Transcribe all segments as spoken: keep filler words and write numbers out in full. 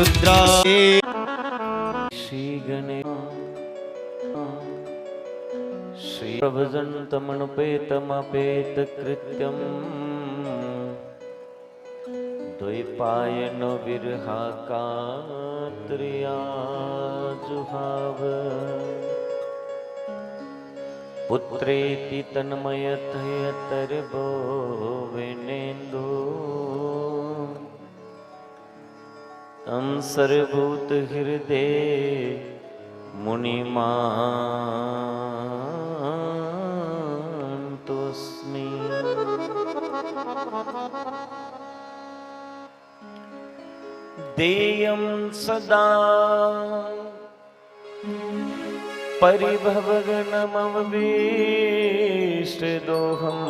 रुद्राय श्री गणे श्री प्रव्रजन्तमनुपेतमपेतकृत्यम्। द्वैपायनो विरहाकातरया जुहाव। पुत्रेति तन्मयतया तर्वो विनेन्दु। तं सर्वभूतहृदये मुनिमानतोऽस्मि। देयं सदा परिभवघ्नमववेष्टदोहम्।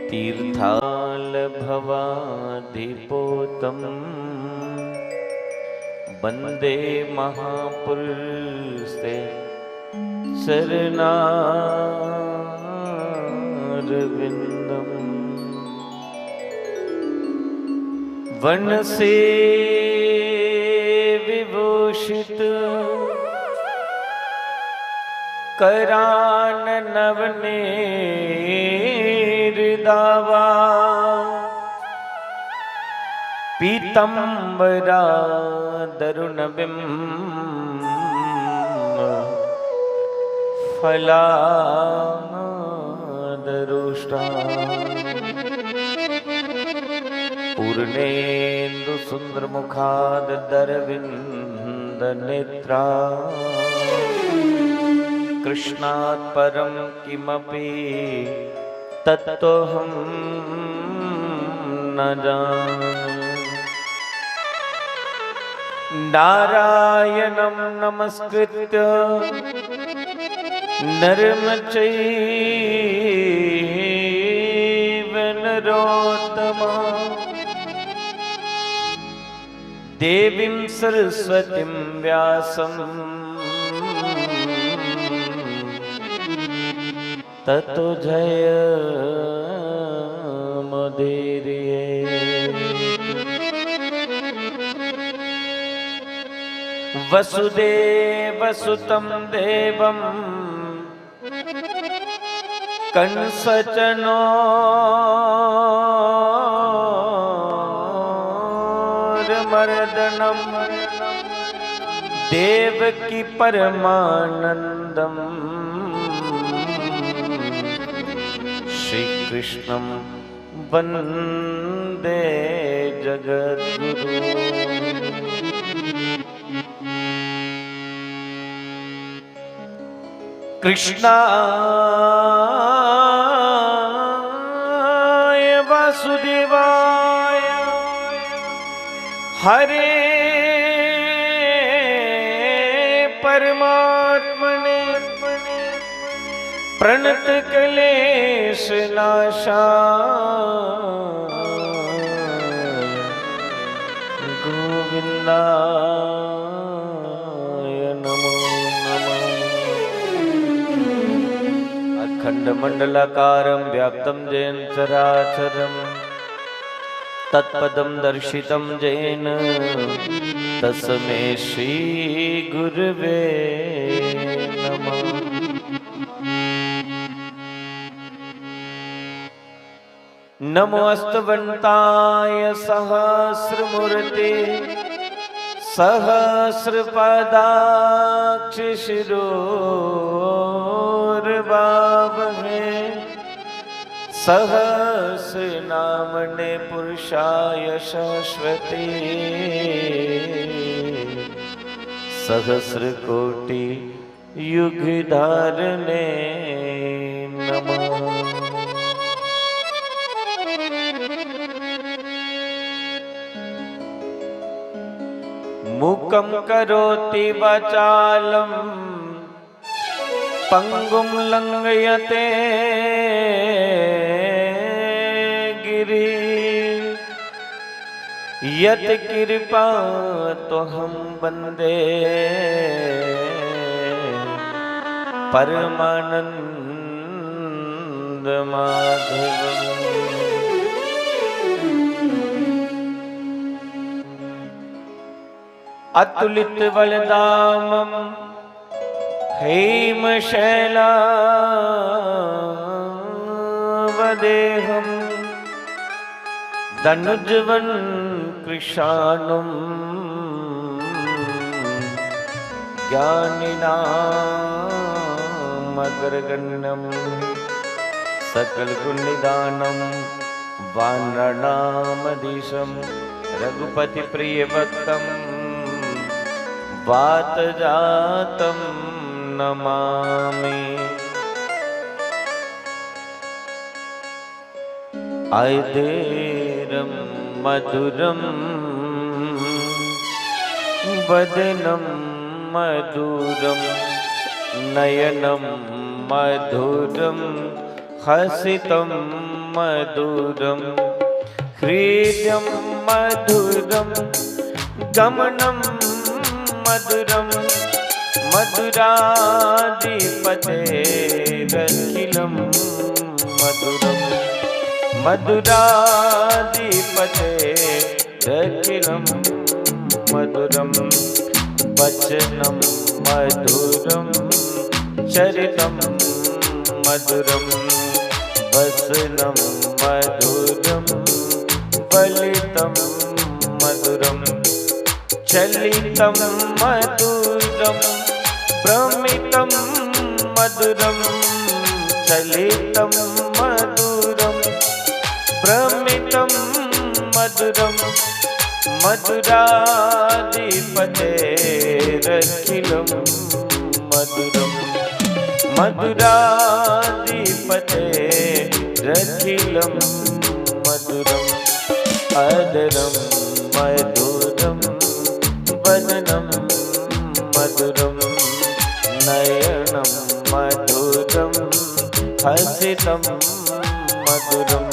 तीर्थालभवाधिपोतं वन्दे महापुरुषते चरणारविन्दम्। वनसे विभूषित कराननवनीरदावा। पीतम्बरादरुणबिम्ब फलादरोष्टा। पूर्णेन्दुसुन्दरमुखादरविन्दनेत्रा। कृष्णात् परं किमपि तत्त्वमहं न जाने। नारायणं नमस्कृत्य नरं चैव नरोत्तमम्। देवीं सरस्वतीं व्यासं ततो जयमुदीरयेत्। वसुदेवसुतं देवं कंसचणोर्मर्दनम्। देवकी परमानन्दं श्रीकृष्णं वन्दे जगद्गुरुम्। कृष्णाय वासुदेवाय हरे परमात्मने प्रणतक्लेशनाशाय गोविन्दाय नमो नमः। अखण्डमण्डलाकारं व्याप्तं येन चराचरं तत्पदं दर्शितं येन तस्मै श्रीगुरवे नमः। नमोऽस्तवन्ताय सहस्रमूर्ते सहस्रपादाक्षशिरोर्बाहवे सहस्रनामने पुरुषाय सहस्रते सहस्रकोटि युगधारिणे नमः। मूकं करोति वाचालं पङ्गुं लङ्घयते गिरि। यत्कृपा त्वहं वन्दे परमानन्दमाधवम्। अतुलितबलधामं हेमशैलावदेहं धनुजवं कृशानुं ज्ञानिनामग्रगण्यं सकलगुणनिधानं वानराणामधीशं रघुपतिप्रियभक्तं वातजातं नमामि। अधरं मधुरं वदनं मधुरं नयनं मधुरं हसितं मधुरं हृदयं मधुरं गमनं मधुरं मधुराधिपतेरखिलं मधुरं मधुराधिपतेरखिलं मधुरं वचनं मधुरं चरितं मधुरं वसनं मधुरं फलितं मधुरं चलितं मधुरं भ्रमितं मधुरं चलितं मधुरं भ्रमितं मधुरं मधुराधिपतेरखिलं मधुरं मधुराधिपतेरखिलं मधुरं अधरं मधुरं वदनं मधुरं नयनं मधुरं हसितं मधुरं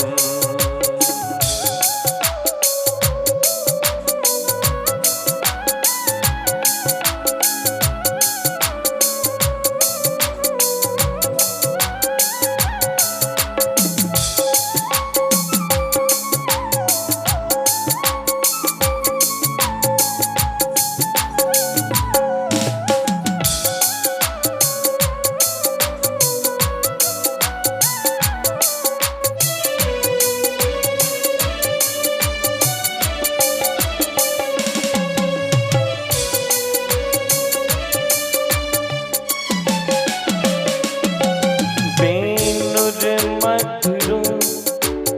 वेणुर्मधुरो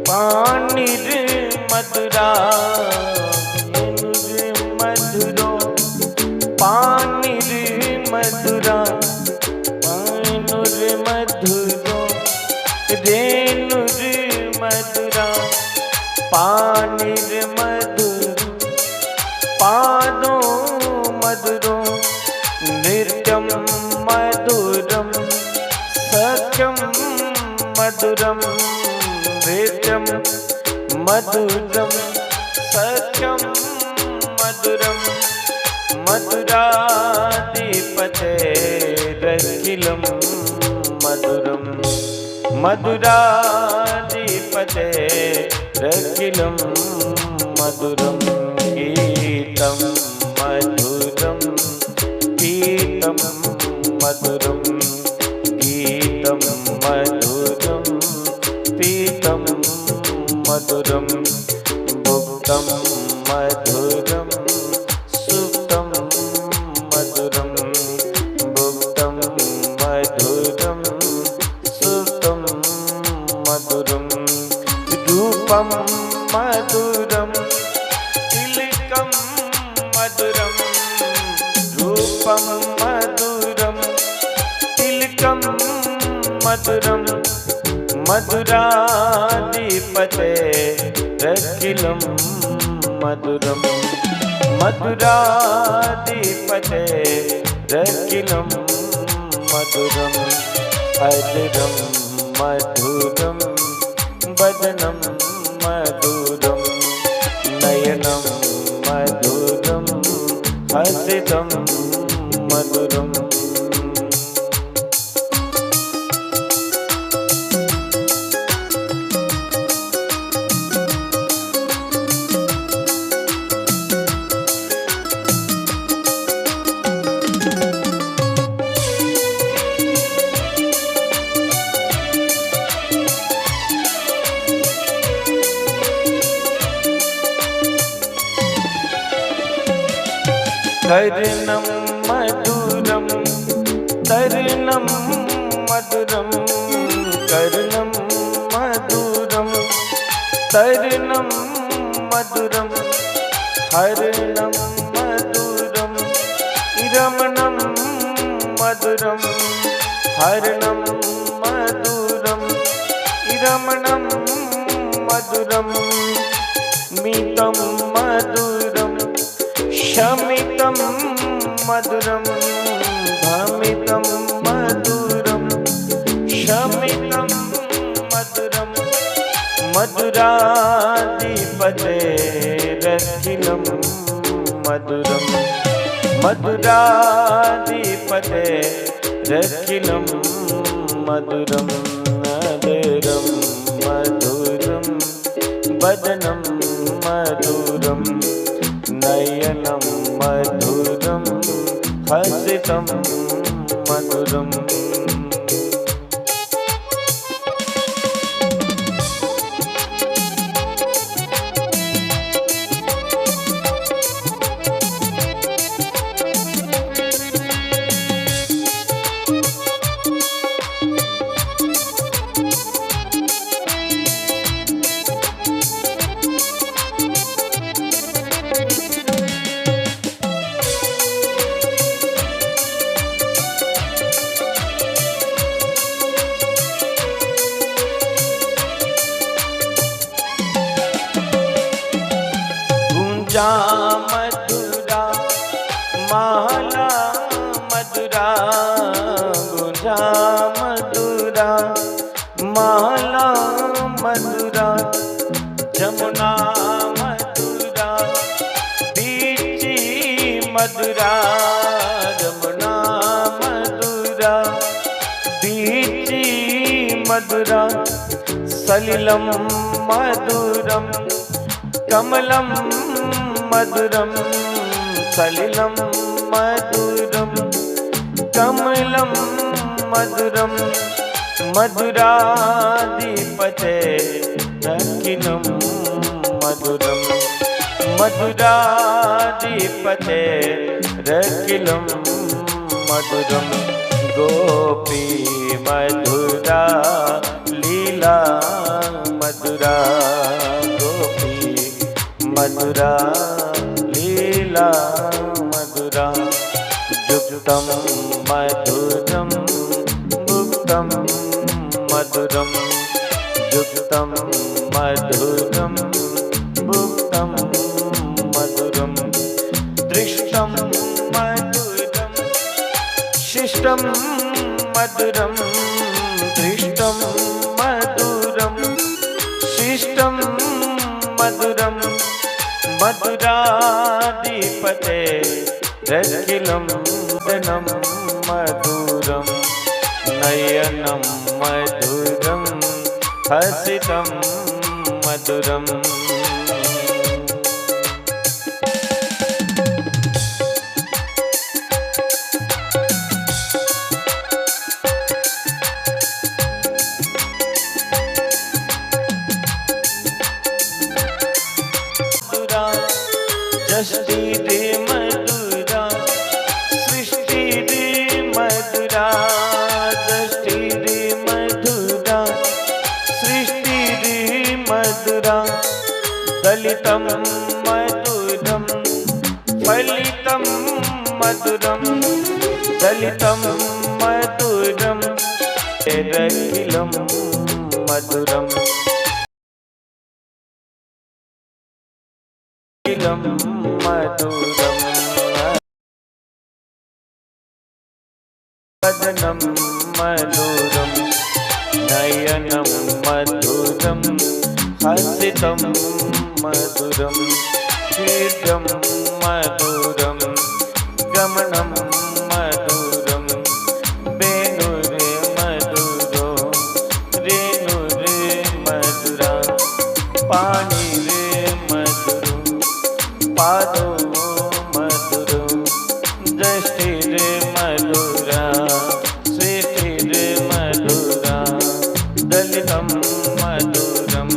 पाणिर्मधुरा, वेणुर्मधुरो पाणिर्मधुरा, पाणिर्मधुरो रेणुर्मधुरा, पाणिर्मधुरो पादो मधुरो नृत्यं मधुरं सख्यं मधुरं नृत्यं मधुरं सख्यं मधुरं मधुराधिपतेरखिलं मधुरं मधुराधिपतेरखिलं मधुरं गीतं मधुरं पीतं मधुरं गीतं मधुरं पीतं मधुरं भुक्तं मधुरं सुप्तं मधुरं भुक्तं मधुरं सुप्तं मधुरं रूपं मधुरं तिलकं मधुरं रूपं मधुरं तिलकं मधुरं मधुराधिपतेरखिलं मधुरं मधुराधिपतेरखिलं मधुरं अधरं मधुरं वदनं मधुरं नयनं मधुरं हसितं मधुरं कर्णं मधुरं तरुणं मधुरं कर्णं मधुरं तरुणं मधुरं हरणं मधुरं रमणं मधुरं हरणं मधुरं रमणं मधुरं मितं मधुरं शमितं मधुरं भमितं मधुरं शमितं मधुरं मधुराधिपतेरखिलं मधुरं मधुराधिपतेरखिलं मधुरं नगरं मधुरं वदनं मधुरं नयनं मधुरं हसितं मधुरम्। गूंजा मधुरा माला मधुरा गूंजा मधुरा माला मधुरा जमुना मधुरा बीची मधुरा जमुना मधुरा बीची मधुरा सलिलं मधुरं कमलं मधुरं सलिलं मधुरं कमलं मधुरं मधुराधिपतेरखिलं मधुरं मधुराधिपतेरखिलं मधुरं गोपी मधुरा लीला मधुरा गोपी मधुरा लीला मधुरा युक्तं मधुरं भुक्तं मधुरं युक्तं मधुरं भुक्तं मधुरं दृष्टं मधुरं शिष्टं मधुरं दृष्टं मधुरं शिष्टं मधुरं मधुराधिपतेरखिलं वदनं मधुरं नयनं मधुरं हसितं मधुरम्। मधुरा, जष्टि रे मधुरा, सृष्टि रे मधुरा, जष्टि रे मधुरा, सृष्टि रे मधुरा, दलितं मधुरं फलितं मधुरं दलितं मधुरं रखिलं मधुरं रखिलं मधुरं वदनं मधुरं नयनं मधुरं हसितं मधुरं कीर्तं मधुरं गमनं मधुरं वेणुर्मधुरो रेणुर्मधुरा पाणिर्मधुरो पादो मधुरो दृष्टिर्मधुरा सृष्टिर्मधुरा दलितं मधुरं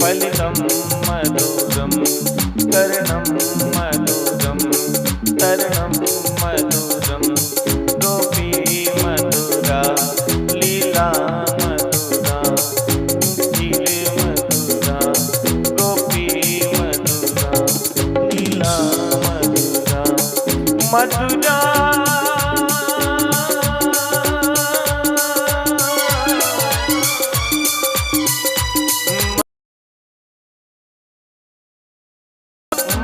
फलितं मधुरं कर्णं मधुरं चरणं मधुरं गोपी मधुरा लीला मधुरा चिर मधुरा गोपी मधुरा लीला मधुरा मधुरा।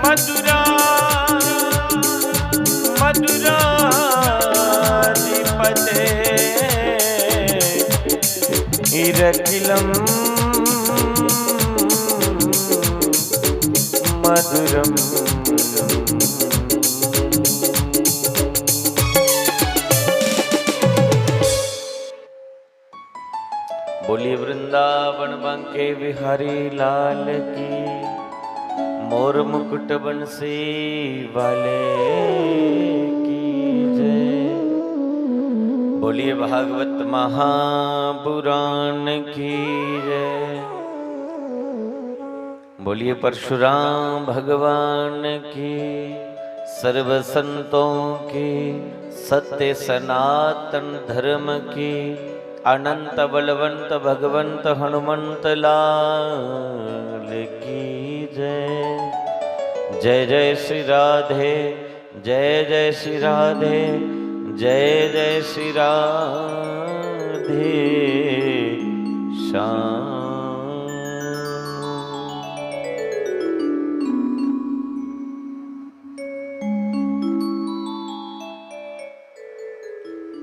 मधुरा मधुराधिपते इरखिलं मधुरम्। बोलिए वृंदावन बांके बिहारी लाल की, मोर मुकुट बंसी वाले की जय। बोलिए भागवत महापुराण की जय। बोलिए परशुराम भगवान की, सर्व संतों की, सत्य सनातन धर्म की, अनंत बलवंत भगवंत हनुमंत लाल की जय। जय जय श्री राधे, जय जय श्री राधे, जय जय श्री राधे श्याम।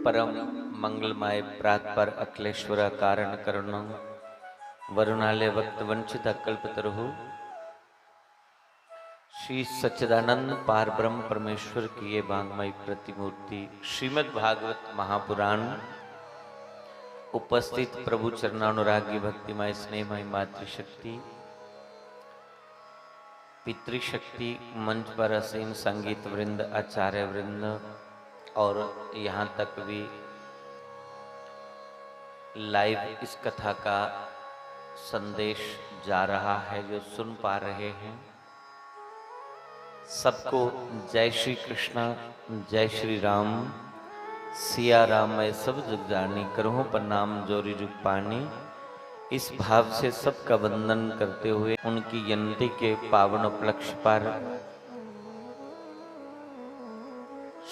परम मंगलमय प्रात पर अखिलेश्वर कारण करुणा वरुणालय वक्त वंचित कल्पतरुहु श्री सच्चिदानंद पार ब्रह्म परमेश्वर की ये वांगमय प्रतिमूर्ति श्रीमद् भागवत महापुराण उपस्थित प्रभु चरणानुरागी भक्तिमय स्नेहमय मातृशक्ति पितृशक्ति मंच पर असीम संगीत वृंद आचार्य वृंद और यहाँ तक भी लाइव इस कथा का संदेश जा रहा है जो सुन पा रहे हैं। सबको जय श्री कृष्णा, जय श्री राम। सिया राम मैं सब जुग जानी, करूँ प्रणाम जोरी जुग पानी। इस भाव से सबका वंदन करते हुए उनकी जयंती के पावन उपलक्ष्य पर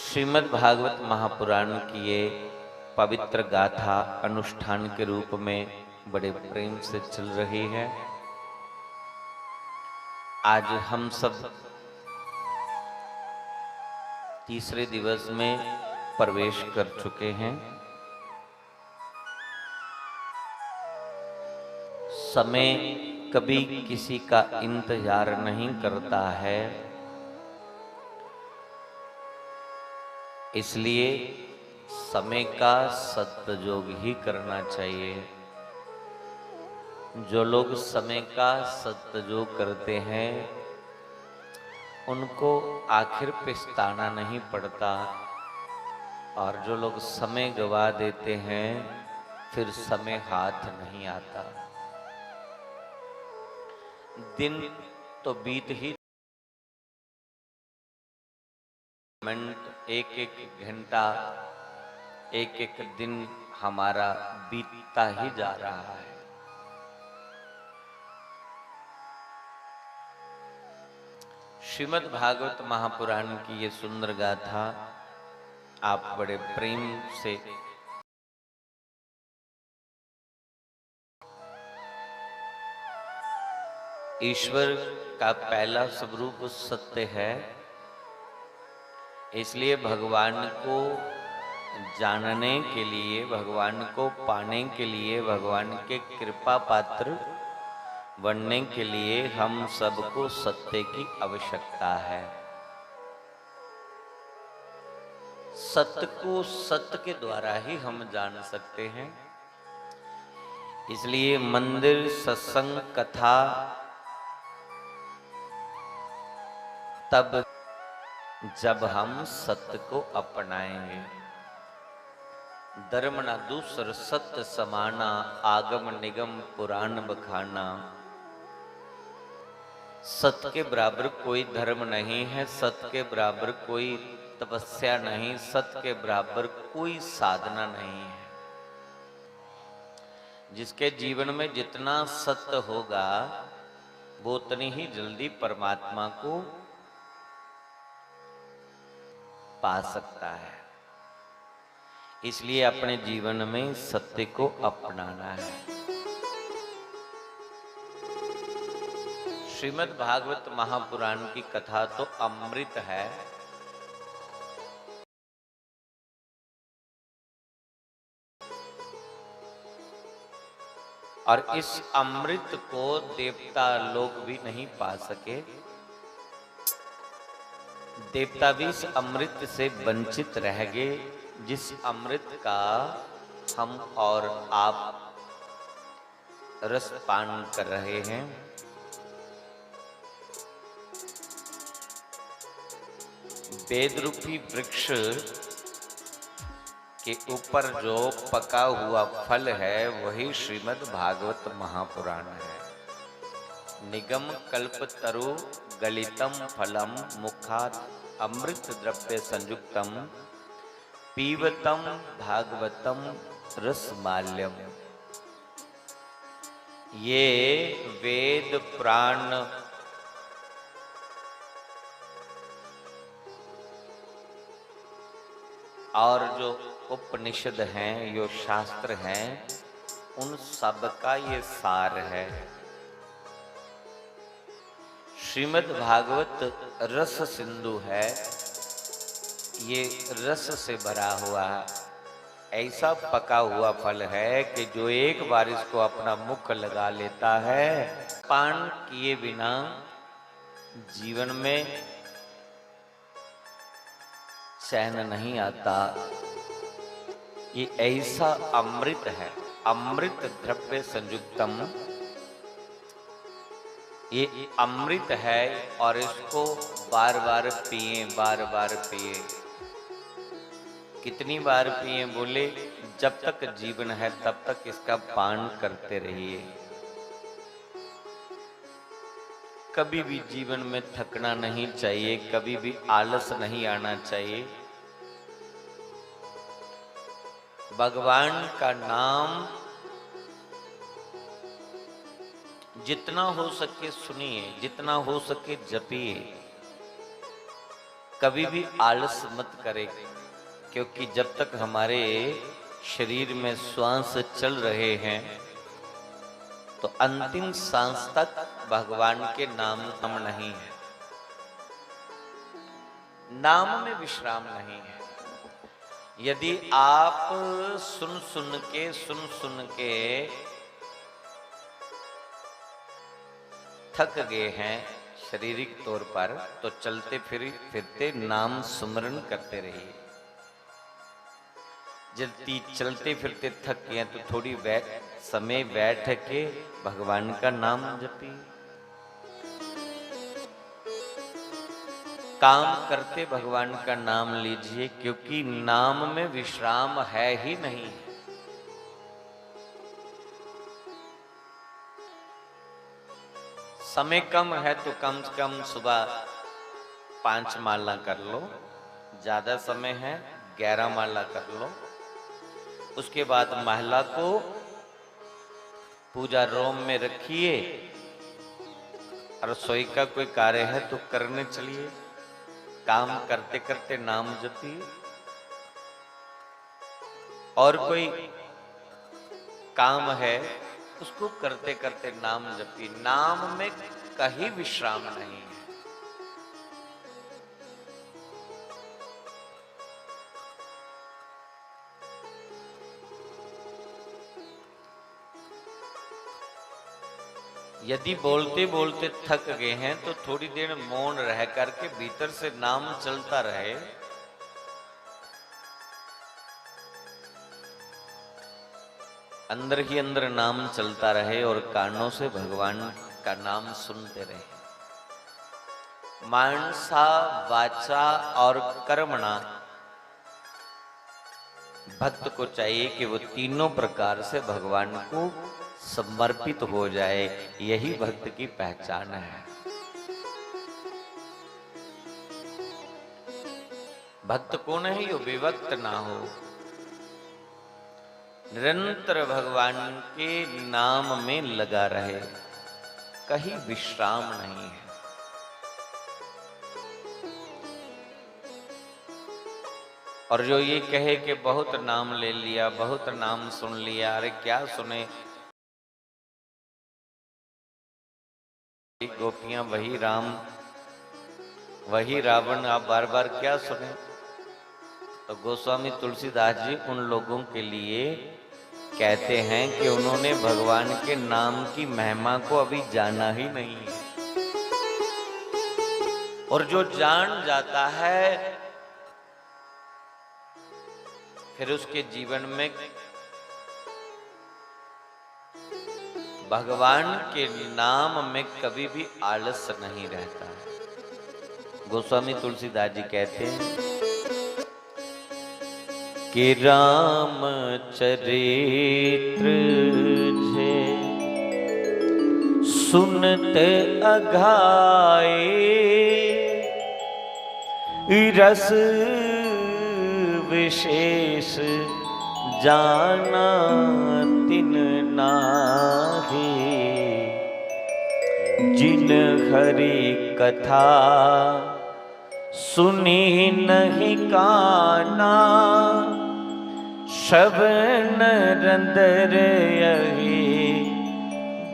श्रीमद् भागवत महापुराण की ये पवित्र गाथा अनुष्ठान के रूप में बड़े प्रेम से चल रही है। आज हम सब तीसरे दिवस में प्रवेश कर चुके हैं। समय कभी किसी का इंतजार नहीं करता है, इसलिए समय का सदुपयोग ही करना चाहिए। जो लोग समय का सदुपयोग करते हैं, उनको आखिर पछताना नहीं पड़ता, और जो लोग समय गवा देते हैं, फिर समय हाथ नहीं आता। दिन तो बीत ही, मिनट, एक एक घंटा, एक एक दिन हमारा बीतता ही जा रहा है। श्रीमद् भागवत महापुराण की ये सुंदर गाथा आप बड़े प्रेम से ईश्वर का पहला स्वरूप सत्य है, इसलिए भगवान को जानने के लिए, भगवान को पाने के लिए, भगवान के कृपा पात्र बनने के लिए हम सबको सत्य की आवश्यकता है। सत्य को सत्य के द्वारा ही हम जान सकते हैं। इसलिए मंदिर, सत्संग, कथा तब, जब हम सत्य को अपनाएंगे। धर्म ना दूसर सत्य समाना, आगम निगम पुराण बखाना। सत्य के बराबर कोई धर्म नहीं है, सत्य के बराबर कोई तपस्या नहीं, सत के बराबर कोई साधना नहीं है। जिसके जीवन में जितना सत्य होगा, वो उतनी ही जल्दी परमात्मा को पा सकता है। इसलिए अपने जीवन में सत्य को अपनाना है। श्रीमद् भागवत महापुराण की कथा तो अमृत है। और इस अमृत को देवता लोग भी नहीं पा सके। देवता भी इस अमृत से वंचित रह गए, जिस अमृत का हम और आप रसपान कर रहे हैं। वेद रूपी वृक्ष के ऊपर जो पका हुआ फल है, वही श्रीमद् भागवत महापुराण है। निगम कल्प तरु गलितम फलम मुखात अमृत द्रव्य संयुक्तम पीवतम भागवतम रसमाल्यम। ये वेद पुराण और जो उपनिषद हैं, जो शास्त्र हैं, उन सब का ये सार है। श्रीमद् भागवत रस सिंधु है, ये रस से भरा हुआ ऐसा पका हुआ फल है कि जो एक बार इसको अपना मुख लगा लेता है, पान किए बिना जीवन में चैन नहीं आता। ये ऐसा अमृत है, अमृत द्रव्य संयुक्तम। ये अमृत है और इसको बार बार पिए, बार बार पिए। कितनी बार पिए बोले? जब तक जीवन है तब तक इसका पान करते रहिए। कभी भी जीवन में थकना नहीं चाहिए, कभी भी आलस नहीं आना चाहिए। भगवान का नाम जितना हो सके सुनिए, जितना हो सके जपिए। कभी भी आलस मत करें, क्योंकि जब तक हमारे शरीर में श्वास चल रहे हैं, तो अंतिम सांस तक भगवान के नाम कम नहीं है। नाम में विश्राम नहीं है। यदि आप सुन सुन के, सुन सुन के थक गए हैं शारीरिक तौर पर, तो चलते फिर, फिरते नाम स्मरण करते रहिए। यदि चलते फिरते थक गए हैं, तो थोड़ी बै-, समय बैठ के भगवान का नाम जपिए। काम करते भगवान का नाम लीजिए, क्योंकि नाम में विश्राम है ही नहीं। समय कम है तो कम से कम सुबह पांच माला कर लो, ज्यादा समय है ग्यारह माला कर लो। उसके बाद माला को पूजा रूम में रखिए, रसोई का कोई कार्य है तो करने चलिए, काम करते करते नाम जपिए। और कोई काम है, उसको करते करते नाम जपिए। नाम में कहीं विश्राम नहीं है। यदि बोलते बोलते थक गए हैं, तो थोड़ी देर मौन रह करके भीतर से नाम चलता रहे। अंदर ही अंदर नाम चलता रहे और कानों से भगवान का नाम सुनते रहे। मानसा, वाचा और कर्मणा भक्त को चाहिए कि वो तीनों प्रकार से भगवान को समर्पित हो जाए, यही भक्त की पहचान है। भक्त कौन है जो विवक्त ना हो, निरंतर भगवान के नाम में लगा रहे, कहीं विश्राम नहीं है। और जो ये कहे कि बहुत नाम ले लिया, बहुत नाम सुन लिया, अरे क्या सुने, गोपियां वही राम, वही रावण, आप बार बार क्या सुने? तो गोस्वामी तुलसीदास जी उन लोगों के लिए कहते हैं कि उन्होंने भगवान के नाम की महिमा को अभी जाना ही नहीं है। और जो जान जाता है, फिर उसके जीवन में भगवान के नाम में कभी भी आलस नहीं रहता है। गोस्वामी तुलसीदास जी कहते हैं कि राम चरित्र जे सुनत अघाए, रस विशेष जाना तिन नाहि। जिन हरि कथा सुनी नहीं काना, श्रवण रंदर यही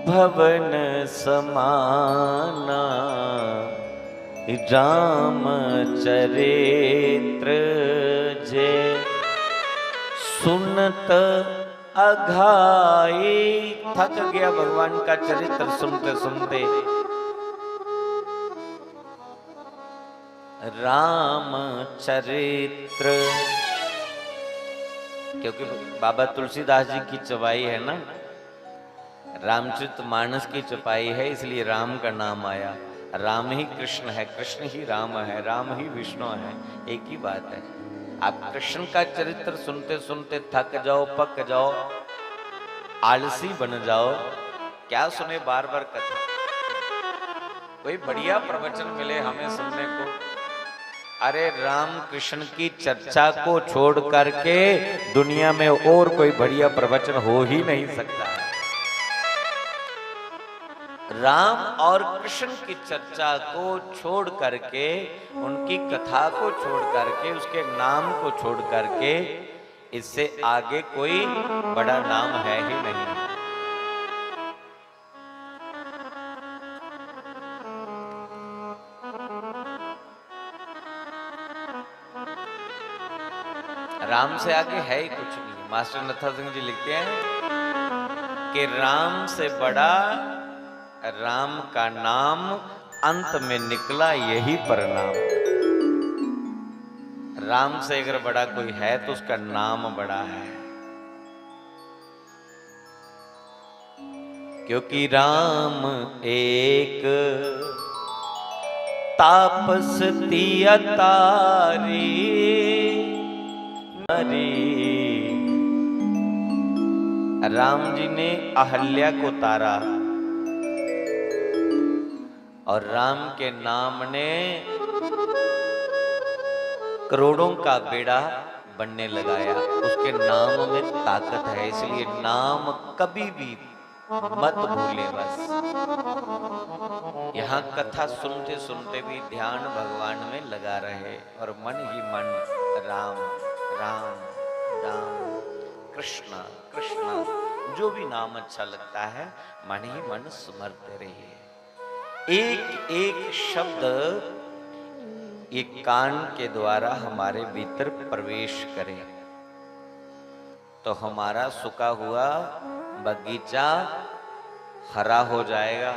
भवन समाना। राम चरित्र जे सुनत अघाई। थक गया भगवान का चरित्र सुनते सुनते। राम चरित्र, क्योंकि बाबा तुलसीदास जी की चौपाई है ना, रामचरित मानस की चौपाई है, इसलिए राम का नाम आया। राम ही कृष्ण है, कृष्ण ही राम है, राम ही विष्णु है, एक ही बात है। आप कृष्ण का चरित्र सुनते सुनते थक जाओ, पक जाओ, आलसी बन जाओ, क्या सुने बार बार कथा? कोई बढ़िया प्रवचन मिले हमें सुनने को। अरे, राम कृष्ण की चर्चा को छोड़ करके दुनिया में और कोई बढ़िया प्रवचन हो ही नहीं सकता है। राम और कृष्ण की चर्चा को छोड़ करके, उनकी कथा को छोड़ करके, उसके नाम को छोड़ करके, इससे आगे कोई बड़ा नाम है ही नहीं। राम से आगे है ही कुछ नहीं। मास्टर नत्था सिंह जी लिखते हैं कि राम से बड़ा राम का नाम, अंत में निकला यही परिणाम। राम से अगर बड़ा कोई है तो उसका नाम बड़ा है। क्योंकि राम एक तापस तिय तारी नरी। राम जी ने अहल्या को तारा और राम के नाम ने करोड़ों का बेड़ा बनने लगाया। उसके नाम में ताकत है, इसलिए नाम कभी भी मत भूले। बस यहाँ कथा सुनते सुनते भी ध्यान भगवान में लगा रहे और मन ही मन राम, राम, राम, कृष्ण, कृष्ण, जो भी नाम अच्छा लगता है, मन ही मन स्मरते रहिए। एक एक शब्द ये कान के द्वारा हमारे भीतर प्रवेश करे, तो हमारा सूखा हुआ बगीचा हरा हो जाएगा।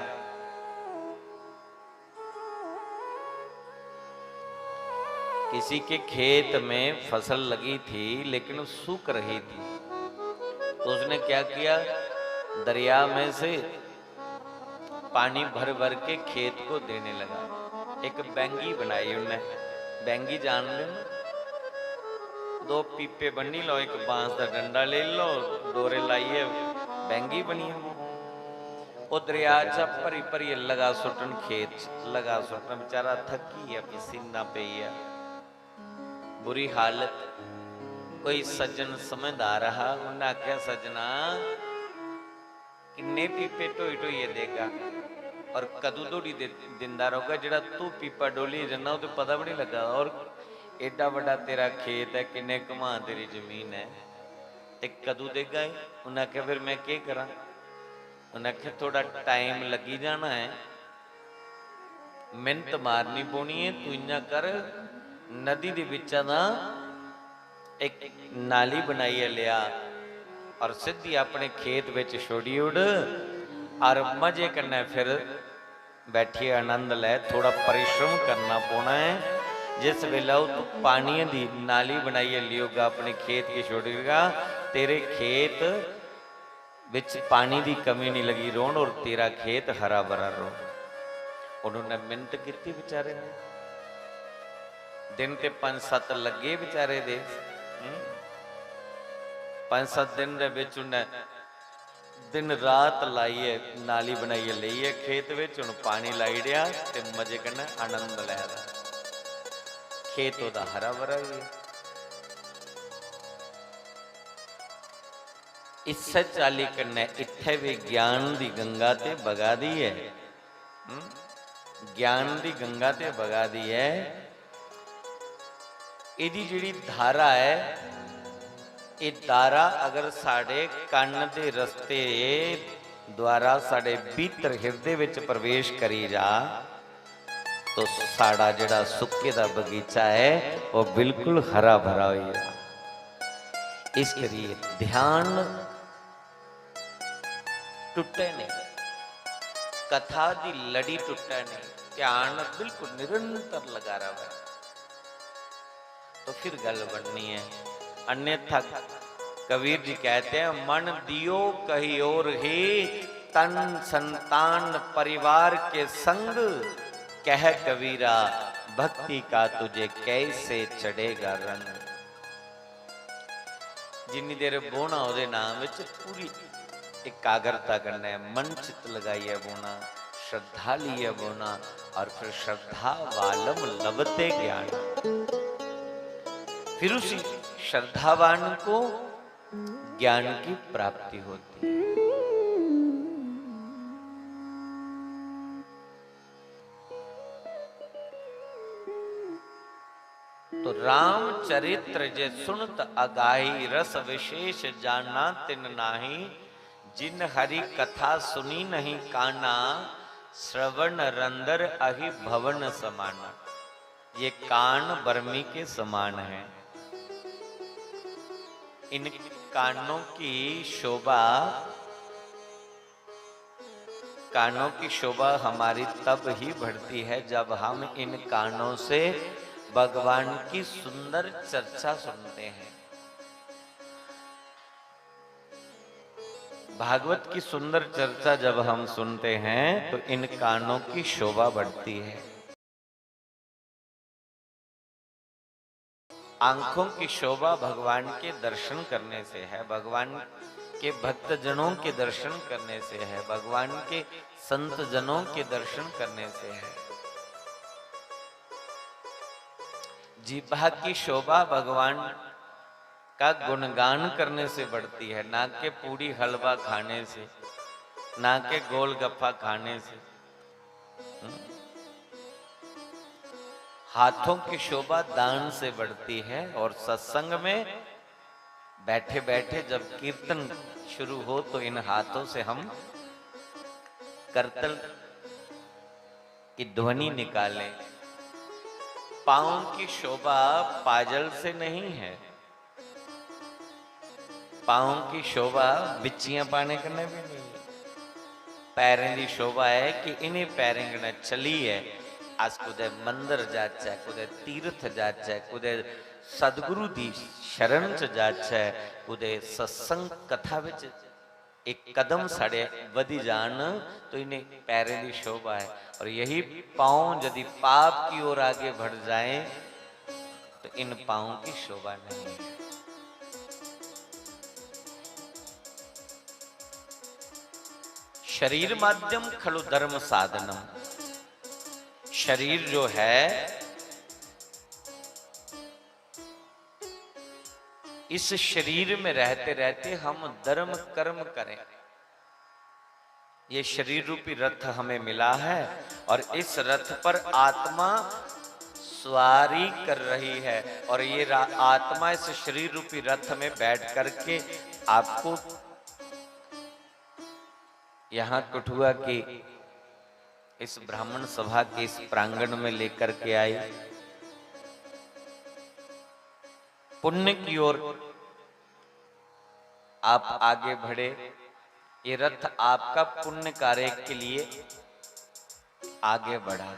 किसी के खेत में फसल लगी थी, लेकिन सूख रही थी, तो उसने क्या किया, दरिया में से पानी भर भर के खेत को देने लगा। एक बैंगी बनाई उनने, बैंगी जान ले ना, दो पीपे बन्नी लो, एक बांस का डंडा ले लो, डोरे लाइए, बैंगी बनी। वो दरिया चा भरी भरी लगा सुट्टन खेत च, लगा सुट्टन, बेचारा थकी है, पसीना पेई है। बुरी हालत। कोई सज्जन समझदार हा, उन्नै आखेआ, "सज्जना, किन्ने पीपे ढोई ढोइयै देगा और कदूं धोड़ी दे-, दिंदा रौह्गा? जेह्ड़ा तू पीपा डोलियै जन्ना, ओह् ते पता बी निं लग्गा दा। और एड्डा बड्डा तेरा खेत ऐ, किन्ने घमां तेरी जमीन ऐ, ते कदूं देगा एह्?" उन्नै आखेआ, "फिर में केह् करां?" उन्नै आखेआ, "थोह्ड़ा टाइम लग्गी जाना ऐ, मेहनत मारनी पौनी ऐ। तू इ'यां कर, नदी दे बिच्चा दा इक नाली बनाइयै लेआ और सिद्धी अपने खेत बिच छोड़ी ओड़ और मजे कन्नै फिर बैठियै आनंद लै। थोह्ड़ा परिश्रम करना पौना ऐ। जिस बेल्लै ओह् तू पानियै दी नाली बनाइयै लेओगा, अपने खेत गी छोड़ेगा, तेरे खेत बिच पानी दी कमी नहीं लगी रौह्न और तेरा खेत हरा भरा रौह्न।" उन्होंने मेहनत कीती बेचारे ने। दिन ते पंज सत्त लग्गे बेचारे दे। हम्म? पंज सत्त दिन दे बिच उन्नै दिन रात लाइयै, नाली बनाइयै लेइयै खेत बिच, हुन पानी लाई ओड़ेआ ते मजे कन्नै आनंद लै दा। खेत ओह्दा हरा भरा होई गेआ। इस्सै चाल्ली कन्नै इत्थै बी ज्ञान दी गंगा ते बगा दी ऐ। हम्म? ज्ञान दी गंगा ते बगा दी ऐ। एह्दी जेह्ड़ी धारा ऐ, एह् धारा अगर साढ़े कन्न दे रस्ते द्वारा साढ़े भीतर हिरदे बिच प्रवेश करी जा, तो साढ़ा जेह्ड़ा सुक्के दा बगीचा ऐ, ओह् बिल्कुल हरा भरा होई जा। इस करियै ध्यान टुट्टे नहीं, कथा दी लड़ी टुट्टे नहीं, ध्यान बिल्कुल निरंतर लगा रहे, तो फिर गल बननी है। अन्यथा कबीर जी कहते हैं, "मन दियो कही और ही, तन संतान परिवार के संग, कह कबीरा भक्ति का तुझे कैसे चढ़ेगा रंग।" जिन्नी देर बौह्ना ओह्दे नाम बिच पूरी एकाग्रता कन्नै मन चित्त लगाइयै बौह्ना, श्रद्धा लेइयै बौह्ना, और फिर श्रद्धावालम लभते ज्ञान, फिर उसी श्रद्धावान को ज्ञान की प्राप्ति होती है। तो रामचरित्र जे सुनत अगाही, रस विशेष जाना तिन नाही। जिन हरि कथा सुनी नहीं काना, श्रवण रंदर अहि भवन समाना। ये कान बर्मी के समान हैं। इन कानों की शोभा कानों की शोभा हमारी तब ही बढ़ती है, जब हम इन कानों से भगवान की सुंदर चर्चा सुनते हैं। भागवत की सुंदर चर्चा जब हम सुनते हैं, तो इन कानों की शोभा बढ़ती है। आंखों की शोभा भगवान के दर्शन करने से है, भगवान के भक्तजनों के दर्शन करने से है, भगवान के संतजनों के दर्शन करने से है। जीभा की शोभा भगवान का गुणगान करने से बढ़ती है, ना कि पूड़ी हलवा खाने से, ना कि गोलगप्पा खाने से। हम्म। हाथों की शोभा दान से बढ़ती है और सत्संग में बैठे बैठे जब कीर्तन शुरू हो, तो इन हाथों से हम करतल की ध्वनि निकालें। पाँव की शोभा पाजल से नहीं है, पाँव की शोभा बिच्चियां पाने कन्नै भी नहीं। पैरें दी शोभा ऐ कि इ'नें पैरें कन्नै चलियै अस कुतै मंदर जाचै, कुतै तीर्थ जाचै, कुतै सतगुरु दी शरण च जाचै, कुतै सत्संग कथा बिच इक कदम साढ़े बधी जान, तो इन्हें पैरें दी शोभा है। और यही पाँव यदि पाप की ओर आगे बढ़ जाएं, तो इन पाँव की शोभा नहीं है। शरीर माध्यम खलु धर्म साधनम। शरीर जो है, इस शरीर में रहते रहते हम धर्म कर्म करें। ये शरीर रूपी रथ हमें मिला है और इस रथ पर आत्मा सवारी कर रही है और ये रा-, आत्मा इस शरीर रूपी रथ में बैठ करके आपको यहाँ कठुआ की इस ब्राह्मण सभा के इस प्रांगण में लेकर के आई। पुण्य की ओर आप आगे बढ़े। ये रथ आपका पुण्य कार्य के लिए आगे बढ़ा।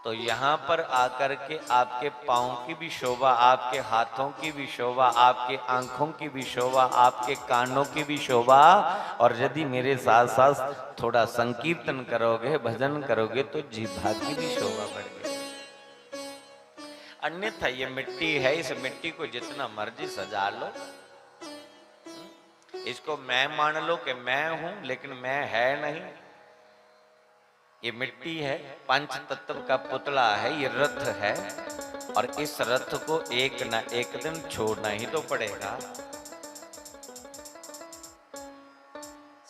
तो यहाँ पर आकर के आपके पाँव की भी शोभा, आपके हाथों की भी शोभा, आपके आंखों की भी शोभा, आपके कानों की भी शोभा, और यदि मेरे साथ साथ थोड़ा संकीर्तन करोगे, भजन करोगे, तो जीभा की भी शोभा बढ़ेगी। अन्यथा ये मिट्टी है, इस मिट्टी को जितना मर्जी सजा लो, इसको मैं मान लो कि मैं हूं, लेकिन मैं है नहीं। ये मिट्टी है, पंच तत्व का पुतला है, ये रथ है, और इस रथ को एक ना एक दिन छोड़ना ही तो पड़ेगा।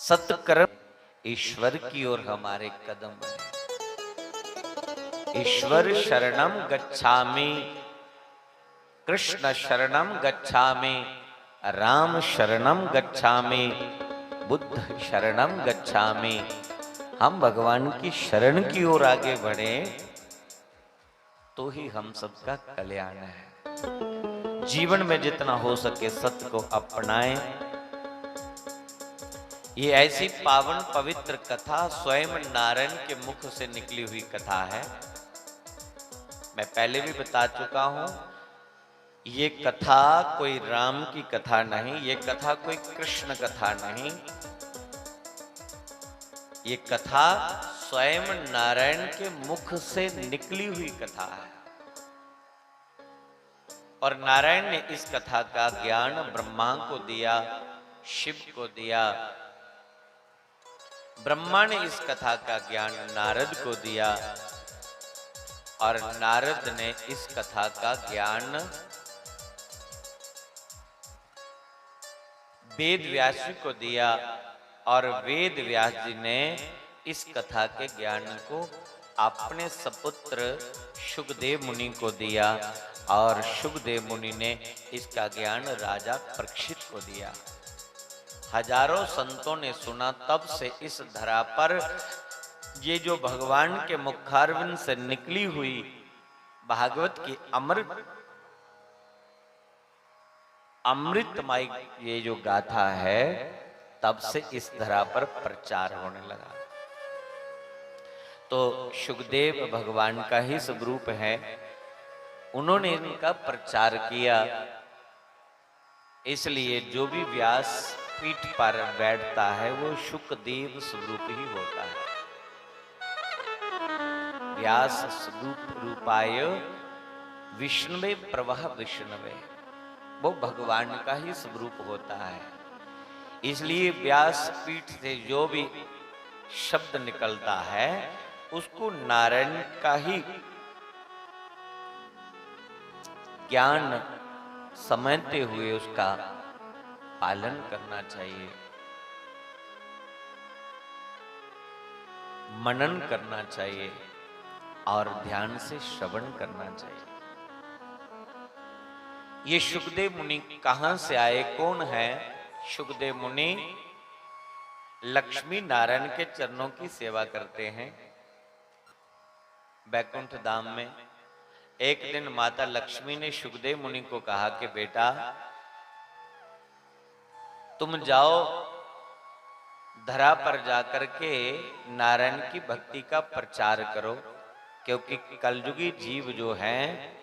सत्कर्म ईश्वर की ओर हमारे कदम बढ़े। ईश्वर शरणम गच्छामि, कृष्ण शरणम गच्छामि, राम शरणम गच्छामि, बुद्ध शरणम गच्छामि। हम भगवान की शरण की ओर आगे बढ़ें तो ही हम सबका कल्याण है। जीवन में जितना हो सके सत्य को अपनाएं। ये ऐसी पावन पवित्र कथा स्वयं नारायण के मुख से निकली हुई कथा है। मैं पहले भी बता चुका हूं, ये कथा कोई राम की कथा नहीं, ये कथा कोई कृष्ण कथा नहीं, ये कथा स्वयं नारायण के मुख से निकली हुई कथा है। और नारायण ने इस कथा का ज्ञान ब्रह्मा को दिया, शिव को दिया, ब्रह्मा ने इस कथा का ज्ञान नारद को दिया और नारद ने इस कथा का ज्ञान वेद व्यास जी को दिया और वेद व्यास जी ने इस कथा के ज्ञान को अपने सपुत्र शुकदेव मुनि को दिया और शुकदेव मुनि ने इसका ज्ञान राजा परीक्षित को दिया। हजारों संतों ने सुना, तब से इस धरा पर ये जो भगवान के मुखारविंद से निकली हुई भागवत की अमृत, अमृतमय ये जो गाथा है, तब से इस धरा पर प्रचार होने लगा। तो शुकदेव भगवान का ही स्वरूप है, उन्होंने इनका प्रचार किया। इसलिए जो भी व्यास पीठ पर बैठता है, वो शुकदेव स्वरूप ही होता है। व्यास स्वरूप रूपाय विष्णवे प्रवह विष्णवे, वो भगवान का ही स्वरूप होता है। इसलिए व्यास पीठ से जो भी शब्द निकलता है, उसको नारायण का ही ज्ञान समझते हुए उसका पालन करना चाहिए, मनन करना चाहिए और ध्यान से श्रवण करना चाहिए। ये शुकदेव मुनि कहाँ से आए, कौन है? शुकदेव मुनि लक्ष्मी नारायण के चरणों की सेवा करते हैं। बैकुंठ धाम में एक दिन माता लक्ष्मी ने शुकदेव मुनि को कहा कि बेटा, तुम जाओ, धरा पर जाकर के नारायण की भक्ति का प्रचार करो, क्योंकि कलयुगी जीव जो हैं,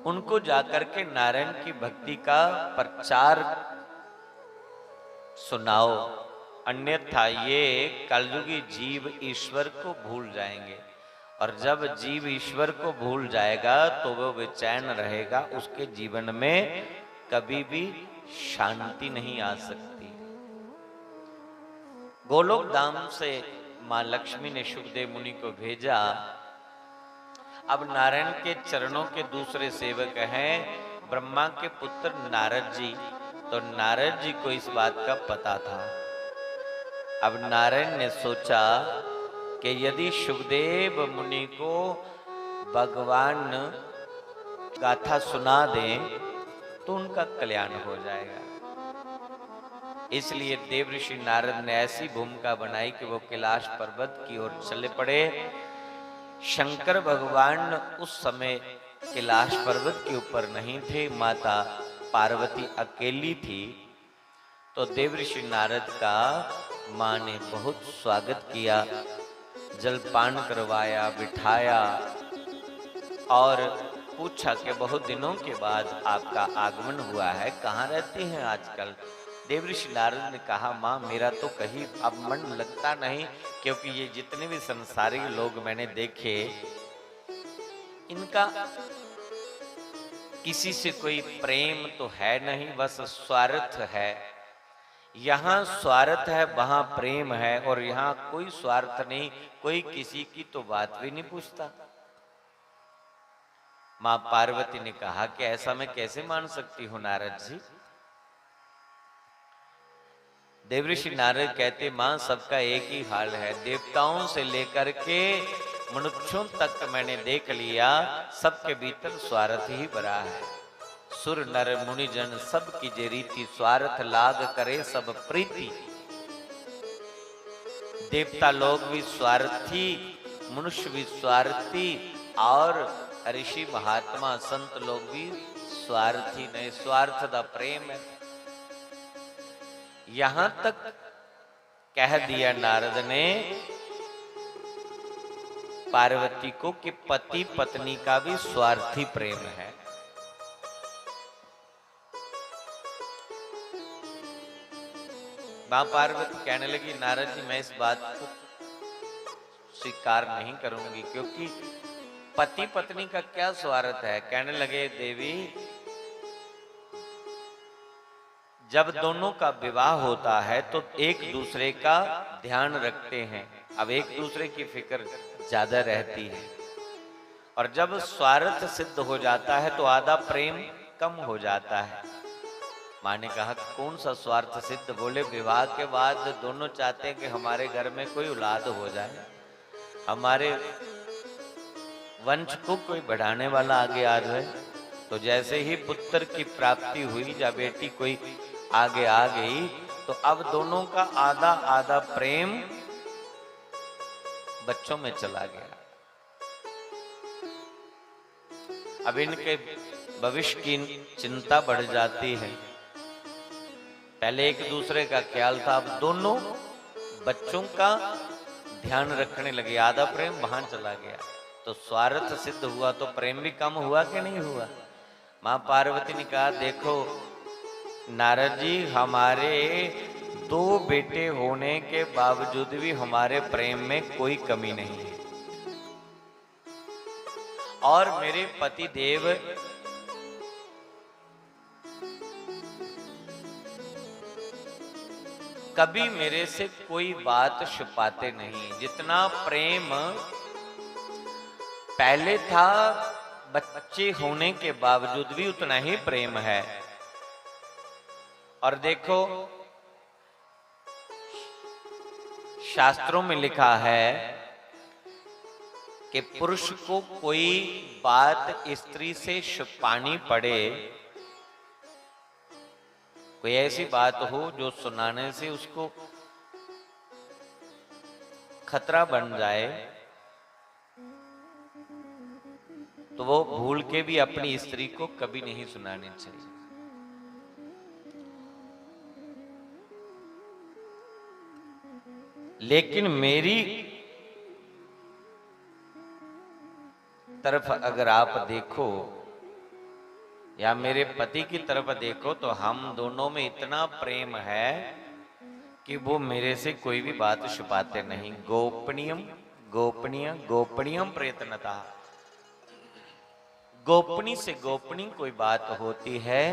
उनको जाकर के नारायण की भक्ति का प्रचार सुनाओ, अन्यथा ये कलयुगी जीव ईश्वर को भूल जाएंगे। और जब जीव ईश्वर को भूल जाएगा, तो वो बेचैन रहेगा, उसके जीवन में कभी भी शांति नहीं आ सकती। गोलोक धाम से माँ लक्ष्मी ने शुकदेव मुनि को भेजा। अब नारायण के चरणों के दूसरे सेवक हैं ब्रह्मा के पुत्र नारद जी। तो नारद जी को इस बात का पता था। अब नारायण ने सोचा कि यदि शुकदेव मुनि को भगवान गाथा सुना दें तो उनका कल्याण हो जाएगा। इसलिए देवर्षि नारद ने ऐसी भूमिका बनाई कि वो कैलाश पर्वत की ओर चले पड़े। शंकर भगवान उस समय कैलाश पर्वत के ऊपर नहीं थे, माता पार्वती अकेली थी। तो देवर्षि नारद का माँ ने बहुत स्वागत किया, जलपान करवाया, बिठाया और पूछा कि बहुत दिनों के बाद आपका आगमन हुआ है, कहाँ रहती हैं आजकल? देवर्षि नारद ने कहा, माँ, मेरा तो कहीं अब मन लगता नहीं, क्योंकि ये जितने भी संसारी लोग मैंने देखे, इनका किसी से कोई प्रेम तो है नहीं, बस स्वार्थ है। यहाँ स्वार्थ है, वहाँ प्रेम है, और यहाँ कोई स्वार्थ नहीं, कोई किसी की तो बात भी नहीं पूछता। माँ पार्वती ने कहा कि ऐसा मैं कैसे मान सकती हूँ नारद जी? देवर्षि नारद कहते, माँ, सबका एक ही हाल है। देवताओं से लेकर के मनुष्यों तक मैंने देख लिया, सबके भीतर स्वार्थ ही भरा है। सुर नर मुनि जन सब कीजे रीति, स्वार्थ लाग करे सब प्रीति। देवता लोग भी स्वार्थी, मनुष्य भी स्वार्थी, और ऋषि महात्मा संत लोग भी स्वार्थी, नहीं, स्वार्थ का प्रेम है। यहां तक कह दिया नारद ने पार्वती को कि पति पत्नी का भी स्वार्थी प्रेम है। मां पार्वती कहने लगी, नारद जी, मैं इस बात को स्वीकार नहीं करूंगी, क्योंकि पति पत्नी का क्या स्वार्थ है? कहने लगे, देवी, जब दोनों का विवाह होता है तो एक दूसरे का ध्यान रखते हैं। अब एक दूसरे की फिक्र ज्यादा रहती है, और जब स्वार्थ सिद्ध हो जाता है तो आधा प्रेम कम हो जाता है। माँ ने कहा, कौन सा स्वार्थ सिद्ध? बोले, विवाह के बाद दोनों चाहते हैं कि हमारे घर में कोई औलाद हो जाए, हमारे वंश को कोई बढ़ाने वाला आगे आ जाए। तो जैसे ही पुत्र की प्राप्ति हुई या बेटी कोई आगे आ गई, तो अब दोनों का आधा आधा प्रेम बच्चों में चला गया। अब इनके भविष्य की चिंता बढ़ जाती है। पहले एक दूसरे का ख्याल था, अब दोनों बच्चों का ध्यान रखने लगे, आधा प्रेम वहां चला गया। तो स्वार्थ सिद्ध हुआ तो प्रेम भी कम हुआ कि नहीं हुआ? मां पार्वती ने कहा, देखो नारद जी, हमारे दो बेटे होने के बावजूद भी हमारे प्रेम में कोई कमी नहीं है, और मेरे पति देव कभी मेरे से कोई बात छुपाते नहीं। जितना प्रेम पहले था, बच्चे होने के बावजूद भी उतना ही प्रेम है। और देखो, शास्त्रों में लिखा है कि पुरुष को कोई बात स्त्री से छुपानी पड़े, कोई ऐसी बात हो जो सुनाने से उसको खतरा बन जाए, तो वो भूल के भी अपनी स्त्री को कभी नहीं सुनानी चाहिए। लेकिन मेरी तरफ अगर आप देखो या मेरे पति की तरफ देखो, तो हम दोनों में इतना प्रेम है कि वो मेरे से कोई भी बात छुपाते नहीं। गोपनीयम, गोपनीय, गोपनीयम प्रयत्नता। गोपनीय से गोपनीय कोई बात होती है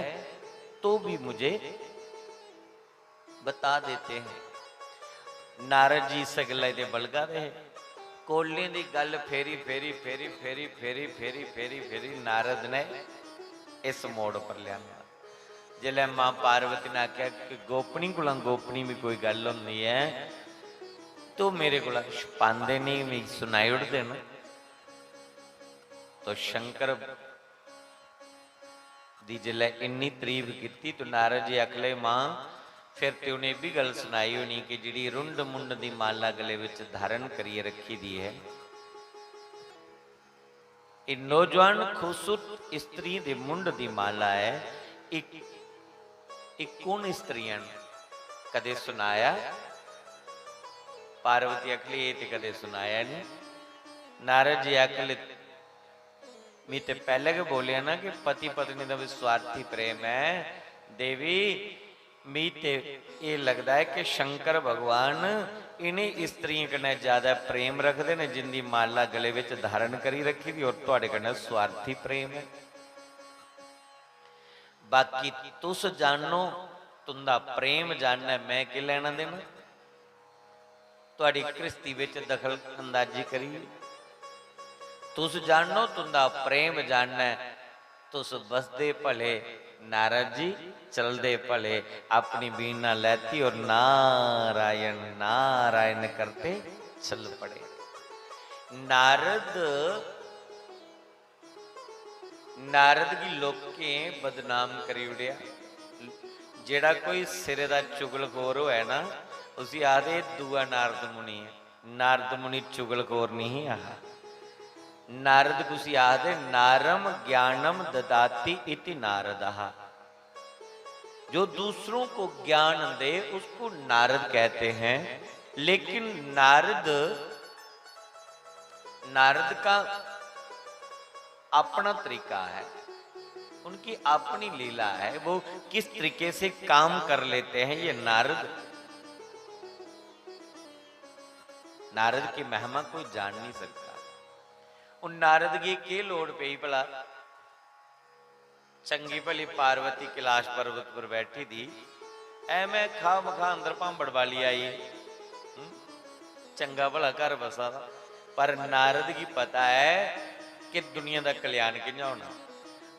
तो भी मुझे बता देते हैं। नारद जी इस गल्ला दे बलगा रहे। कोलें दी गल्ल फेरी फेरी फेरी फेरी फेरी फेरी फेरी फेरी नारद ने इस मोड़ पर लिआंदा। जिसलै मां पार्वती ने आखेआ कि गोपनी कोला गोपनी बी कोई गल्ल होंदी ऐ, तो मेरे कोला छपांदे नहीं, मिगी सुनाई ओड़दे न। तो शंकर दी जिसलै इन्नी तारीफ कीती तो नारद जी आखले, मां, फिर ते उ'नें एह् बी गल्ल सनाई होनी कि जेह्ड़ी रुंड मुंड दी माला गले विच धारण करियै रखी दी ऐ, एह् नौजवान खूबसूरत स्त्री दे मुंड दी माला ऐ। इक, इक कुण स्त्रियां न? कदे सुनाया? पार्वती आखली, "एह् ते कदे सुनाया नहीं।" नारद जी आखले, "मी ते पैह्ले गै बोलेआ ना कि पति पत्नी दा बी स्वार्थी प्रेम ऐ। देवी, मी ते एह् लगदा ऐ कि शंकर भगवान इ'नें स्त्रियें कन्नै ज्यादा प्रेम रखदे न, जिंदी माला गले विच धारण करी रखी दी, और तुआड़े कन्नै स्वार्थी प्रेम ऐ। बाकी तुस जानो, तुंदा प्रेम जानना, मैं केह् लैना देना? तुआड़ी घ्रिस्ती विच दखल अंदाजी करियै तुस जानो, तुंदा प्रेम जानना ऐ। तुस बसदे भले नारद जी, चलदे भले।" अपनी वीणा लैती और नारायण नारायण करते चल पड़े। नारद, नारद गी लोकें बदनाम करी ओड़ेआ। जेड़ा कोई सिरे दा चुगलखोर होऐ ना, उसी आखदे, "एह् दूआ नारद मुनि ऐ।" नारद मुनि चुगलखोर नहीं हा। नारद कुसी आखदे, "नारम ज्ञानम ददाति इति नारदः।" जो दूसरों को ज्ञान दे, उसको नारद कहते हैं। लेकिन नारद, नारद का अपना तरीका है, उनकी अपनी लीला है, वो किस तरीके से काम कर लेते हैं ये नारद। नारद की महिमा कोई जान नहीं सकता। उन नारद गी केह् लोड़ पेई भला? चंगी भली पार्वती कैलाश पर्वत पर बैठी दी, ऐ मैं खा मखा अंदर भांबड़ बाली आई। हं? चंगा भला घर बसा दा, पर नारद गी पता ऐ कि दुनिया दा कल्याण कि'यां होना।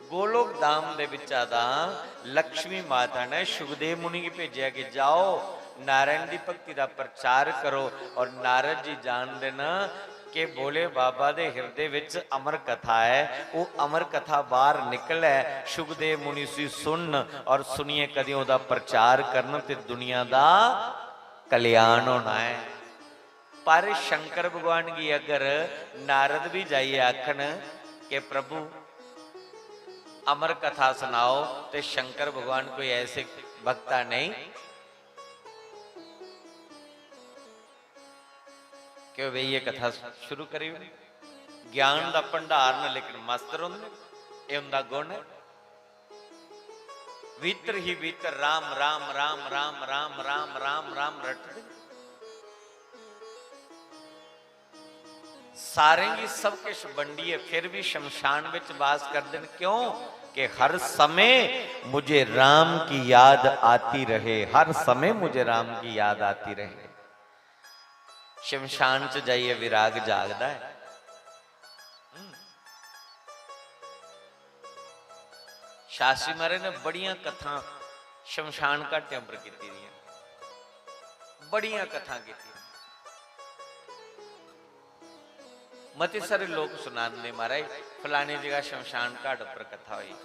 गोलोक धाम दे बिच्चा दा लक्ष्मी माता ने शुकदेव मुनि गी भेजेआ कि जाओ, नारायण दी भक्ति दा प्रचार करो। और नारद जी जानदे न कि भोले बाबा दे हिरदे विच अमर कथा ऐ, ओह अमर कथा बाहर निकलै, शुकदेव मुनि उसी सुनन और सुनियै कदें ओहदा प्रचार करन ते दुनिया दा कल्याण होना ऐ। पर शंकर भगवान गी अगर नारद भी जाइयै आखन कि प्रभु अमर कथा सनाओ, ते शंकर भगवान कोई ऐसे वक्ता नहीं कि ओह बेहियै कथा शुरू करी ओड़े। ज्ञान दा भंडार न, लेकिन मस्त रौंह्दे, एह् उं'दा गुण ऐ। भीतर ही भीतर राम, राम, राम, राम, राम, राम, राम, राम रटदे। सारें गी सब किश बंडियै फिर भी शमशान विच वास करदे न। क्यों? कि हर समय मुझे राम की याद आती रहे, हर समय मुझे राम की याद आती रहे। शमशान च जाइयै विराग जागदा ऐ। हम्म। शास्त्री महाराज ने बड़ियां कथां शमशान घाटें उप्पर कीती दियां, बड़ियां कथां कीतियां। मते सारे लोक सुनांदे, "महाराज, फलानी जगह शमशान घाट उप्पर कथा होई।"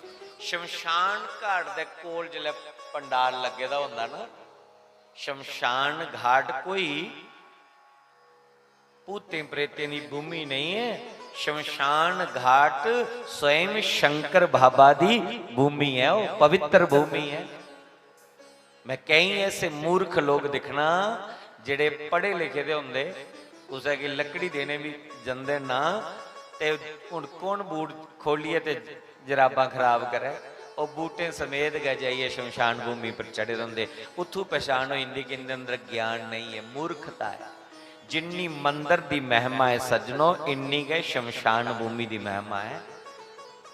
शमशान घाट दे कोल जिसलै पंडाल लग्गे दा होंदा ना, शमशान घाट कोई भूतें प्रेतें दी भूमि नहीं है, शमशान घाट स्वयं शंकर बाबा दी भूमि है, ओह पवित्र भूमि है। मैं केई ऐसे मूर्ख लोग दिक्खना जेह्ड़े पढ़े लिखे दे होंदे, कुसै गी लकड़ी देने बी जंदे ना, ते हुन कौन बूट खोलियै ते जराबां खराब करै? ओह् बूटें समेत गै जाइयै शमशान भूमि पर चढ़े रौंह्दे। उत्थूं पछान होई जंदी कि इंदे अंदर ज्ञान नेईं ऐ, मूर्खता ऐ। जिन्नी मंदर दी महिमा ऐ सज्जनो, इन्नी गै शमशान भूमि दी महिमा ऐ।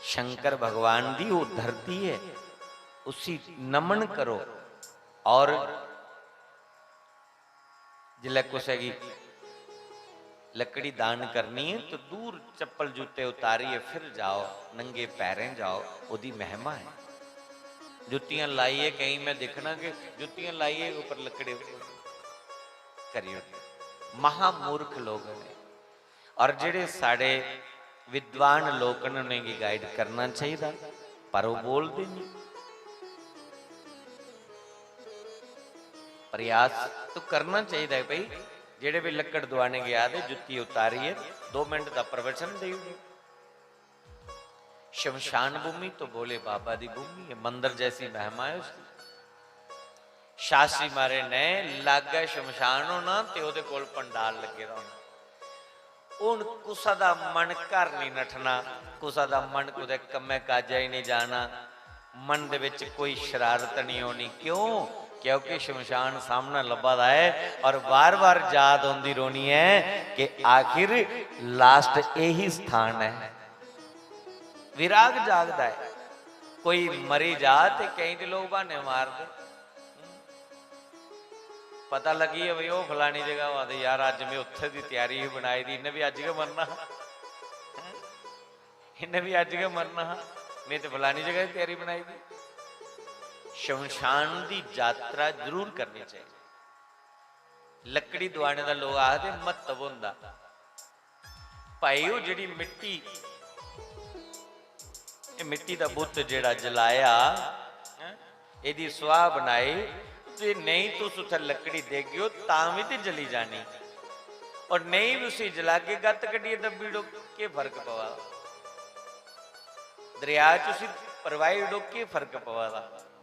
शंकर भगवान दी ओह् धरती ऐ, उसी नमन करो। और जिसलै कुसै गी लकड़ी दान करनी है तो दूर चप्पल जूते उतारियै फिर जाओ, नंगे पैरें जाओ, ओदी महिमा है। जुत्तियां लाइयै, केईं मैं दिक्खना कि जुत्तियां लाइयै उप्पर लकड़ी करी ओड़दे। महामूर्ख लोग ने। और जेह्ड़े साढ़े विद्वान लोग न, उ'नेंगी guide करना चाहिदा, पर ओह् बोलदे नहीं। प्रयास तो करना चाहिदा है भाई, जेह्ड़े भी लक्कड़ दुआने गी आए दे, जुत्ती उतारियै दो मिनट दा प्रवचन देई ओड़ो। शमशान भूमि तो भोले बाबा दी भूमि है, मंदिर जैसी महिमा है उसकी। शास्त्री मारे ने लागै शमशान होना ते ओह्दे कोल पंडाल लग्गे दा होना। हुन कुसा दा मन घर निं नठना, कुसा दा मन कुतै कम्मै काजै गी निं जाना, मन दे बिच कोई शरारत निं होनी। क्यों? क्योंकि शमशान सामनै लब्भा दा ऐ और बार-बार याद औंदी रौह्नी ऐ कि आखिर last एही स्थान ऐ। विराग जागदा ऐ। कोई मरी जा ते केईं ते लोक ब्हाने मारदे। पता लग्गी गेआ भई ओह् फलानी जगह होआ ते यार, अज्ज में उत्थै दी त्यारी ही बनाई दी, इन्नै बी अज्ज गै मरना हा। इन्नै बी अज्ज गै मरना हा, में ते फलानी जगह दी त्यारी बनाई दी। शमशान दी यात्रा जरूर करनी चाहिदी। लकड़ी दुआने दा लोक आखदे म्हत्तव होंदा। भाई, ओह् जेह्ड़ी मिट्टी, एह् मिट्टी दा बुत्त जेह्ड़ा जलाया, हैं, एह्दी स्वाह् बनाई, ते नेईं तुस उत्थै लकड़ी देगेओ, तां बी ते जली जानी। और नेईं बी उसी जलागे, गत्त कड्ढियै दब्बी ओड़ो, केह् फर्क पवा दा? दरेआ च उसी परवाही ओड़ो, केह् फर्क पवा दा?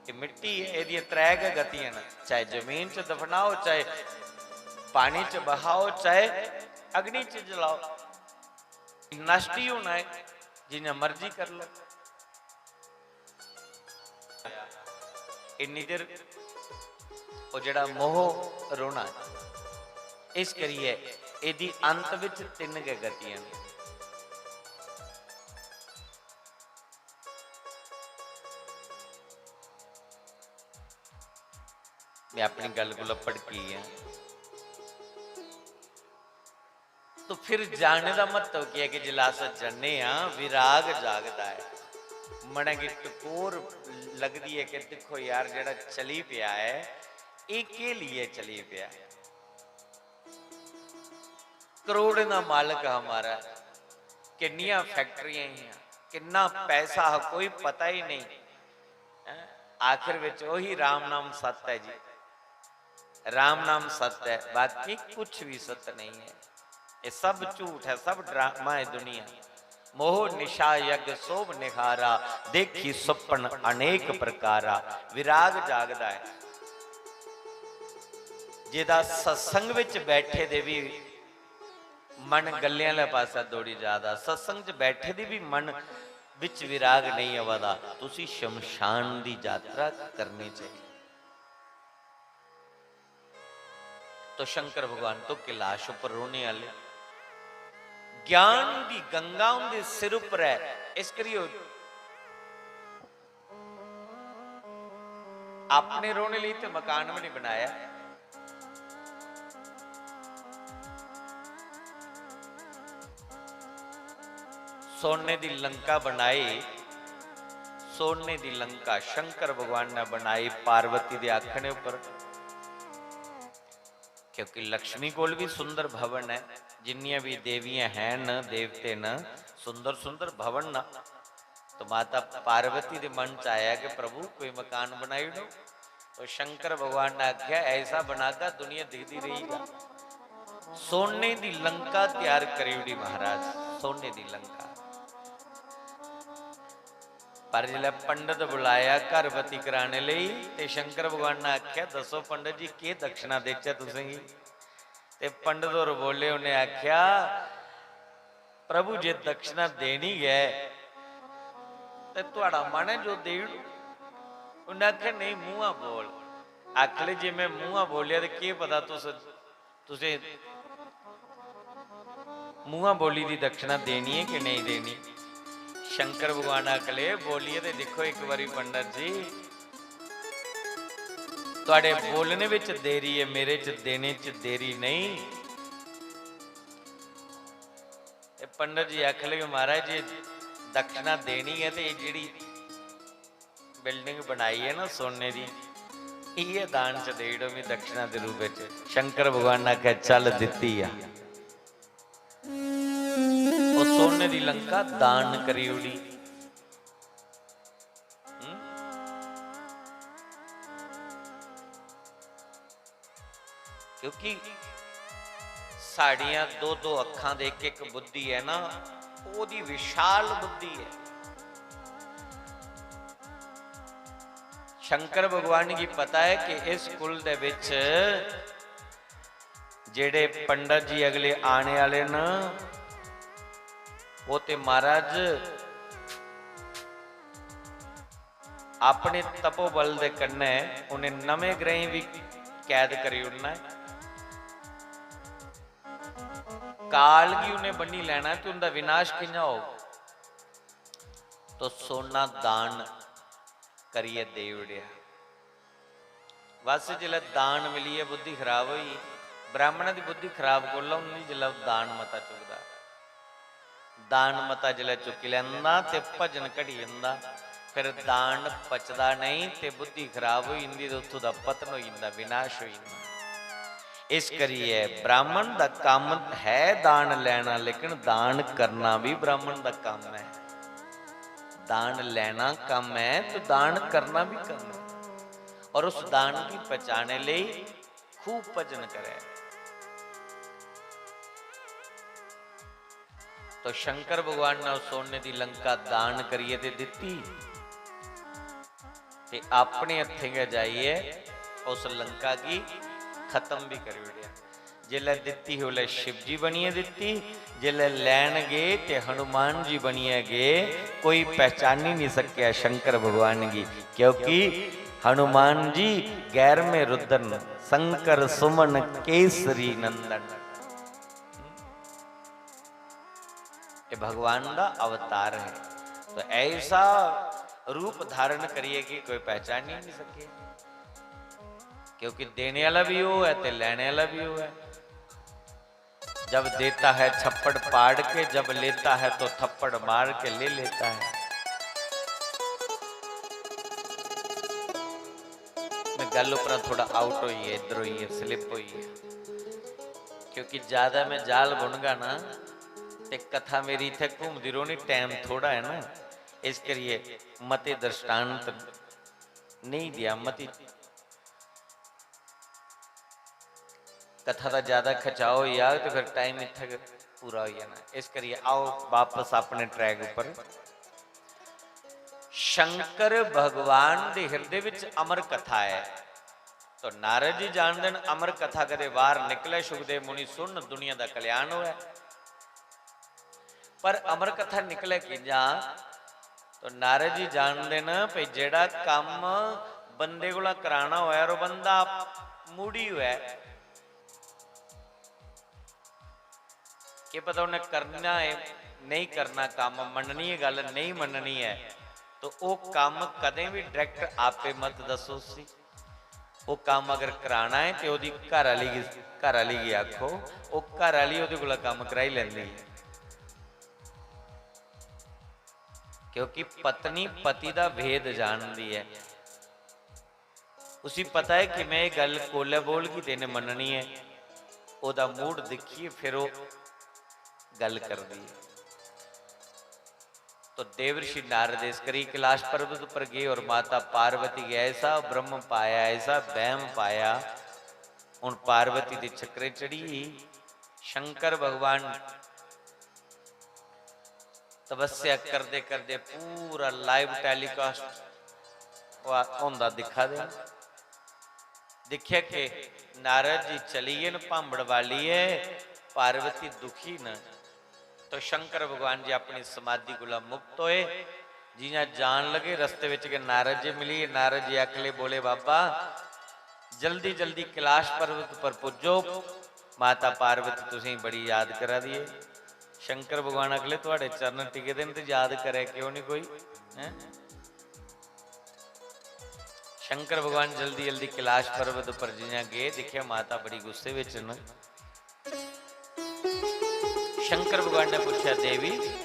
एह् मिट्टी ऐ, एह्दियां त्रै गै गतियां न, चाहे जमीन च दफनाओ, चाहे पानी च बहाओ, चाहे अग्नि च जलाओ। नष्ट ही होना ऐ, जिन्ना मर्जी कर लो। इन्नी देर ओह् जेह्ड़ा मोह रौह्ना ऐ। इस करियै एह्दी अंत बिच तिन्न गै गतियां न। में अपनी गल्ल कोला भड़की गेआ। तो फिर जाने दा म्हत्तव केह् ऐ कि जिसलै अस जन्ने आं, विराग जागदा ऐ, मनै गी टकोर लगदी ऐ कि दिक्खो यार, जेह्ड़ा चली पेआ ऐ, एह् केह् लेइयै चली पेआ? करोड़ें दा मालक हा महाराज, किन्नियां फैक्टरियां हियां, किन्ना पैसा हा, कोई पता ही नेईं। हैं? आखिर बिच ओही राम नाम सत्य ऐ जी। राम नाम सत्य ऐ, बाकी कुछ भी सत्य नहीं है। ये सब झूठ है, सब ड्रामा है दुनिया। मोह निशा यज्ञ सोभ निहारा, देखी सुपन अनेक प्रकारा। विराग जागदा है। जेदा सत्संग विच बैठे दे भी मन गल्लें आह्ले पासै दौड़ी जा दा, सत्संग च बैठे दे भी मन विच विराग नहीं आवा दा, तुसी शमशान दी यात्रा करनी चाहिए। तो शंकर भगवान तो कैलाश उप्पर रौह्ने आह्ले, ज्ञान दी गंगा उंदे सिर उप्पर ऐ, इस करियै ओह् अपने रौह्ने लेई ते मकान बी निं बनाया। सोने दी लंका बनाई, सोने दी लंका शंकर भगवान ने बनाई पार्वती दे आखने उप्पर, क्योंकि लक्ष्मी कोल भी सुंदर भवन है, जिन्नियां भी देवियां हैं न, देवते न, सुंदर सुंदर भवन न। तो माता पार्वती दे मन च आया कि प्रभु कोई मकान बनाई ओड़ो। तो शंकर भगवान ने आख्या, ऐसा बनागा दुनिया दिखदी रहेगा। सोने दी लंका तैयार करी ओड़ी महाराज, सोने दी लंका। पर जिसलै पंडित बुलाया घरपति कराने लेई, ते शंकर भगवान ने आख्या, दस्सो पंडित जी, केह् दक्षिणा देचै तुसेंगी? ते पंडित होर बोले, उ'नें आख्या, प्रभु जे दक्षिणा देनी गै ते थुआढ़ा मन ऐ जो देई ओड़ो। उ'न्नै आखेआ, नेईं, मूंहा बोल। आखले, जे में मूंहा बोलेआ ते केह् पता तुस, तुसें मूंहा बोली दी दक्षिणा देनी ऐ कि नेईं देनी। शंकर भगवान आखले, बोलियै ते दिक्खो इक बारी पंडित जी, थुआढ़े बोलने बिच देरी ऐ, मेरे च देने च देरी नेईं। ते पंडित जी आखन लगे, "महाराज, जे दक्षिणा देनी ऐ ते एह् जेह्ड़ी बिल्डिंग बनाई ऐ ना सोने दी, इ'यै दान च देई ओड़ो मी दक्षिणा दे रूपै च।" शंकर भगवान ने आखेआ, "चल, दित्ती आ।" ओह् सोने दी लंका दान करी ओड़ी। हम्म? क्योंकि साड़ियां दो दो अक्खां दे इक इक बुद्धि है ना, ओह्दी विशाल बुद्धि है। शंकर भगवान गी पता है कि इस कुल दे विच जेड़े पंडित जी अगले आने आह्ले न, ओह् ते महाराज अपने तपोबल दे कन्नै उ'नें नमें ग्रहें बी कैद करी ओड़ना ऐ। काल गी उ'नें बन्नी लैना ऐ ते उं'दा विनाश कि'यां होग? तो सोना दान करियै देई ओड़ेआ। बस जिसलै दान मिलियै बुद्धि खराब होई, ब्राह्मणें दी बुद्धि खराब कोला होंदी जिसलै ओह् दान मता चुकदा। दान मता जिसलै चुक्की लैंदा ते भजन घटी जंदा। फिर दान पचदा नेईं ते बुद्धि खराब होई जंदी ते उत्थूं दा पतन होई जंदा, विनाश होई जंदा। इस करियै ब्राह्मण दा कम्म है दान लैना, लेकिन दान करना भी ब्राह्मण दा कम्म है। दान लैना कम्म है तो दान करना भी कम्म है। और उस दान की पहचाने लेई खूब भजन करे। तो शंकर भगवान ने उस सोने दी लंका दान करियै ते दित्ती ते अपने हत्थें गै जाइयै उस लंका गी खत्म भी करी ओड़ेआ। जिसलै दित्ती ही, उसलै शिव जी बनियै दित्ती, जिसलै लैन गे ते हनुमान जी बनियै गे। कोई पहचानी नहीं सकेआ शंकर भगवान गी, क्योंकि हनुमान जी गैर में रुद्र न, शंकर सुमन केसरी नंदन। ये भगवान का अवतार है, तो ऐसा रूप धारण करिए कि कोई पहचान ही नहीं सके, क्योंकि देने वाला भी वो है ते लेने वाला भी वो है। जब देता है छप्पड़ पाड़ के, जब लेता है तो थप्पड़ मार के ले लेता है। मैं गल उपरा थोड़ा आउट होई है, इधर होई है, स्लिप होई है, क्योंकि ज्यादा मैं जाल बुनगा ना ते कथा मेरी इत्थै घूमदी रौहनी, टाइम थोड़ा है ना, इस करिए मते दृष्टांत नहीं दिया, मती कथा दा ज्यादा खचाव होई जाग ते फिर टाइम इत्थै गै पूरा होई जाना। इस करियै आओ बापस अपने ट्रैक उप्पर। शंकर भगवान दे हिरदे विच अमर कथा ऐ। तो नारद जी जानदे न, अमर कथा कदे बाहर निकले, सुखदेव मुनि सुन, दुनिया दा कल्याण होऐ। पर अमर कथा निकले किंजा? तो नारद जी जानदे न भई जेड़ा कम्म बंदे कोला कराना होऐ और बंदा मुड़ी होऐ, केह् पता उन्हें करना है, नहीं करना, कम्म मननी है, गल्ल नहीं मननी है, तो ओह् कम्म कदें भी डायरेक्ट आपे मत दस्सो उसी। ओह् कम्म अगर कराना है ते ओह्दी घर आह्ली गी, घर आह्ली गी आखो, ओह् घर आह्ली ओह्दे कोला कम्म कराई लैंदी ऐ। क्योंकि पत्नी पति दा भेद जानदी ऐ, उसी पता ऐ कि मैं एह् गल्ल कोलै बोलगी ते इ'न्नै मन्ननी ऐ। ओह्दा मूड दिक्खियै फिर ओह् गल्ल करदी ऐ। तो देवर्षि नारद इस करी कैलाश पर्वत पर गए और माता पार्वती गी ऐसा भ्रम पाया, ऐसा वहम पाया। हुन पार्वती दे चक्करें चढ़ी गेई। शंकर भगवान तपस्या करदे करदे पूरा लाइव टेलीकास्ट होंदा दिक्खा दे न। दिक्खेआ कि नारद जी चली गे न, भांबड़ बालियै, पार्वती दुखी न। तो शंकर भगवान जी अपनी समाधि कोला मुक्त होए। जियां जान लगे, रस्ते विच गै नारद जी मिली गे। नारद जी आखले, बोले, "बाबा, जल्दी जल्दी कैलाश पर्वत पर पुज्जो, माता पार्वती तुसेंगी बड़ी याद करा दी है।" शंकर भगवान आखले, "थुआड़े चरण टिके दे न ते याद करे क्यों नहीं कोई, हैं?" शंकर भगवान जल्दी जल्दी कैलाश पर्वत पर जियां गए, दिक्खेआ माता बड़ी गुस्से विच न। शंकर भगवान ने पूछा, "देवी,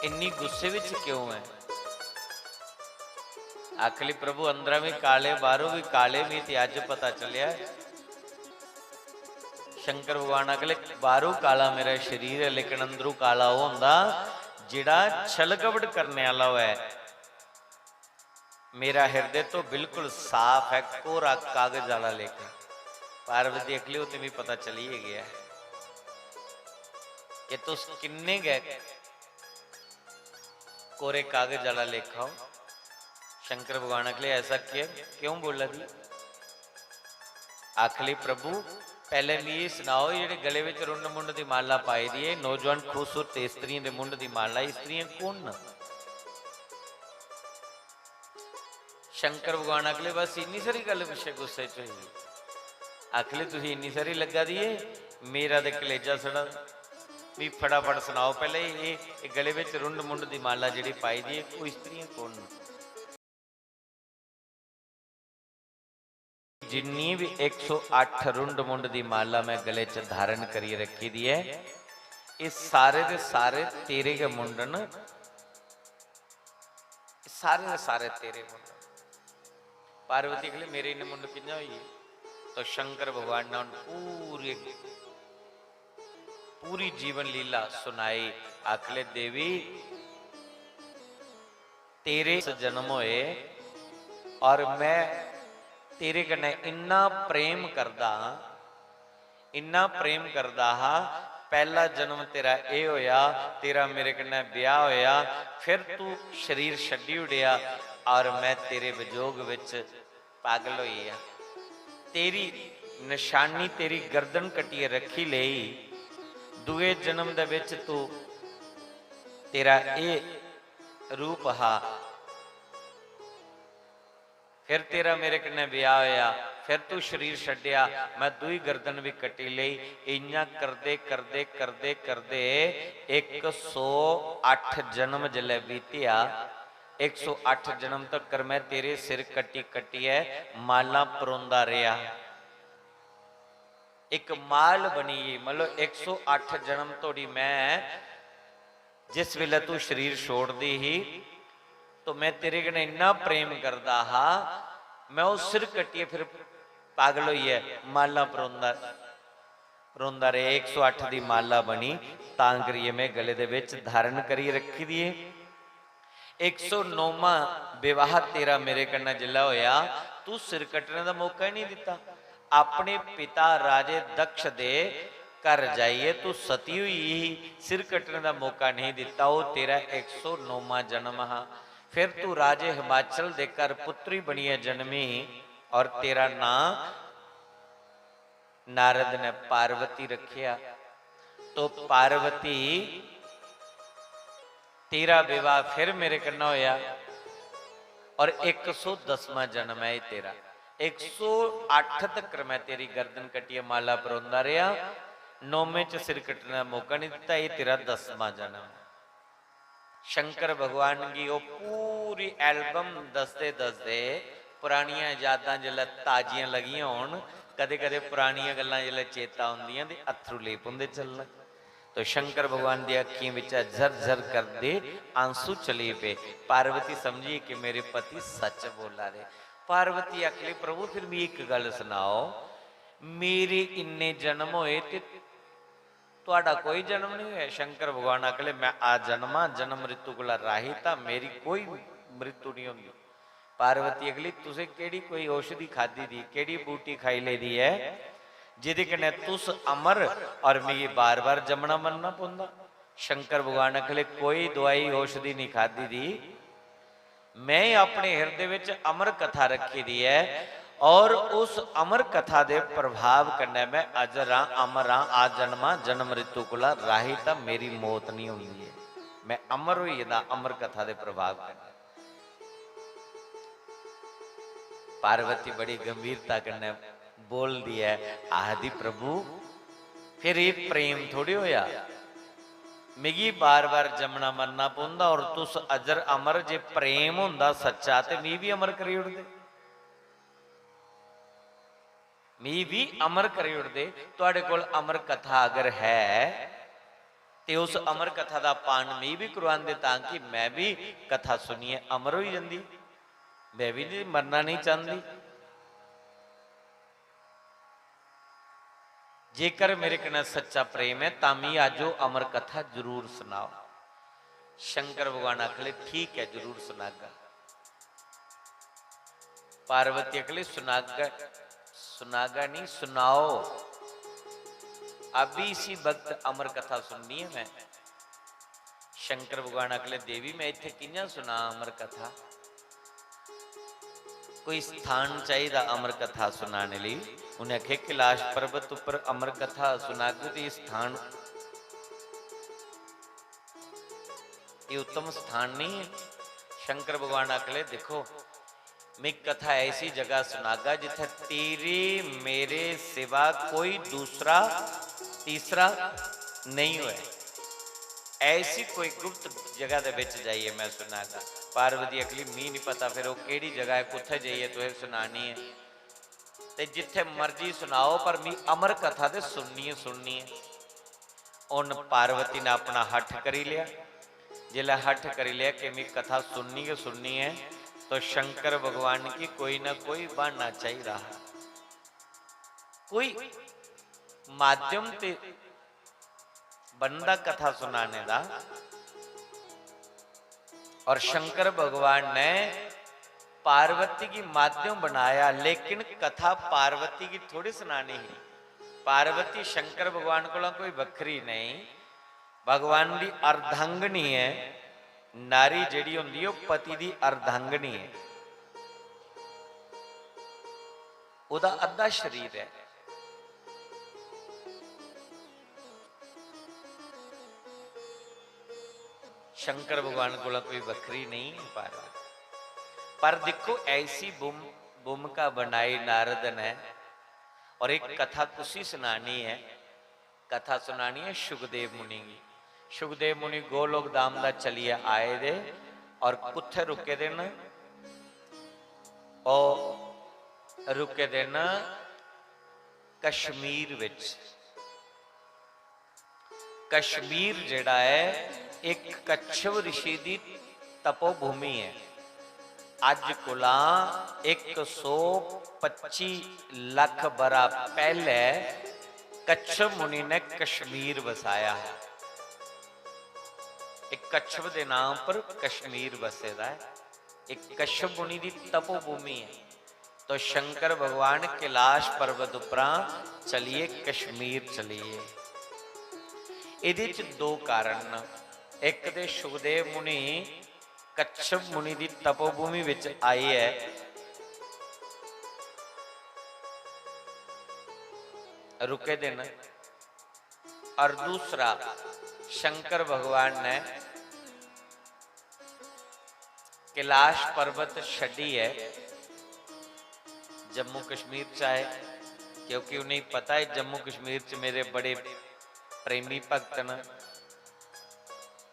इन्नी गुस्से विच क्यों है?" आखली, "प्रभु, अंदरा भी काले, बाहरों भी काले, मी ते अज पता चलिया।" शंकर भगवान आखले, "बाहरों काला मेरा शरीर है, लेकिन अंदरों काला ओह होंदा जेड़ा छल कपट करने आला होऐ। मेरा हिरदे तो बिल्कुल साफ है, कोरा कागज आला लेखा।" पार्वती आखली, "ओह ते मी पता चली गै गया है कि तुस किन्ने गै कोरे कागज आला लेखा हो।" शंकर भगवान आखले, "ऐसा क्या, क्यों बोला दी?" आखली, "प्रभु, पैहले मी एह सनाओ, जेहड़े गले विच रुंड मुंड दी माला पाई दी है, नौजवान खूबसूरत स्त्रियों दे मुंड दी माला, स्त्रियां कु'न न?" शंकर भगवान आखले, "बस इन्नी सारी गल्ल पिच्छे गुस्से च होई गेई?" आखले, "तुसी इन्नी सारी लग्गा दी है, मेरा ते कलेजा सड़ा दा। मी फटाफट सनाओ पैहले, एह, एह गले विच रुंड मुंड दी माला जेहड़ी पाई दी है, ओह स्त्रियां कु'न न?" जिन्नी भी इक सौ अट्ठ रुंड मुंड दी माला मैं गले च धारण करियै रखी दी ऐ, एह सारे दे सारे तेरे गै मुंड न, एह सारे दे सारे तेरे मुंड न। पार्वती आखले, "मेरे इन्ने मुंड कि'यां होई गे?" तो शंकर भगवान ने उन पूरी, पूरी जीवन लीला सुनाई। आखले, "देवी, तेरे जन्म होए और मैं तेरे कन्नै इन्ना प्रेम करदा हां, इन्ना प्रेम करदा हा। पैह्ला जन्म तेरा एह् होया, तेरा मेरे कन्नै ब्याह होया, फिर तू शरीर छड्डी ओड़ेआ और मैं तेरे विजोग विच पागल होई गेआ। तेरी नशानी, तेरी गर्दन कट्टियै रखी लेई। दूए जन्म दे विच तू, तेरा एह् रूप हा, फिर तेरा मेरे कन्नै ब्याह होया, फिर तू शरीर छड्डेआ, मैं दूई गर्दन भी कट्टी लेई। इ'यां करदे, करदे, करदे, करदे इक सौ अट्ठ जन्म जिसलै बीतेआ, इक सौ अट्ठ जन्म तकर मैं तेरे सिर कट्टी, कट्टियै मालां परोंदा रेहा। इक माल बनी गेई, मतलब इक सौ अट्ठ जन्म धोड़ी मैं, जिस बेल्लै तू शरीर छोड़दी ही, तो मैं तेरे कन्नै इन्ना प्रेम करदा हा, मैं ओह् सिर कट्टियै फिर पागल होइयै माला परोंदा, परोंदा रेहा। इक सौ अट्ठ दी माला बनी, तां करियै मैं गले दे बिच धारण करियै रखी दी ऐ। इक सौ नौमां विवाह तेरा मेरे कन्नै जिसलै होया, तू सिर कट्टने दा मौका ही नहीं दित्ता। अपने पिता राजे दक्ष दे घर जाइयै तू सती होई ही, सिर कट्टने दा मौका नहीं दित्ता। ओह् तेरा इक सौ नौमां जन्म हा। फिर तू राजे हिमाचल दे घर पुत्री बनियै जन्मी और तेरा नां नारद ने पार्वती रखेआ। तो पार्वती, तेरा विवाह फिर मेरे कन्नै होया और इक सौ दसवां जन्म है एह् तेरा। इक सौ अट्ठ तकर मैं तेरी गर्दन कट्टियै माला परोंदा रेहा। नौमें च सिर कट्टने दा मौका नहीं दित्ता, एह् तेरा दसवां जन्म है। शंकर भगवान गी ओह् पूरी album दसदे दसदे परानियां यादां जिसलै ताजियां लगियां होन, कदें-कदें परानियां गल्लां जिसलै चेता औंदियां ते अत्थरू लेई पौंदे चलन। तो शंकर भगवान दी अक्खीं बिच्चा झरझर करदे आंसू चली पे। पार्वती समझी कि मेरे पति सच बोला दे। पार्वती आखली, "प्रभु, फिर मिगी इक गल्ल सनाओ, मेरे इन्ने जन्म होए ते तुहाडा कोई जन्म नहीं होया?" शंकर भगवान आखले, "मैं आजन्मा, जन्म मृत्यु कोला राहित हां, मेरी कोई मृत्यु नहीं होंदी।" पार्वती आखली, "तुसें केड़ी कोई औषधि खादी दी, केड़ी बूटी खाई लेदी है, जेदे कन्नै तुस अमर और मिगी बार-बार जमना मरना पौंदा?" शंकर भगवान आखले, "कोई दवाई औषधि नहीं खादी दी, मैं अपने हिरदे विच अमर कथा रखी दी है और उस अमर कथा दे प्रभाव कन्नै मैं अजर हां, अमर हां, आजन्मा, जन्म मृत्यु कोला राहित हां, मेरी मौत नहीं होंदी है। मैं अमर होई गेदा अमर कथा दे प्रभाव कन्नै।" पार्वती बड़ी गंभीरता कन्नै बोलदी ऐ, आखदी, "प्रभु, फिर एह् प्रेम थोड़ी होया, मिगी बार-बार जमना मरना पौंदा और तुस अजर अमर, जे प्रेम होंदा सच्चा ते मी बी अमर करी ओड़दे।" मी भी अमर करी ओड़दे। तुआढ़े कोल अमर कथा अगर है ते उस अमर कथा दा पान मी भी करवांदे, तां कि मैं भी कथा सुनियै अमर होई जंदी, मैं भी नहीं मरना नहीं चांहदी। जेकर मेरे कन्नै सच्चा प्रेम ऐ, तां मी अज्ज ओह् अमर कथा जरूर सनाओ। शंकर भगवान आखले, "ठीक ऐ, जरूर सनागा।" पार्वती आखले, "सुनागा, सुनागा नहीं, सुनाओ। अभी इसी वक्त अमर कथा सुननी है मैं।" शंकर भगवान आखले, "देवी, मैं इत्थे कि'यां सुनां अमर कथा? कोई स्थान चाहिदा अमर कथा सुनाने लेई।" उ'नें आखेआ, "कैलाश पर्वत उप्पर अमर कथा सुनागे ते एह् स्थान, एह् उत्तम स्थान नहीं है।" शंकर भगवान आखले, "दिक्खो, मैं कथा ऐसी जगह सुनागा जित्थै तेरे मेरे सिवा कोई दूसरा तीसरा नहीं होए। ऐसी कोई गुप्त जगह दे बिच जाइयै मैं सुनागा।" पार्वती आखली, "मी नहीं पता फिर ओह् केह्ड़ी जगह ऐ, कुत्थै जाइयै तुसें सुनानी ऐ। ते जित्थै मर्जी सुनाओ, पर मी अमर कथा ते सुननी ऐ, सुननी ऐ।" उन पार्वती ने अपना हठ करी लेआ। जिसलै हठ करी लेआ कि मी कथा सुननी गै सुननी ऐ, तो शंकर भगवान गी कोई ना कोई ब्हाना चाहिदा हा, कोई माध्यम ते बनदा कथा सुनाने दा। और शंकर भगवान ने पार्वती गी माध्यम बनाया, लेकिन कथा पार्वती गी थोड़ी सुनानी ही। पार्वती शंकर भगवान कोला कोई बक्खरी नहीं। भगवान दी अर्धांगिनी ऐ। नारी जेह्ड़ी होंदी ऐ, ओह् पति दी अर्धांगिनी ऐ, ओह्दा अद्धा शरीर ऐ। शंकर भगवान कोला कोई बक्खरी नहीं है पार्वती। पर दिक्खो, ऐसी भूम-, भूमिका बनाई नारद ने। और एक कथा कुसी सुनानी है, कथा सुनानी है सुखदेव मुनि गी। सुखदेव मुनि गोलोक धाम दा चलियै आए दे और कुत्थै रुके दे न? ओह् रुके दे न कश्मीर विच। कश्मीर जेह्ड़ा ऐ, इक कच्छप ऋषि दी तपोभूमि ऐ। अज्ज कोला इक सौ पच्ची लक्ख बरा पैह्ले कच्छप मुनि ने कश्मीर बसाया हा। इक कच्छप दे नाम पर कश्मीर बसे दा ऐ। इक कच्छप मुनि दी तपोभूमि ऐ। तो शंकर भगवान कैलाश पर्वत उपरा चलिए कश्मीर चलिए। एह्दे च दो कारण न। इक ते सुखदेव मुनि कच्छप मुनि दी तपोभूमि विच आइयै रुके दे न, और दूसरा शंकर भगवान ने कैलाश पर्वत छड्डियै जम्मू कश्मीर च आए, क्योंकि उ'नेंगी पता ऐ जम्मू कश्मीर च मेरे बड़े प्रेमी भक्त न।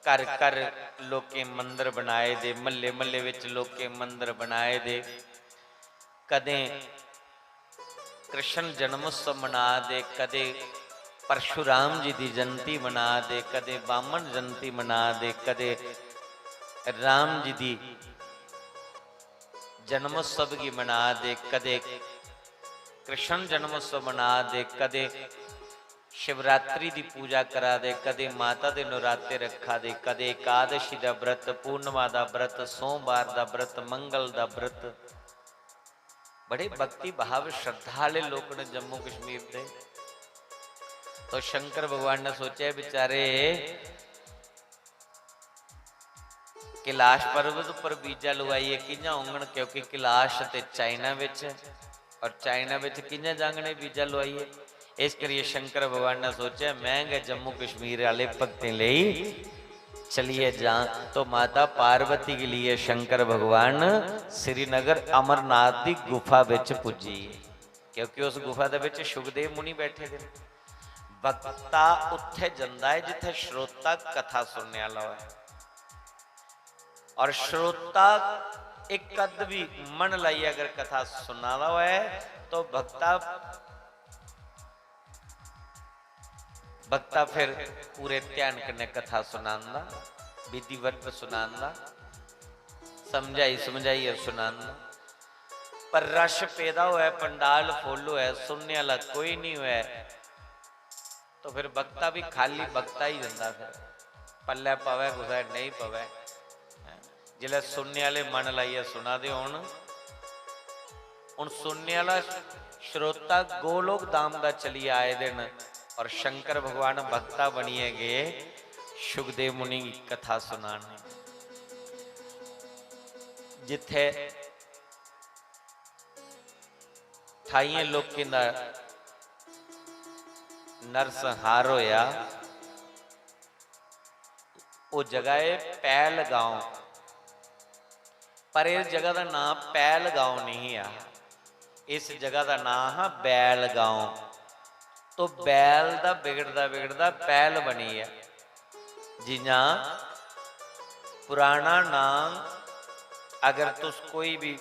घर घर लोकें मंदर बनाए दे, म्हल्ले म्हल्ले बिच लोकें मंदर बनाए दे। कदें कृष्ण जन्मोत्सव मना दे, कदें परशुराम जी दी जयंती मना दे, कदें बामन जयंती मना दे, कदें राम जी दी जन्मोत्सव गी मना दे, कदें कृष्ण जन्मोत्सव मना दे, कदें शिवरात्रि दी पूजा करा दे, कदें माता दे नराते रखा दे, कदें एकादशी दा व्रत, पूर्णिमा दा व्रत, सोमवार दा व्रत, मंगल दा व्रत। बड़े भक्ति भाव, श्रद्धा आह्ले लोक न जम्मू कश्मीर दे। तो शंकर भगवान ने सोचेआ, बेचारे कैलाश पर्वत उप्पर बीजा लुआइयै कि'यां औङन, क्योंकि कैलाश ते चाइना बिच ऐ, और चाइना बिच कि'यां जाङन एह् बीजा लुआइयै? इस करियै शंकर भगवान ने सोचेआ, "मैं गै जम्मू कश्मीर आह्ले भक्तें लेई चलियै जां।" तो माता पार्वती गी लेइयै शंकर भगवान श्रीनगर अमरनाथ दी गुफा बिच पुज्जी, क्योंकि उस गुफा दे बिच सुखदेव मुनि बैठे दे न। भक्ता उत्थै जंदा ऐ जित्थै श्रोता कथा सुनने आह्ला होऐ। और श्रोता इक अद्ध भी मन लाइयै अगर कथा सुना दा होऐ, तो भक्ता भक्ता फिर पूरे ध्यान कन्नै कथा सुनांदा, विधिवत सुनांदा, समझाई समझाइयै सुनांदा। पर रश पेदा होऐ, पंडाल full होऐ, सुनने आह्ला कोई निं होऐ, तो फिर भक्ता बी खाल्ली भक्ता ही जंदा, फिर पल्लै पवै कुसै नेईं पवै। जिसलै सुनने आह्ले मन लाइयै सुना दे होन, हून सुनने आह्ला श्रोता गोलोक धाम दा चलियै आए दे न और शंकर भगवान भक्ता बनियै गे शुकदेव मुनि गी कथा सुनाने, जित्थै ठाइयें लोकें दा नरसंहार होया। ओह् जगह ऐ पैलगांव, पर इस जगह दा नांऽ पैलगांव नहीं हा। इस जगह दा नांऽ हा बैलगांव। तो बैल दा बिगड़दा बिगड़दा पैल बनी गेआ। जियां पुराना नांऽ, अगर तुस कोई भी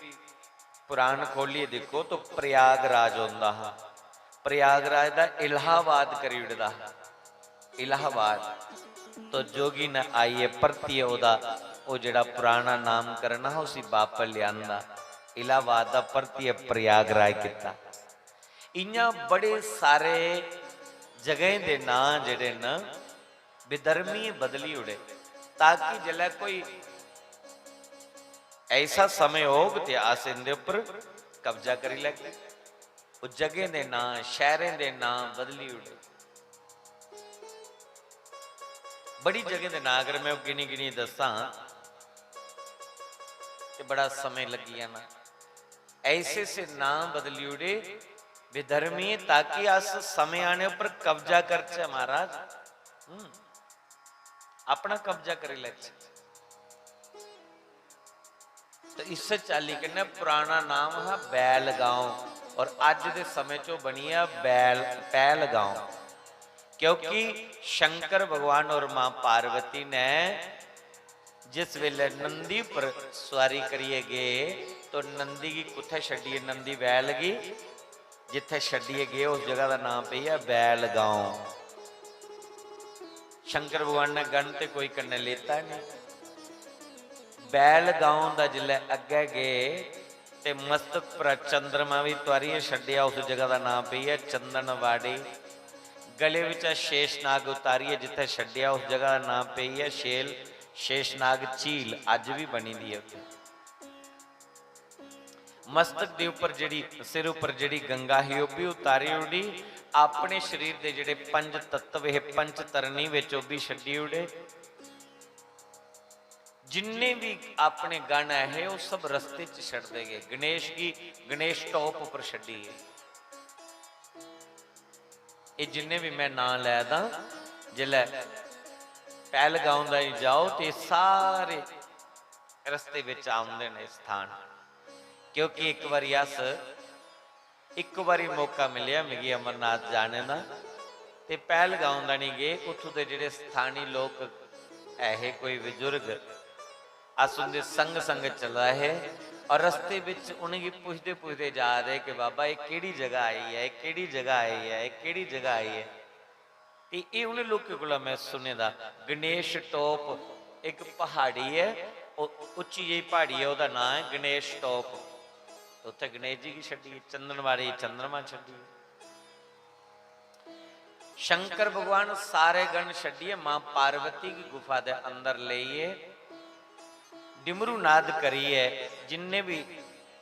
पुराण खोलियै दिक्खो तो प्रयागराज होंदा हा, प्रयागराज दा इलाहाबाद करी ओड़े दा हा। इलाहाबाद। तो जोगी ने आइयै परतियै ओह्दा, ओह् जेह्ड़ा पराना नामकरण हा, उसी बापस लेआंदा। इलाहाबाद दा परतियै प्रयागराज कीता। इ'यां बड़े सारे जगहें दे नांऽ जेह्ड़े न, विधर्मियें बदली ओड़े, ताकि जिसलै कोई ऐसा समें होग ते अस इं'दे उप्पर कब्जा करी लैगे। ओह् जगहें दे नांऽ, शैह्रें दे नांऽ बदली ओड़े। बड़ी जगहें दे नांऽ अगर में ओह् गिनी गिनी दस्सां ते बड़ा समें लग्गी जाना। ऐसे ऐसे नांऽ बदली ओड़े विधर्मियें, ताकि अस समें आने उप्पर कब्जा करचै महाराज। हम्म। अपना कब्जा करी लैचै। तो इस चाल्ली कन्नै पुराना नाम हा बैलगांव और अज्ज दे समें च ओह् बनी गेआ बैल, पैलगांव। क्योंकि शंकर भगवान और मां पार्वती ने जिस वेले नंदी पर सुआरी करियै गे, तो नंदी गी कुत्थै छड्डियै, नंदी बैल गी जित्थै छड्डियै गे, उस जगह दा नांऽ पेई गेआ बैलगांव। शंकर भगवान ने गण ते कोई कन्नै लेता नहीं। बैलगांव दा जिसलै अग्गै गे ते मस्तक परा चंद्रमा बी तुआरियै छड्डेआ, उस जगह दा नांऽ पेई गेआ चंदनवाड़ी। गले बिचा शेषनाग उतारियै जित्थै छड्डेआ, उस जगह दा नांऽ पेई गेआ शेल, शेषनाग झील अज्ज बी बनी दी ऐ उत्थै। मस्तक दे उप्पर जेह्ड़ी, सिर उप्पर जेह्ड़ी गंगा ही, ओह् बी उतारी ओड़ी। अपने शरीर दे जेह्ड़े पंज तत्व हे, पंच तरनी बिच, ओह् बी छड्डी ओड़े। जिन्ने बी अपने गण ऐ हे, ओह् सब रस्ते च छड्डदे गे। गणेश गी गणेश टॉप उप्पर छड्डी गे। एह् जिन्ने बी में नांऽ लै दा, जिसलै पैहलगांव दा ही जाओ ते सारे रस्ते बिच औंदे न एह् स्थान। क्योंकि इक बारी अस, इक बारी मौका मिलेआ मिगी अमरनाथ जाने दा, ते पैहलगांव दा निं गे, उत्थूं दे जेह्ड़े स्थानी लोक ऐ हे, कोई बजुर्ग, अस उं'दे संग संग चला दे हे और रस्ते बिच उ'नेंगी पुछदे पुछदे जा दे कि बाबा, एह् केह्ड़ी जगह आई ऐ, एह् केह्ड़ी जगह आई ऐ, एह् केह्ड़ी जगह आई ऐ। ते एह् उ'नें लोकें कोला में सुने दा, गणेश टॉप इक प्हाड़ी ऐ, ओह् उच्ची जेही प्हाड़ी ऐ, ओह्दा नांऽ ऐ गणेश टॉप। ते उत्थै गणेश जी गी छड्डियै, चंदनवाड़ी चंद्रमा छड्डियै, शंकर भगवान सारे गण छड्डियै मां पार्वती गी गुफा दे अंदर लेइयै डिमरू नाद करियै जिन्ने बी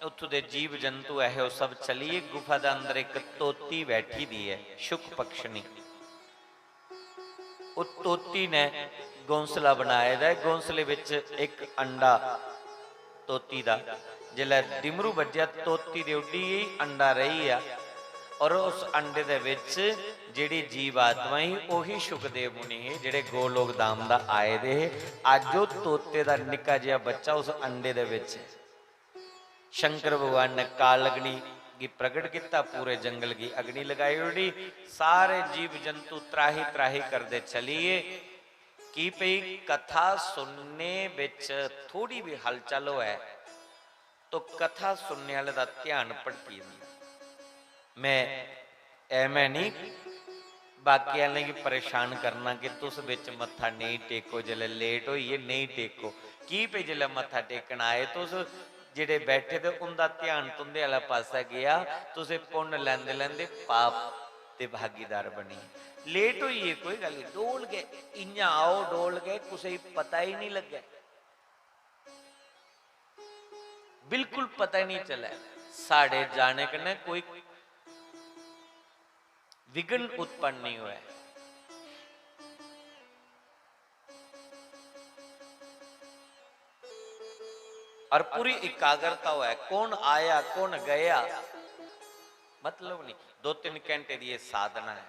उत्थूं दे जीव जंतु ऐ हे, ओह् सब चलियै गुफा दे अंदर इक तोती बैठी दी ऐ, शुक पक्षनी। ओह् तोती ने घौंसला बनाए दा ऐ, घौंसले बिच इक अंडा तोती दा, जिसलै डिमरू बज्जेआ, तोती दे उड्डी गेई, अंडा रेही गेआ। और उस अंडे दे बिच जेह्ड़ी जीव आत्मा ही, ओही शुकदेव मुनि हे, जेह्ड़े गोलोक धाम दा आए दे हे। अज्ज ओह् तोते दा निक्का जेहा बच्चा उस अंडे दे बिच ऐ। शंकर भगवान ने काल अग्नि गी प्रगट किता, पूरे जंगल गी अग्नि लगाई ओड़ी, सारे जीव जंतु त्राही त्राही करदे चली गे। की पई कथा सुनने बिच थोड़ी भी हलचल होऐ तो कथा सुनने आह्ले दा ध्यान भटकी जंदा। में ऐवें निं बाकी आह्लें गी परेशान करना कि तुस बिच मत्था नेईं टेको, जिसलै लेट होई गे नेईं टेको। की भई जिसलै मत्था टेकन आए तुस, जेह्ड़े बैठे दे, उं'दा ध्यान तुं'दे आह्ला पासै गेआ, तुस एह् पुन्न लैंदे लैंदे पाप दे भागीदार बनी गे। लेट होई गे, कोई गल्ल निं, डोल गै, इ'यां आओ डोल गै, कुसै गी पता गै निं लग्गै। बिल्कुल पता ही निं चलै। साढ़े जाने कन्नै कोई विघ्न उत्पन्न निं होऐ। और पूरी एकाग्रता होऐ, कौन आया, कौन गया, मतलब निं। दो तिन्न घैंटे दी एह् साधना ऐ।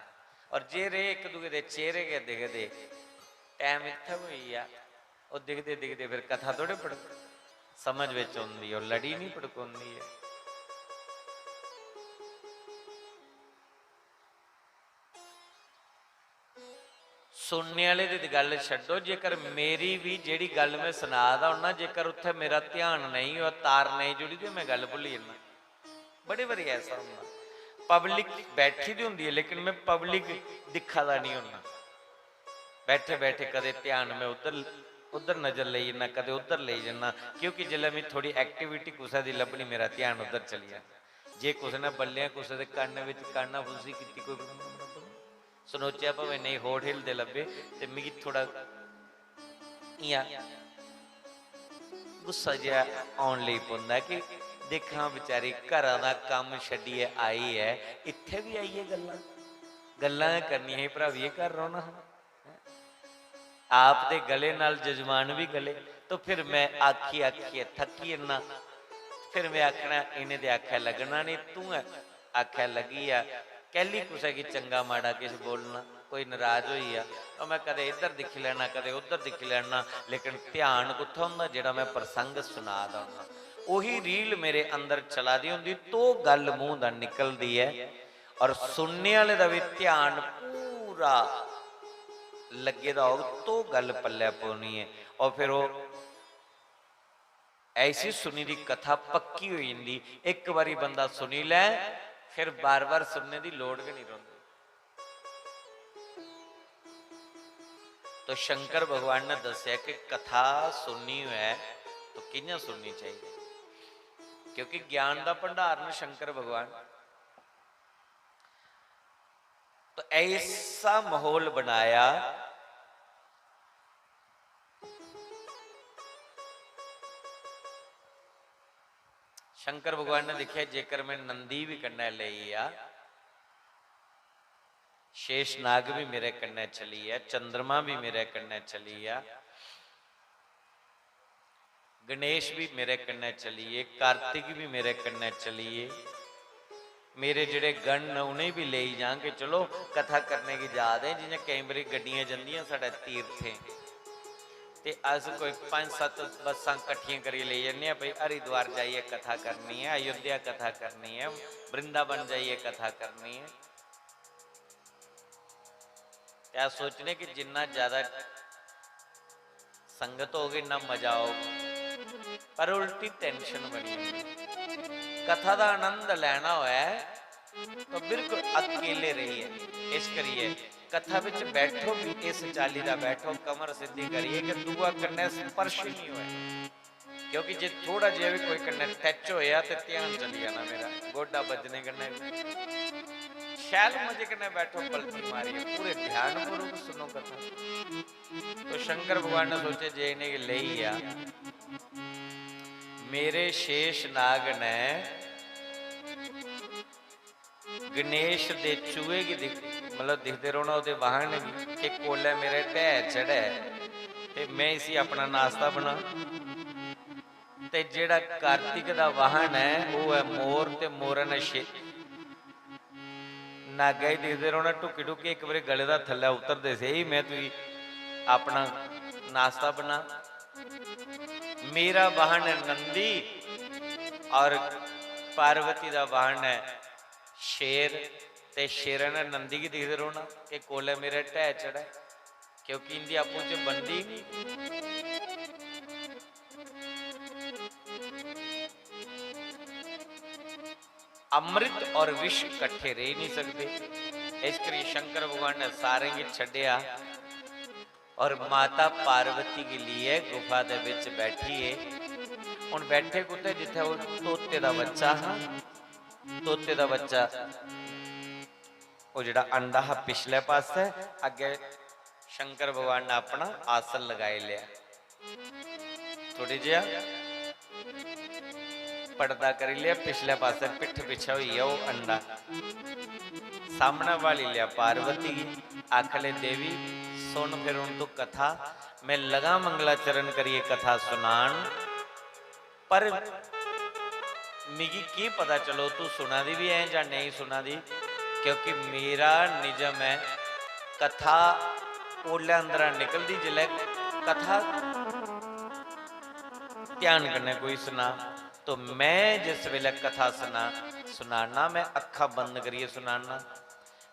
और जे रेह् इक दूए दे चेहरे गै दिखदे, टैम इत्थै बी होई गेआ। ओह् दिखदे दिखदे फिर कथा थोड़े पढ़-, समझ बिच औंदी, ओह् लड़ी निं पड़कोंदी ऐ। सुनने आह्ले दी गल्ल छड्डो, जेकर मेरी बी जेह्ड़ी गल्ल में सना दा होन्ना, जेकर उत्थै मेरा ध्यान नेईं होऐ, तार नेईं जुड़ी, ते में गल्ल भुल्ली जन्ना। बड़े बारी ऐसा होंदा, पब्लिक बैठी दी होंदी ऐ, लेकिन में पब्लिक दिक्खा दा निं होन्ना। बैठे बैठे कदें ध्यान में उद्धर, उद्धर नजर लेई जन्ना, कदें उद्धर लेई जन्ना, क्योंकि जिसलै मिगी थोह्ड़ी एक्टिविटी कुसै दी लब्भनी, मेरा ध्यान उद्धर चली जाना। जे कुसै ने बल्लेआं कुसै दे कन्न बिच काना फूसी कीती, कोई सनोचेआ भामें नेईं, होठ हिलदे लब्भे, ते मिगी थोह्ड़ा इ'यां गुस्सा जेहा औन लगी पौंदा कि दिक्खां बेचारी घरा दा कम्म छड्डियै आई ऐ, इत्थै बी आइयै गल्लां, गल्लां गै करनियां ही, भ्राविये घर रौह्ना हा। आप दे गले नाल जजमान बी गले, तो फिर मैं आखी आखियै थक्की जन्ना। फिर मैं आखना, "इ'नें ते आखै लग्गना निं, तूं ऐ आखै लग्गी जा।" कैह्ली कुसै गी चंगा माड़ा किश बोलना, कोई नराज होई जा, तो मैं कदें इद्धर दिक्खी लैना, कदें उद्धर दिक्खी लैना, लेकिन ध्यान कुत्थै होंदा? जेह्ड़ा मैं प्रसंग सुना दा होंदा, ओही रील मेरे अंदर चला दी होंदी, तो गल्ल मूंह दा निकलदी ऐ। और सुनने आह्ले दा बी ध्यान पूरा लग्गे दा होग, तो गल्ल पल्लै पौनी ऐ। और फिर ओह् ऐसी सुनी दी कथा पक्की होई जंदी, इक बारी बंदा सुनी लै, फिर बार-बार सुनने दी लोड़ गै निं रौंह्दी। तो शंकर भगवान ने दस्सेआ कि कथा सुननी होऐ तो कि'यां सुननी चाहिदी, क्योंकि ज्ञान दा भंडार न शंकर भगवान। तो ऐसा माहौल बनाया। शंकर भगवान ने दिक्खेआ, जेकर मैं नंदी बी कन्नै लेई आ, शेषनाग बी मेरे कन्नै चली आ, चंद्रमा बी मेरे कन्नै चली आ, गणेश बी मेरे कन्नै चली गे, कार्तिक बी मेरे कन्नै चली गे, मेरे जेह्ड़े गण न उ'नेंगी बी लेई जां कि चलो कथा करने गी जा दे, जि'यां केईं बारी गड्डियां जंदियां साढ़े तीर्थें, ते अस कोई पंज सत्त बस्सां कट्ठियां करियै लेई जन्ने आं, भई हरिद्वार जाइयै कथा करनी ऐ, अयोध्या कथा करनी ऐ, वृंदावन जाइयै कथा करनी ऐ। ते अस सोचने कि जिन्ना ज्यादा संगत होग, इन्ना मजा औग, पर उल्टी tension बनी जंदी। कथा दा आनंद लैना होऐ तो बिल्कुल अकेले रेहियै, इस करियै कथा बिच बैठो भी इस चाल्ली दा बैठो, कमर सिद्धी करियै कि दूआ कन्नै स्पर्श निं होऐ। क्योंकि जे थोड़ा जेहा बी कोई कन्नै touch होएआ ते ध्यान चली जाना मेरा, गोडा बज्जने कन्नै बी। शैल मजे कन्नै बैठो, पलकी मारियै, पूरे ध्यानपूर्वक सुनो कथा। तो शंकर भगवान ने सोचेआ जे इ'नेंगी लेई गेआ, मेरे शेष नाग ने गणेश दे चूहे गी दिख-, मतलब दिखदे रौह्ना, ओह्दे वाहन गी, कि कोलै मेरे ढैऽ चढ़ै ते में इसी अपना नास्ता बनां। ते जेह्ड़ा कार्तिक दा वाहन ऐ, ओह् ऐ मोर, ते मोरै ने शे-, नागै गी दिखदे रौह्ना ढुक्की ढुक्की, इक बारी गले दा थल्लै उतरदे सेही, में तुगी अपना नास्ता बनां। मेरा वाहन ऐ नंदी और पार्वती दा वाहन ऐ शेर, ते शेरै ने नंदी गी दिखदे रौह्ना कि कोलै मेरे ढैऽ चढ़ै, क्योंकि इं'दी आपूं च बनदी निं। अमृत और विष कट्ठे रेही निं सकदे। इस करी शंकर भगवान ने सारें गी छड्डेआ और माता पार्वती गी लेइयै गुफा दे बिच बैठी है। हुन बैठे कुत्थै? जित्थै ओह् तोते दा बच्चा हा, तोते दा बच्चा, ओह् जेह्ड़ा अंडा हा पिछले पासै, अग्गै शंकर भगवान ने अपना आसन लगाई लेआ। थोड़ी जेहा पर्दा करी लेआ, पिछले पासै पिट्ठ पिच्छे होई गेआ ओह् अंडा। सामनै ब्हाली लेआ पार्वती गी, आखले, "देवी, सुन फिर हुन तू कथा, में लगा मंगलाचरण करियै कथा सुनान, पर मिगी केह् पता चलो तू सुना दी बी ऐ जां नेईं सुना दी, क्योंकि मेरा निजम ऐ कथा ओल्लै अंदरा निकलदी जिसलै कथा ध्यान कन्नै कोई सुना।" तो मैं जिस बेल्लै कथा सुना, सुनाना, मैं अक्खां बंद करियै सुनाना।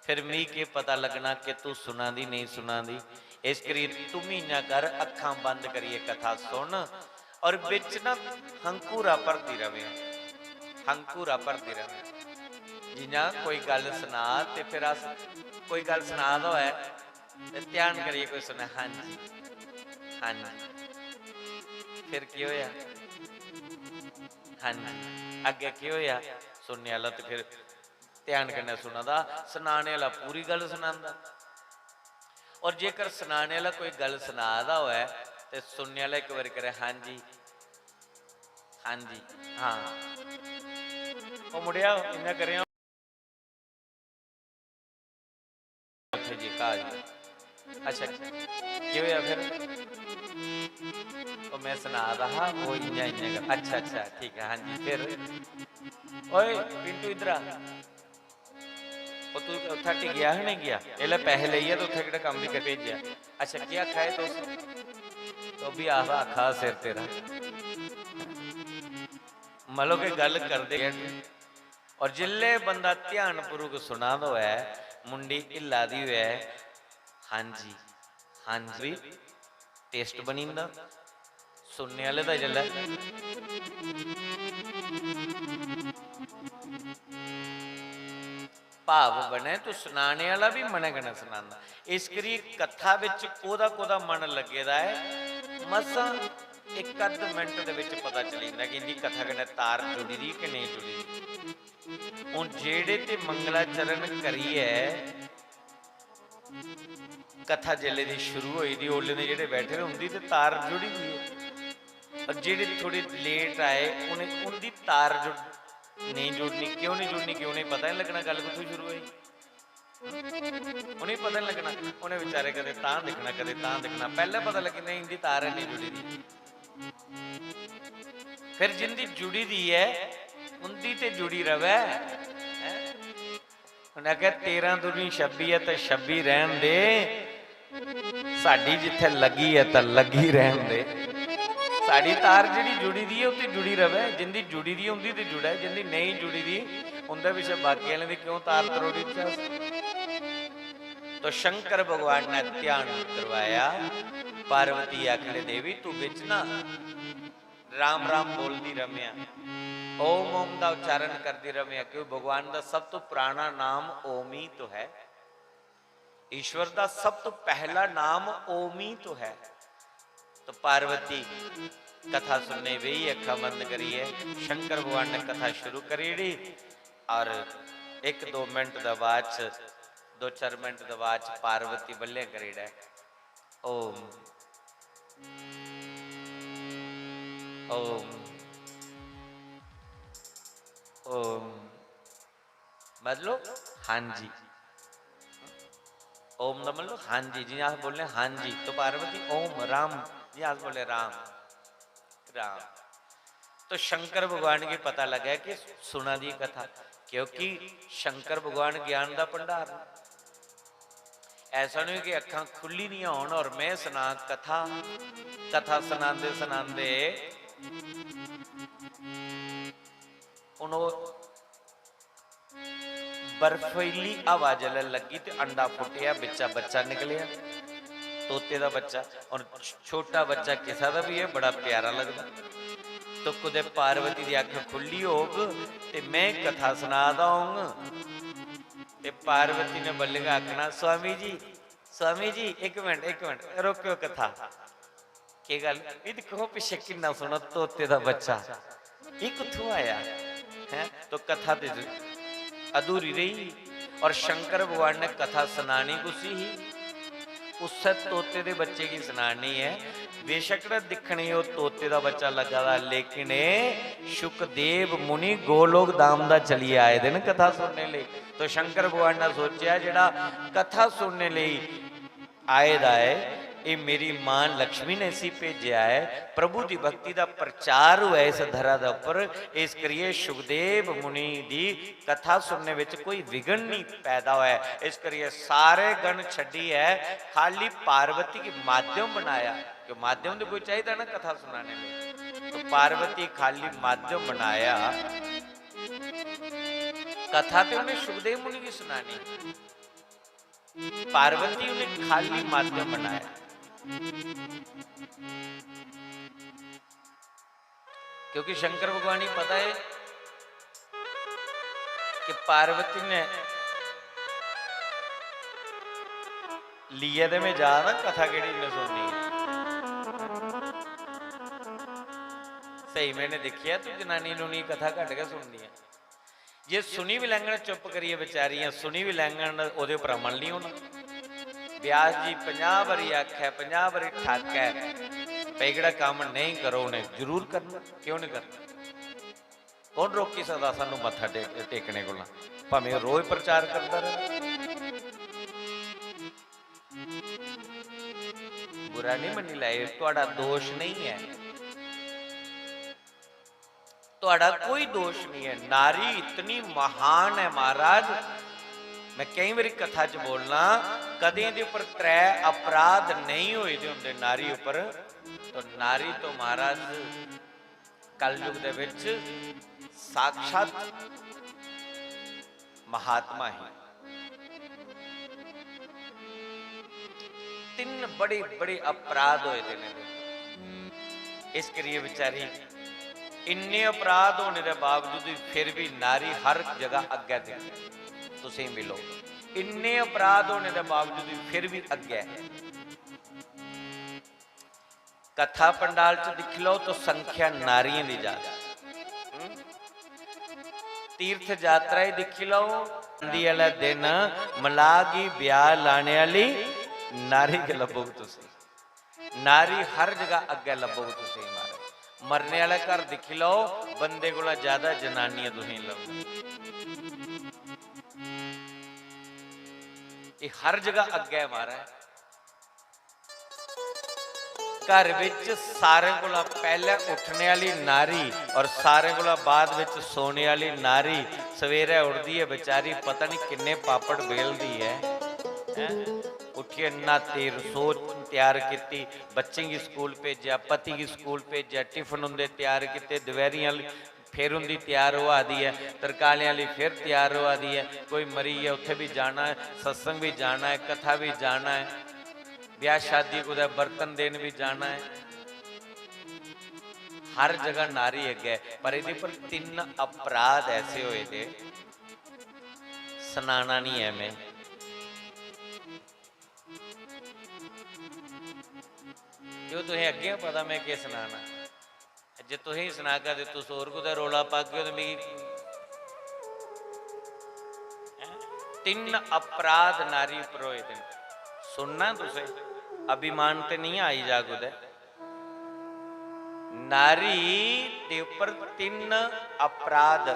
फिर मी केह् पता लग्गना कि तू सुना दी, नेईं सुना दी। इस करियै तू बी इ'यां कर, अक्खां बंद करियै कथा सुन और बिच ना हंकूरा भरदी र'वेआं, हंकूरा भरदी र'वेआं। जि'यां कोई गल्ल सना ते फिर अस, कोई गल्ल सना दा होऐ ते ध्यान करियै कोई सुनै, "हां जी, हां जी।" फिर केह् होआ? "हां जी।" अग्गें केह् होआ? सुनने आह्ला ते फिर ध्यान कन्नै सुना दा, सनाने आह्ला पूरी गल्ल सनांदा। और जेकर सनाने आह्ला कोई गल्ल सना दा होऐ ते सुनने आह्ला इक बारी करे, "हां जी, हां जी, हां।" ओ मुड़ेआ, इ'यां करेआं। उत्थै जेह्का आ जाए। अच्छा, केह् होआ फिर? ओ, मैं सना दा हा, ओह् इ'यां, इ'यां कर-, अच्छा, अच्छा, ठीक ऐ, हां जी, फिर? ओए, पिंटू, इद्धर आ। ओ, तू उत्थै टिकेआ हा, नेईं गेआ? एल्लै पैसे लेइयै ते उत्थै केह्ड़ा कम्म बी करी भेजेआ। अच्छा, केह् आखा दे तुस? तो बी आखदा, आखा दा सिर तेरा। मतलब कि गल्ल करदे गै। और जिसलै बंदा ध्यानपूर्वक सुना दा होऐ, मुंडी हिल्ला दी होऐ, हां जी, हां जी, taste बनी जंदा सुनने आह्ले दा। जिसलै भाव बने, तो सनाने आह्ला बी मनै कन्नै सनांदा। इस करियै कथा बिच कोह्दा कोह्दा मन लग्गे दा ऐ, मसां इक अद्ध मिंट दे बिच पता चली जंदा कि इं'दी कथा कन्नै तार जुड़ी दी कि नेईं जुड़ी दी। हून जेह्ड़े ते मंगलाचरण करियै कथा जिसलै दी शुरू होई दी, ओल्लै दे जेह्ड़े बैठे दे, उं'दी ते तार जुड़ी दी ऐ। पर जेह्ड़े थोड़े late आए, उ'नें, उं'दी तार जुड़-, नेईं जुड़नी। क्यों नेईं जुड़नी? कि उ'नेंगी पता निं लग्गना गल्ल कुत्थूं शुरू होई। उ'नेंगी पता निं लग्गना। उ'नें बेचारे कदें तां दिक्खना, कदें तां दिक्खना। पैह्लें पता लग्गी जंदा, इं'दी तार है निं जुड़ी दी। फिर जिं'दी जुड़ी दी ऐ, उं'दी ते जुड़ी र'वै। हैं? उ'नें आखेआ, "तेरां दूनी छब्बी ऐ, ते छब्बी रैह्न दे, साड्डी जित्थै लग्गी ऐ, तां लग्गी रैह्न दे।" साढ़ी तार जेह्ड़ी जुड़ी दी ऐ, ओह् ते जुड़ी र'वै, जिं'दी जुड़ी दी ऐ, उं'दी ते जुड़ै, जिं'दी नेईं जुड़ी दी, उं'दे पिच्छें बाकी आह्लें दी क्यों तार त्रोड़ी ओड़चै अस? तो शंकर भगवान ने ध्यान करवाया, पार्वती आखने, "देवी, तू बिच ना राम राम बोलदी रम्या, ओम ओम दा उच्चारण करदी रम्या, क्यों भगवान दा सब तो पुराना नाम ओम ही तो है, ईश्वर दा सब तो पहला नाम ओम ही तो है।" तो पार्वती कथा सुनने बेही, अक्खां बंद करियै शंकर भगवान ने कथा शुरू करी ओड़ी और इक दो मिनट दे बाद च, दो चार मिनट दे बाद च पार्वती बल्लें करी ओड़ै, ओम, ओम, ओम। मतलब, हां जी। ओम दा मतलब हां जी, जि'यां अस बोलने हां जी, तो पार्वती ओम राम, जि'यां अस बोलने राम, राम। तो शंकर भगवान गी पता लग्गेआ कि सुना दी कथा, क्योंकि शंकर भगवान ज्ञान दा भंडार न। ऐसा नहीं कि अक्खां खु'ल्ली दियां होन और में सनां कथा, कथा सनांदे सनांदे हून ओह् बर्फीली हवा जिसलै लग्गी ते अंडा फुट्टेआ, बिच्चा बच्चा निकलेआ, तोते दा बच्चा। और छ-, छोटा बच्चा किसा दा बी है, बड़ा प्यारा लगदा। तो कुतै पार्वती दी अक्ख खु'ल्ली होग ते में कथा सना दा होङ, ते पार्वती ने बल्लें गै आखना, "स्वामी जी, स्वामी जी, इक मिंट, इक मिंट, रोकेओ कथा।" केह् गल्ल? एह् दिक्खो, पिच्छे किन्ना सोह्ना तोते दा बच्चा। एह् कुत्थूं आया? हैं? तो कथा ते अधूरी रेही। और शंकर भगवान ने कथा सनानी कुसी ही? उस्सै तोते दे बच्चे गी सनानी ऐ। बेशक ना दिक्खने गी ओह् तोते दा बच्चा लग्गा दा, लेकिन एह् शुकदेव मुनि गोलोक धाम दा चलियै आए दे न कथा सुनने लेई। तो शंकर भगवान ने सोचेआ, जेह्ड़ा कथा सुनने लेई आए दा ऐ, एह् मेरी मां लक्ष्मी ने इसी भेजेआ ऐ, प्रभु दी भक्ति दा प्रचार होऐ इस धरा दे उप्पर, इस करियै शुकदेव मुनि दी कथा सुनने विच कोई विघ्न नहीं पैदा होऐ। इस करियै सारे गण छड्डियै खाली पार्वती गी माध्यम बनाया, कि माध्यम तो कोई चाहिदा ना कथा सुनाने लेई, तो पार्वती खाली माध्यम बनाया। कथा ते उन्हें शुकदेव मुनि की सुनानी, पार्वती उन्हें खाली माध्यम बनाया, क्योंकि शंकर भगवान ही पता है कि पार्वती ने लिया ते मैं जा ना कथा केड़ी ने सुननी है। सही मैंने देखिया, तू जनानी नुनी कथा घट गै सुननी है। जे सुनी बी लैंगन चुप करियै बेचारियां, सुनी बी लैंगन, ओह्दे उप्पर अमल नहीं होना। व्यास जी पंजाह बारी आखै, पंजाह बारी ठाकै, भाई एह्कड़ा कम्म नेईं करो, उ'नें जरूर करना। क्यों नहीं करना? कौन रोकी सकदा सानू मत्था टे-, टेकने कोला? भामें रोज प्रचार करदा रहे। बुरा नहीं मन्नी लैओ, थुआढ़ा दोष नहीं है। थुआढ़ा कोई दोष नहीं है। नारी इतनी महान है महाराज, मैं कई बारी कथा च बोलना, कदें दे उपर त्रै अपराध नहीं होए दे होंदे नारी उपर। तो नारी तो महाराज कलयुग दे विच साक्षात महात्मा ही। तिन्न बड़े बड़े अपराध होए दे ने। इस करियै बेचारी इन्ने अपराध होने दे बावजूद भी फिर भी नारी हर जगह अग्गै दे, तुसें मिलो, इन्ने अपराध होने दे बावजूद भी फिर भी अग्गै। कथा पंडाल च दिक्खी लैओ तो संख्या नारियें दी ज्यादा। हम्म? तीर्थ यात्रा ही दिक्खी लैओ, शादी आह्ला दिन मलाह गी ब्याह लाने आह्ली नारी गै लब्भग तुसें। नारी हर जगह अग्गै लब्भग तुसें महाराज। मरने आह्ला घर दिक्खी लैओ, बंदे कोला ज्यादा जनानियां तुसें लब्भग। एह् हर जगह अग्गै महाराज। घर विच सारें कोला पैह्लें उट्ठने आह्ली नारी और सारें कोला बाद विच सोने आह्ली नारी सवेरै उठदी ऐ बेचारी, पता निं किन्ने पापड़ बेलदी ऐ, हैं? उट्ठियै न्हाती, रसोऽ त्यार कीती, बच्चें गी स्कूल भेजेआ, पति गी स्कूल भेजेआ, टिफिन उं'दे त्यार कीते, दपैह्रीं आह्ली फिर उं'दी त्यार होआ दी ऐ, तरकालें आह्ली फिर त्यार होआ दी ऐ, कोई मरी गेआ उत्थै बी जाना ऐ, सत्संग बी जाना ऐ, कथा बी जाना ऐ, ब्याह शादी कुतै बर्तन देन बी जाना ऐ। हर जगह नारी अग्गै, पर एह्दे पर तिन्न अपराध ऐसे होए दे, सनाना निं ऐ में। जो तुसें अग्गें पता में केह् सनाना। जे तुसें गी सनागा ते तुस होर कुतै रौला पागे ते मिगी, हैं? तिन्न अपराध नारी उप्पर होए दे न। सुनना तुसें, अभिमान ते निं आई जा कुतै। नारी दे उप्पर तिन्न अपराध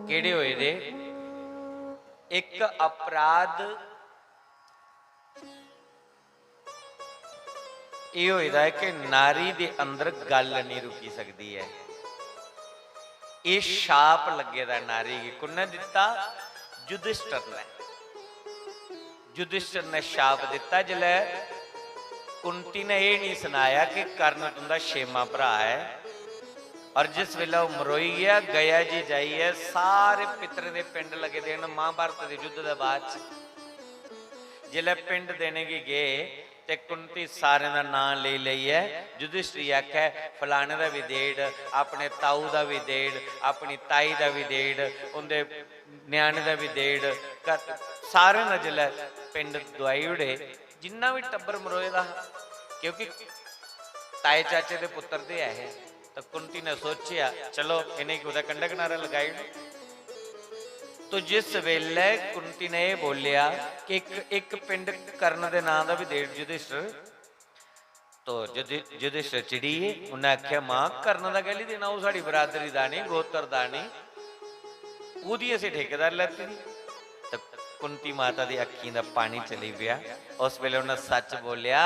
केह्ड़े होए दे? इक अपराध एह् होए दा ऐ कि नारी दे अंदर गल्ल निं रुकी सकदी ऐ। एह् शाप लग्गे दा ऐ नारी गी। कुन्नै दित्ता? युधिष्ठिर ने। युधिष्ठिर ने शाप दित्ता जिसलै कुंती ने एह् निं सनाया कि कर्ण तुं'दा छेमा भ्राऽ ऐ। और जिस बेल्लै ओह् मरोई गेआ, गया जी जाइयै सारे पितरें दे पिंड लग्गे दे न महाभारत दे युद्ध दे बाद च। जिसलै पिंड देने गी गे ते कुंती सारें दा नांऽ लेई लेइयै युधिष्ठिर गी आखै, "फलाने दा बी देई ओड़, अपने ताऊ दा बी देई ओड़, अपनी ताई दा बी देई ओड़, उं'दे ञ्याणे दा बी देई ओड़।" घर सारें दा जिसलै पिंड दोआई ओड़े, जिन्ना बी टब्बर मरोए दा हा, क्योंकि ताए चाचे दे पुत्तर ते ऐ हे, तो कुंती ने सोचेआ, "चलो, इ'नेंगी कुतै कंढै कनारै लगाई ओड़ो।" तो जिस बेल्लै कुंती ने एह् बोलेआ कि इक, इक पिंड कर्ण दे नांऽ दा बी देई ओड़ युधिष्ठिर, तो युधि-, युधिष्ठिर चिड़ी गे। उन्नै आखेआ, "मां, कर्ण दा कैह्ली देना? ओह् साढ़ी बरादरी दा निं, गोत्र दा निं, ओह्दी असें ठेकेदार लैती दी।" ते कुंती माता दी अक्खीं दा पानी चली पेआ। उस बेल्लै उन्नै सच्च बोलेआ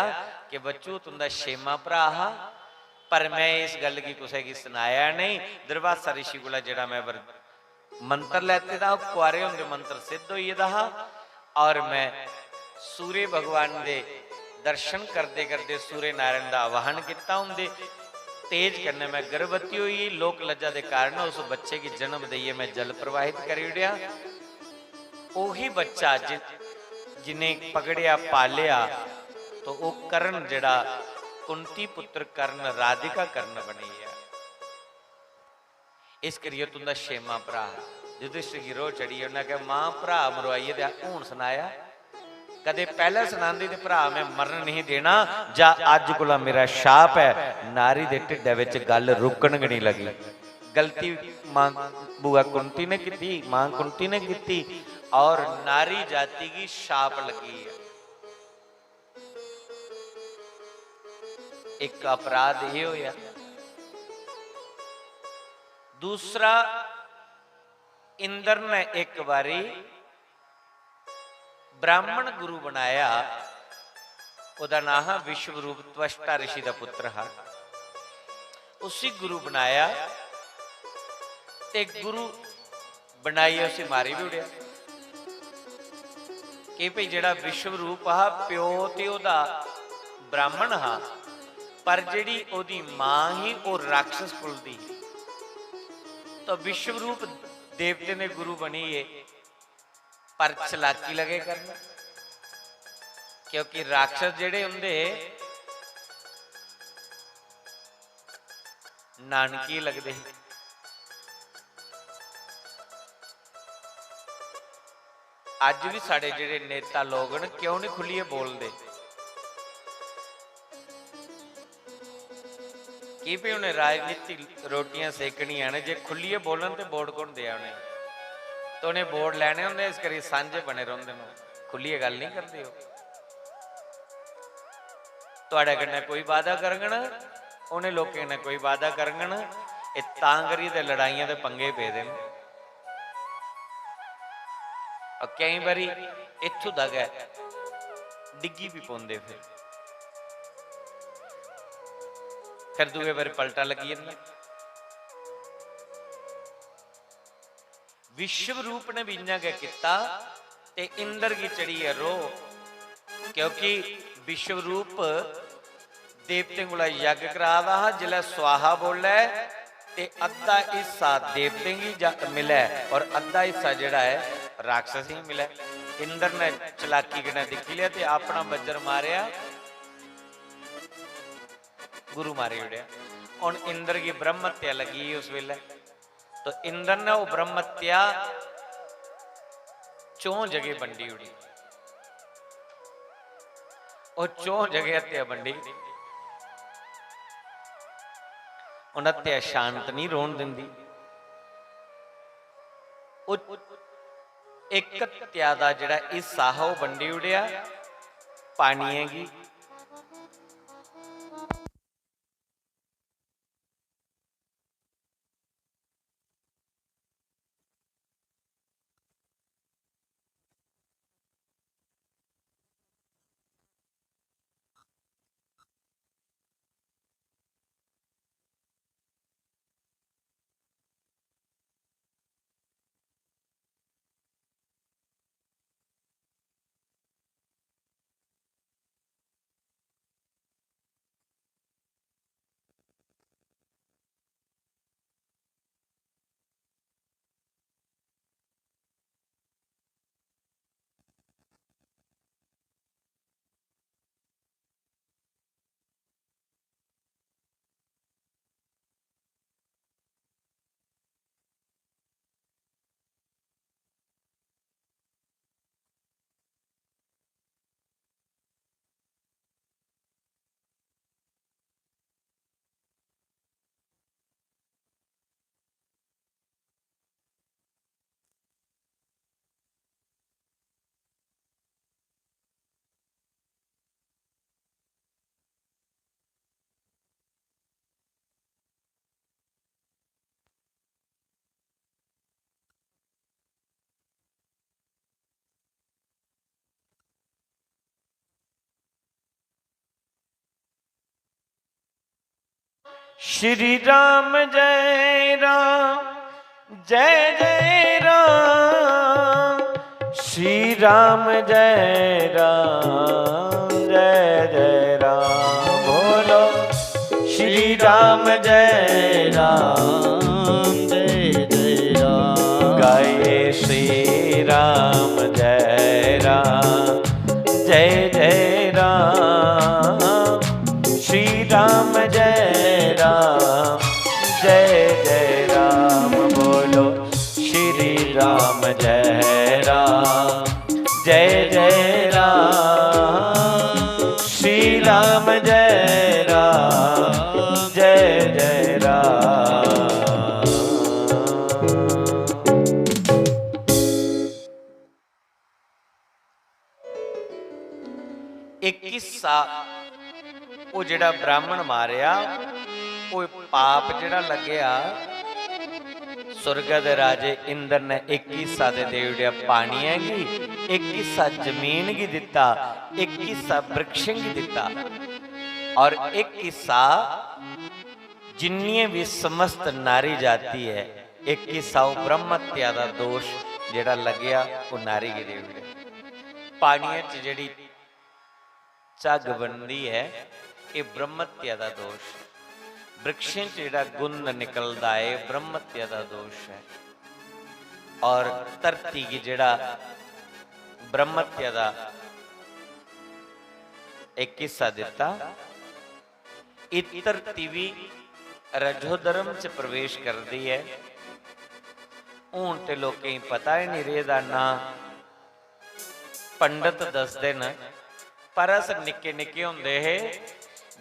कि, "बच्चू, तुं'दा छेमा भ्राऽ हा, पर में इस गल्ल गी कुसै गी सनाया नेईं। दुर्वासा ऋषि कोला जेह्ड़ा में वर-, मंत्र लैते दा हा, कुआरे होंदे मंत्र सिद्ध होई गेदा हा, और में सूर्य भगवान दे दर्शन करदे करदे सूर्य नारायण दा आवाहन कीता। उं'दे तेज कन्नै में गर्भवती होई गेई। लोक लज्जा दे कारण उस बच्चे गी जन्म देइयै में जल प्रवाहित करी ओड़ेआ।" ओही बच्चा जि-, जिन्हें पकड़ेआ, पालेआ, तो ओह् कर्ण जेह्ड़ा कुंती पुत्र कर्ण, राधिका कर्ण बनी गेआ। इस करियै तुं'दा छेमा भ्राऽ युधिष्ठिर गी रोह् चढ़ी गेआ। उन्नै आखेआ, "मां, भ्राऽ मरोआइयै ते हून सनाया, कदें पैह्लें सनांदी ते भ्राऽ में मरन नेईं देना, जां अज्ज कोला मेरा शाप ऐ।" नारी दे ढिड्डै बिच गल्ल रुकन गै नेईं लगी। गलती मां बुआ कुंती ने कीती, मां कुंती ने कीती, और नारी जाति गी शाप लग्गी ऐ। इक अपराध एह् होआ। दूसरा, इंद्र ने इक बारी ब्राह्मण गुरु बनाया, ओह्दा नांऽ हा विश्वरूप, त्वष्टा ऋषि दा पुत्र हा। उसी गुरु बनाया ते गुरु बनाइयै उसी मारी बी ओड़ेआ। कि भई जेह्ड़ा विश्वरूप हा, प्यो ते ओह्दा ब्राह्मण हा, पर जेह्ड़ी ओह्दी मां ही, ओह् राक्षस कुल दी ही। तो विश्वरूप देवतें दे गुरु बनी गे, पर चलाकी लगे करन, क्योंकि राक्षस जेह्ड़े होंदे हे, नानकी लगदे हे। अज्ज बी साढ़े जेह्ड़े नेता लोग न, क्यों निं खु'ल्लियै बोलदे? की भई उ'नें राजनीति रोटियां सेकनियां न, जे खु'ल्लियै बोलन ते वोट कु'न देआ उ'नें? ते उ'नें वोट लैने होंदे, इस करी सांझे बने रौंह्दे न, खु'ल्लियै गल्ल निं करदे ओह्। थुआढ़े कन्नै कोई वादा करङन, उ'नें लोकें कन्नै कोई वादा करङन, एह् तां करियै ते लड़ाइयां ते पंगे पेदे न। और केईं बारी इत्थूं दा गै डिग्गी बी पौंदे फिर। फिर दूए बारी पलटा लग्गी जंदा। विश्वरूप ने बी इ'यां गै कीता ते इंद्र गी चढ़ियै रोह्, क्योंकि विश्वरूप देवतें कोला यज्ञ करा दा हा। जिसलै स्वाहा बोलै ते अद्धा हिस्सा देवतें गी जा-, मिलै और अद्धा हिस्सा जेह्ड़ा ऐ राक्षसें गी मिलै। इंद्र ने चलाकी कन्नै दिक्खी लेआ ते अपना वज्र मारेआ, गुरु मारी ओड़ेआ। हुन इंद्र गी ब्रह्म हत्या लग्गी गेई उस बेल्लै। तो इंद्र ने ओह् ब्रह्म हत्या चौं जगह बंडी ओड़ी। ओह् चौं जगह हत्या बंडी। उन हत्या शांत नहीं रौह्न दिंदी। ओह् इक हत्या दा जेह्ड़ा हिस्सा हा, ओह् बंडी ओड़ेआ पानियें गी। श्री राम जय राम, जय जय राम। श्री राम जय राम, जय जय राम। बोलो श्री राम जय राम, जय जय राम। गाइए श्री राम जय राम, जय जय राम। श्री राम जय राम, जय जय राम। बोलो श्री राम जय राम, जय जय राम। श्री राम जय राम, जय जय राम। एक हिस्सा ओह् जेह्ड़ा ब्राह्मण मारेआ, ओह् पाप जेह्ड़ा लग्गेआ, सुर्गा दे राजे इंद्र ने इक हिस्सा ते देई ओड़ेआ पानियै गी, इक हिस्सा जमीन गी दित्ता, इक हिस्सा वृक्षें गी दित्ता, और इक हिस्सा जिन्नियां भी समस्त नारी जाति ऐ, इक हिस्सा ओह् ब्रह्म हत्या दा दोष जेह्ड़ा लग्गेआ, ओह् नारी गी देई ओड़ेआ। पानियै च जेह्ड़ी झग बनदी ऐ, एह् ब्रह्म हत्या दा दोष। वृक्षें च जेह्ड़ा गुंद निकलदा ऐ, एह् ब्रह्म हत्या दा दोष ऐ। और धरती गी जेह्ड़ा ब्रह्म हत्या दा इक हिस्सा दित्ता, एह् धरती बी रजोधर्म च प्रवेश करदी ऐ। हून ते लोकें गी पता गै निं रेह्दा, ना पंडत दसदे न, पर अस निक्के निक्के होंदे हे,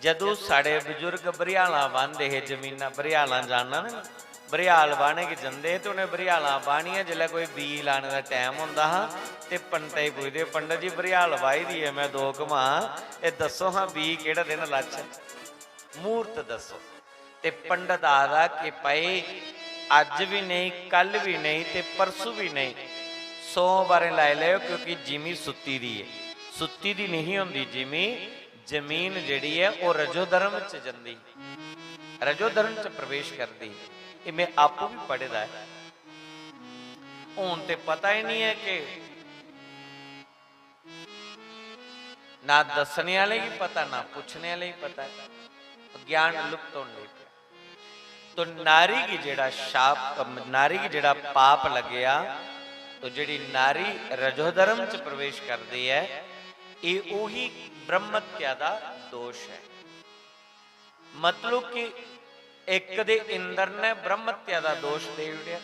जदूं साढ़े बजुर्ग बरिहालां बांह्दे हे, जमीनां बरिहालां जाना ना, बरिहाल बाह्ने गी जंदे हे ते उ'नें बरिहालां बाह्नियां, जिसलै कोई बीऽ लाने दा टैम होंदा हा ते पंडतै गी पुछदे, "पंडत जी, बरिहाल बाही दी ऐ में दो घमां, एह् दस्सो हां बीऽ केह्ड़ा दिन लाचै, म्हूर्त दस्सो।" ते पंडत आखदा कि भाई, अज्ज बी नेईं, कल बी नेईं ते परसू बी नेईं, सौ बारें लाई लैओ, क्योंकि जिमी सुत्ती दी ऐ। सुत्ती दी नेईं होंदी जिमी, जमीन जेह्ड़ी ऐ ओह् रजोधर्म च जंदी, रजोधर्म च प्रवेश करदी। एह् में आपूं बी पढ़े दा ऐ। हून ते पता ही निं ऐ कि ना दस्सने आह्ले गी पता, ना पुच्छने आह्ले गी पता। ज्ञान लुप्त होन लगी पेआ। तो नारी गी जेह्ड़ा शाप, नारी गी जेह्ड़ा पाप लग्गेआ, तो जेह्ड़ी नारी रजोधर्म च प्रवेश करदी ऐ, एह् ओही ब्रह्मत्या दा दोष ऐ। मतलब कि इक दे इंद्र ने ब्रह्मत्या दा दोष देई ओड़ेआ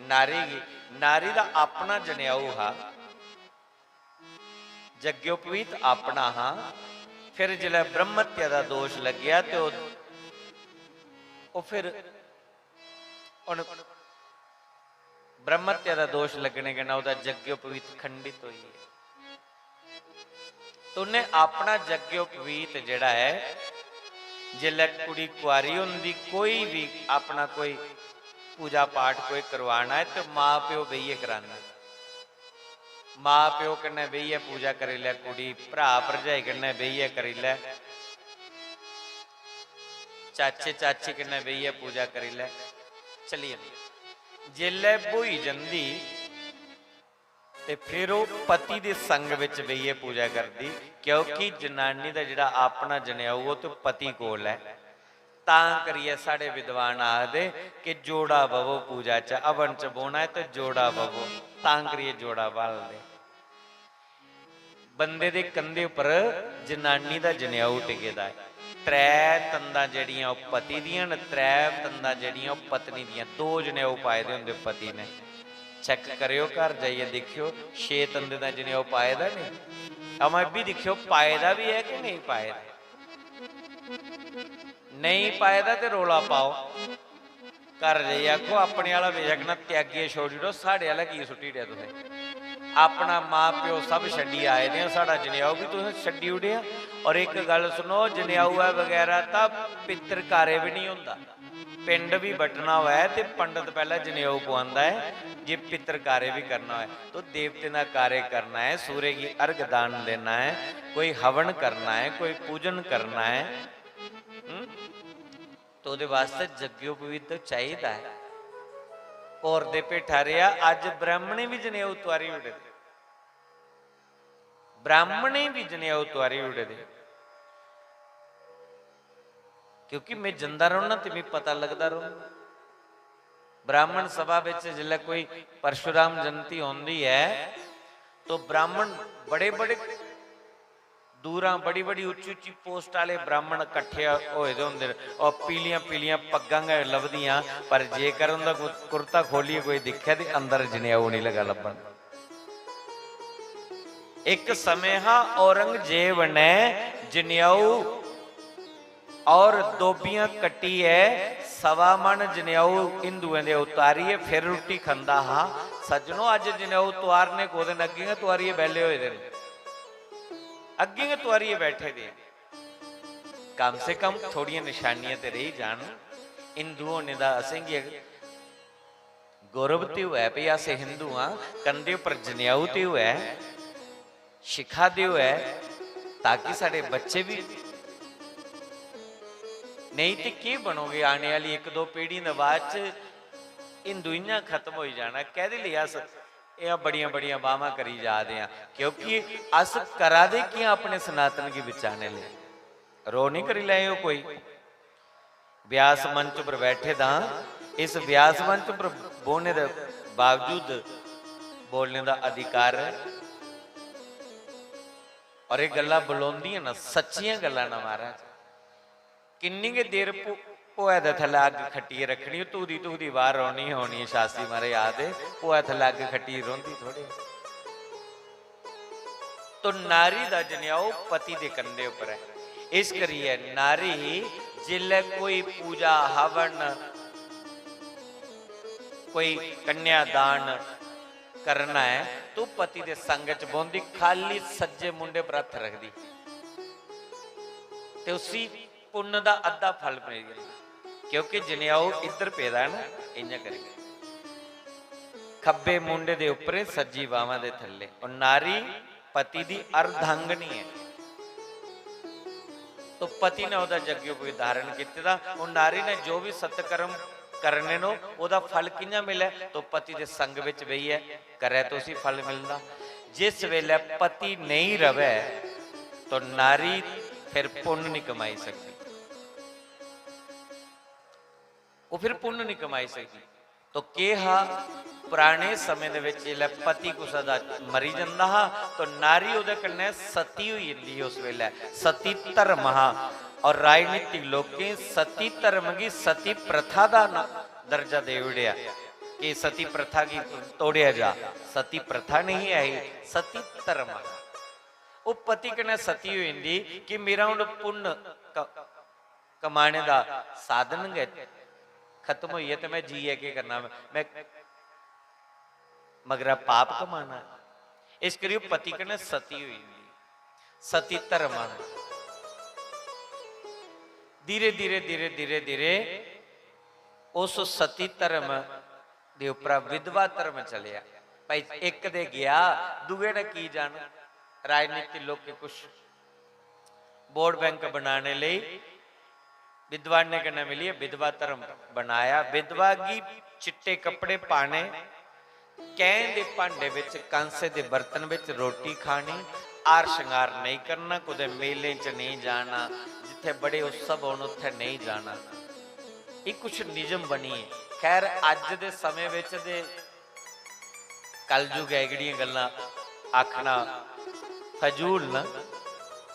नारी गी। नारी दा अपना जनेऊ हा, यज्ञोपवीत अपना हा। फिर जिसलै ब्रह्मत्या दा दोष लग्गेआ ते ओह्, ओह् फिर उन-, ब्रह्मत्या दा दोष लग्गने कन्नै ओह्दा यज्ञोपवीत खंडित होई गेआ। ते उन्नै अपना यज्ञोपवीत जेह्ड़ा ऐ, जिसलै कुड़ी कुआरी होंदी, कोई बी अपना कोई पूजा पाठ कोई करवाना ऐ ते मां प्यो बेहियै करांदे। मां प्यो कन्नै बेहियै पूजा करी लै कुड़ी, भ्राऽ भरजाई कन्नै बेहियै करी लै, चाचे चाची कन्नै बेहियै पूजा करी लै, चली जंदी। जेल्लै ब्होई जंदी ते फिर ओह् पति दे संग बिच बेहियै पूजा करदी, क्योंकि जनानी दा जेह्ड़ा अपना जनेऊ ओह् ते पति कोल ऐ। तां करियै साढ़े विद्वान आखदे कि जोड़ा बवो पूजा च, हवन च बौह्ना ऐ ते जोड़ा बवो, तां करियै जोड़ा ब्हालदे। बंदे दे कंधे उप्पर जनानी दा जनेऊ टिके दा ऐ। त्रै तंदां जेह्ड़ियां ओह् पति दियां न, त्रै तंदां जेह्ड़ियां ओह् पत्नी दियां। दो जनेऊ पाए दे होंदे पति ने। चैक करेओ, घर जाइयै दिक्खेओ, छे तंदें दा जनेऊ पाए दा निं। अमा एह् बी दिक्खेओ, पाए दा बी ऐ कि नेईं पाए दा। नेईं पाए दा ते रौला पाओ। घर जाइयै आखो, "अपने आह्ला बेशक्क ना त्यागियै छोड़ी ओड़ो, साढ़े आह्ला की सुट्टी ओड़ेआ तुसें? अपना मां प्यो सब छड्डियै आए दे आं, साढ़ा जनेऊ बी तुसें छड्डी ओड़ेआ।" और इक गल्ल सुनो, जनेऊ ऐ बगैरा तां पित्तर कार्य बी निं होंदा। पिंड बी बट्टना होऐ ते पंडत पैह्लें जनेऊ पुआंदा ऐ, जे पित्तर कार्य बी करना होऐ। तो देवतें दा कार्य करना ऐ, सूर्य गी अर्घ दान देना ऐ, कोई हवन करना ऐ, कोई पूजन करना ऐ। हम्म? ते ओह्दे वास्तै यज्ञोपवीत चाहिदा ऐ। होर दे भेठा रेहा, अज्ज ब्राह्मणें बी जनेऊ तुआरी ओड़े दे, ब्राह्मणें बी जनेऊ तुआरी ओड़े दे, क्योंकि में जंदा रौह्ना ते मिगी पता लगदा रौह्ना। ब्राह्मण सभा बिच जिसलै कोई परशुराम जयंती होंदी ऐ, तो ब्राह्मण बड़े बड़े दूरां, बड़ी बड़ी उच्ची उच्ची पोस्ट आह्ले ब्राह्मण कट्ठे होए दे होंदे न। और पीलियां पीलियां पग्गां गै लभदियां, पर जेकर उं'दा कु-, कुर्ता खोलियै कोई दिक्खै ते अंदर जनेऊ निं लगा लब्भन। इक समें हा, औरंगजेब ने जनेऊ और दोबियां कट्टियै सवा मन जनेऊ हिंदुएं दे उतारियै फिर रुट्टी खंदा हा। सज्जनो, अज्ज जनेऊ तुआरने कोह्दे न? अग्गें गै तुआरियै बैल्ले होए दे न, अग्गें गै तुआरियै बैठे दे। कम से कम थोड़ियां नशानियां ते रेही जान। हिंदू होने दा असेंगी गौरव ते होऐ भई अस हिंदू आं, कंधे उप्पर जनेऊ ते होऐ, शिखा ते होऐ, ताकि साढ़े बच्चे बी। नेईं ते केह् बनोगे आने आह्ली इक दो पीढ़ी दे बाद च? हिंदू इ'यां खत्म होई जाना। कैह्दे लेई अस एह् बड़ियां बड़ियां बाह्मां करी जा दे आं? क्योंकि अस करा दे केह् आं अपने सनातन गी बचाने लेई? रो निं करी लैएओ कोई। व्यास मंच पर बैठे दा, इस व्यास मंच पर बौह्ने दे बावजूद बोलने दा अधिकार ऐ। और एह् गल्लां बलोंदियां न, सच्चियां गल्लां न महाराज। किन्नी गै देर भो-, भोऐ दे थल्लै अग्ग खट्टियै रक्खनी, धुखदी धुखदी बाह्र औनी होनी ऐ। शास्त्री महाराज आखदे, भोऐ थल्लै अग्ग खट्टी रौंह्दी थोह्ड़े। तो नारी दा जनेऊ पति दे कंधे उप्पर ऐ। इस करियै नारी जिसलै कोई पूजा हवन, कोई कन्यादान करना ऐ, तो पति दे संग च बौंह्दी, खाल्ली सज्जे मूंढे पर हत्थ रखदी ते उसी पुन्न दा अद्धा फल मिली जंदा, क्योंकि जनेऊ इद्धर पेदा ऐ ना, इ'यां करियै। खब्बे मूंढे दे उप्परें, सज्जी बाह्मां दे थल्ले। और नारी पति दी अर्धांगनी ऐ। तो पति ने ओह्दा यज्ञोपवीत धारण कीते दा, ओह् नारी ने जो बी सत्कर्म करने न, ओह्दा फल कि'यां मिलै? तो पति दे संग बिच बेहियै करै तो उसी फल मिलदा। जिस बेलै पति नेईं रवै, तो नारी फिर पुन्न निं कमाई सकदी। ओह् फिर पुन्न निं कमाई सकदी। तो केह् हा, पराने समें दे बिच जिसलै पति कुसै दा मरी जंदा हा, तो नारी ओह्दे कन्नै सती होई जंदी ही। उस बेल्लै सती धर्म हा, और राजनीतिक लोकें सती धर्म गी सती प्रथा दा ना-, दर्जा देई ओड़ेआ कि सती प्रथा गी तोड़ेआ जा। सती प्रथा नेईं ऐ ही, सती धर्म हा। ओह् पति कन्नै सती होई जंदी कि मेरा हून पुन्न क-, कमाने दा साधन गै खत्म होई गेआ ते में जियै केह् करना? में मगरा पाप कमाना। इस करी ओह् पति कन्नै सती होई जंदी। सती धर्म आ। धीरे धीरे धीरे धीरे धीरे उस सती धर्म दे उप्परा विधवा धर्म चलेआ। भाई, इक दे गेआ, दूए ने की जाना? राजनीति लोकें कुछ वोट बैंक बनाने लेई विद्वानें कन्नै मिलियै विधवा धर्म बनाया। विधवा गी चिट्टे कपड़े पाने, कैंह् दे भांडे बिच, कांसे दे बर्तन बिच रोटी खानी, हार श्रृंगार नेईं करना, कुतै मेलें च नेईं जाना, जित्थै बड़े उत्सव होन उत्थै नेईं जाना। एह् कुछ नियम बनियै। खैर, अज्ज दे समें बिच ते कलयुग ऐ, एह्कड़ियां गल्लां आखना फजूल न,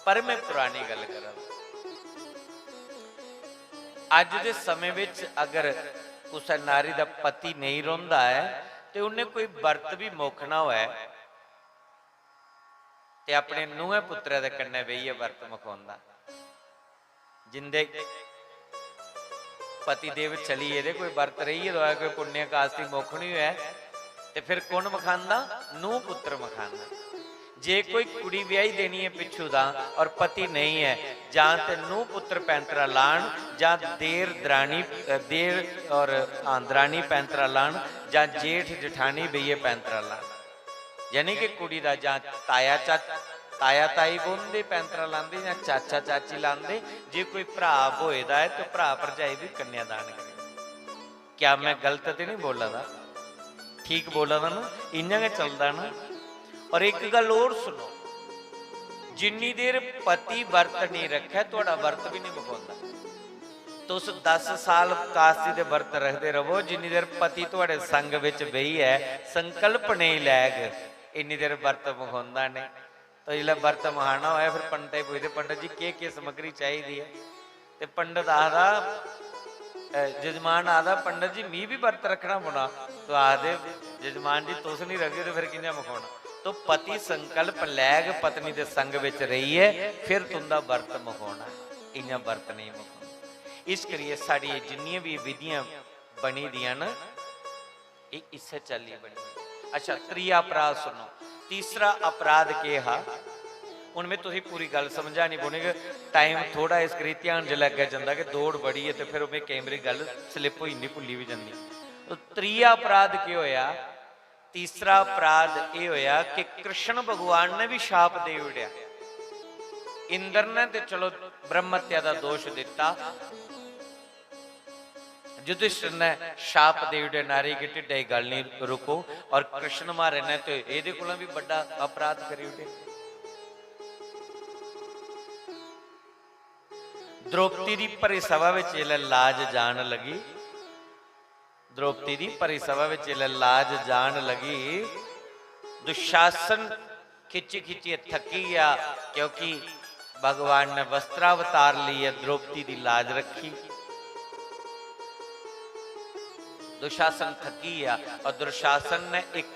पर में पुरानी गल्ल करा दा। अज्ज दे समें बिच अगर कुसै नारी दा पति नेईं रौंह्दा ऐ ते उन्नै कोई बर्त बी मोखना होऐ ते अपने नूंहै पुत्तरै दे कन्नै बेहियै बर्त मखोंदा। जिंदे पति देव चली गेदे, कोई बर्त रेही गेदा होऐ, कोई पुण्य कास्ती मोखनी होऐ, ते फिर कु'न मखांदा? नूंह् पुत्तर मखांदा। जे कोई कुड़ी ब्याही देनी ऐ पिच्छू दा और पति नेईं ऐ, जां ते नूंह् पुत्तर पैंतरा लान, जां देर दरानी, अ, देर और, हां, दरानी पैंतरा लान, जां जेठ जठानी बेहियै पैंतरा लान। यानी कि कुड़ी दा जां ताया चाचा, ताया ताई बौंह्दे, पैंतरा लांदे जां चाचा चाची लांदे। जे कोई भ्राऽ ब्होए दा ऐ ते भ्राऽ भरजाई बी कन्यादान करै। क्या मैं गलत ते नहीं बोला दा? ठीक बोला दा ना? इ'यां गै चलदा ना? और इक गल्ल होर सुनो, जिन्नी देर पति वर्त नहीं रखै, थुआढ़ा वर्त भी नहीं मुकोंदा। तुस दस साल कास्ती दे वर्त रखदे रवो, जिन्नी देर पति थुआढ़े संग बिच बेहियै संकल्प नेईं लैग, इन्नी देर वर्त मुकोंदा नहीं। तो जिसलै वर्त मखाना होऐ, फिर पंडतै गी पुछदे, "पंडत जी, केह् केह् समग्री चाहिदी ऐ?" ते पंडत आखदा, अ, जजमान आखदा, "पंडत जी, मी बी वर्त रक्खना पौना।" तो आखदे, "जजमान जी, तुस निं रखगे ते फिर कि'यां मखोना?" तो पति संकल्प लैग, पत्नी दे संग बिच रेहियै फिर तुं'दा वर्त मखोना, इ'यां वर्त नेईं मखोना। इस करियै साढ़ियां जिन्नियां बी विधियां बनी दियां न, एह् इस्सै चाल्ली बनी। अच्छा, त्रीया अपराध सुनो। तीसरा अपराध केह् हा? हुन में तुसें पूरी गल्ल समझानी पौनी कि time थोह्ड़ा, इस करी ध्यान जिसलै अग्गें जंदा कि दौड़ बड़ी ऐ ते फिर में केईं बारी गल्ल slip होई जंदी, भुल्ली बी जंदी। तो त्रीया अपराध केह् होएआ? तीसरा अपराध एह् होएआ कि कृष्ण भगवान ने बी शाप देई ओड़ेआ। इंद्र ने ते चलो ब्रह्म हत्या दा दोश दित्ता, युधिष्ठिर ने शाप देई ओड़ेआ, "नारी गी ढिड्डै दी गल्ल निं रुको।" और कृष्ण म्हारे ने ते एह्दे कोला बी बड्डा अपराध करी ओड़ेआ। द्रौपदी दी भरी सभा बिच जिसलै लाज जान लगी, द्रौपदी दी भरी सभा बिच जिसलै लाज जान लगी, दुशासन खिच्ची खिच्चियै थक्की गेआ, क्योंकि भगवान ने वस्त्रावतार लेइयै द्रौपदी दी लाज रक्खी। दुशासन थक्की गेआ और दुशासन ने इक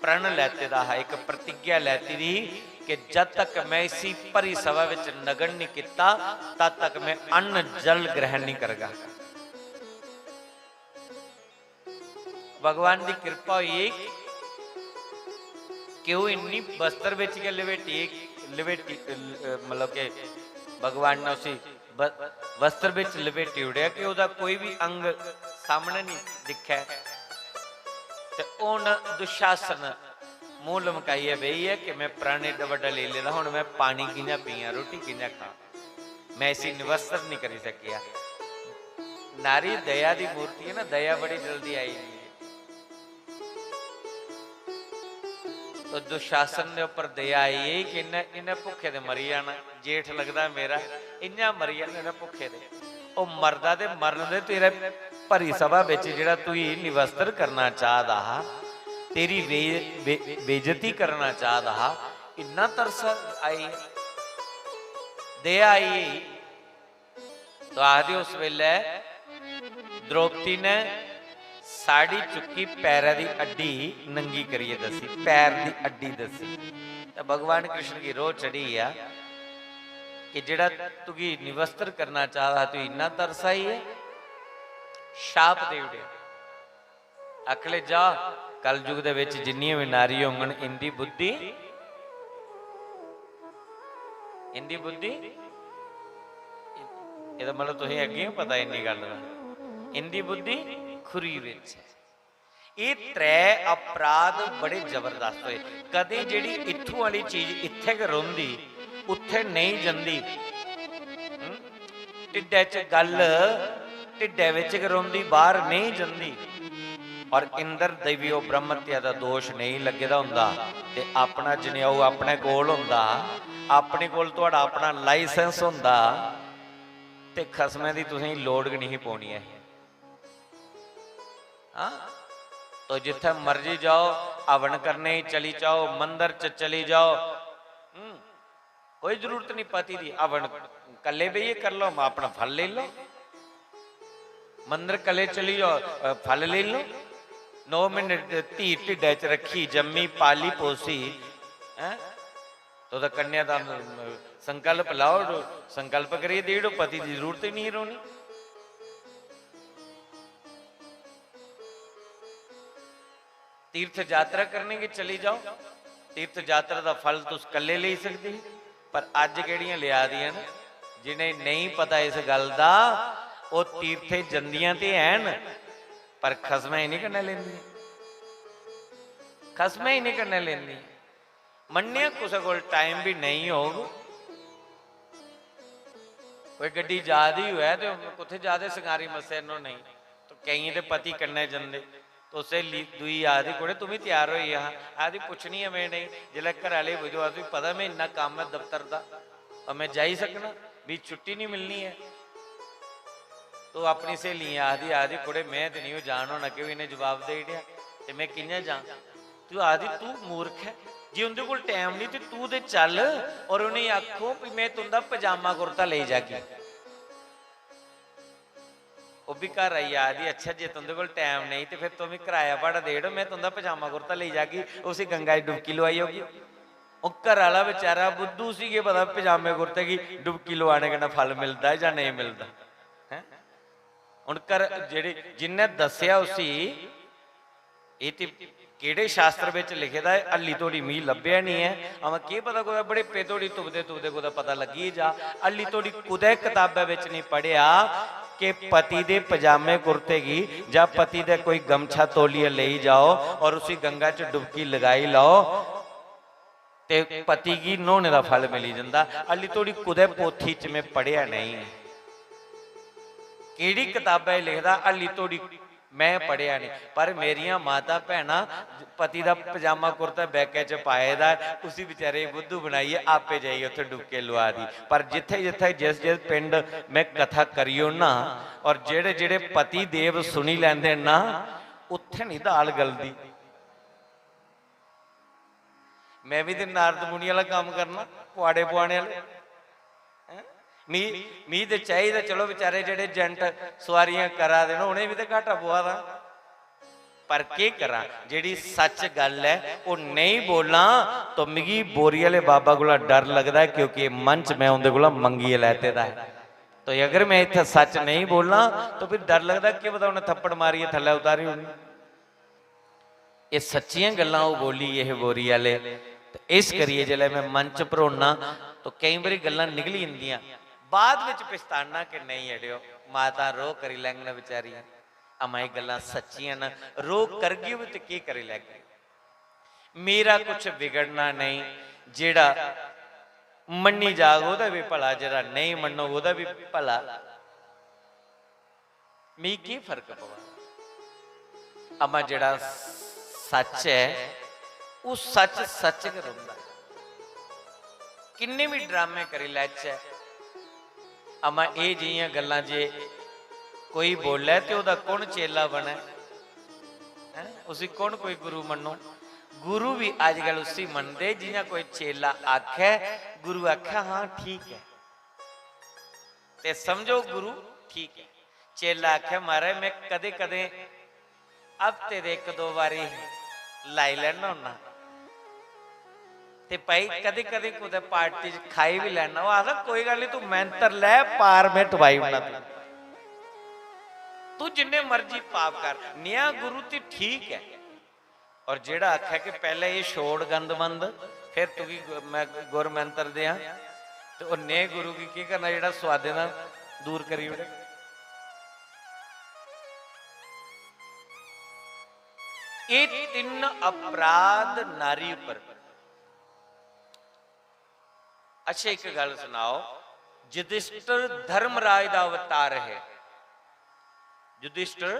प्रण लैते दा हा, इक प्रतिज्ञा लैती दी ही कि जद तक मैं इसी भरी सभा विच नग्न नहीं किता, तद तक मैं अन्न जल ग्रहण नहीं करगा। भगवान दी किरपा होई कि ओह् इन्नी वस्त्र बिच गै लपेटी, लपेटी, अ, मतलब कि भगवान ने उसी व-, वस्त्र बिच लपेटी ओड़ेआ कि ओह्दा कोई बी अंग सामने निं दिक्खै। ते हून दुशासन मूंह लमकाइयै बेही ऐ कि मैं प्रण एड्डा बड्डा लेई लेदा, हून मैं पानी कि'यां पीआं, रुट्टी कि'यां खां? मैं इसी निवस्त्र नहीं करी सकेआ। नारी दया दी मूर्ति है ना, दया बड़ी जल्दी आई जंदी है। तो दुशासन दे उप्पर दया आई गेई कि इन्नै, इन्नै भुक्खे दे मरी जाना, जेठ लगदा मेरा, इ'यां मरी जाना इन्नै भुक्खे दे। ओह् मरदा ते मरन दे, तेरे भरी सभा बिच जेह्ड़ा तुगी निवस्त्र करना चाह दा हा, तेरी बे-, बे-, बेइज्जती करना चाह दा हा, इन्ना तरस आई, दया आई। तो आखदे उस वेले द्रौपदी ने साड़ी चुक्की, पैरै दी अड्डी नंगी करियै दस्सी, पैर दी अड्डी दस्सी। ते भगवान कृष्ण गी रोह चढ़ी गेआ कि जेह्ड़ा तुगी निवस्त्र करना चाह दा हा, तू इन्ना तरस आई ऐ, शाप देई ओड़ेआ। आखले जा, कलयुग दे विच जिन्नियां भी नारी होंगन, इंदी बुद्धि, इंदी बुद्धि, एह्दा मतलब तुसें अग्गें गै पता इंदी गल्ल दा, इंदी बुद्धि खुरी विच ऐ। एह् त्रै अपराध बड़े जबरदस्त होए। कदें जेह्ड़ी इत्थूं आह्ली चीज इत्थै गै रौंह्दी, उत्थै नेईं जंदी। हं? ढिड्डै च गल्ल ढिड्डै बिच गै रौंह्दी, बाह्र नेईं जंदी। और इंद्र दी बी ओह् ब्रह्म हत्या दा दोश नेईं लग्गे दा होंदा ते अपना जनेऊ अपने कोल होंदा, अपने कोल थुआढ़ा अपना लाइसेंस होंदा ते खसमै दी तुसेंगी लोड़ गै नेईं ही पौनी ऐ। हां? तो जित्थै मर्जी जाओ, हवन करने गी चली जाओ, मंदर च चली जाओ, हं? कोई जरूरत नहीं पति दी, हवन कल्ले बेहियै कर लो, अपना फल लेई लो। मंदर कल्ले चली जाओ, अ, फल लेई लो। नौ म्हीने धी ढिड्डै च रक्खी, जम्मी, पाली, पोसी, हैं? तो ओह्दा कन्यादान, अ, संकल्प लाओ, संकल्प करियै देई ओड़ो, पति दी जरूरत ही नहीं रौह्नी। तीर्थ यात्रा करने गी चली जाओ, तीर्थ यात्रा दा फल तुस कल्ले लेई सकदे हे, पर अज्ज केह्ड़ियां लेआ दियां न? जिनें नेईं पता इस गल्ल दा, ओह् तीर्थे जंदियां ते हैन, पर खसमै ही निं कन्नै लेंदियां, खसमै ही निं कन्नै लेंदियां। मन्नेआ कुसै कोल टाइम बी नेईं होग, कोई गड्डी जा दी होऐ ते कुत्थै जा दे, संगारी मस्से नों नेईं, तो केइयें दे पति कन्नै जंदे। तो स्हेली दूई आखदी, "कुड़े, तूं बी त्यार होई जा।" आखदी, "पुच्छनी ऐ में नेईं, जिसलै घरै आह्ले पुछदे, तुगी पता में इन्ना कम्म ऐ दफ्तर दा, और में जाई सकना, मिगी छुट्टी निं मिलनी ऐ।" तो अपनी स्हेलियें आखदी, आखदी, "कुड़े, में ते निं ओह् जान होना, क्यों इ'नें जवाब देई ओड़ेआ, ते में कि'यां जां?" तूं आखदी, "तूं मूर्ख ऐ, जे उं'दे कोल टैम निं ते तूं ते चल, और उ'नेंगी आखो भी में तुं'दा पजामा कुर्ता लेई जागी।" ओह् बी घर आइयै आखदी, "अच्छा, जे तुं'दे कोल टैम नेईं ते फिर तुम मिगी कराया भाड़ा देई ओड़ो, में तुं'दा पजामा कुर्ता लेई जागी, उसी गंगा च डुबकी लोआई औगी।" ओह् घर आह्ला बेचारा बुद्धू, उसी केह् पता पजामे कुर्ते गी डुबकी लोआने कन्नै फल मिलदा ऐ जां नेईं मिलदा, हैं? हून घर जेह्ड़े, जिन्नै दस्सेआ उसी, एह् ते केह्ड़े शास्त्र बिच लिखे दा ऐ, हल्ली धोड़ी मिगी लब्भेआ निं ऐ। अमा केह् पता, कुतै बड़ेपे धोड़ी तुपदे तुपदे कुतै पता लग्गी जा। हल्ली धोड़ी कुतै कताबै बिच निं पढ़ेआ कि पति दे पजामे कुर्ते गी जां पति दा कोई गमछा तोलियै लेई जाओ और उसी गंगा च डुबकी लगाई लाओ ते पति गी न्हौने दा फल मिली जंदा। हल्ली धोड़ी कुतै पोथी च में पढ़ेआ नेईं। केह्ड़ी कताबै च लिखे दा, हल्ली धोड़ी में पढ़ेआ नेईं। पर मेरियां माता भैनां, पति दा पजामा कुर्ता बैगै च पाए दा ऐ, उसी बेचारे गी बुद्धू बनाइयै आपे जाइयै उत्थै डुबके लुआ दी। पर जित्थै जित्थै, जिस जिस पिंड में कथा करी ओड़ना, और जेह्ड़े जेह्ड़े पति देव सुनी लैंदे ना, उत्थै निं दाल गलदी। में बी ते नारद मुनि आह्ला कम्म करना, पुआड़े पुआने आह्ले। हैं? मी, मी ते चाहिदा, चलो, बेचारे जेह्ड़े जेंट सुआरियां करा दे न, उ'नें बी ते घाटा पवा दा। पर केह् करां, जेह्ड़ी सच्च गल्ल ऐ, ओह् नेईं बोलां, तो मिगी बोरी आह्ले बाबा कोला डर लगदा ऐ, क्योंकि एह् मंच में उं'दे कोला मंगियै लैते दा ऐ। तो अगर में इत्थै सच्च नेईं बोलां, तो फिर डर लगदा, केह् पता उ'नें थप्पड़ मारियै थल्लै उतारी ओड़नी। एह् सच्चियां गल्लां ओह् बोली गे हे बोरी आह्ले। ते इस करियै जिसलै में मंच पर होन्ना, तो केईं बारी गल्लां निकली जंदियां, बाद बिच पछताना कि नेईं अड़ेओ, माता रोह् करी लैङन बेचारियां। अमा एह् गल्लां सच्चियां न, रोह् करगे बी ते केह् करी लैगे। मेरा कुछ बिगड़ना नेईं, जेह्ड़ा मन्नी जाग ओह्दा बी भला, जेह्ड़ा नेईं मन्नग ओह्दा बी भला। मिगी केह् फर्क पवा? अमा जेह्ड़ा सच्च ऐ, ओह् सच्च सच्च गै रौंह्दा ऐ। किन्ने बी ड्रामे करी लैचै, अमा एह् जेहियां गल्लां जे कोई बोलै ते ओह्दा कु'न चेला बनै? हैं? उसी कु'न कोई गुरु मन्नो? गुरु बी अजकल उसी मनदे जि'यां कोई चेला आखै, गुरु आखै, "हां, ठीक ऐ।" ते समझो गुरु ठीक ऐ। चेला आखै, "महाराज, में कदें-कदें हफ्ते दे इक दो बारी लाई लैन्ना होन्ना। ते भाई, कदें-कदें कुतै पार्टी च खाई बी लैन्ना।" ओह् आखदा, "कोई गल्ल निं, तूं मैंतर लै, पार में टपाई ओड़ना तुगी। तूं जिन्ने मर्जी पाप कर।" नेहा गुरु ते ठीक ऐ। और जेह्ड़ा आखै कि पैह्लें एह् छोड़ गंद मंद, फिर तुगी गु-, में गुर मंत्र देआं, ते ओह् नेह् गुरु गी केह् करना जेह्ड़ा सोआदें दा दूर करी ओड़े? एह् तिन्न अपराध नारी उप्पर। अच्छा, इक गल्ल सनाओ, युधिष्ठिर धर्मराज दा अवतार है, युधिष्ठिर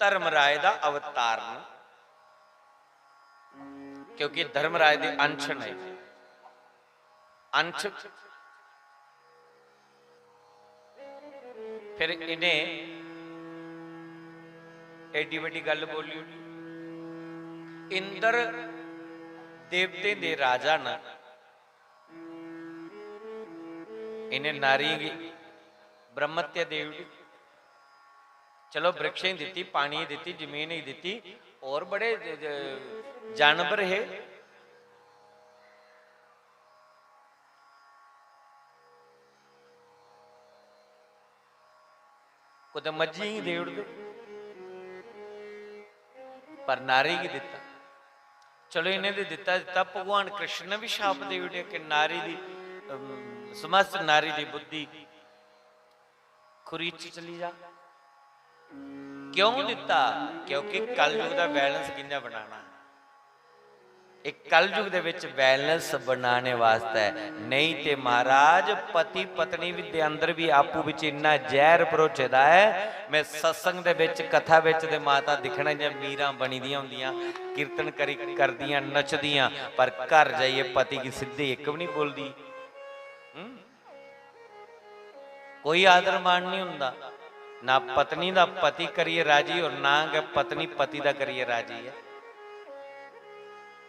धर्मराज दा अवतार न, क्योंकि धर्मराज दे अंश न, अंश। फिर इ'नें एड्डी बड्डी गल्ल बोली ओड़ी। इंद्र देवतें दे राजा न, इ'नें नारियें गी ब्रह्मत्या देई ओड़ी। चलो, वृक्षें गी दित्ती, पानी गी दित्ती, जमीन गी दित्ती, होर बड़े ज-, ज-, जानवर हे। कुतै मज्झियें गी देई ओड़दे, पर नारी गी दित्ता। चलो, इ'नें ते दित्ता, दित्ता, भगवान कृष्ण ने बी शाप देई ओड़ेआ कि नारी दी, अम, समस्त नारी दी बुद्धि खुरी च चली जा। क्यों दित्ता? क्योंकि कलयुग दा बैलेंस कि'यां बनाना। ਇਹ ਕਲਯੁਗ ਦੇ ਵਿੱਚ ਬੈਲੈਂਸ ਬਣਾਉਣੇ ਵਾਸਤੇ। ਨਹੀਂ ਤੇ ਮਹਾਰਾਜ, ਪਤੀ ਪਤਨੀ ਵੀ ਦੇ ਅੰਦਰ ਵੀ ਆਪੂ ਵਿੱਚ ਇੰਨਾ ਜ਼ਹਿਰ ਪਰੋਚਦਾ ਹੈ। ਮੈਂ ਸਤਸੰਗ ਦੇ ਵਿੱਚ, ਕਥਾ ਵਿੱਚ ਤੇ ਮਾਤਾ ਦਿਖਣਾ ਜਾਂ ਮੀਰਾਂ ਬਣੀ ਦੀਆਂ ਹੁੰਦੀਆਂ, ਕੀਰਤਨ ਕਰੀ ਕਰਦੀਆਂ, ਨੱਚਦੀਆਂ, ਪਰ ਘਰ ਜਾਈਏ ਪਤੀ ਕੀ ਸਿੱਧੀ ਇੱਕ ਵੀ ਨਹੀਂ ਬੋਲਦੀ। ਹੂੰ? ਕੋਈ ਆਦਰ ਮਾਣ ਨਹੀਂ ਹੁੰਦਾ। ਨਾ ਪਤਨੀ ਦਾ ਪਤੀ ਕਰੀਏ ਰਾਜੀ, ਔਰ ਨਾ ਕਿ ਪਤਨੀ ਪਤੀ ਦਾ ਕਰੀਏ ਰਾਜੀ ਹੈ।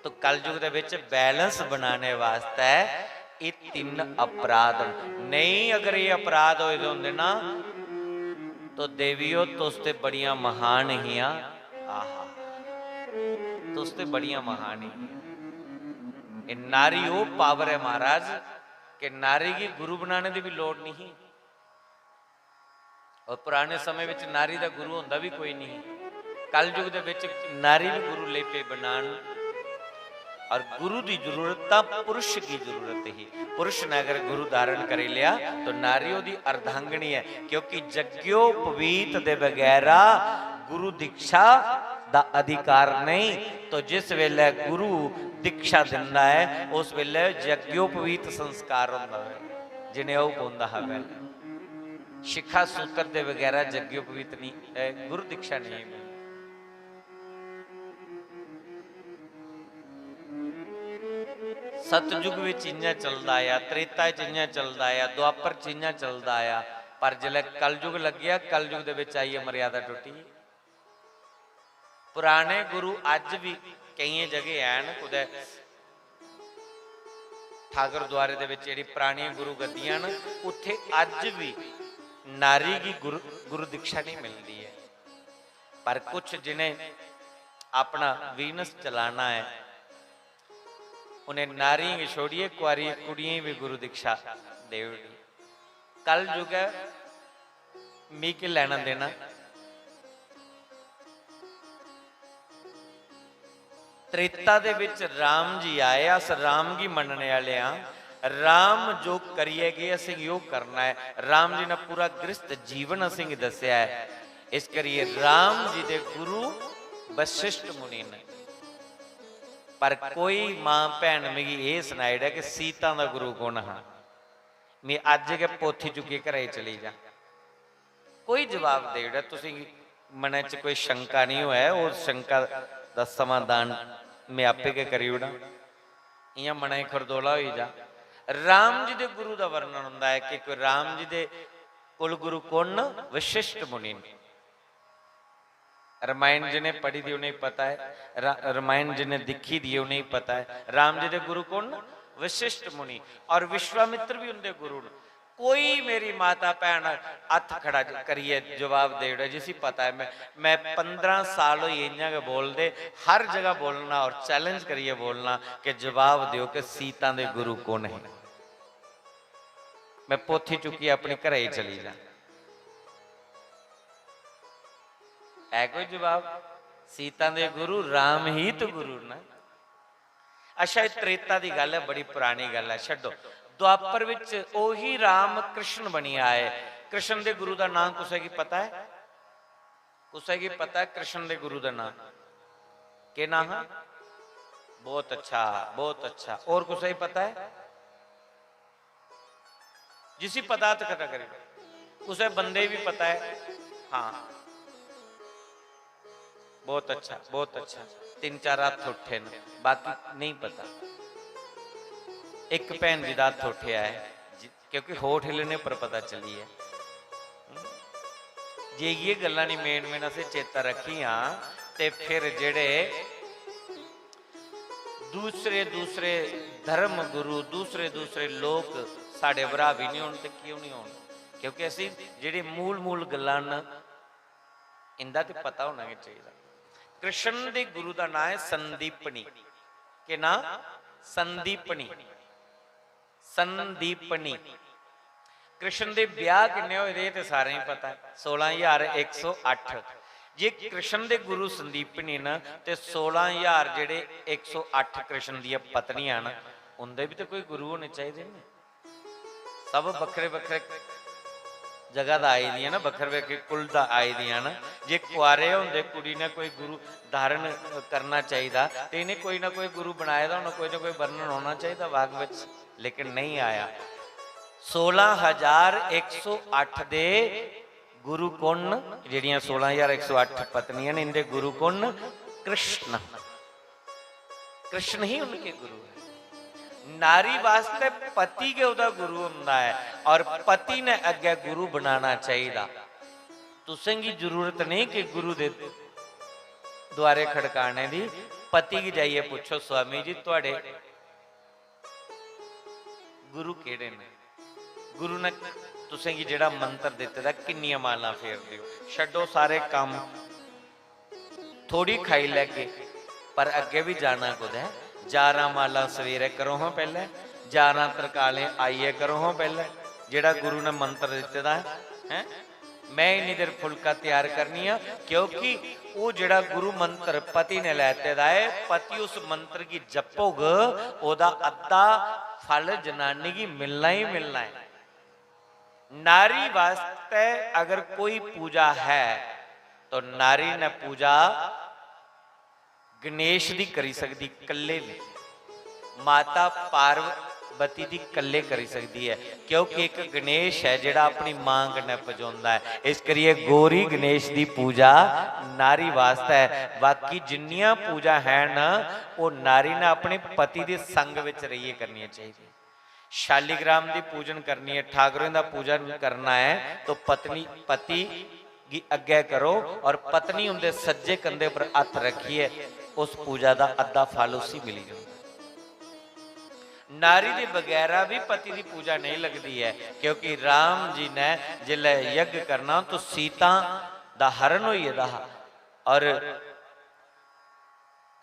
ਤੋ ਕਲਯੁਗ ਦੇ ਵਿੱਚ ਬੈਲੈਂਸ ਬਣਾਉਣੇ ਵਾਸਤੇ ਇਹ ਤਿੰਨ ਅਪਰਾਧ ਨੇ। ਨਹੀਂ, ਅਗਰ ਇਹ ਅਪਰਾਧ ਹੋਏ ਹੁੰਦੇ ਨਾ, ਤੋ ਦੇਵੀਓ, ਤੁਸੀਂ ਤੇ ਬੜੀਆਂ ਮਹਾਨ ਹੀਆਂ। ਆਹਾ, ਤੁਸੀਂ ਤੇ ਬੜੀਆਂ ਮਹਾਨ ਹੀਆਂ। ਇਹ ਨਾਰੀ ਉਹ ਪਾਵਰ ਹੈ ਮਹਾਰਾਜ, ਕਿ ਨਾਰੀ ਕੀ ਗੁਰੂ ਬਣਾਉਣੇ ਦੀ ਵੀ ਲੋੜ ਨਹੀਂ। ਔਰ ਪੁਰਾਣੇ ਸਮੇਂ ਵਿੱਚ ਨਾਰੀ ਦਾ ਗੁਰੂ ਹੁੰਦਾ ਵੀ ਕੋਈ ਨਹੀਂ। ਕਲਯੁਗ ਦੇ ਵਿੱਚ ਨਾਰੀ ਵੀ ਗੁਰੂ ਲੇਪੇ ਬਣਾਉਣ। ਔਰ ਗੁਰੂ ਦੀ ਜ਼ਰੂਰਤ ਤਾਂ ਪੁਰਸ਼ ਕੀ ਜ਼ਰੂਰਤ ਹੀ। ਪੁਰਸ਼ ਨੇ ਅਗਰ ਗੁਰੂ ਧਾਰਨ ਕਰੇ ਲਿਆ, ਤਾਂ ਨਾਰੀ ਉਹਦੀ ਅਰਧਾਂਗਣੀ ਹੈ, ਕਿਉਂਕਿ ਜਗਿਓ ਪਵੀਤ ਦੇ ਬਗੈਰਾ ਗੁਰੂ ਦੀਕਸ਼ਾ ਦਾ ਅਧਿਕਾਰ ਨਹੀਂ। ਤਾਂ ਜਿਸ ਵੇਲੇ ਗੁਰੂ ਦੀਕਸ਼ਾ ਦਿੰਦਾ ਹੈ, ਉਸ ਵੇਲੇ ਜਗਿਓ ਪਵੀਤ ਸੰਸਕਾਰ ਹੁੰਦਾ ਹੈ, ਜਿਨੇ ਉਹ ਪਾਉਂਦਾ ਹੈ। ਪਹਿਲੇ ਸ਼ਿਖਾ ਸੂਤਰ ਦੇ ਵਗੈਰਾ ਜਗਿਓ ਪਵਿੱਤ ਨਹੀਂ, ਅਹ, ਗੁਰੂ ਦੀਕਸ਼ਾ ਨਹੀਂ ਹੈ। ਸਤਜੁਗ ਵਿੱਚ ਇੰਨਾ ਚੱਲਦਾ ਆ, ਤ੍ਰੇਤਾ ਵਿੱਚ ਇੰਨਾ ਚੱਲਦਾ ਆ, ਦੁਆਪਰ ਚ ਇੰਨਾ ਚੱਲਦਾ ਆ, ਪਰ ਜਿਲੇ ਕਲਯੁਗ ਲੱਗਿਆ, ਕਲਯੁਗ ਦੇ ਵਿੱਚ ਆਈ ਹੈ, ਮਰਿਆਦਾ ਟੁੱਟੀ। ਪੁਰਾਣੇ ਗੁਰੂ ਅੱਜ ਵੀ ਕਈਆਂ ਜਗ੍ਹਾ ਐਨ, ਕੁਦੇ ठाकुर द्वारे ਦੇ ਵਿੱਚ ਜਿਹੜੀ ਪੁਰਾਣੀਆਂ ਗੁਰੂ ਗੱਦੀਆਂ ਨੇ, ਉੱਥੇ ਅੱਜ ਵੀ ਨਾਰੀ ਦੀ ਗੁਰ-, ਗੁਰ दीक्षा नहीं मिलती है। पर कुछ जिन्हें अपना बिजनेस चलाना है, उन्हें नारियों की छोड़िए, कुआरी कुड़ियों भी गुरु दीक्षा दे। कल युग है, मी के लेना देना। त्रेता दे विच राम जी आए, अस राम गी मनने आह्ले आं। राम जो करियै गे, असेंगी ओह् करना ऐ। राम जी ने पूरा गृहस्थ जीवन असेंगी दस्सेआ ऐ। इस करियै राम जी दे गुरु वशिष्ठ मुनि न। पर कोई मां भैन मिगी एह् सनाई ओड़ै कि सीता दा गुरु कु'न हा? में अज्ज गै पोथी चुक्कियै घरै गी चली जां। कोई जवाब देई ओड़ै, तुसेंगी मनै च कोई शंका निं होऐ, ओह् शंका दा समाधान में आपे गै करी ओड़ां। इ'यां मनै च खरदोला होई जा। राम जी दे गुरु दा वर्णन होंदा ऐ कि कोई राम जी दे कुल गुरु कु'न न? वशिष्ठ मुनि न। रामायण जि'नें पढ़ी दी उ'नेंगी पता ऐ, रा-, रामायण जि'नें दिक्खी दी ऐ उ'नेंगी पता ऐ। राम जी दे गुरु कु'न न? वशिष्ठ मुनि। और विश्वामित्र भी उं'दे गुरु न। कोई मेरी माता भैन हत्थ खड़ा ज-, करियै जवाब देई ओड़ै, जिसी पता ऐ। में, में पंदरां साल होई गे इ'यां गै बोलदे, हर जगह बोलना और challenge करियै बोलना कि जवाब देओ कि सीता दे गुरु कु'न हे। में पोथी चुक्कियै अपने घरै गी चली जां। है कोई जवाब? सीता दे गुरु राम ही तो गुरु न। अच्छा, एह् त्रेता दी गल्ल ऐ, बड़ी पुरानी गल्ल ऐ, छड्डो। द्वापर विच ओही राम कृष्ण बनी आए। कृष्ण दे गुरु दा नां कुसै गी पता ऐ? कुसै गी पता ऐ कृष्ण दे गुरु दा नां? केह् नां हा? बहुत अच्छा, बहुत अच्छा। और कुसै गी पता ऐ? जिसी पता हत्थ खड़ा करी ओड़ो। कुसै बंदे गी बी पता ऐ? हां। बहुत अच्छा, बहुत अच्छा। तिन्न चार हत्थ उट्ठे न, बाकी नेईं पता। इक भैन जी दा हत्थ उट्ठेआ ऐ, जि-, क्योंकि होठ हिल्लने पर पता चली ऐ। जे इ'यै गल्लां निं main main असें चेता रक्खियां, ते फिर जेह्ड़े दूसरे दूसरे धर्म गुरु, दूसरे दूसरे लोक साढ़े भ्राऽ बी निं होन ते क्यों निं होन? क्योंकि असें जेह्ड़े मूल मूल गल्लां न, इं'दा ते पता होना गै चाहिदा। कृष्ण दे गुरु दा नांऽ ऐ संदीपनी। केह् नांऽ? संदीपनी। संदीपनी। कृष्ण दे ब्याह किन्ने होए दे, एह् ते सारें गी पता ऐ, सोलां ज्हार इक सौ अट्ठ। जे कृष्ण दे गुरु संदीपनी न, ते सोलां ज्हार जेह्ड़े इक सौ अट्ठ कृष्ण दियां पत्नियां न, उं'दे बी ते कोई गुरु होने चाहिदे न। सब बक्खरे बक्खरे जगह दा आई दियां ना, बक्खरे बक्खरे कुल दा आई दियां ना। जे कुआरे होंदे कुड़ी ने कोई गुरु धारण करना चाहिदा ते इ'नें कोई ना कोई गुरु बनाए दा होना, कोई ना कोई वर्णन होना चाहिदा वाग्वत च, लेकिन नहीं आया। सोलां हजार इक सौ अट्ठ दे गुरु कु'न न? जेह्ड़ियां सोलां हजार इक सौ अट्ठ पत्नियां न, इं'दे गुरु कु'न न? कृष्ण। कृष्ण ही उनके गुरु है। नारी वास्तै पति गै ओह्दा गुरु होंदा ऐ और पति ने अग्गै गुरु बनाना चाहिदा। तुसें गी जरूरत नेईं कि गुरु दे द्वारे खड़काने दी, पति गी जाइयै पुच्छो, "स्वामी जी, थुआढ़े गुरु केह्ड़े न? गुरु ने तुसें गी जेह्ड़ा मंत्र दित्ते दा, किन्नियां मालां फेरदे ओ? छड्डो सारे कम्म, थोड़ी खाई लैगे, पर अग्गें बी जाना कुतै। जारां मालां सवेरै करो हां पैह्लें, जारां तरकालें आइयै करो हां पैह्लें, जेह्ड़ा गुरु ने मंत्र दित्ते दा ऐ, हैं? मैं इन्नी देर फुलका त्यार करनी आं, क्योंकि ओह् जेह्ड़ा गुरु मंत्र पति ने लैते दा ऐ, पति उस मंत्र गी जपोग, ओह्दा अद्धा फल जनानी गी मिलना ही मिलना ऐ।" नारी वास्तै अगर कोई पूजा है, तो नारी ने पूजा गणेश दी करी सकदी, कल्ले नेईं। माता पार्वती दी कल्ले करी सकदी ऐ, क्योंकि इक गणेश ऐ जेह्ड़ा अपनी मां कन्नै पजोंदा ऐ। इस करियै गौरी गणेश दी पूजा नारी वास्तै ऐ। बाकी जिन्नियां पूजा हैन, ओह् नारी ने अपने पति दे संग बिच रेहियै करनियां चाहिदियां। शालीग्राम दी पूजन करनी ऐ, ठाकरें दा पूजन करना ऐ, तो पत्नी, पति गी अग्गै करो और पत्नी उंदे सज्जे कंधे पर हत्थ रखियै उस पूजा दा अद्धा फल उसी मिली जंदा। नारी दे बगैरा भी पति दी पूजा नहीं लगदी ऐ, क्योंकि राम जी ने जिसलै यज्ञ करना तो सीता दा हरण होई गेदा हा और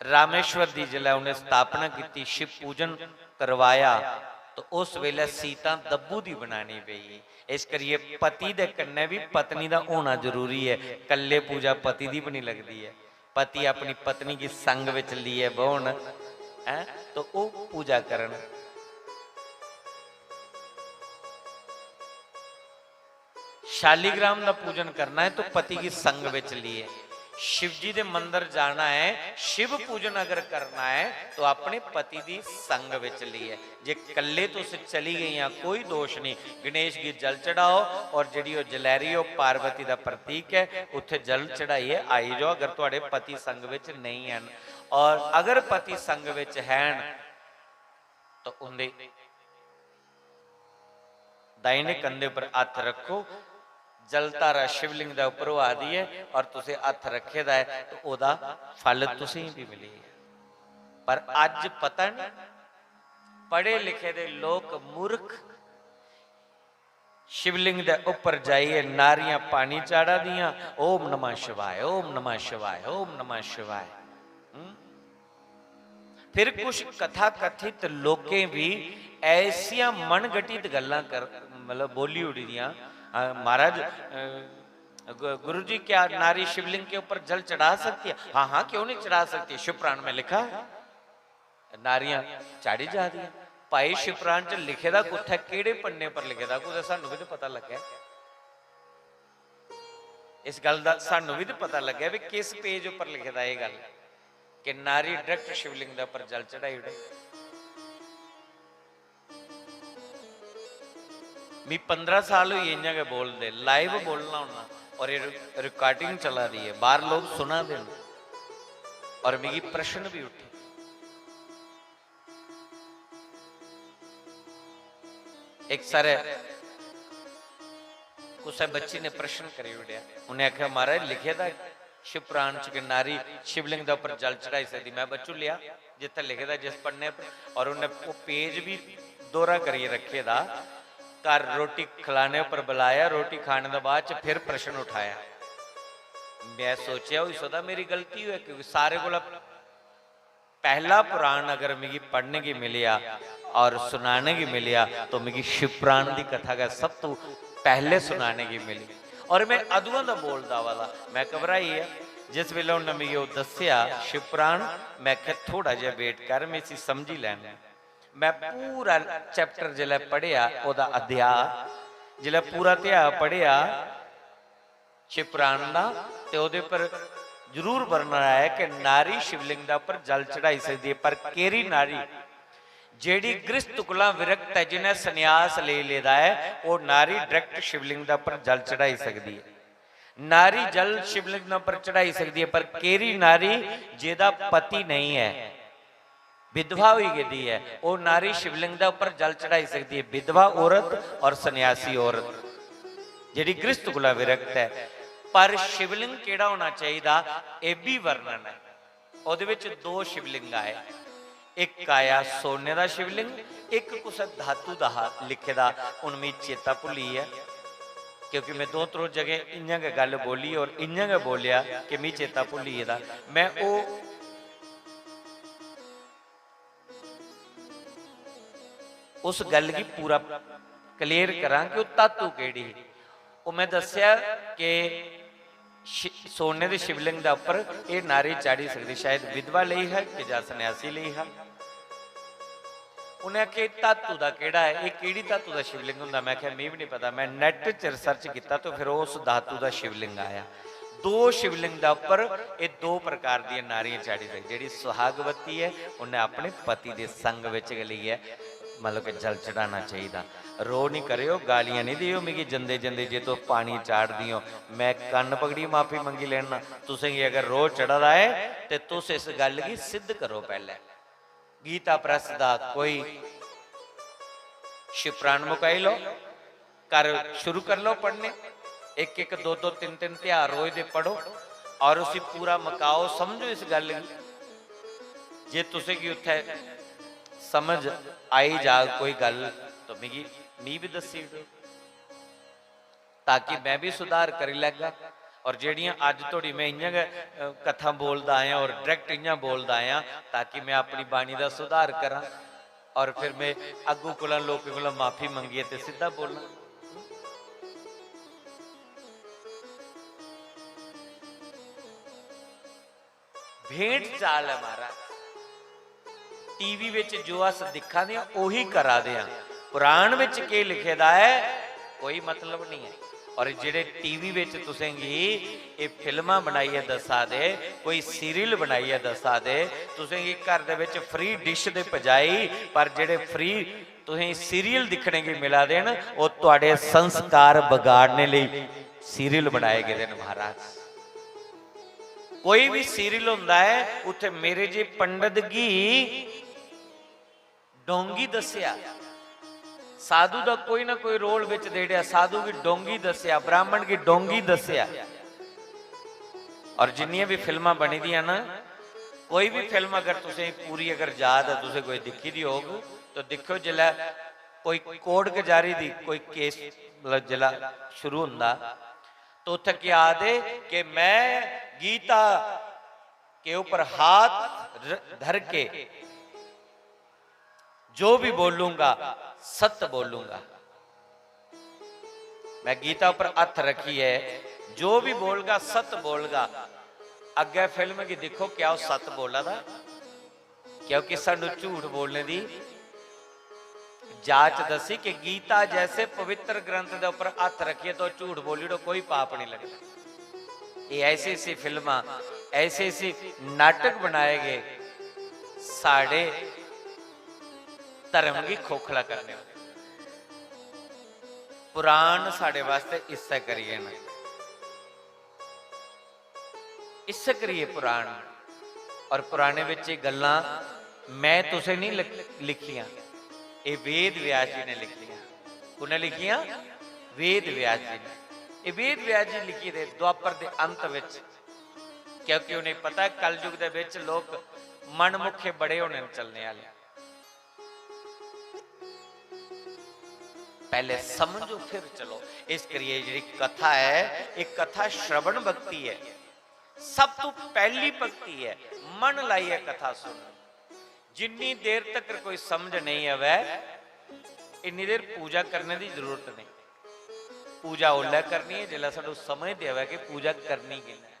रामेश्वर दी जिसलै उ'नें स्थापना कीती, शिव पूजन करवाया, तो उस वेले सीता दब्बू दी बनानी पेई। इस करियै पति दे कन्नै बी पत्नी दा होना जरूरी ऐ। कल्ले पूजा पति दी बी निं लगदी ऐ। पति अपनी पत्नी गी संग बिच लेइयै बौह्न, हैं, तो ओह् पूजा करन। शालीग्राम दा पूजन करना है तो पति गी संग विच लिए। शिव जी दे मंदर जाना है, शिव पूजन अगर करना है तो अपने पति दी संग विच लिए। जे कल्ले तुस चली गईयां, कोई दोष नहीं। गणेश गी जल चढ़ाओ और जेह्ड़ी ओह् जलैरी, ओह् पार्वती दा प्रतीक है, उत्थे जल चढ़ाइयै आई जाओ, अगर तुआढ़े पति संग विच नहीं हैन। और अगर पति संग विच हैन तो उंदे दाहिने कंधे पर हत्थ रखो, जलधारा शिवलिंग दे उप्पर होआ दी ऐ और तुसें हत्थ रखे दा ऐ, तो ओह्दा फल तुसें गी भी मिलेगा। पर अज्ज पता नहीं, पढ़े लिखे दे लोक मूर्ख शिवलिंग दे उप्पर जाइयै नारियां पानी चाढ़ा दियां, "ओम नमः शिवाय, ओम नमः शिवाय, ओम नमः शिवाय।" हम्म? फिर कुछ कथाकथित लोकें भी ऐसियां मनघटित गल्लां कर, मतलब, बोली उड़ी दियां, "अ, महाराज, अ, गु-, गुरु जी, क्या नारी शिवलिंग के ऊपर जल चढ़ा सकती है?" "हाँ, हाँ, क्यों नहीं चढ़ा सकती? शिव पुराण में लिखा है, नारियां चाढ़ी जा रही है।" भाई, शिव पुराण च लिखे दा कुत्थै, केह्ड़े पन्ने पर लिखे दा, कुतै सानू भी ते पता लग्गै। इस गल्ल दा सानू भी ते पता लग्गै भी किस पेज उप्पर लिखे दा एह् गल्ल कि नारी direct शिवलिंग दे उप्पर जल चढ़ाई ओड़े। मी पंदरां साल होई गे इ'यां गै बोलदे, live बोलना होन्ना और एह् recording चला दी ऐ, बाह्र लोक सुना दे न और मिगी प्रश्न भी उठे। इक सारे कुसै बच्ची ने प्रश्न करी ओड़ेआ, उन्नै आखेआ, "महाराज, लिखे दा शिव पुराण च कि नारी शिवलिंग दे उप्पर जल चढ़ाई सकदी।" मैं, "बच्चू, लेआ जित्थै लिखे दा, जिस पन्ने पर," और उन्नै ओह् पेज बी दोहरा करियै रक्खे दा, घर रोटी खलाने उप्पर बलाया, रोटी खाने दे बाद च फिर प्रश्न उठाया। मैं सोचेआ, होई सकदा मेरी गलती होऐ, क्योंकि सारे कोला पैह्ला पुराण अगर मिगी पढ़ने गी मिलेआ और सुनाने गी मिलेआ, तो मिगी शिव पुराण दी कथा गै सब तू पैह्ले सुनाने गी मिली। और मैं अदुआं दा बोलदा आवा दा, मैं घबराई गेआ। जिस बेल्लै उन्नै मिगी ओह् दस्सेआ शिव पुराण, मैं आखेआ, "थोह्ड़ा जेहा wait कर, मैं इसी समझी लैन्ना।" मैं पूरा chapter जिसलै पढ़ेआ, ओह्दा अध्याय, जिसलै पूरा ध्याऽ पढ़ेआ शिवपुराण दा, ते ओह्दे पर जरूर वर्णन आया कि नारी शिवलिंग दे उप्पर जल चढ़ाई सकदी ऐ, पर केह्ड़ी नारी? जेह्ड़ी गृहस्थ कोला विरक्त ऐ, जि'नें संन्यास लेई लेदा ऐ, ओह् नारी direct शिवलिंग दे उप्पर जल चढ़ाई सकदी ऐ। नारी जल शिवलिंग दे उप्पर चढ़ाई सकदी ऐ, पर केह्ड़ी नारी जेह्दा पति नेईं ऐ, विधवा होई गेदी ऐ, ओह् नारी शिवलिंग दे उप्पर जल चढ़ाई सकदी ऐ, विधवा औरत और सन्यासी औरत, जेह्ड़ी गृहस्थ कोला विरक्त ऐ। पर शिवलिंग केह्ड़ा होना चाहिदा, एह् बी वर्णन ऐ। ओह्दे बिच दो शिवलिंग आए, इक आया सोने दा शिवलिंग, इक कुसै धातु दा हा लिखे दा, हून मिगी चेता भुल्ली गेआ, क्योंकि में दो त्रो जगह इ'यां गै गल्ल बोली और इ'यां गै बोलेआ कि मिगी चेता भुल्ली गेदा। में ओह् उस गल्ल गी पूरा clear करां कि ओह् धातु केह्ड़ी ही। ओह् में दस्सेआ कि शि-, सोने दे शिवलिंग दे उप्पर एह् नारी चाढ़ी सकदी, शायद विधवा लेई हा कि जां सन्यासी लेई हा। उ'नें आखेआ, "एह् धातु दा केह्ड़ा ऐ? एह् केह्ड़ी धातु दा शिवलिंग होंदा?" में आखेआ, "मिगी बी निं पता।" में net च research कीता ते फिर ओह् उस धातु दा शिवलिंग आया। दो शिवलिंग दे उप्पर एह् दो प्रकार दियां नारियां चाढ़ी सकदी। जेह्ड़ी सुहागवती ऐ, उन्नै अपने पति दे संग बिच गै लेइयै, मतलब कि, जल चढ़ाना चाहिदा। रोह् निं करेओ, गालियां निं देओ मिगी जंदे जंदे जे तुस पानी चाढ़दी ओ। में कन्न पकड़ियै माफी मंगी लैन्ना। तुसें गी अगर रोह् चढ़ा दा ऐ ते तुस इस गल्ल गी सिद्ध करो पैह्लें। गीता प्रेस दा कोई शिवपुराण मकाई लो, घर शुरू कर लो पढ़ने, इक इक दो दो तिन तिन ध्याऽ रोज दे पढ़ो और उसी पूरा मकाओ, समझो इस गल्ल गी। जे तुसें गी उत्थै समझ आई जाग कोई गल्ल, तो मिगी, मी बी दस्सी ओड़ो। ताकि में बी सुधार करी लैगा। और जेह्ड़ियां अज्ज धोड़ी में इ'यां गै, अ, कत्थां बोलदा आया और direct इ'यां बोलदा आया, ताकि में अपनी बाणी दा सुधार करां और फिर में अग्गूं कोला लोकें कोला माफी मंगियै ते सिद्धा बोलां। भेंट चाल ऐ महाराज। टीवी बिच जो अस दिक्खा दे आं, ओही करा दे आं। पुराण बिच केह् लिखे दा ऐ, कोई मतलब निं ऐ। और जेह्ड़े टीवी बिच तुसें गी एह् फिल्मां बनाइयै दस्सा दे, कोई सीरियल बनाइयै दस्सा दे, तुसें गी घर दे बिच free dish दे बजाई, पर जेह्ड़े free तुसें सीरियल दिक्खने गी मिला दे न, ओह् तुआढ़े संस्कार बगाड़ने लेई सीरियल बनाए गेदे न महाराज। कोई बी सीरियल होंदा ऐ, उत्थै मेरे जे पंडित गी डोंगी दस्सेआ, साधु दा कोई ना कोई रोल बिच देड़ेआ, साधु गी डोंगी दस्सेआ, ब्राह्मण गी डोंगी दस्सेआ। और जिन्नियां बी फिल्मां बनी दियां ना, कोई बी फिल्म अगर तुसें पूरी अगर याद ऐ, तुसें कोई दिक्खी दी होग, तो दिक्खो, जिसलै कोई कोर्ट कचैहरी दी कोई केस, मतलब, जिसलै शुरू होंदा, तो उत्थै केह् आखदे कि मैं गीता के ऊपर हाथ र-, धर के जो भी बोलूंगा, सत्य बोलूंगा। मैं गीता पर हत्थ रखियै जो भी बोलगा, सत्य बोलगा। अग्गै फिल्म गी दिक्खो, क्या ओह् सत्य बोला दा? क्योंकि सानू झूठ बोलने दी जाच दसी कि गीता जैसे पवित्र ग्रंथ दे ऊपर हत्थ रखियै तो झूठ बोली ओड़ो, कोई पाप नहीं लगदा। ये ऐसी ऐसी फिल्मां, ऐसे ऐसे नाटक बनाए गए, साढ़े धर्म गी खोखला करने वाले। पुराण साढ़े वास्ते इस्सै करियै न, इस्सै करियै पुराण न। और पुराणे बिच एह् गल्लां मैं तुसें नहीं लिख-, लिखियां, एह् वेद व्यास जी ने लिखियां। कु'न्नै लिखियां? वेद व्यास जी ने। एह् वेद व्यास जी लिखी दे द्वापर दे अंत बिच, क्योंकि उ'नें पता ऐ कलयुग दे बिच लोक मनमुखे बड़े होने न चलने आह्ले। पैह्ले समझो, फिर चलो। इस करियै जेह्ड़ी कथा ऐ, एह् कथा श्रवण भक्ति ऐ, सब तों पैह्ली भक्ति ऐ। मन लाइयै कथा सुन। जिन्नी देर तक कोई समझ नेईं आवै, इन्नी देर पूजा करने दी जरूरत नेईं। पूजा ओल्लै करनी ऐ जिसलै सानूं समझ ते आवै कि पूजा करनी कि'यां ऐ।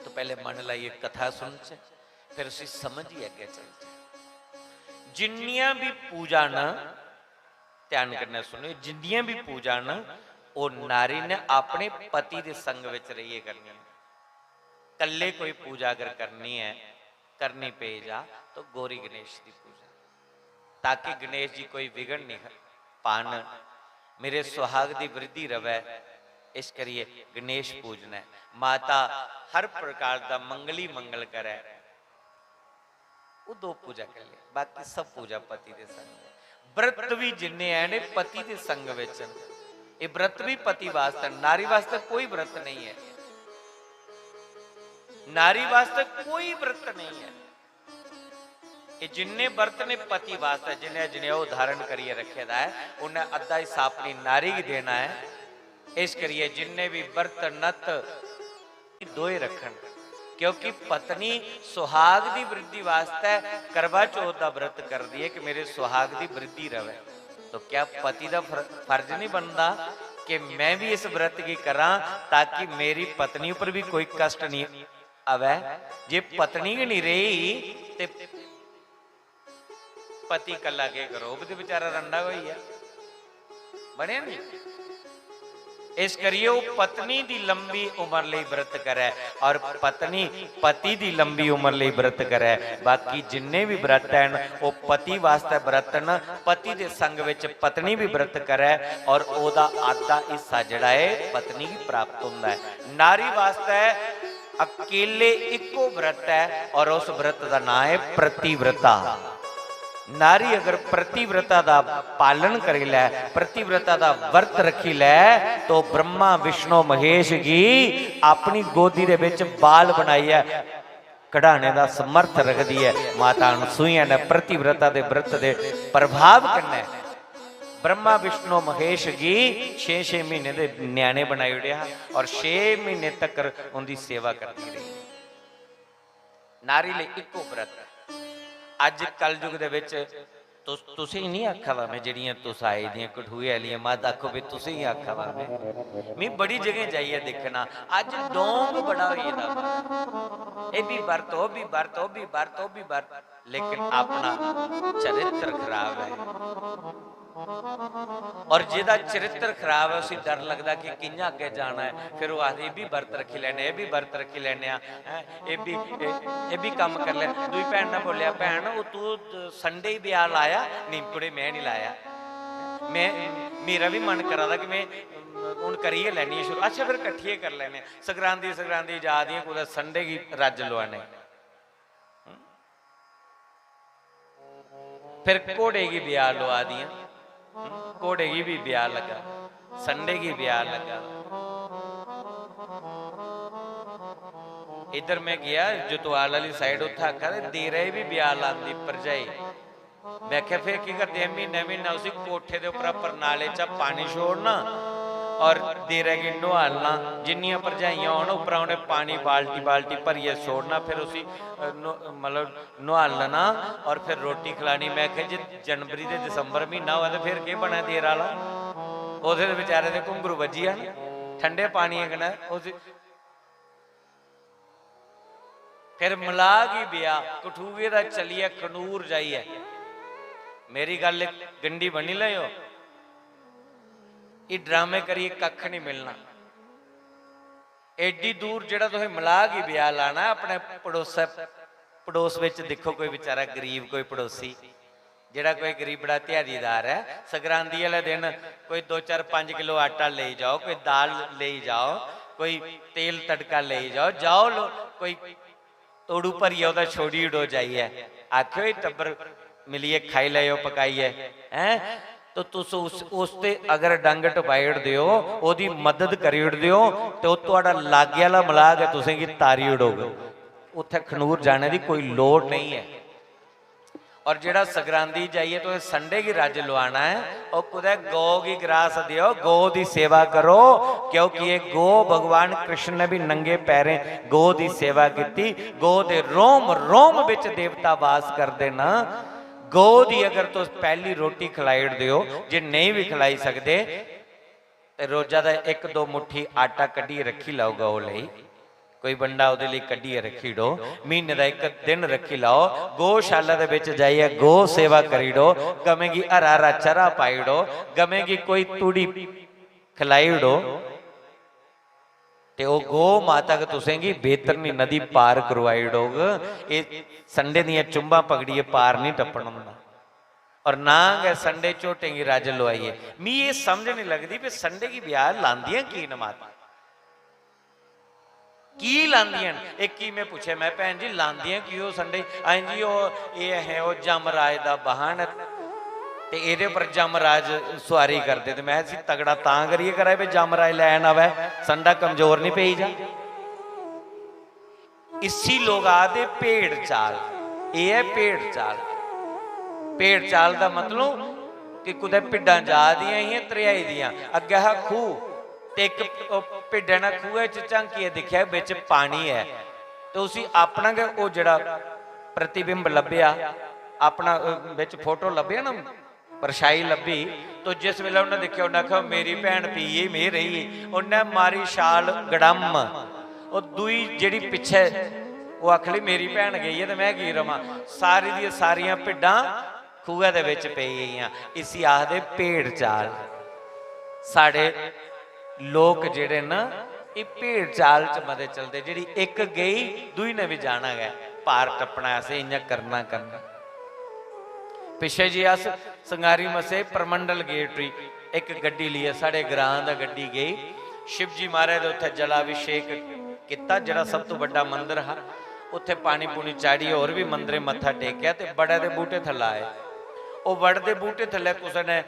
तो पैह्ले मन लाइयै कथा सुनचै। फिर उसी समझियै अग्गें चलचै। जिन्नियां बी पूजा न, ध्यान कन्नै सुनो, जिन्नियां बी पूजा न, ओह् नारी ने अपने पति दे संग बिच रेहियै करनी ऐ। कल्ले कोई पूजा अगर करनी ऐ, करनी पेई जा, तो गौरी गणेश दी पूजा, ताकि गणेश जी कोई विघ्न नहीं पान, मेरे सुहाग दी वृद्धि रवै। इस करियै गणेश पूजना ऐ। माता हर प्रकार दा मंगल ही मंगल करै। ओह् दो पूजा करी ले, बाकी सब पूजा पति दे संग। व्रत भी जिन्ने हैन, एह् पति दे संग बिच न। एह् व्रत भी पति वास्तै, नारी वास्तै कोई व्रत नहीं है। नारी वास्तै कोई व्रत नहीं है। एह् जिन्ने व्रत ने पति वास्तै, जिन्ने जनेऊ धारण करियै रक्खे दा ऐ, उन्नै अद्धा हिस्सा अपनी नारी गी देना ऐ। इस करियै जिन्ने भी व्रत नत दोए रखन, क्योंकि पत्नी सुहाग दी वृद्धि वास्तै करवा चौथ दा व्रत करदी ऐ कि मेरे सुहाग दी वृद्धि रवै। तो क्या पति दा फर-, फर्ज नहीं बनदा कि मैं भी इस व्रत गी करां, ताकि मेरी पत्नी उप्पर भी कोई कष्ट नहीं आवै? जे पत्नी गै नहीं रेही ते पति कल्ला केह् करोग? ते बेचारा रंडा गै होई गेआ, बनेआ निं? इस करियै ओह् पत्नी दी लंबी उम्र लेई व्रत करै, और पत्नी पति दी लंबी उम्र लेई व्रत करै। बाकी जिन्ने बी व्रत हैन, ओह् पति वास्तै व्रत न। पति दे संग विच पत्नी भी व्रत करै, और ओह्दा आधा हिस्सा जेह्ड़ा ऐ, पत्नी गी प्राप्त होंदा ऐ। नारी वास्तै अकेले इक्को व्रत ऐ, और उस व्रत दा नां ऐ प्रतिव्रता। नारी अगर प्रतिव्रता दा पालन करी लै, प्रतिव्रता दा व्रत रखी लै, तो ब्रह्मा विष्णु महेश गी अपनी गोदी दे विच बाल बनाइयै कढाने दा समर्थ रखदी ऐ। माता अनसुईया ने प्रतिव्रता दे व्रत दे प्रभाव कन्नै ब्रह्मा विष्णु महेश गी छे छे म्हीने दे ञ्याणे बनाई ओड़ेआ हा और छे म्हीने तकर उंदी सेवा करदी रेही। नारी लेई इक्को व्रत। अज्ज कलयुग दे विच तुस, तुसें गी निं आखा दा में, जेह्ड़ियां तुस आई दियां कठुए आह्लियां, मत आखो भी तुसें गी आखा दा में। में बड़ी जगह जाइयै दिक्खना, अज्ज डोंग बड़ा होई गेदा। एह् बी बरत, ओह् बी बरत, ओह् बी बरत, ओह् बी बरत, लेकिन अपना चरित्र खराब ऐ। और जेह्दा चरित्र खराब ऐ, उसी डर लगदा कि कि'यां अग्गें जाना ऐ। फिर ओह् आखदे, "एह् बी बरत रक्खी लैने, एह् बी बरत रक्खी लैने आं, हैं, एह् बी, एह्, एह् बी कम्म करी लै।" दूई भैन ने बोलेआ, "भैन, ओह् तूं Sunday गी ब्याह लाया?" "नेईं कुड़े, में निं लाया। में, मेरा बी मन करा दा कि में हून करी गै लैन्नी आं शुरू।" "अच्छा, फिर कट्ठियै करी लैन्ने आं। संगरांदी, संगरांदी जा दियां, कुतै Sunday गी रज्ज लोआने।" फिर घोड़े गी ब्याह लोआ दियां, घोड़े गी बी ब्याह लग्गा, Sunday गी ब्याह लग्गा। इधर में गेआ जतवाल आह्ली side, उत्थै आखा दे देरै गी बी ब्याह लांदी भरजाई। में आखेआ, "फिर केह् करदे?" "म्हीनै म्हीनै उसी कोठे दे उप्परा परनाले चा पानी छोड़ना और देरै गी नुहालना।" जिन्नियां भरजाइयां होन, उप्परा उ'नें पानी बाल्टी बाल्टी भरियै छोड़ना, फिर उसी, अ, नु-, मतलब, नुहालना और फिर रोटी खलानी। में आखेआ, "जे जनवरी ते दिसंबर म्हीना होऐ ते फिर केह् बनै देर आह्ला?" ओह्दे ते बेचारे दे घुंघरू बज्जी जान ठंडे पानियै कन्नै। उसी फिर मलाह गी ब्याह, कठुए दा चलियै खनूर जाइयै। मेरी गल्ल इक गंढी बन्नी लैओ, एह् ड्रामे करियै कक्ख निं मिलना। एड्डी दूर जेह्ड़ा तुसें मलाह गी ब्याह लाना ऐ, अपने पड़ोसै, पड़ोस बिच दिक्खो कोई बेचारा गरीब, कोई पड़ोसी, जेह्ड़ा कोई गरीबड़ा ध्याड़ीदार ऐ, संगरांदी आह्ले दिन कोई दो, चार, पंज किलो आटा लेई जाओ, कोई दाल लेई जाओ, कोई तेल तड़का लेई जाओ, जाओ लो, कोई तोड़ू भरियै ओह्दा छोड़ी ओड़ो जाइयै, आखेओ, "एह् टब्बर मिलियै खाई लैओ पकाइयै," हैं? तो तुस उस, उस ते अगर डंग टपाई ओड़दे ओ, ओह्दी मदद करी ओड़दे ओ, ते ओह् तुआढ़ा लाग्गे आह्ला मलाह गै तुसेंगी तारी ओड़ग। उत्थै खनूर जाने दी कोई लोड़ नेईं ऐ। और जेह्ड़ा संगरांदी जाइयै तुसें Sunday गी रज्ज लोआना ऐ, ओह् कुतै गौ गी ग्रास देओ, गौ दी सेवा करो, क्योंकि एह् गौ, भगवान कृष्ण ने भी नंगे पैरें गौ दी सेवा कीती। गौ दे रोम रोम बिच देवता वास करदे न। गौ दी अगर तुस पैह्ली रोटी खलाई ओड़दे ओ, जे नेईं बी खलाई सकदे, ते रोजा दा इक दो मुट्ठी आटा कड्ढियै रक्खी लैओ गौ लेई। कोई बंडा ओह्दे लेई कड्ढियै रक्खी ओड़ो, म्हीने दा इक दिन रक्खी लैओ, गौशाला दे बिच जाइयै गौ सेवा करी ओड़ो, गवें गी हरा हरा चरा पाई ओड़ो, गवें गी कोई तूड़ी खलाई ओड़ो, ते ओह् गौ माता गै तुसेंगी बेतरनी नदी पार करवाई ओड़ग। एह् संडे दियां चुंबां पकड़ियै पार निं टप्पन होंदा, और ना गै संडे झोटें गी रज्ज लोआइयै। मी एह् समझ निं लगदी भी संडे गी ब्याह लांदियां की न माता, की लांदियां न? इक गी में पुच्छेआ, में, "भैन जी, लांदियां की ओ संडे?" "हां जी, ओह्, एह् ऐ, ओह् जमराज दा वाहन ऐ ते एह्दे पर जमराज सुआरी करदे।" ते में इसी तगड़ा तां करियै करा, भी जमराज लैन आवै, संडा कमजोर निं पेई जा। इसी लोक आखदे भेड़ चाल। एह् ऐ भेड़ चाल। भेड़ चाल दा मतलब कि कुतै भिड्डां जा दियां हियां त्रेहाई दियां, अग्गै हा खूह्, ते इक ओह् भिड्डै ने खूहै च झांकियै दिक्खेआ, बिच पानी ऐ, ते उसी अपना गै ओह् जेह्ड़ा प्रतिबिंब लब्भेआ, अपना, अ, बिच फोटो लब्भेआ ना, परछाई लब्भी, तो जिस बेल्लै उन्नै दिक्खेआ, उन्नै आखेआ, "मेरी भैन पी गेई, में रेही गेई।" उन्नै मारी छाल गड़म, ओह् दूई जेह्ड़ी पिच्छै, ओह् आखन लगी, "मेरी भैन गेई ऐ ते में की रवां?" सारी दियां सारियां भिड्डां खूहै दे बिच पेई गेइयां। इसी आखदे भेड़ चाल। साढ़े लोक जेह्ड़े न, एह् भेड़ चाल च मते चलदे। जेह्ड़ी इक गेई, दूई ने बी जाना गै, पार टप्पना, असें इ'यां करना, करना। पिच्छे जी अस संगारी मसे परमंडल गेट उठी इक गड्डी लेइयै, साढ़े ग्रां दा गड्डी गेई। शिवजी महाराज दे उत्थै जलाभिषेक कीता, जेह्ड़ा सब तों बड्डा मंदर हा। उत्थै पानी पूनी चाढ़ियै होर बी मंदरें मत्था टेकेआ ते बड़ै दे बूह्टे थल्लै आए। ओह् बड़ दे बूह्टे थल्लै कुसै ने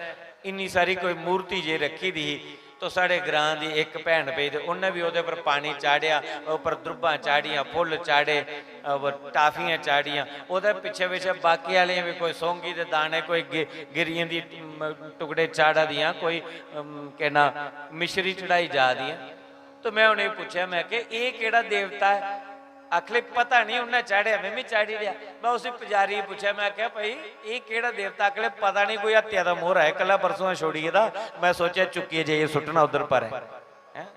इन्नी सारी कोई मूर्ति जे रक्खी दी ही, तो साढ़े ग्रां दी इक भैन पेई ते उन्नै बी ओह्दे पर पानी चाढ़ेआ, उप्पर द्रुब्बां चाढ़ियां, फुल्ल चाढ़े, अ, टाफियां चाढ़ियां। ओह्दे पिच्छे पिच्छे बाकी आह्लियां बी कोई सौंगी दे दाने, कोई गि-, गिरियें दी, म, टुकड़े चाढ़ा दियां, कोई, अम, केह् नां, मिश्री चढ़ाई जा दियां। तो में उ'नेंगी पुच्छेआ, में आखेआ, "एह् केह्ड़ा देवता ऐ?" आखले, "पता निं, उन्नै चाढ़ेआ, में बी चाढ़ी ओड़ेआ।" में उसी पुजारी गी पुच्छेआ, में आखेआ, "भाई, एह् केह्ड़ा देवता?" आखले, "पता निं, कोई हत्या दा मोहरा ऐ, कल्ला परसों छोड़ी गेदा, में सोचेआ चुक्कियै जाइयै सुट्टना उद्धर पर ऐ।" हैं?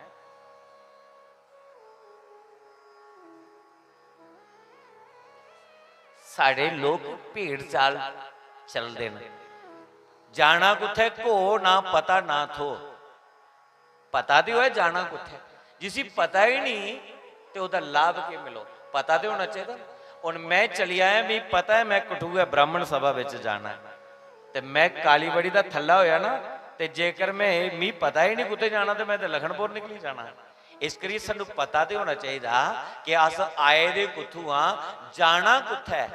साढ़े लोक भेड़ चाल चलदे न। जाना कुत्थै, घो ना पता ना थो। पता ते होऐ जाना कुत्थै। जिसी पता ही निं ते ओह्दा लाभ केह् मिलो? पता ते होना चाहिदा। हून में चली आया, मिगी पता ऐ में कठुऐ ब्राह्मण सभा बिच जाना ऐ, ते में कालीबड़ी दा थल्ला होया ना, ते जेकर में, मिगी पता ही निं कुत्थै जाना, ते में ते लखनपुर निकली जाना। इस करियै सानूं पता ते होना चाहिदा कि अस आए दे कुत्थूं आं, जाना कुत्थै ऐ।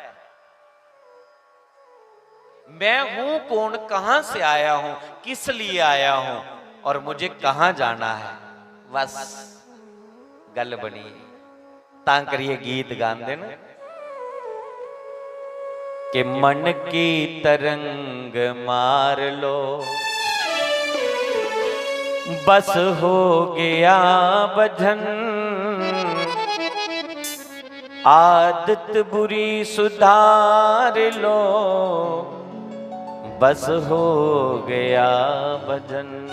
मैं हूं कौन, कहां से आया हूं, किस लिए आया हूं और मुझे कहां जाना है। बस गल्ल बनी। तां करियै गीत गांदे न कि मन की तरंग मार लो, बस हो गया भजन। आदत बुरी सुधार लो, बस हो गया भजन।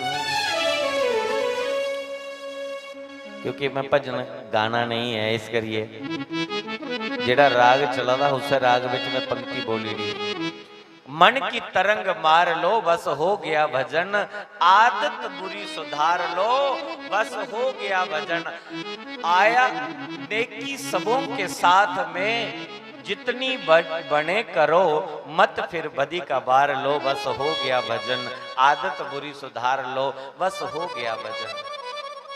क्योंकि मैं भजन गाना नहीं है, इस करिए जेड़ा राग चला दा, उस राग विच मैं पंक्ति बोली दी। मन की तरंग मार लो, बस हो गया भजन। आदत बुरी सुधार लो, बस हो गया भजन। आया नेकी सबों के साथ में, जितनी ब-, बने करो, मत फिर बदी का बार लो, बस हो गया भजन। आदत बुरी सुधार लो, बस हो गया भजन।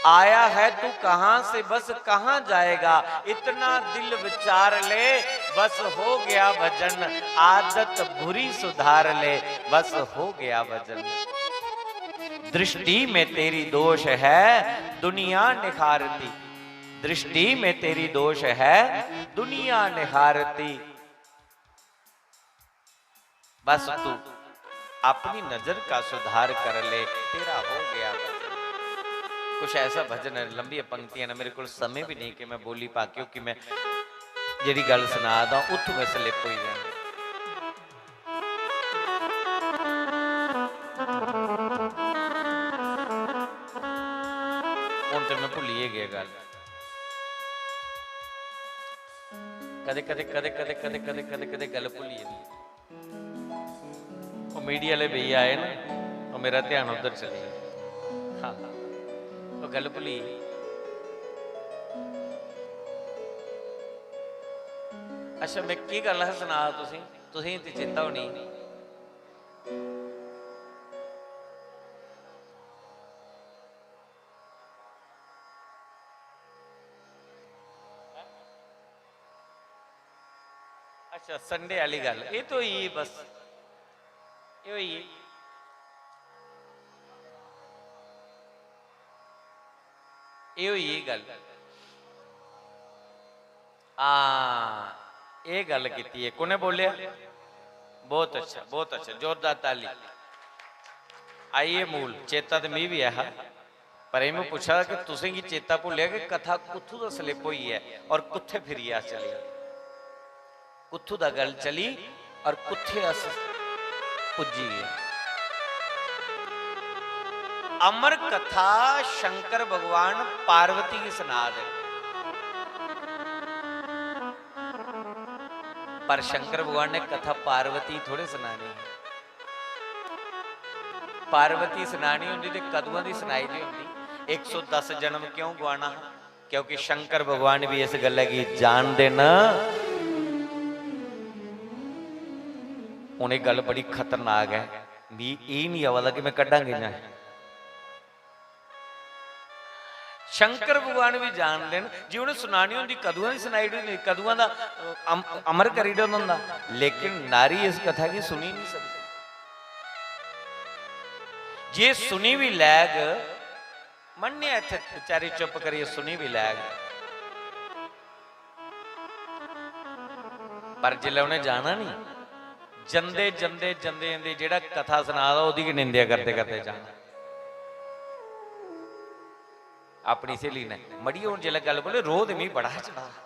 आया है तू कहां से, बस कहां जाएगा, इतना दिल विचार ले, बस हो गया भजन। आदत बुरी सुधार ले, बस हो गया भजन। दृष्टि में तेरी दोष है दुनिया निखारती, दृष्टि में तेरी दोष है दुनिया निखारती। बस तू अपनी नजर का सुधार कर ले, तेरा हो गया भजन। कुछ ऐसा भजन है, लंबियां पंक्तियां ने, मेरे कोल समय भी नहीं कि मैं बोली पा, क्योंकि मैं जेह्ड़ी गल्ल सना दा उत्थों मैं slip होई जाना। हून ते मैं भुल्ली गै गेआ गल्ल। कदे कदे कदे कदे कदे कदे कदे कदे गल भुल्ली जंदी। ओह् मीडिया आह्ले भैया आए ना, ओह् मेरा ध्यान उद्धर चली गेआ। हाँ, ओह् गल भुल्ली गेई। अच्छा, में केह् गल्ल हा सना तुसें, तुसें ते चेता होनी। अच्छा, संडे आह्ली गल्ल, एह् तो होई गेई बस, एह् होई गेई, एह् होई गेई गल्ल। हां, एह् गल्ल कीती ऐ। कु'ने बोलेआ? बहुत अच्छा, बहुत अच्छा, जोरदार ताली। आई एह् मूल, चेता ते मिगी बी ऐ हा, पर एह् में पुच्छा दा कि तुसें गी चेता भुल्लेआ कि कथा कुत्थूं दा slip होई ऐ और कुत्थै फिरियै अस चली गे, कुत्थूं दा गल्ल चली और कुत्थै अस पुज्जी गे। अमर कथा शंकर भगवान पार्वती गी सना दे। पर शंकर भगवान ने कथा पार्वती थोड़े सनानी। पार्वती सनानी होंदी ते कदुआं दी सनाई दी होंदी। इक सौ दस जन्म क्यों गुआना हा? क्योंकि शंकर भगवान भी इस गल्लै गी जानदे न। हून एह् गल्ल बड़ी खतरनाक ऐ, मी एह् निं आवा दा कि में कड्ढां कि'यां। शंकर भगवान भी जानदे न, जे उ'नें सनानी होंदी, कदुआं दी सनाई ओड़ी होंदी, कदुआं दा, अ, अम-, अमर करी ओड़े दा होंदा। लेकिन नारी इस कथा गी सुनी निं सकदी। जे सुनी बी लैग, मन्नेआ इत्थै बेचारी चुप करियै सुनी बी लैग, पर जिसलै उ'नें जाना नी, जंदे, जंदे, जंदे, जंदे जेह्ड़ा कथा सना दा, ओह्दी गै निंदेआ करदे, करदे जाना। अपनी स्हेली ने, "मड़िये, हून जिसलै गल्ल बोले, रोह् ते मिगी बड़ा चढ़ा दा।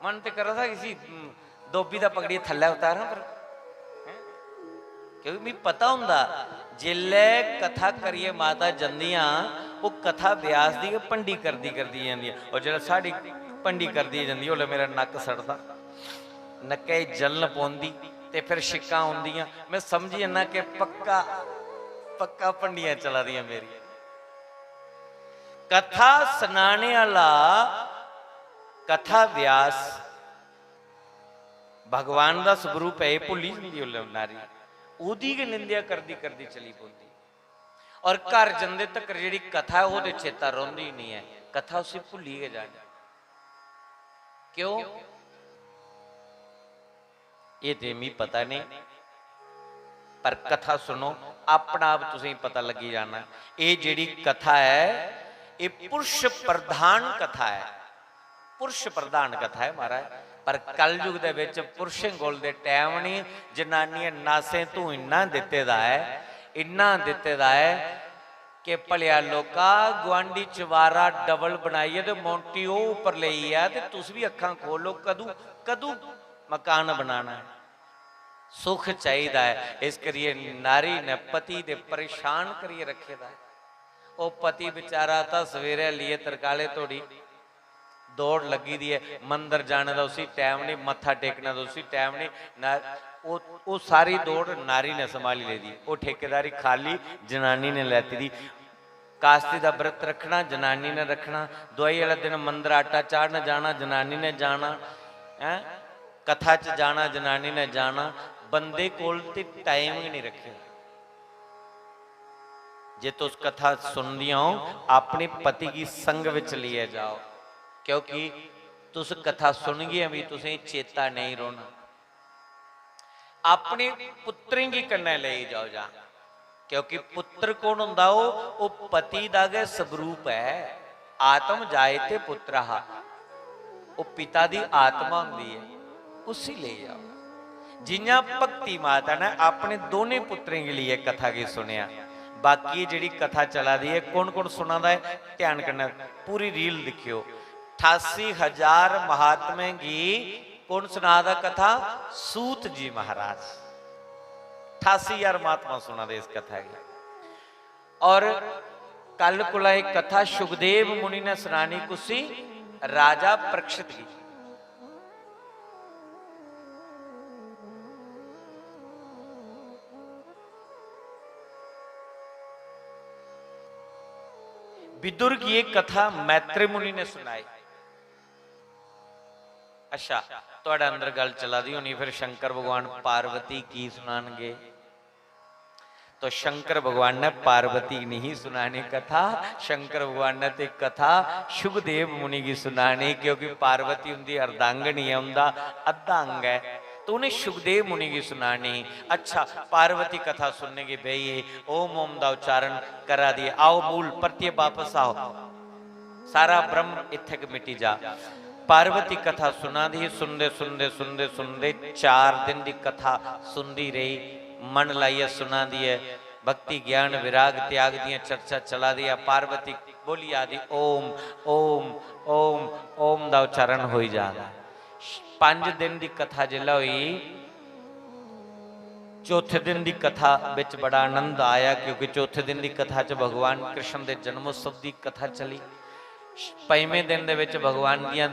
मन ते करा दा इसी, उम, दोबी दा पकड़ियै थल्लै उतारां, पर, हैं?" क्योंकि मिगी पता होंदा, जिसलै कथा करियै माता जंदियां, ओह् कथा व्यास दी गै भंडी करदी, करदी जंदियां। और जिसलै साढ़ी भंडी करदी जंदी, उसलै मेरा नक्क सड़दा, नक्कै च जलन पौंदी ते फिर छिक्कां औंदियां। में समझी जन्ना कि पक्का, पक्का भंडियां चला दियां मेरियां। कथा सनाने आह्ला कथा व्यास भगवान दा स्वरूप ऐ, एह् भुल्ली जंदी उसलै नारी। ओह्दी गै निंदेआ करदी, करदी चली पौंदी। और घर जंदे तक्कर जेह्ड़ी कथा ऐ, ओह् ते चेता रौंह्दी निं ऐ, कथा उसी भुल्ली गै जानी। क्यों? एह् ते मिगी पता नेईं, पर कथा सुनो, अपना आप तुसेंगी पता लग्गी जाना। एह् जेह्ड़ी कथा ऐ, एह् पुरुष प्रधान कथा ऐ, पुरुष प्रधान कथा ऐ महाराज। पर कलयुग दे बिच पुरुषें कोल ते टैम निं, जनानियां नासें तूं इन्ना दित्ते दा ऐ, इन्ना दित्ते दा ऐ कि भलेआ लोका, गुआंढी चबारा डबल बनाइयै ते मोंटी ओह् उप्पर लेई आ ते तुस बी अक्खां खोलो, कदूं, कदूं मकान बनाना ऐ? सुख चाहिदा ऐ। इस करियै नारी ने पति दे परेशान करियै रक्खे दा ऐ। ओह् पति बेचारा तां सवेरै लेइयै तरकाले धोड़ी दौड़ लग्गी दी ऐ, मंदर जाने दा उसी टैम निं, मत्था टेकने दा उसी टैम निं। ना, ओह्, ओह् सारी दौड़ नारी ने संभाली लेदी, ओह् ठेकेदारी खाल्ली जनानी ने लैती दी। कास्ती दा व्रत रक्खना जनानी ने रक्खना, दोआई आह्ले दिन मंदर आटा चाढ़न जाना जनानी ने जाना, हैं, कथा च जाना जनानी ने जाना। बंदे कोल ते टाइम गै निं रक्खे दा। जे तुस कथा सुनदियां ओ, अपने पति गी संग विच लेइयै जाओ, क्योंकि तुस कथा सुनगियां बी तुसें चेता नेईं रौह्ना। अपने पुत्तरें गी कन्नै लेई जाओ जां, क्योंकि पुत्तर कौन होंदा? ओह्, ओह् पति दा गै स्वरूप ऐ। आत्म जायते पुत्र हा, ओह् पिता दी आत्मा होंदी ऐ, उसी लेई जाओ। जियां भक्ति माता ने अपने दोनें पुत्तरें गी लेइयै कथा गी सुनेआ, बाकी जेह्ड़ी कथा चला दी ऐ, कौन कौन सुना दा ऐ, ध्यान कन्नै पूरी रील दिक्खेओ। ठासी हजार महात्में गी कौन सना दा कथा? सूत जी महाराज। ठासी हजार महात्मा सुना दे इस कथा गी। और कल कोला एह् कथा शुकदेव मुनि ने सनानी कुसी? राजा परीक्षित गी। विदुर गी एह् कथा मैत्री मुनि ने सुनाई। अच्छा, थुआढ़े अंदर गल्ल चला दी होनी, फिर शंकर भगवान पार्वती की सुनानगे? तो शंकर भगवान ने पार्वती गी नहीं सुनानी कथा, शंकर भगवान ने ते कथा शुकदेव मुनि गी सुनानी, क्योंकि पार्वती उंदी अर्धांगिनी है, उंदा अद्धा अंग है। तो उन्हें शुकदेव मुनि गी सुनानी। अच्छा, पार्वती कथा सुनने गी बेहिये, ओम ओम दा उच्चारण करा दी है। आओ मूल परतियै वापस आओ, सारा ब्रह्म इत्थेक मिटी जा। पार्वती कथा सुना दी ही, सुनदे सुनदे सुनदे सुनदे चार दिन दी कथा सुनदी रेही। मन लाइयै सुना दी है, भक्ति ज्ञान विराग त्याग दियां चर्चा चला दी है। पार्वती बोली आ दी, ओम ओम ओम ओम दा उच्चारण होई जा दा। पंज दिन दी कथा जिसलै होई, चौथे दिन दी कथा बिच बड़ा आनंद आया, क्योंकि चौथे दिन दी कथा च भगवान कृष्ण दे जन्मोत्सव दी कथा चली। पंजवें दिन दे विच भगवान दियां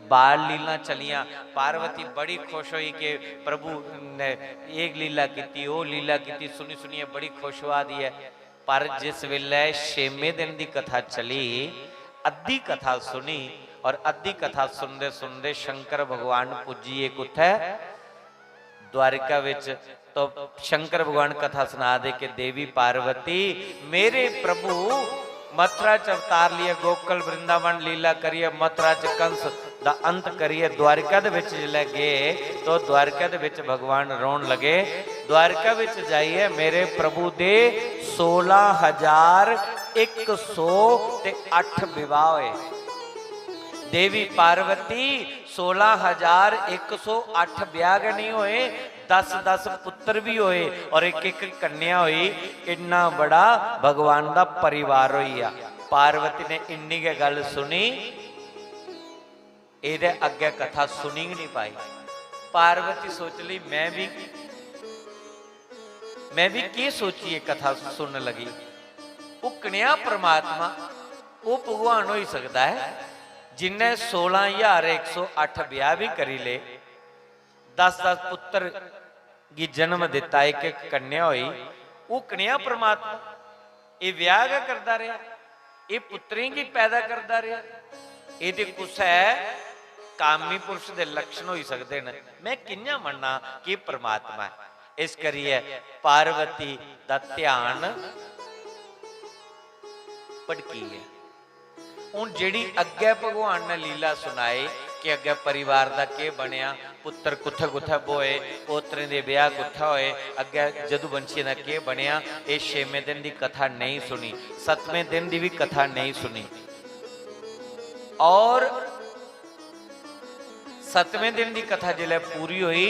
बाल लीलां चलियां। पार्वती बड़ी खुश होई कि प्रभु ने एह् लीला कीती, ओह् लीला कीती, सुनी सुनियै बड़ी खुश होआ दी ऐ। पर जिस वेल्लै छेमें दिन दी कथा चली, अद्धी कथा सुनी, और अद्धी कथा सुनदे सुनदे शंकर भगवान पुज्जी गे कुत्थै? द्वारिका विच। तो शंकर भगवान कथा सुना दे कि देवी पार्वती, मेरे प्रभु मथुरा च अवतार लिए, गोकुल वृंदावन लीला करिए, मथुरा च कंस दा अंत करिए द्वारिका दे विच जिसलै गे, तो द्वारिका दे विच भगवान रोन लगे। द्वारिका विच जाइए मेरे प्रभु दे सोलह हजार एक सौ ते अठ विवाह होए। देवी पार्वती, सोलह हजार एक सौ अठ ब्याह गै नहीं होए, दस दस पुत्र भी होए और एक एक कन्या होई। इन्ना बड़ा भगवान दा परिवार होई गया। पार्वती ने इन्नी गै गल सुनी, एदे अग्गै कथा सुनी गै नहीं पाई। पार्वती सोच ली, मैं भी, मैं भी की सोचिए कथा सुनन लगी। ओह् कनेहा परमात्मा, ओह् भगवान होई सकदा ऐ जिन्नै सोलां ज्हार इक सौ अट्ठ ब्याह भी करी ले, दस दस पुत्र गी जन्म दित्ता, इक इक कन्या होई। ओह् कनेहा परमात्मा? एह् ब्याह गै करदा रेहा, एह् पुत्तरें गी पैदा करदा रेहा। एह् ते कुसै कामी पुरुष दे लक्षण होई सकदे न। मैं कि'यां मन्नां कि एह् परमात्मा ऐ? इस करियै पार्वती दा ध्यान भटकी गेआ। हून जेह्ड़ी अग्गै भगवान ने लीला सुनाई कि अग्गै परिवार दा केह् बनेआ, पुत्तर कुत्थै कुत्थै ब्होए, पोतरें दे ब्याह कुत्थै होए, अग्गै जदुवंशियें दा केह् बनेआ, एह् छेमें दिन दी कथा नेईं सुनी, सतमें दिन दी बी कथा नेईं सुनी। और सतमें दिन दी कथा जिसलै पूरी होई,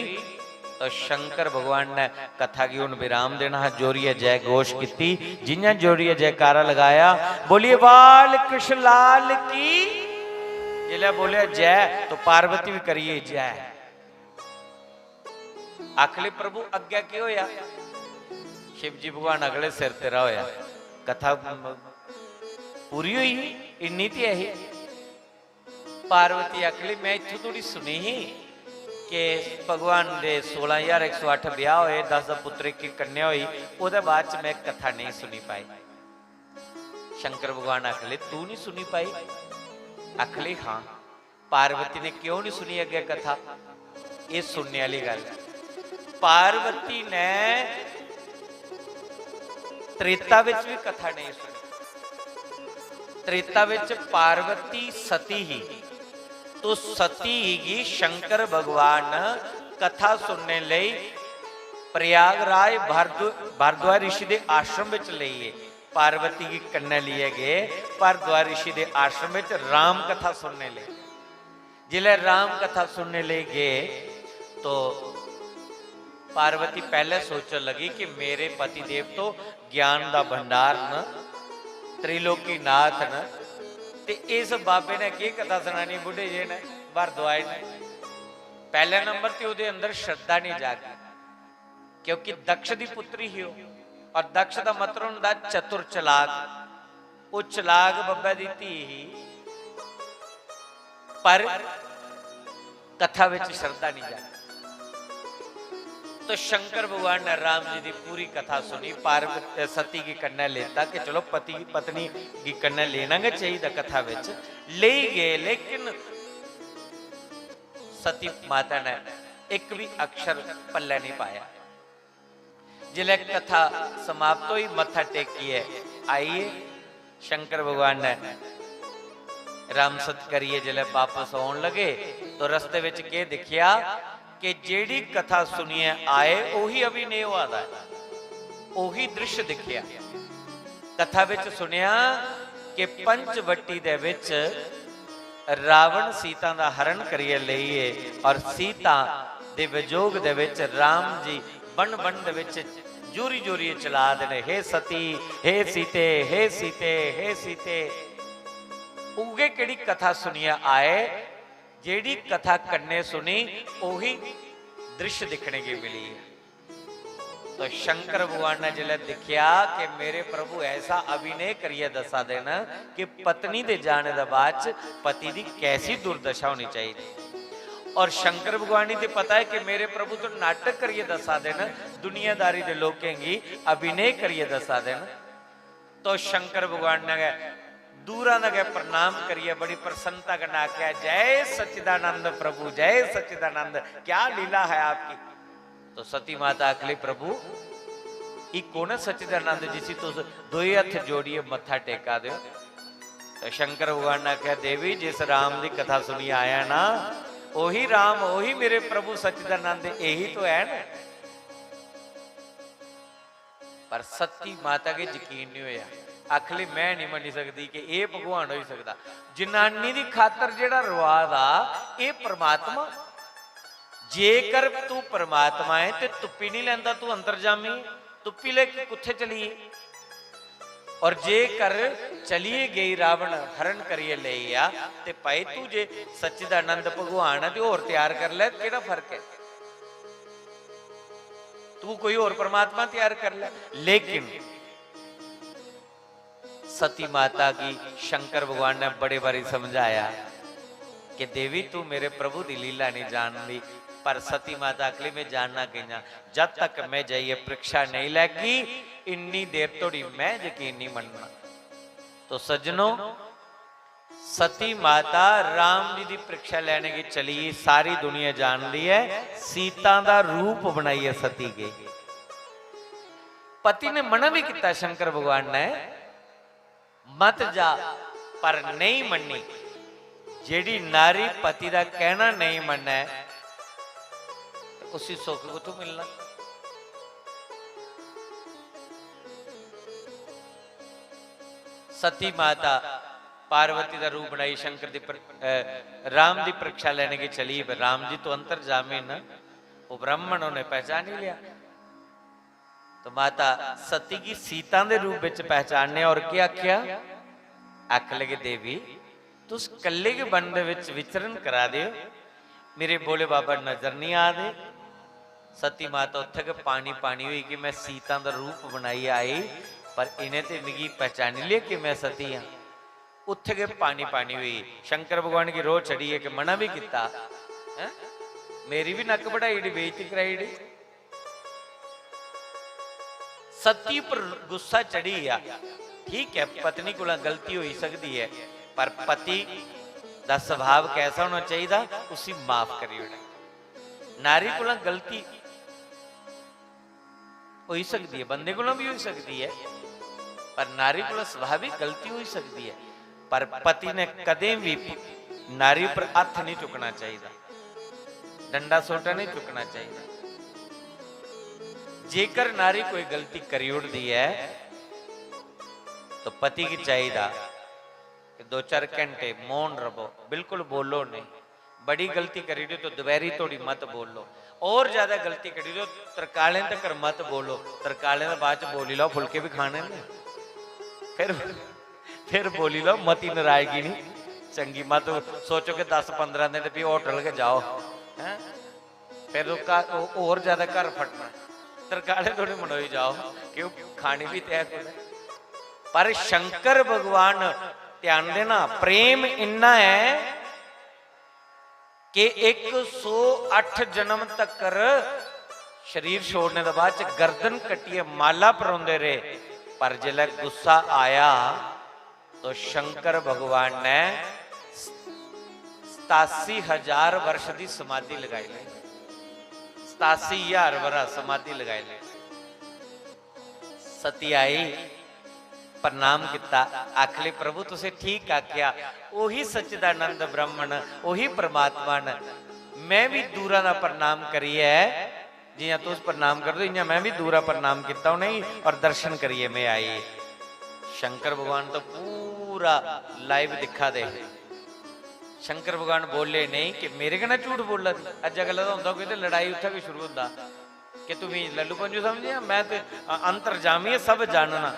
तो शंकर भगवान ने कथा गी हुन विराम देना हा। जोरियै जय घोष कीती, जियां जोरियै जयकारा लगाया, बोलिए बाल कृष्ण लाल की। जिसलै बोलेआ जय, तो पार्वती भी करिए जय। आखले, प्रभु, अग्गै केह् होया? शिव जी भगवान अगले सिर तेरा होया। कथा पूरी होई ही, इन्नी ते ऐ ही। पार्वती आखली, मैं इत्थों थोड़ी सुनी ही कि भगवान दे सोलां ज्हार इक सौ अट्ठ ब्याह होए, दस दस पुत्र, इक इक कन्या होई, ओह्दे बाद च मैं कथा नहीं सुनी पाई। शंकर भगवान आखले, तू नहीं सुनी पाई? आखले, हाँ। पार्वती ने क्यों नहीं सुनी अग्गें कथा? ये सुनने वाली गल्ल। पार्वती ने त्रेता विच भी कथा नहीं सुनी। त्रेता विच पार्वती सती ही, तो सती गी शंकर भगवान कथा सुनने लेई प्रयागराज भारद्व-, भारद्वाज ऋषि दे आश्रम विच लेइए, पार्वती गी कन्नै लेइयै गे भारद्वाज ऋषि दे आश्रम विच राम कथा सुनने लेई। जिसलै राम कथा सुनने लेई गे, तो पार्वती पैह्ले सोचन लगी कि मेरे पति देव तो ज्ञान दा भंडार न, त्रिलोकीनाथ न, ते इस बाबे ने केह् कथा सनानी बुड्ढे जे ने, भारद्वाज ने। पैह्ले नंबर ते ओह्दे अंदर श्रद्धा नहीं जागी, क्योंकि दक्ष दी पुत्री ही ओह्, और दक्ष दा मतलब होंदा चतुर चलाक। ओह् चलाक बब्बै दी धी ही, पर कथा विच श्रद्धा नहीं जागी। तो शंकर भगवान ने राम जी दी पूरी कथा सुनी, पार्वती सती गी कन्नै लेता कि चलो पति पत्नी गी कन्नै लेना गै चाहिदा कथा बिच, लेई गे, लेकिन सती माता ने इक भी अक्षर पल्लै नहीं पाया। जिसलै कथा समाप्त होई, मत्था टेकियै आई ऐ, शंकर भगवान ने राम सत करियै जिसलै बापस औन लगे, तो रस्ते बिच केह् दिक्खेआ कि जेह्ड़ी कथा सुनियै आए, ओही अभिनय होआ दा ऐ, ओही दृश्य दिक्खेआ। कथा बिच सुनेआ कि पंचवटी दे बिच रावण सीता दा हरण करियै लेई ऐ और सीता दे विजोग दे बिच राम जी बन बन दे बिच जोरी जोरी चला दे ने, "हे सती, हे सीते, हे सीते, हे सीते।" उ'ऐ केह्ड़ी कथा सुनियै आए, जेह्ड़ी कथा कन्नै सुनी, ओही दृश्य दिक्खने गी मिली ऐ। तो शंकर भगवान ने जिसलै दिक्खेआ कि मेरे प्रभु ऐसा अभिनय करियै दस्सा दे न कि पत्नी दे जाने दे बाद च पति दी कैसी दुर्दशा होनी चाहिदी, और शंकर भगवान गी ते पता है कि मेरे प्रभु तो नाटक करियै दस्सा दे न, दुनियादारी दे लोकें गी अभिनय करियै दस्सा दे न। तो शंकर भगवान ने गै दूरा दा गै प्रणाम करियै बड़ी प्रसन्नता कन्नै आखेआ, "जय सच्चिदानंद प्रभु, जय सच्चिदानंद, क्या लीला है आपकी।" तो सती माता आखली, "प्रभु, ई कौन है सच्चिदानंद जिसी तुस दोए हत्थ जोड़ियै मत्था टेका दे हो?" तो शंकर भगवान ने आखेआ, "देवी, जिस राम दी कथा सुनियै आया ना, ओही राम, ओही मेरे प्रभु सच्चिदानंद, यही तो है ना।" पर सती माता गी यकीन नहीं होया। आखली, "मैं नहीं मन्नी सकदी कि एह् भगवान होई सकदा। जनानी दी खातर जेह्ड़ा रोआ दा, एह् परमात्मा? जेकर तू परमात्मा है ते तुप्पी नहीं लैंदा, तू अंतर्जामी है, तुप्पी ले कि कुत्थे चली गेई? और जेकर चली गेई, रावण हरण करियै लेई आ, ते भाई तू जे सच्चिदानंद भगवान है ते होर त्यार कर ले, केह्ड़ा फर्क है?" तू कोई होर परमात्मा त्यार कर ले। लेकिन सती माता गी शंकर भगवान ने बड़े बारी समझाया कि देवी, तू मेरे प्रभु दी लीला नहीं जानदी, पर सती माता आखली, मैं जानना कियां? जद तक मैं जाइए परीक्षा नहीं लैगी, इन्नी देर तोड़ी मैं यकीन नहीं मनना। तो सज्जनो, सती माता राम जी दी परीक्षा लैने गी चली, सारी दुनिया जानदी है, सीता दा रूप बनाइयै सती गई। पति ने मना भी किया शंकर भगवान ने, "मत जा," पर नहीं मन्नी। जेड़ी नारी पति दा कहना नहीं मन्ने, ते उसी सुख कुत्थों मिलना? सती माता पार्वती दा रूप बनाई शंकर दी प्र-, अ, राम दी परीक्षा लेने की चली, पर राम जी तो अंतर्जामी न, वो ब्राह्मण उन्हें पहचान ही लिया। तो माता सती की सीता दे रूप विच पहचानने और क्या आख्या? आख लगे, "देवी, तुस कल्ले के वन दे विच विचरण करा दे हो, मेरे भोले बाबा नजर नहीं आ दे।" सती माता उत्थे गै पानी पानी हुई कि मैं सीता दा रूप बनाई आई, पर इन्हें ते मिगी पहचानी लिया कि मैं सती हां। उत्थे गै पानी पानी हुई। शंकर भगवान की रोह चढ़ी है कि मना भी किता, हैं? मेरी भी नक बढ़ाई ओड़ी, बेइज्जती कराई ओड़ी। सती पर गुस्सा चढ़ी गया। ठीक है, पत्नी कोला गलती होई सकदी है, पर पति दा स्वभाव कैसा होना चाहिदा, उसी माफ करी ओड़े। नारी कोला गलती होई सकदी है, बंदे कोला भी होई सकदी है, पर नारी कोला स्वाभाविक गलती होई सकदी है। पर पति ने कदें भी नारी पर हत्थ नहीं चुकना चाहिदा, डंडा सोटा नहीं चुकना चाहिदा। जेकर नारी कोई गलती करी ओड़दी है, तो पति गी चाहिदा कि दो चार घंटे मौन रवो, बिल्कुल बोलो नहीं। बड़ी गलती करी ओड़ी तो दोपहरी तोड़ी मत बोलो, और ज्यादा गलती करी ओड़ी तो तरकालें तक मत बोलो। तरकालें दे बाद च बोली लो, फुलके भी खाने ने, फिर, फिर बोली लो, मती नाराजगी नहीं चंगी। मत सोचो कि दस पंद्रह दिन ते भी होटल गै जाओ, हैं? फिर ओह् घर, ओह् होर ज्यादा घर फटना। तरकालें तोड़ी मनोई जाओ, क्यों, खानी भी ते है कुतै। पर शंकर भगवान, ध्यान देना, प्रेम इन्ना है कि एक सौ अट्ठ जन्म तकर शरीर छोड़ने दे बाद च गर्दन कट्टियै माला परोंदे रेह्, पर जिसलै गुस्सा आया तो शंकर भगवान ने सतासी हजार वर्ष दी समाधि लगाई ली। सतासी हजार बरा समाधि लगाई ली। सती आई, प्रणाम किता, आखली, "प्रभु, तुसें ठीक आख्या, ओही सच्चिदानंद ब्रह्मन, ओही परमात्मा न। मैं भी दूरा दा प्रणाम करियै, जियां तुस प्रणाम करदे हो, इयां मैं भी दूरा प्रणाम किता उ'नेंगी और दर्शन करियै मैं आई।" शंकर भगवान तो पूरा live दिक्खा दे हे। शंकर भगवान बोले नहीं कि मेरे कन्नै झूठ बोला दी। अज्ज अगला दा होंदा कोई ते लड़ाई उत्थै गै शुरू होंदा कि "तू मी लल्लू पंजू समझेआ, मैं ते अ-, अंतर्जामी ऐ, सब जानना।"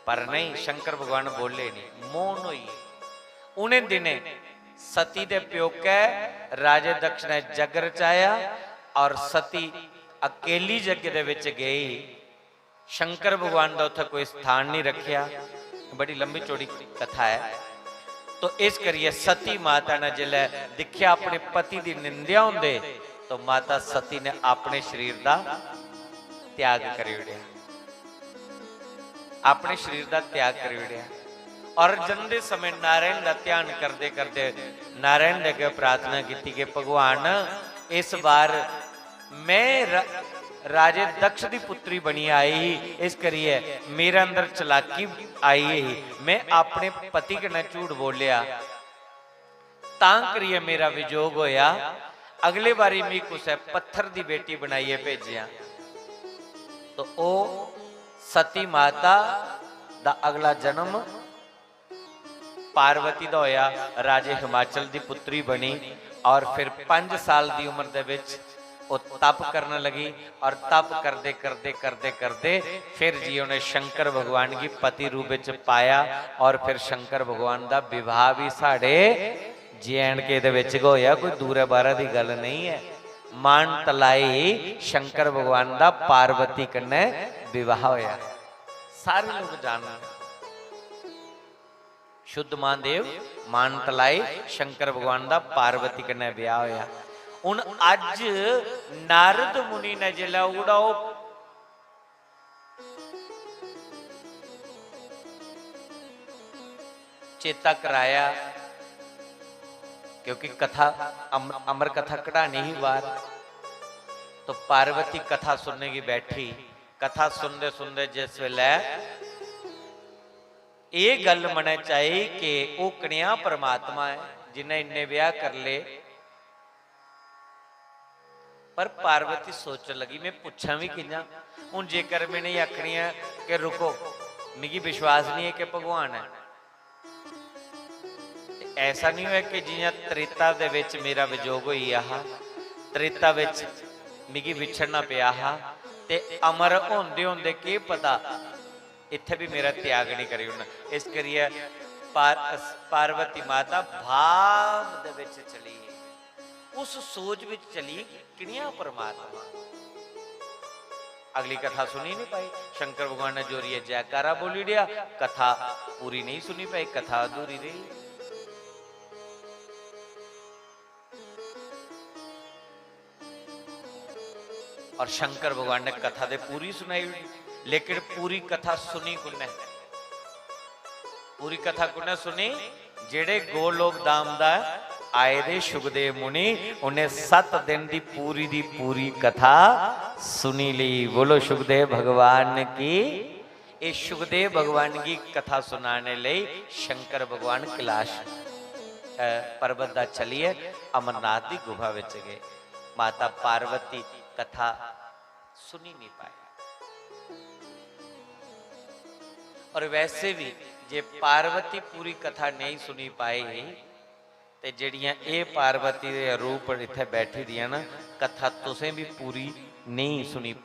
पर नहीं, शंकर भगवान बोले नहीं, मौन होई गे। उ'नें दिनें सती दे प्योकै राजे दक्ष ने जग रचाया और सती अकेली जग दे विच गई। शंकर भगवान दा उत्थै कोई स्थान नहीं रखेआ। बड़ी लंबी चौड़ी कथा ऐ। तो इस करियै सती माता ने जिसलै दिक्खेआ अपने पति दी निंदेआ होंदे, तो माता सती ने अपने शरीर दा त्याग करी ओड़ेआ, अपने शरीर दा त्याग करी ओड़ेआ। और जंदे समय नारायण दा ध्यान करदे करदे नारायण दे अग्गें प्रार्थना कीती कि "भगवान, इस बार मैं र-, राजे दक्ष दी पुत्री बनी आई ही, इस करियै मेरे अंदर चलाकी आई ही, मैं अपने पति कन्नै झूठ बोलेआ, तां करियै मेरा विजोग होया। अगले बारी मी कुसै पत्थर दी बेटी बनाइयै भेजेआं।" तो ओह् सती माता दा अगला जन्म पार्वती दा होया, राजे हिमाचल दी पुत्री बनी और फिर पंज साल दी उम्र दे विच ओह् तप करन लगी और तप करदे, करदे, करदे, करदे फिर जी उ'नें शंकर भगवान गी पति रूप विच पाया और फिर शंकर भगवान दा विवाह भी साढ़े जे एंड के दे विच गै होया, कोई दूरै बाह्रै दी गल्ल नहीं ऐ। मान तलाई शंकर भगवान दा पार्वती कन्नै विवाह होया। सारे लोग जानदे। शुद्ध महादेव मान तलाई शंकर भगवान दा पार्वती कन्नै ब्याह होया। हुन अज्ज नारद मुनि ने जिसलै ओह्ड़ा ओह् चेता कराया, क्योंकि कथा अम-, अमर कथा कढ़ानी ही बाहर, तो पार्वती कथा सुनने गी बैठी। कथा सुनदे सुनदे जिस वेलै एह् गल्ल मनै च आई कि ओह् कनेहा परमात्मा ऐ जिन्नै इन्ने ब्याह करी ले। पर पार्वती सोचन लगी, "मैं पुच्छां बी कि'यां? हून जेकर में इ'नेंगी आखनी आं कि रुको, मिगी विश्वास निं ऐ कि भगवान ऐ।" ते ऐसा निं होऐ कि जि'यां त्रेता दे बिच मेरा विजोग होई गेआ हा, त्रेता बिच मिगी विछड़ना पेआ हा, ते अमर होंदे होंदे केह् पता इत्थै बी मेरा त्याग निं करी ओड़ना। इस करियै पार-, पार्वती माता भाव दे बिच चली गेई, उस सोच बिच चली गेई कि कनेहा परमात्मा। अगली कथा सुनी नहीं पाई। शंकर भगवान ने जोरियै जयकारा बोली ओड़ेआ, कथा पूरी नहीं सुनी पाई, कथा अधूरी रेही। और शंकर भगवान ने कथा ते पूरी सुनाई ओड़ी, लेकिन पूरी कथा सुनी कुन्नै? पूरी कथा कुन्नै सुनी? जेड़े गोलोक धाम दा आए दे शुकदेव मुनि, उन्हें सत्त दिन दी पूरी दी पूरी कथा सुनी ली। बोलो शुकदेव भगवान की। ये शुकदेव भगवान की कथा सुनाने लेई शंकर भगवान कैलाश, अ, पर्वत दा चलिए अमरनाथ दी गुफा विच गए। माता पार्वती कथा सुनी नहीं पाए। और वैसे भी जे पार्वती पूरी कथा नहीं सुनी पाई, ते जेड़ियां एह् पार्वती दे रूप इत्थै बैठी दियां न, कथा तुसें बी पूरी नेईं सुनी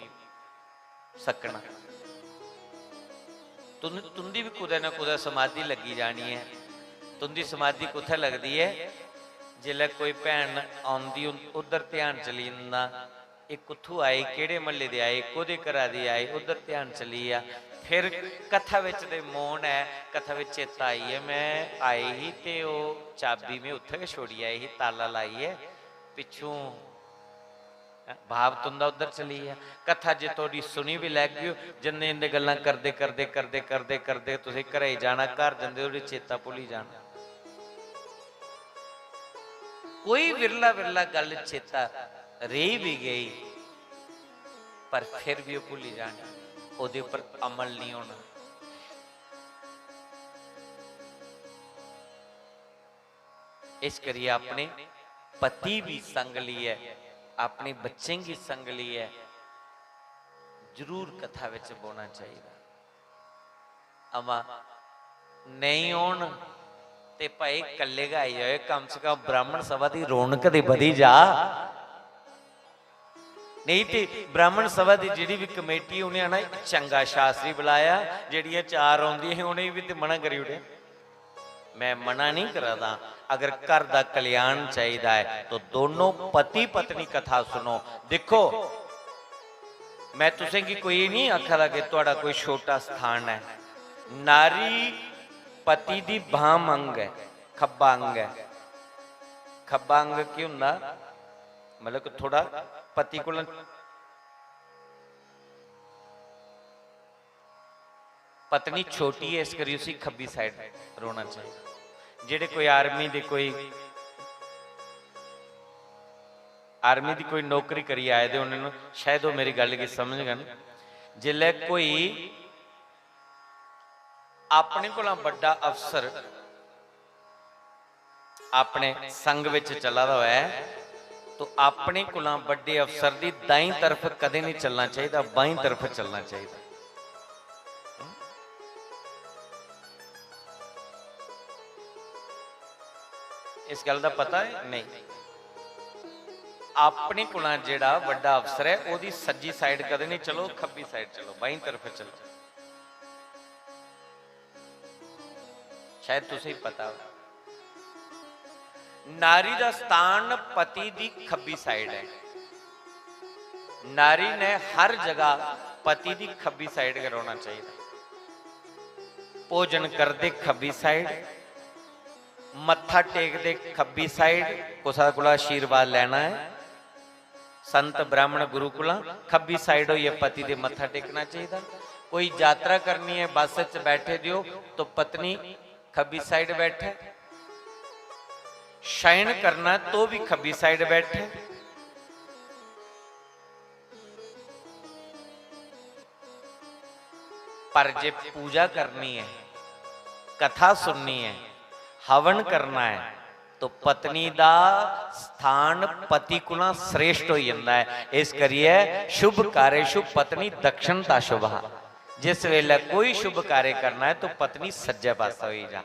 सकना। तुन-, तुंदी बी कुतै ना कुतै समाधि लग्गी जानी ऐ। तुंदी समाधि कुत्थै लगदी ऐ? जिसलै कोई भैन औंदी, उन-, उद्धर ध्यान चली जंदा, एह् कुत्थू आई, केह्ड़े म्हल्ले दे आए, कोह्दे घरा दे आए, उद्धर ध्यान चली गेआ। फिर कथा बिच ते मौन ऐ, कथा बिच चेता आई गेआ, "में आई ही ते ओह् चाबी में उत्थै गै छोड़ी आई ही, ताला लाइयै, पिच्छूं भाव तुं'दा उद्धर चली गेआ। कथा जे थोड़ी सुनी बी लैगे ओ, जंदे जंदे गल्लां करदे, करदे, करदे, करदे, करदे तुसें घरै गी जाना, घर जंदे थोड़ी चेता भुल्ली जाना। कोई विरला विरला गल्ल चेता रेही बी गेई, पर फिर बी ओह् भुल्ली जानी, ओह्दे उप्पर अमल निं होना। इस करियै अपने पति गी संग लेइयै, अपने बच्चें गी संग लेइयै जरूर कथा बिच बौह्ना चाहिदा। अमा नेईं होन ते भाई कल्ले गै आई जाओ, कम से कम ब्राह्मण सभा दी रौनक ते बधी जा। नेईं ते ब्राह्मण सभा दी जेह्ड़ी बी कमेटी, उ'नें आना, "इक चंगा शास्त्री बुलाया, जेह्ड़ियां चार औंदियां हियां, उ'नेंगी बी ते मना करी ओड़ेआ।" मैं मना नहीं करा दा, अगर घर दा कल्याण चाहिदा है तो दोनों पति पत्नी कथा सुनो। दिक्खो, मैं तुसें गी कोई नहीं आखा दा कि थुआड़ा कोई छोटा स्थान है। नारी पति दी बाम अंग है, खब्बा अंग है। खब्बा अंग केह् हुंदा? मतलब कि थोड़ा पति कोला पत्नी छोटी है, इस करी उसी खब्बी side रौह्ना चाहिदा। जेह्ड़े कोई army दे, कोई army दी कोई नौकरी करियै आए दे होने न, शायद ओह् मेरी गल्ल गी समझङन। जिसलै कोई अपने कोला बड्डा अफसर अपने संग बिच चला दा होऐ, तो अपने कोला बड्डे अफसर दी दाईं तरफ कदें नहीं चलना चाहिदा, बाईं तरफ चलना चाहिदा। इस गल्ल दा पता है? नहीं। अपने कोला जेह्ड़ा बड्डा अफसर है, ओह्दी सज्जी side कदें नहीं चलो, खब्बी side चलो, बाईं तरफ चलो। शायद तुसें गी पता हो, नारी दा स्थान पति दी खब्बी side है। नारी ने हर जगह पति दी खब्बी side गै रौह्ना चाहिदा। भोजन करदे खब्बी side, मत्था टेकदे खब्बी side, कुसै कोला आशीर्वाद लैना है, संत ब्राह्मण गुरु कोला खब्बी side होइयै पति दे मत्था टेकना चाहिदा। कोई यात्रा करनी है, बस च बैठे दे ओ, तो पत्नी खब्बी side बैठे, शयन करना तो भी खब्बी side बैठे। पर जे पूजा करनी है, कथा सुननी है, हवन करना है, तो पत्नी दा स्थान पति कोला श्रेष्ठ होई जंदा है। इस करियै शुभ कार्येषु पत्नी दक्षिणता शुभा। जिस वेले कोई शुभ कार्य करना है, तो पत्नी सज्जै पासै होई जा।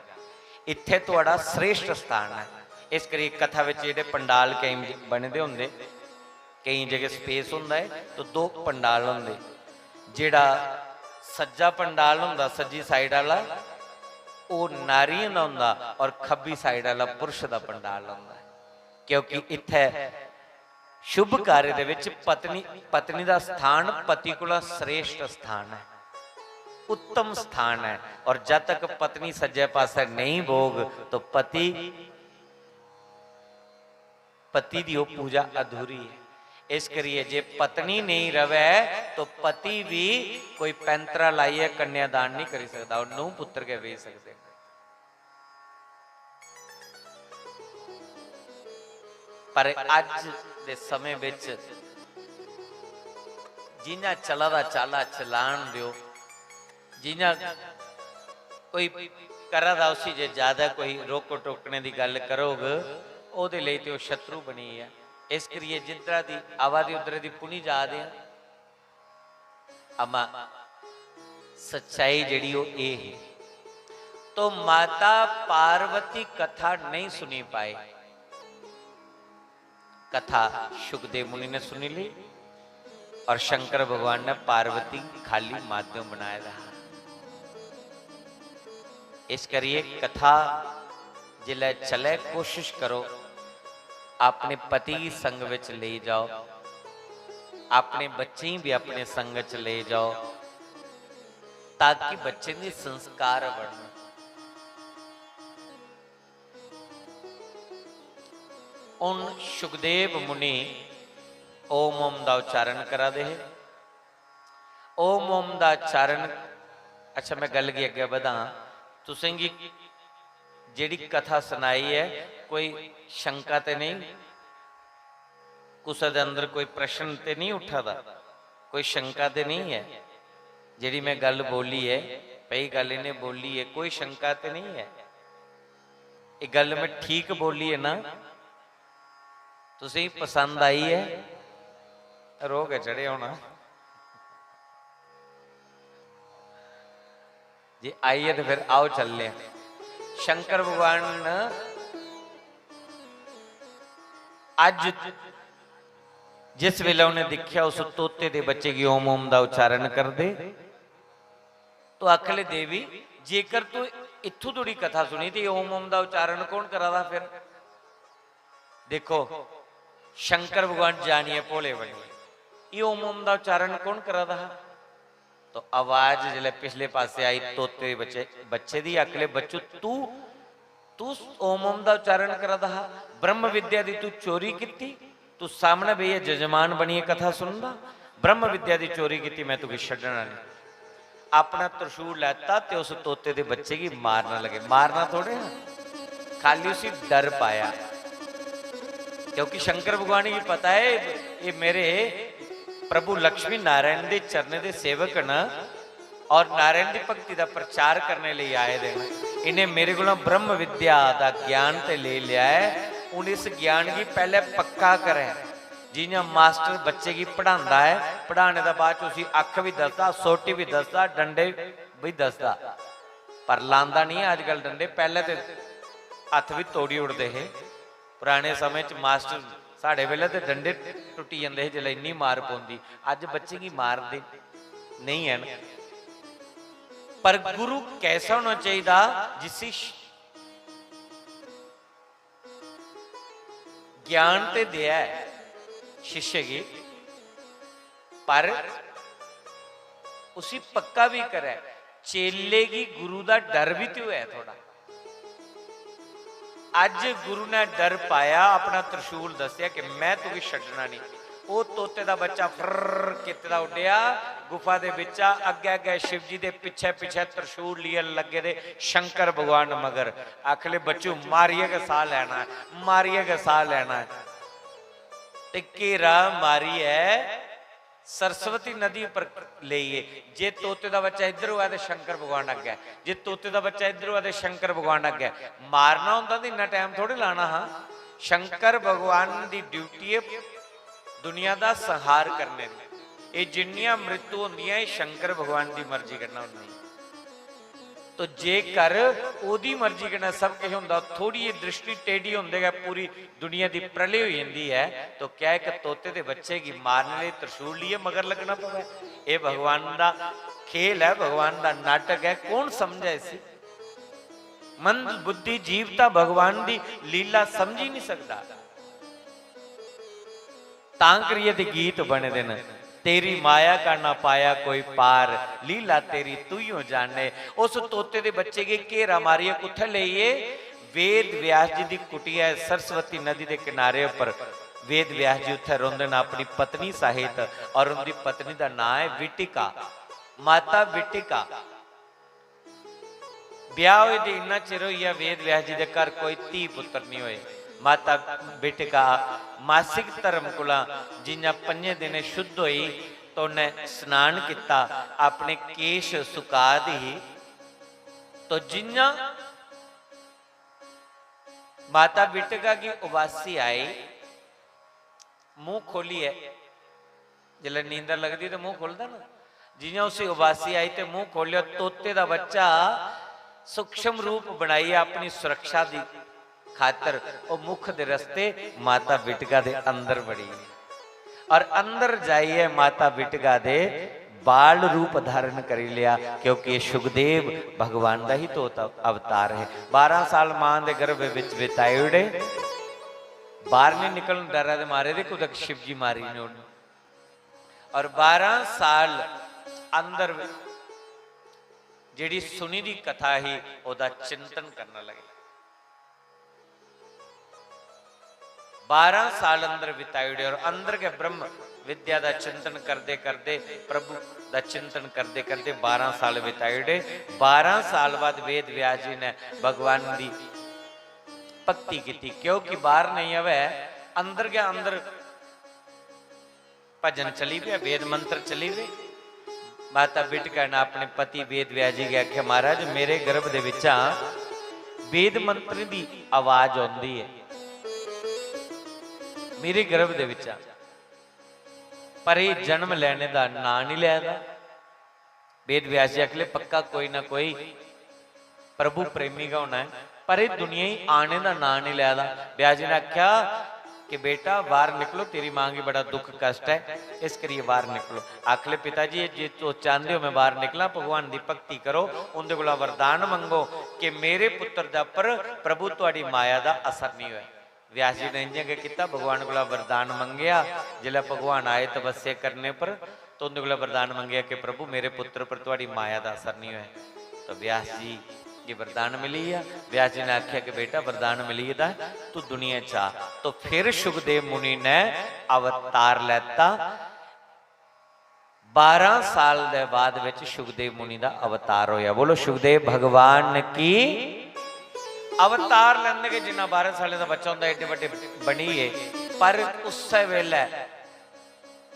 इत्थै थुआड़ा श्रेष्ठ स्थान है। इस करियै कथा बिच जेह्ड़े पंडाल केईं बने दे होंदे, केईं जगह space होंदा है, तो दो पंडाल होंदे। जेह्ड़ा सज्जा पंडाल होंदा, सज्जी side आह्ला, ओह् नारियें दा होंदा, और खब्बी side आह्ला पुरुष दा पंडाल होंदा है। क्योंकि इत्थै शुभ कार्य दे विच पत्नी, पत्नी दा स्थान पति कोला श्रेष्ठ स्थान है, उत्तम स्थान है। और जद तक पत्नी सज्जै पासै नेईं बौह्ग, तो पति पति दी ओह् पूजा अधूरी है। इस करियै जे पत्नी नेईं रवै, तो पति भी कोई पैंतरा लाइयै कन्यादान नहीं करी सकदा, ओह् नूंह् पुत्तर गै बेही सकदे न। पर अज्ज दे समें बिच जि'यां चला दा चाला चलान देओ, जि'यां कोई करा दा, उसी जे ज्यादा कोई रोको टोकने दी गल्ल करोग, ओह्दे लेई ते ओह् शत्रु बनी गेआ। इस करियै जिद्धरा दी आवा दे उद्धरै दी पुनी जा दे आं। अमा सच्चाई जेह्ड़ी ओह् एह् ही, तो माता पार्वती कथा नहीं सुनी पाए। कथा शुकदेव मुनि ने सुनी ली और शंकर भगवान ने पार्वती गी खाली माध्यम बनाए दा हा। इस करियै कथा जिसलै चलै, कोशिश करो अपने पति गी संग बिच लेई जाओ, अपने बच्चें गी भी अपने संग च लेई जाओ, ताकि बच्चें दे संस्कार बनन। हुन शुकदेव मुनि ओम ओम दा उच्चारण करा दे हे। ओम ओम दा उच्चारण, अच्छा, मैं गल्ल गी अग्गें बधां। तुसेंगी जेह्ड़ी कथा सनाई ऐ, कोई शंका ते नेईं? कुसै दे अंदर कोई प्रश्न ते नेईं उट्ठा दा? कोई शंका ते नेईं ऐ? जेह्ड़ी मैं गल्ल बोली ऐ, पही गल्ल इ'नें बोली ऐ, कोई शंका ते नेईं ऐ? एह् गल्ल मैं ठीक बोली ऐ ना? तुसेंगी पसंद आई ऐ? रोह् गै चढ़े होना। जे आई ऐ ते फिर आओ चलने आं। शंकर भगवान न अज्ज जिस वेले उ'नें दिक्खेआ उस तोते दे बच्चे गी ओम ओम दा उच्चारण करदे, तो आखले, "देवी, जेकर तू इत्थू थोड़ी कथा सुनी ते ओम ओम दा उच्चारण कौन करा दा फिर?" देखो, शंकर भगवान जानियै भोले बनियै, "एह् ओम ओम दा उच्चारण कौन करा दा हा?" तो आवाज जिसलै पिछले पासे आई, तोते दे बच्चे, बच्चे दी, आखले, "बच्चू, तू, तू ओम ओम दा उच्चारण करा दा हा, ब्रह्म विद्या दी तू चोरी कीती, तू सामने बेहियै जजमान बनियै कथा सुनदा, ब्रह्म विद्या दी चोरी कीती, मैं तुगी छड्डना नहीं।" अपना त्रिशूल लैता ते उस तोते दे बच्चे गी मारना लगे। मारना थोड़े हा, खाली उसी डर पाया, क्योंकि शंकर भगवान गी पता है, ये मेरे प्रभु लक्ष्मी नारायण दे चरणें दे सेवक न और नारायण दी भक्ति दा प्रचार करने लेई आए दे न। इन्हें मेरे कोलों ब्रह्म विद्या दा ज्ञान ते ले लिया है, हून इस ज्ञान गी पहले पक्का करें। जियां मास्टर बच्चे गी पढ़ांदा ऐ, पढ़ाने दे बाद च उसी अक्ख बी दसदा, सोटी बी दसदा, डंडे बी दसदा, पर लांदा नहीं ऐ अजकल डंडे। पैह्लें ते हत्थ बी तोड़ी ओड़दे हे। पराने समें च मास्टर, साढ़े बेल्लै ते डंडे टुट्टी जंदे हे जिसलै इन्नी मार पौंदी। अज्ज बच्चें गी मारदे नेईं हैन। पर गुरु कैसा होना चाहिदा जिसी श-, ज्ञान ते देऐ शिष्य गी, पर उसी पक्का बी करै, चेले गी गुरु दा डर बी ते होऐ थोड़ा। अज्ज गुरु ने डर पाया, अपना त्रिशूल दस्सेआ कि मैं तुगी छड्डना नहीं। ओह् तोते दा बच्चा फर्र कीते दा उड्डेआ गुफा दे बिच्चा, अग्गै अग्गै शिवजी दे पिच्छै पिच्छै त्रिशूल लेइयै लग्गे दे शंकर भगवान मगर। आखले, "बच्चू, मारियै गै साह् लैना ऐ, मारियै गै साह् लैना ऐ।" ते घेरा मारियै सरस्वती नदी उप्पर लेइयै, जे तोते दा बच्चा इद्धर होऐ ते शंकर भगवान अग्गै, जे तोते दा बच्चा इद्धर होऐ ते शंकर भगवान अग्गै। मारना होंदा ते इन्ना टैम थोड़े लाना हा। शंकर भगवान दी ड्यूटी ऐ दुनिया दा संहार करने दी। एह् जिन्नियां मृत्यु होंदियां, एह् शंकर भगवान दी मर्जी कन्नै होंदियां। तो जेकर ओह्दी मर्जी कन्नै सब किश होंदा, थोड़ी जेही दृष्टि टेढ़ी होंदे गै पूरी दुनिया दी प्रलय होई जंदी ऐ, तो क्या इक तोते दे बच्चे गी मारने लेई त्रिशूल लेइयै मगर लग्गना पवै? एह् भगवान दा खेल ऐ, भगवान दा नाटक ऐ, कौन समझै इसी? मंद बुद्धि जीव तां भगवान दी लीला समझी नहीं सकदा। तां करियै ते गीत बने दे न, "तेरी माया का ना पाया कोई पार, लीला तेरी तूइयों जाने।" उस तोते दे बच्चे गी घेरा मारियै कुत्थै लेइयै? वेद व्यास जी दी कुटिया ऐ सरस्वती नदी दे किनारे उप्पर। वेद व्यास जी उत्थै रौंह्दे न अपनी पत्नी सहित, और उंदी पत्नी दा नांऽ ऐ विटिका, माता विटिका। ब्याह होए दे इन्ना चिर होई गेआ, वेद व्यास जी दे घर कोई धी पुत्तर नहीं होए। माता बिटिका मासिक धर्म कोला जियां पंजे दिनें शुद्ध होई, तो उन्नै स्नान किता, अपने केश सुका दी ही। तो जियां माता बिटिका गी उबासी आई, मुंह खोलियै, जिसलै नींदर लगदी ते मुंह खु'लदा ना, जियां उसी उबासी आई ते मुंह खोलियै, तोते दा बच्चा सूक्ष्म रूप बनाइयै अपनी सुरक्षा दी खातर ओह् मुख दे रस्ते माता बिटका दे अंदर बड़ी गेआ। और अंदर जाइयै माता बिटका दे बाल रूप धारण करी लिया, क्योंकि ये सुखदेव भगवान दा ही तो अवतार है। बारह साल मां दे गर्भ विच बिताई ओड़े, बाहर नहीं निकलन डरा दे मारे दे कुतै शिव जी मारी नहीं ओड़न। और बारह साल अंदर जेड़ी सुनी दी कथा ही, ओदा चिंतन करना लगे। बारां साल अंदर बिताई ओड़े और अंदर गै ब्रह्म विद्या दा चिंतन करदे करदे, प्रभु दा चिंतन करदे करदे बारां साल बिताई ओड़े। बारां साल बाद वेद व्यास जी ने भगवान दी भक्ति कीती, क्योंकि बाहर नहीं आवे, अंदर गै अंदर भजन चली पे, वेद मंत्र चली पे। माता बिटका ने अपने पति वेद व्यास जी गी आखेआ, "महाराज, मेरे गर्भ दे बिच्चा वेद मंत्र दी आवाज आंदी है, मेरे गर्भ दे बिच्चा, पर एह् जन्म लैने दा नांऽ नहीं लैदा।" वेद व्यास जी आखले, "पक्का कोई ना कोई प्रभु प्रेमी गै होना है, पर एह् दुनिया गी आने दा नांऽ नहीं लैदा।" व्यास जी ने आखेआ कि, "बेटा, बाहर निकलो, तेरी मां गी बड़ा दुख कष्ट है, इस करियै बाहर निकलो।" आखले, "पिता जी, जे तुस चांहदे हो मैं बाहर निकलां, भगवान दी भक्ति करो, उंदे कोला वरदान मंगो कि मेरे पुत्र दे उप्पर प्रभु थुआड़ी माया दा असर नहीं होए।" व्यास जी ने इ'यां गै कीता, भगवान कोला वरदान मंगेआ। जिसलै भगवान आए तपस्या करने पर, तो उं'दे कोला वरदान मंगेआ कि, "प्रभु, मेरे पुत्र पर थुआड़ी माया दा असर नहीं होया।" तो व्यास जी गी वरदान मिली गया। व्यास जी ने आख्या कि, "बेटा, वरदान मिली गेदा, तू दुनिया च आ।" तो फिर शुकदेव मुनि ने अवतार लैता। बारां साल दे बाद विच शुकदेव मुनि दा अवतार होया। बोलो, शुकदेव भगवान की। अवतार लैंदे गै जिन्ना बारां सालें दा बच्चा होंदा, एड्डे बड्डे बनी गे, पर उस्सै वेलै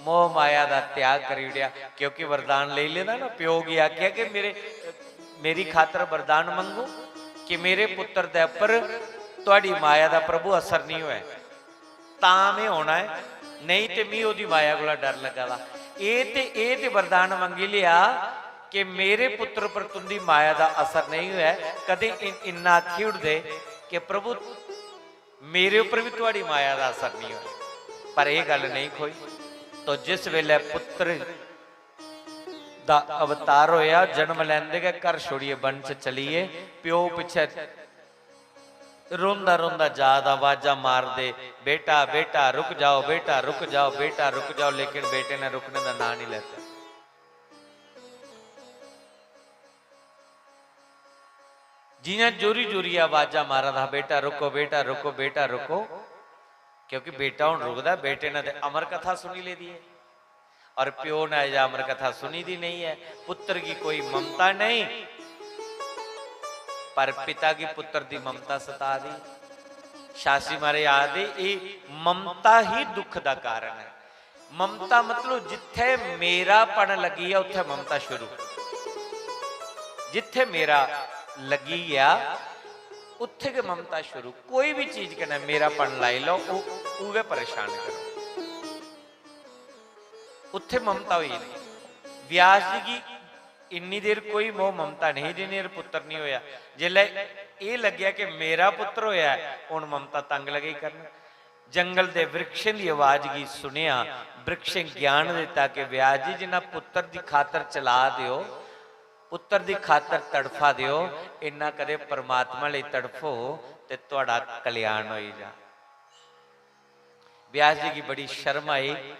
मोह माया दा त्याग करी ओड़ेआ, क्योंकि वरदान लेई लेदा ना। प्यो गी आखेआ कि मेरे, मेरी खातर वरदान मंगो कि मेरे पुत्र दे उप्पर तुहाड़ी माया दा, प्रभु, असर नहीं होऐ। तां में होना ऐ, नेईं ते मी ओह्दी माया कोला डर लग्गा दा। एह् ते, एह् ते वरदान मंगी लेआ कि मेरे पुत्र पर तुं'दी माया दा असर नेईं होऐ। कदें इ-, इन्ना आखी ओड़दे कि, "प्रभु, मेरे उप्पर बी तुहाड़ी माया दा असर नेईं होऐ।" पर एह् गल्ल नेईं खोई। तो जिस बेल्लै पुत्र दा अवतार होया, जन्म लैंदे गै घर छोड़ियै वन च चली गे। प्यो पिच्छे रोंदा रोंदा जा दा, आवाजां मारदे, "बेटा, बेटा, रुक जाओ, बेटा, रुक जाओ, बेटा, रुक जाओ," लेकिन बेटे ने रुकने दा नांऽ नहीं लैता। जियां जोरी जोरी आवाजां मारा दा हा, "बेटा, रुको, बेटा, रुको, बेटा, रुको," क्योंकि बेटा हुन रुकदा, बेटे ने ते अमर कथा सुनी लेदी है। और प्यो ने अजें अमर कथा सुनी दी नहीं है, पुत्र की कोई ममता नहीं, पर पिता की पुत्र दी ममता सता दी। शास्त्री महाराज आखदे, "एह् ममता ही दुख दा कारण है।" ममता मतलब जित्थै मेरापन लग्गी गेआ, उत्थै ममता शुरू। जित्थै मेरा लग्गी गेआ, उत्थै गै ममता शुरू। कोई बी चीज कन्नै मेरापन लाई लैओ, ओह्, उ'ऐ परेशान करो। उत्थै ममता होई गेई। व्यास जी गी इन्नी देर कोई मोह ममता नहीं, जिन्नी देर पुत्र नहीं होया। जिसलै एह् लग्गेआ कि मेरा पुत्र होया ऐ, हुन ममता तंग लगी करन। जंगल दे वृक्षें दी आवाज गी सुनेआ, वृक्षें ज्ञान दित्ता कि व्यास जी, जिन्ना पुत्र दी खातर चला दे ओ, पुत्र दी खातर तड़फा दे ओ, इन्ना कदे परमात्मा लेई तड़फो ते तुहाड़ा कल्याण होई जा। व्यास जी गी बड़ी शर्म आई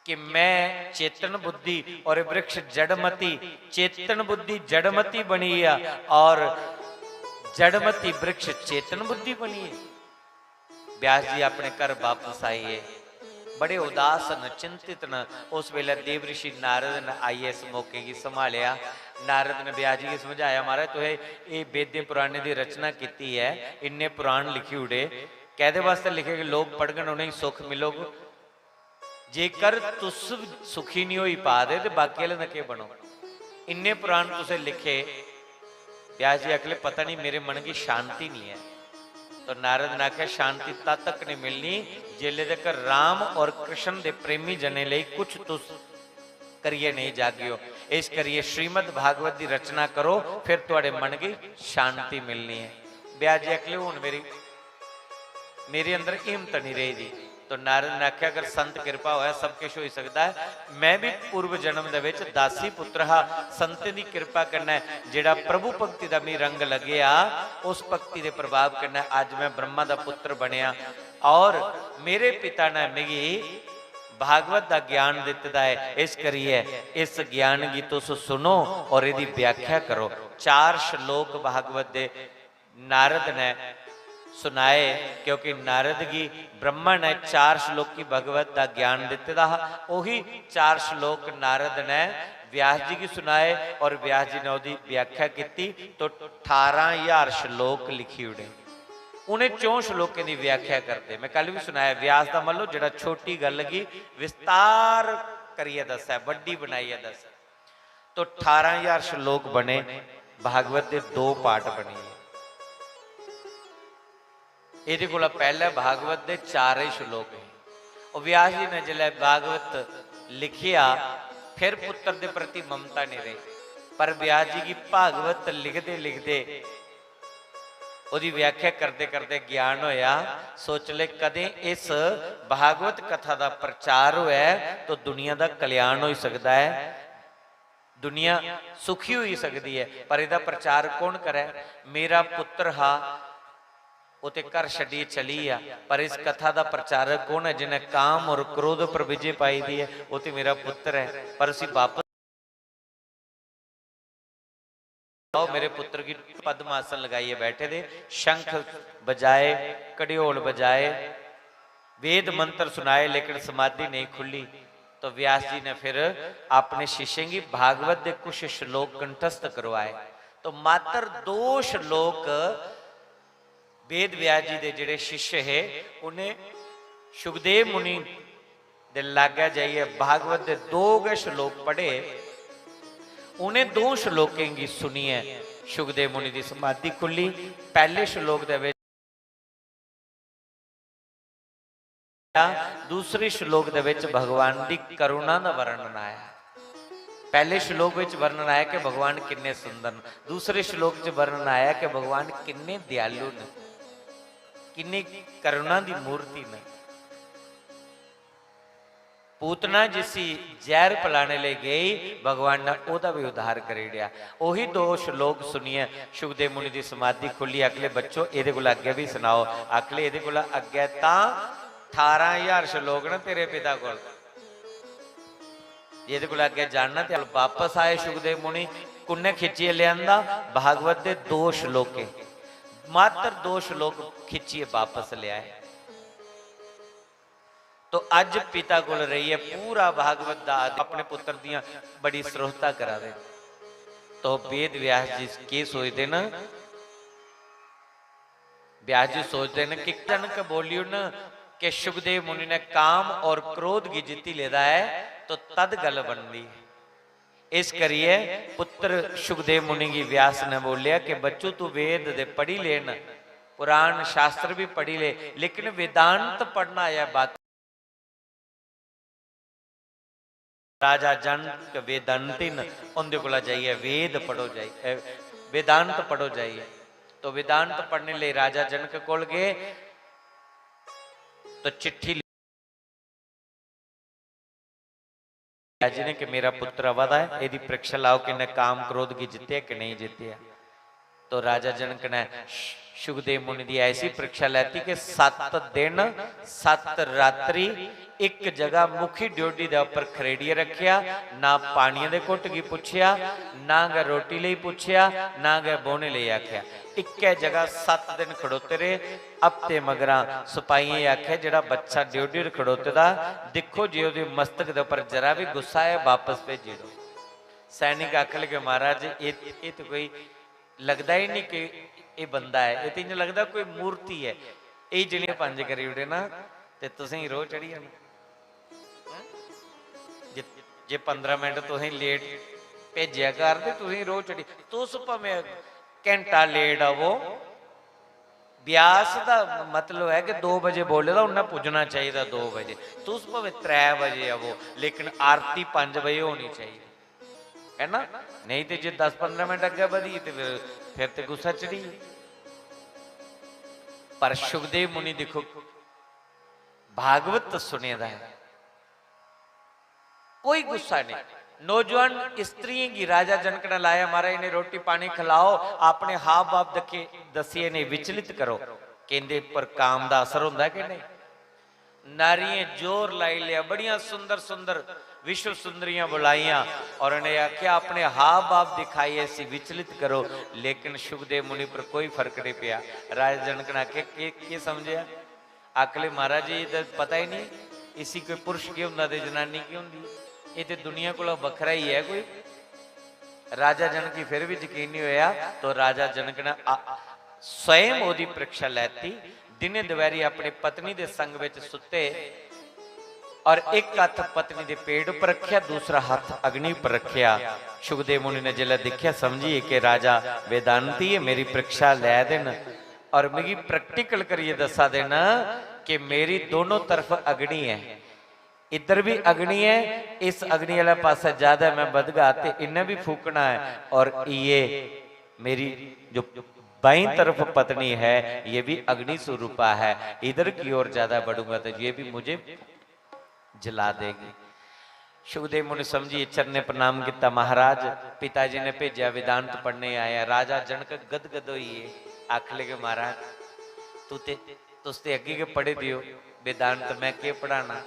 कि मैं चेतन बुद्धि और वृक्ष जड़मति, चेतन बुद्धि जड़मति बनी गया और जड़मति वृक्ष चेतन बुद्धि बनी है। व्यास जी अपने घर वापस आइए, बड़े उदास न, चिंतित न। उस वेले देव ऋषि नारद ने आइए इस मौके गी संभालिया। नारद ने व्यास जी गी समझाया, "महाराज, तुसें एह् वेदें पुराणें दी रचना कीती ऐ, इन्ने पुराण लिखी उड़े, कैह्दे वास्तै लिखे कि लोक पढ़ङन, उ'नेंगी सुख मिलग? जेकर तुस सुखी निं होई पा दे ते बाकी आह्लें दा केह् बनग? इन्ने पुराण तुसें लिखे।" व्यास जी आखले, "पता नहीं, मेरे मन की शांति नहीं है।" तो नारद ने आखेआ, "शांति तद तक नहीं मिलनी, जेल्लै तक राम और कृष्ण दे प्रेमी जनें लेई कुछ तुस करियै नेईं जागेओ। इस करियै श्रीमद् भागवत दी रचना करो, फिर थुआढ़े मन गी शांति मिलनी है।" व्यास जी आखले, "हुन मेरी, मेरे अंदर हिम्मत नहीं रेही दी।" तो नारद ने आखेआ, "अगर संत कृपा होऐ, सब किश होई सकदा ऐ। मैं भी पूर्व जन्म दे विच दासी पुत्र हा, संतें दी कृपा कन्नै जेह्ड़ा प्रभु भक्ति दा मी रंग लग्गेआ, उस भक्ति दे प्रभाव कन्नै अज्ज मैं ब्रह्मा दा पुत्र बनेआ और मेरे पिता ने मिगी भागवत दा ज्ञान दित्ते दा ऐ। इस करियै इस ज्ञान गी तुस सुनो और एह्दी व्याख्या करो।" चार श्लोक भागवत दे नारद ने सुनाए, क्योंकि नारद गी ब्रह्मा ने चार श्लोकी भगवत दा ज्ञान दित्ते दा हा। ओही चार श्लोक नारद ने व्यास जी गी सुनाए और व्यास जी ने ओह्दी व्याख्या कीती, तो ठारां ज्हार श्लोक लिखी ओड़े। उ'नें चौं श्लोकें दी व्याख्या करदे, मैं कल भी सुनाया, व्यास दा मतलब जेह्ड़ा छोटी गल्ल गी विस्तार करियै दस्सै, बड्डी बनाइयै दस्सै। तो ठारां ज्हार श्लोक बने, भागवत दे दो पाठ बनी गे। एह्दे कोला पैह्लें भागवत दे चार ही श्लोक हे। ओह् व्यास जी ने जिसलै भागवत लिखेआ, फिर पुत्र दे प्रति ममता नहीं रेही, पर व्यास जी गी भागवत लिखदे लिखदे, ओह्दी व्याख्या करदे करदे ज्ञान होया। सोच ले, कदें इस भागवत कथा दा प्रचार होऐ तो दुनिया दा कल्याण होई सकदा ऐ, दुनिया सुखी होई सकदी ऐ, पर एह्दा प्रचार कौन करै? मेरा पुत्र हा, ओह् ते घर छड्डियै चली गेआ, पर इस कथा दा प्रचारक कौन ऐ जिन्नै काम और क्रोध पर विजय पाई दी ऐ? ओह् ते मेरा पुत्र ऐ, पर उसी बापस आओ। मेरे पुत्र गी पद्मासन लगाइयै बैठे दे, शंख बजाए, घड़ियोल बजाए, वेद मंत्र सुनाए, लेकिन समाधि नहीं खुली। तो व्यास जी ने फिर अपने शिष्यें गी भागवत दे कुछ श्लोक कंठस्थ करवाए। तो मात्र दो श्लोक वेद व्यास जी दे जेह्ड़े शिष्य हे, उ'नें शुकदेव मुनि दे लागै जाइयै भागवत दे दो गै श्लोक पढ़े। उ'नें दो श्लोकें गी सुनियै शुकदेव मुनि दी समाधि खुल्ली। पैह्ले श्लोक दे विच, दूसरे श्लोक दे विच भगवान दी करुणा दा वर्णन आया। पैह्ले श्लोक विच वर्णन आया कि भगवान किन्ने सुंदर न, दूसरे श्लोक च वर्णन आया कि भगवान किन्ने दयालु न, किन्नी करुणा दी मूर्ति न। पूतना जिसी जैह्र पलाने लेई गेई, भगवान ने ओह्दा भी उद्धार करी ओड़ेआ। ओही दो श्लोक सुनियै शुकदेव मुनि दी समाधि खुल्ली। आखले, "बच्चो, एह्दे कोला अग्गें भी सनाओ।" आखले, "एह्दे कोला अग्गें तां ठारां ज्हार श्लोक न तेरे पिता कोल। एह्दे कोला अग्गें जानना ते।" बापस आए शुकदेव मुनि, कुन्नै खिच्चियै लेआंदा? भागवत दे दो श्लोकें, मात्र दो श्लोक खिच्चियै बापस लेआए। तो अज्ज पिता कोल रेहियै पूरा भागवत दा आदि अपने पुत्र दियां बड़ी सरोहता करा दे। तो वेद व्यास जी केह् सोचदे न? व्यास जी सोचदे न कि जनक बोली उड़न कि शुकदेव मुनि ने काम और क्रोध गी जित्ती लेदा ऐ, तो तद गल्ल बनदी। इस करियै पुत्र शुकदेव मुनि गी व्यास ने बोलेआ कि बच्चू, तू वेद दे पढ़ी ले न, पुराण शास्त्र भी पढ़ी ले, लेकिन वेदांत पढ़ना ऐ बाकी। राजा जनक वेदांती न, उं'दे कोला जाइयै वेद पढ़ो जाई, अ, वेदांत पढ़ो जाइयै। तो वेदांत पढ़ने लेई राजा जनक कोल गे, तो चिट्ठी जि'नें कि मेरा पुत्र आवा दा ऐ, एह्दी परीक्षा लाओ कि इन्नै काम क्रोध गी जित्तेआ कि नेईं जित्तेआ। तो राजा जनक ने शु-, शुकदेव मुनि दी ऐसी परीक्षा लैती कि सत्त दिन, सत्त रात्रि इक जगह मुखी ड्योढ़ी दे उप्पर खरेड़ियै रक्खेआ, ना पानियै दे घुट्ट गी पुच्छेआ, ना गै रोटी लेई पुच्छेआ, ना गै बौह्ने लेई आखेआ। इक्कै जगह सत्त दिन खड़ोते रेह्। हफ्ते मगरा सपाइयें गी आखेआ, "जेह्ड़ा बच्चा ड्योढ़ी पर खड़ोते दा, दिक्खो जे ओह्दे मस्तक दे उप्पर जरा बी गुस्सा ऐ, बापस भेजी ओड़ो।" सैनिक आखन लगे, "महाराज, एह्, एह् ते कोई लगदा ही निं कि एह् बंदा ऐ, एह् ते इ'यां लगदा कोई मूर्ति ऐ। एह् जनेह् पंज करी ओड़े ना ते तुसेंगी रोह् चढ़ी जाना।" जे, जे पंदरां मिंट तुसें लेट भेजेआ घर ते तुसें रोह् चढ़ी, तुस भामें घैंटा लेट आवो, व्यास दा मतलब ऐ कि दो बजे बोले दा, उन्नै पुज्जना चाहिदा दो बजे। तुस भामें त्रै बजे आवो, लेकिन आरती पंज बजे होनी चाहिदी, है ना? नेईं ते जे दस पंदरां मिंट अग्गें बधी गे ते फिर, फिर ते गुस्सा चढ़ी गे। पर शुकदेव मुनि दिक्खो, भागवत सुने दा ऐ, कोई गुस्सा नेईं। नौजवान स्त्रियें गी राजा जनक ने लाया, "महाराज, इ'नें रोटी पानी खलाओ, अपने हाव भाव दक्खे-, दस्सियै इ'नें विचलित करो कि इं'दे पर काम दा असर होंदा ऐ कि नेईं।" नारियें जोर लाई लिया, बड़ियां सुंदर सुंदर विश्व सुंदरियां बुलाइयां और उन्हें आख्या, "अपने हाव भाव दिखाइए, इसी विचलित करो।" लेकिन शुकदेव मुनि पर कोई फर्क नहीं पिया। राजा जनक ने आख्या, "के, के समझया?" आखले, "महाराज जी, ये तो पता ही नहीं, इसी कोई पुरुष की होंदा ते जनानी की होंदी, ये तो दुनिया कोला बखरा ही है कोई।" राजा जनक गी फिर भी यकीन नहीं होया, तो राजा जनक ने आ-, स्वयं ओदी परीक्षा लैती। दिने दपैहरी अपनी पत्नी दे संग विच सुत्ते और एक हत्थ पत्नी दे पेट उपर रखिया, दूसरा हत्थ अग्नि उपर रखिया। शुकदेव मुनि ने जिसलै दिखिया, समझिए कि राजा वेदांती है, मेरी परीक्षा लै दे न और मिगी practical करियै दस्सा दे न कि मेरी दोनों तरफ अग्नि है। इधर भी अग्नि है, इस अग्नि वाले पासे ज्यादा मैं बधगा ते इन्हें भी फूकना है। और ये मेरी जो बाईं तरफ पत्नी है, ये भी अग्नि स्वरूपा है, इधर की ओर ज्यादा बढ़ूंगा तो ये भी मुझे जला देगी। शुकदेव मुनि समझिए, चरणे प्रणाम किता, "महाराज, पिता जी ने भेजा, वेदांत पढ़ने आया।" राजा जनक गदगद होइए, आख लगे, "महाराज, तू ते, तुस ते अग्गे गै पढ़े दे ओ, वेदांत मैं केह् पढ़ाना,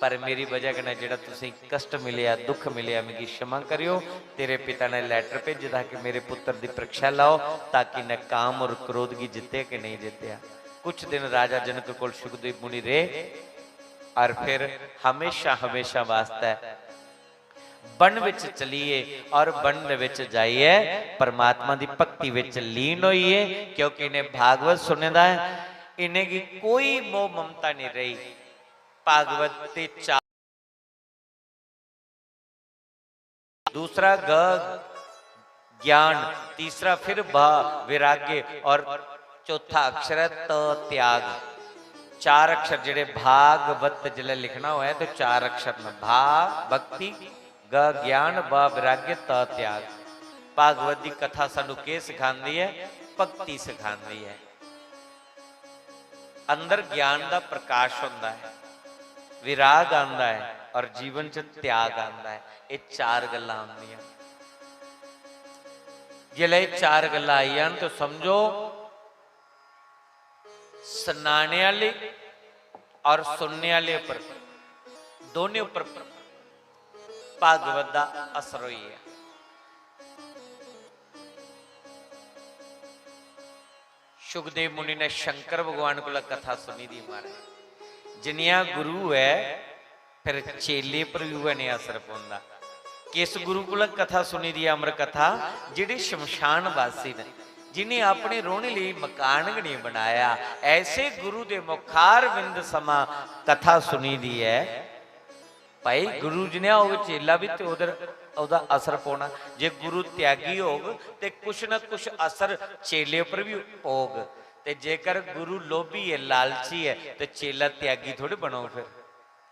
पर मेरी वजह कन्नै जेह्ड़ा तुसें कष्ट मिलेआ, दुख मिलेआ, मिगी क्षमा करेओ। तेरे पिता ने letter भेजे दा कि मेरे पुत्र दी परीक्षा लाओ, ताकि इन्नै काम और क्रोध गी जित्तेआ कि नेईं जित्तेआ।" कुछ दिन राजा जनक कोल शुकदेव मुनि रेह् और फिर हमेशा, हमेशा वास्तै वन विच चलिए और वन दे विच जाइए परमात्मा दी भक्ति विच लीन होइए, क्योंकि इन्हें भागवत सुने दा है, इन्हें गी कोई मोह ममता नहीं रही। भागवत दे चार, दूसरा ग ज्ञान, तीसरा फिर भ वैराग्य और चौथा अक्षर है त त्याग। चार अक्षर जेह्ड़े भागवत जिसलै लिखना होऐ ते चार अक्षर न, भा भक्ति, ग ज्ञान, ब वैराग्य, त त्याग। भागवत दी कथा सानू केह् सिखांदी ऐ? भक्ति सिखांदी ऐ। अंदर ज्ञान दा प्रकाश होंदा है, विराग आंदा है और जीवन च त्याग आंदा है। ये चार गल्लां आंदियां। जिसलै एह् चार गल्लां आई जान तो समझो, सनाने आह्ले और सुनने आह्ले उप्पर, दोनें उप्पर भागवत दा असर होई गेआ। शुकदेव मुनि ने शंकर भगवान कोला कथा सुनी दी, महाराज। जिनेहा गुरु है, फिर चेले पर भी उ'ऐ नेहा असर पौंदा। किस गुरु कोला कथा सुनी दी, अमर कथा, जेह्ड़े शमशान वासी न, जिन्हें अपने रौह्ने लेई मकान गै नेईं बनाया, ऐसे गुरु दे मुखार बिंद समां कथा सुनी दी ऐ। भाई, गुरु जनेहा होग, चेला बी ते उधर ओह्दा असर पौना। जे गुरु त्यागी होग, ते कुछ ना कुछ असर चेले उप्पर बी पौग। ते जेकर गुरु लोभी ऐ, लालची ऐ, ते चेला त्यागी थोड़ी बनोग फिर।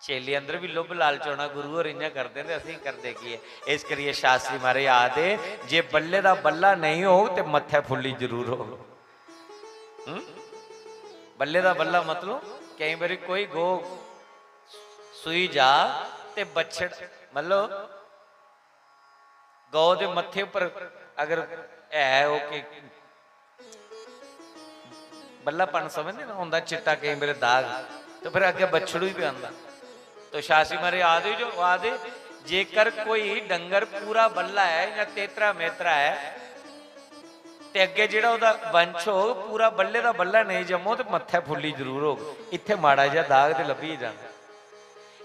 चेले अंदर बी लोभ लालच होना, गुरु होर इ'यां करदे ते असें करदे की ऐ? इस करियै शास्त्री महाराज आखदे, "जे बल्ले दा बल्ला नेईं होग, ते मत्थै फुल्ली जरूर होग।" हं? बल्ले दा बल्ला मतलब, केईं बारी कोई गौ सूई जा ते बच्छड़, मतलब, गौ दे मत्थे उप्पर अगर है ओह् कि बल्लापन समझदे ना, होंदा चिट्टा केईं बारी दाग, ते फिर अग्गें बच्छड़ू ही पे आंदा। तो शास्त्री महाराज आखदे जो, आखदे, जेकर कोई डंगर पूरा बल्ला ऐ जां तेतरा मेतरा ऐ, ते अग्गें जेह्ड़ा ओह्दा वंश होग, पूरा बल्ले दा बल्ला नेईं जम्मो, ते मत्थै फुल्ली जरूर होग। इत्थै माड़ा जेहा दाग ते लब्भी जाना।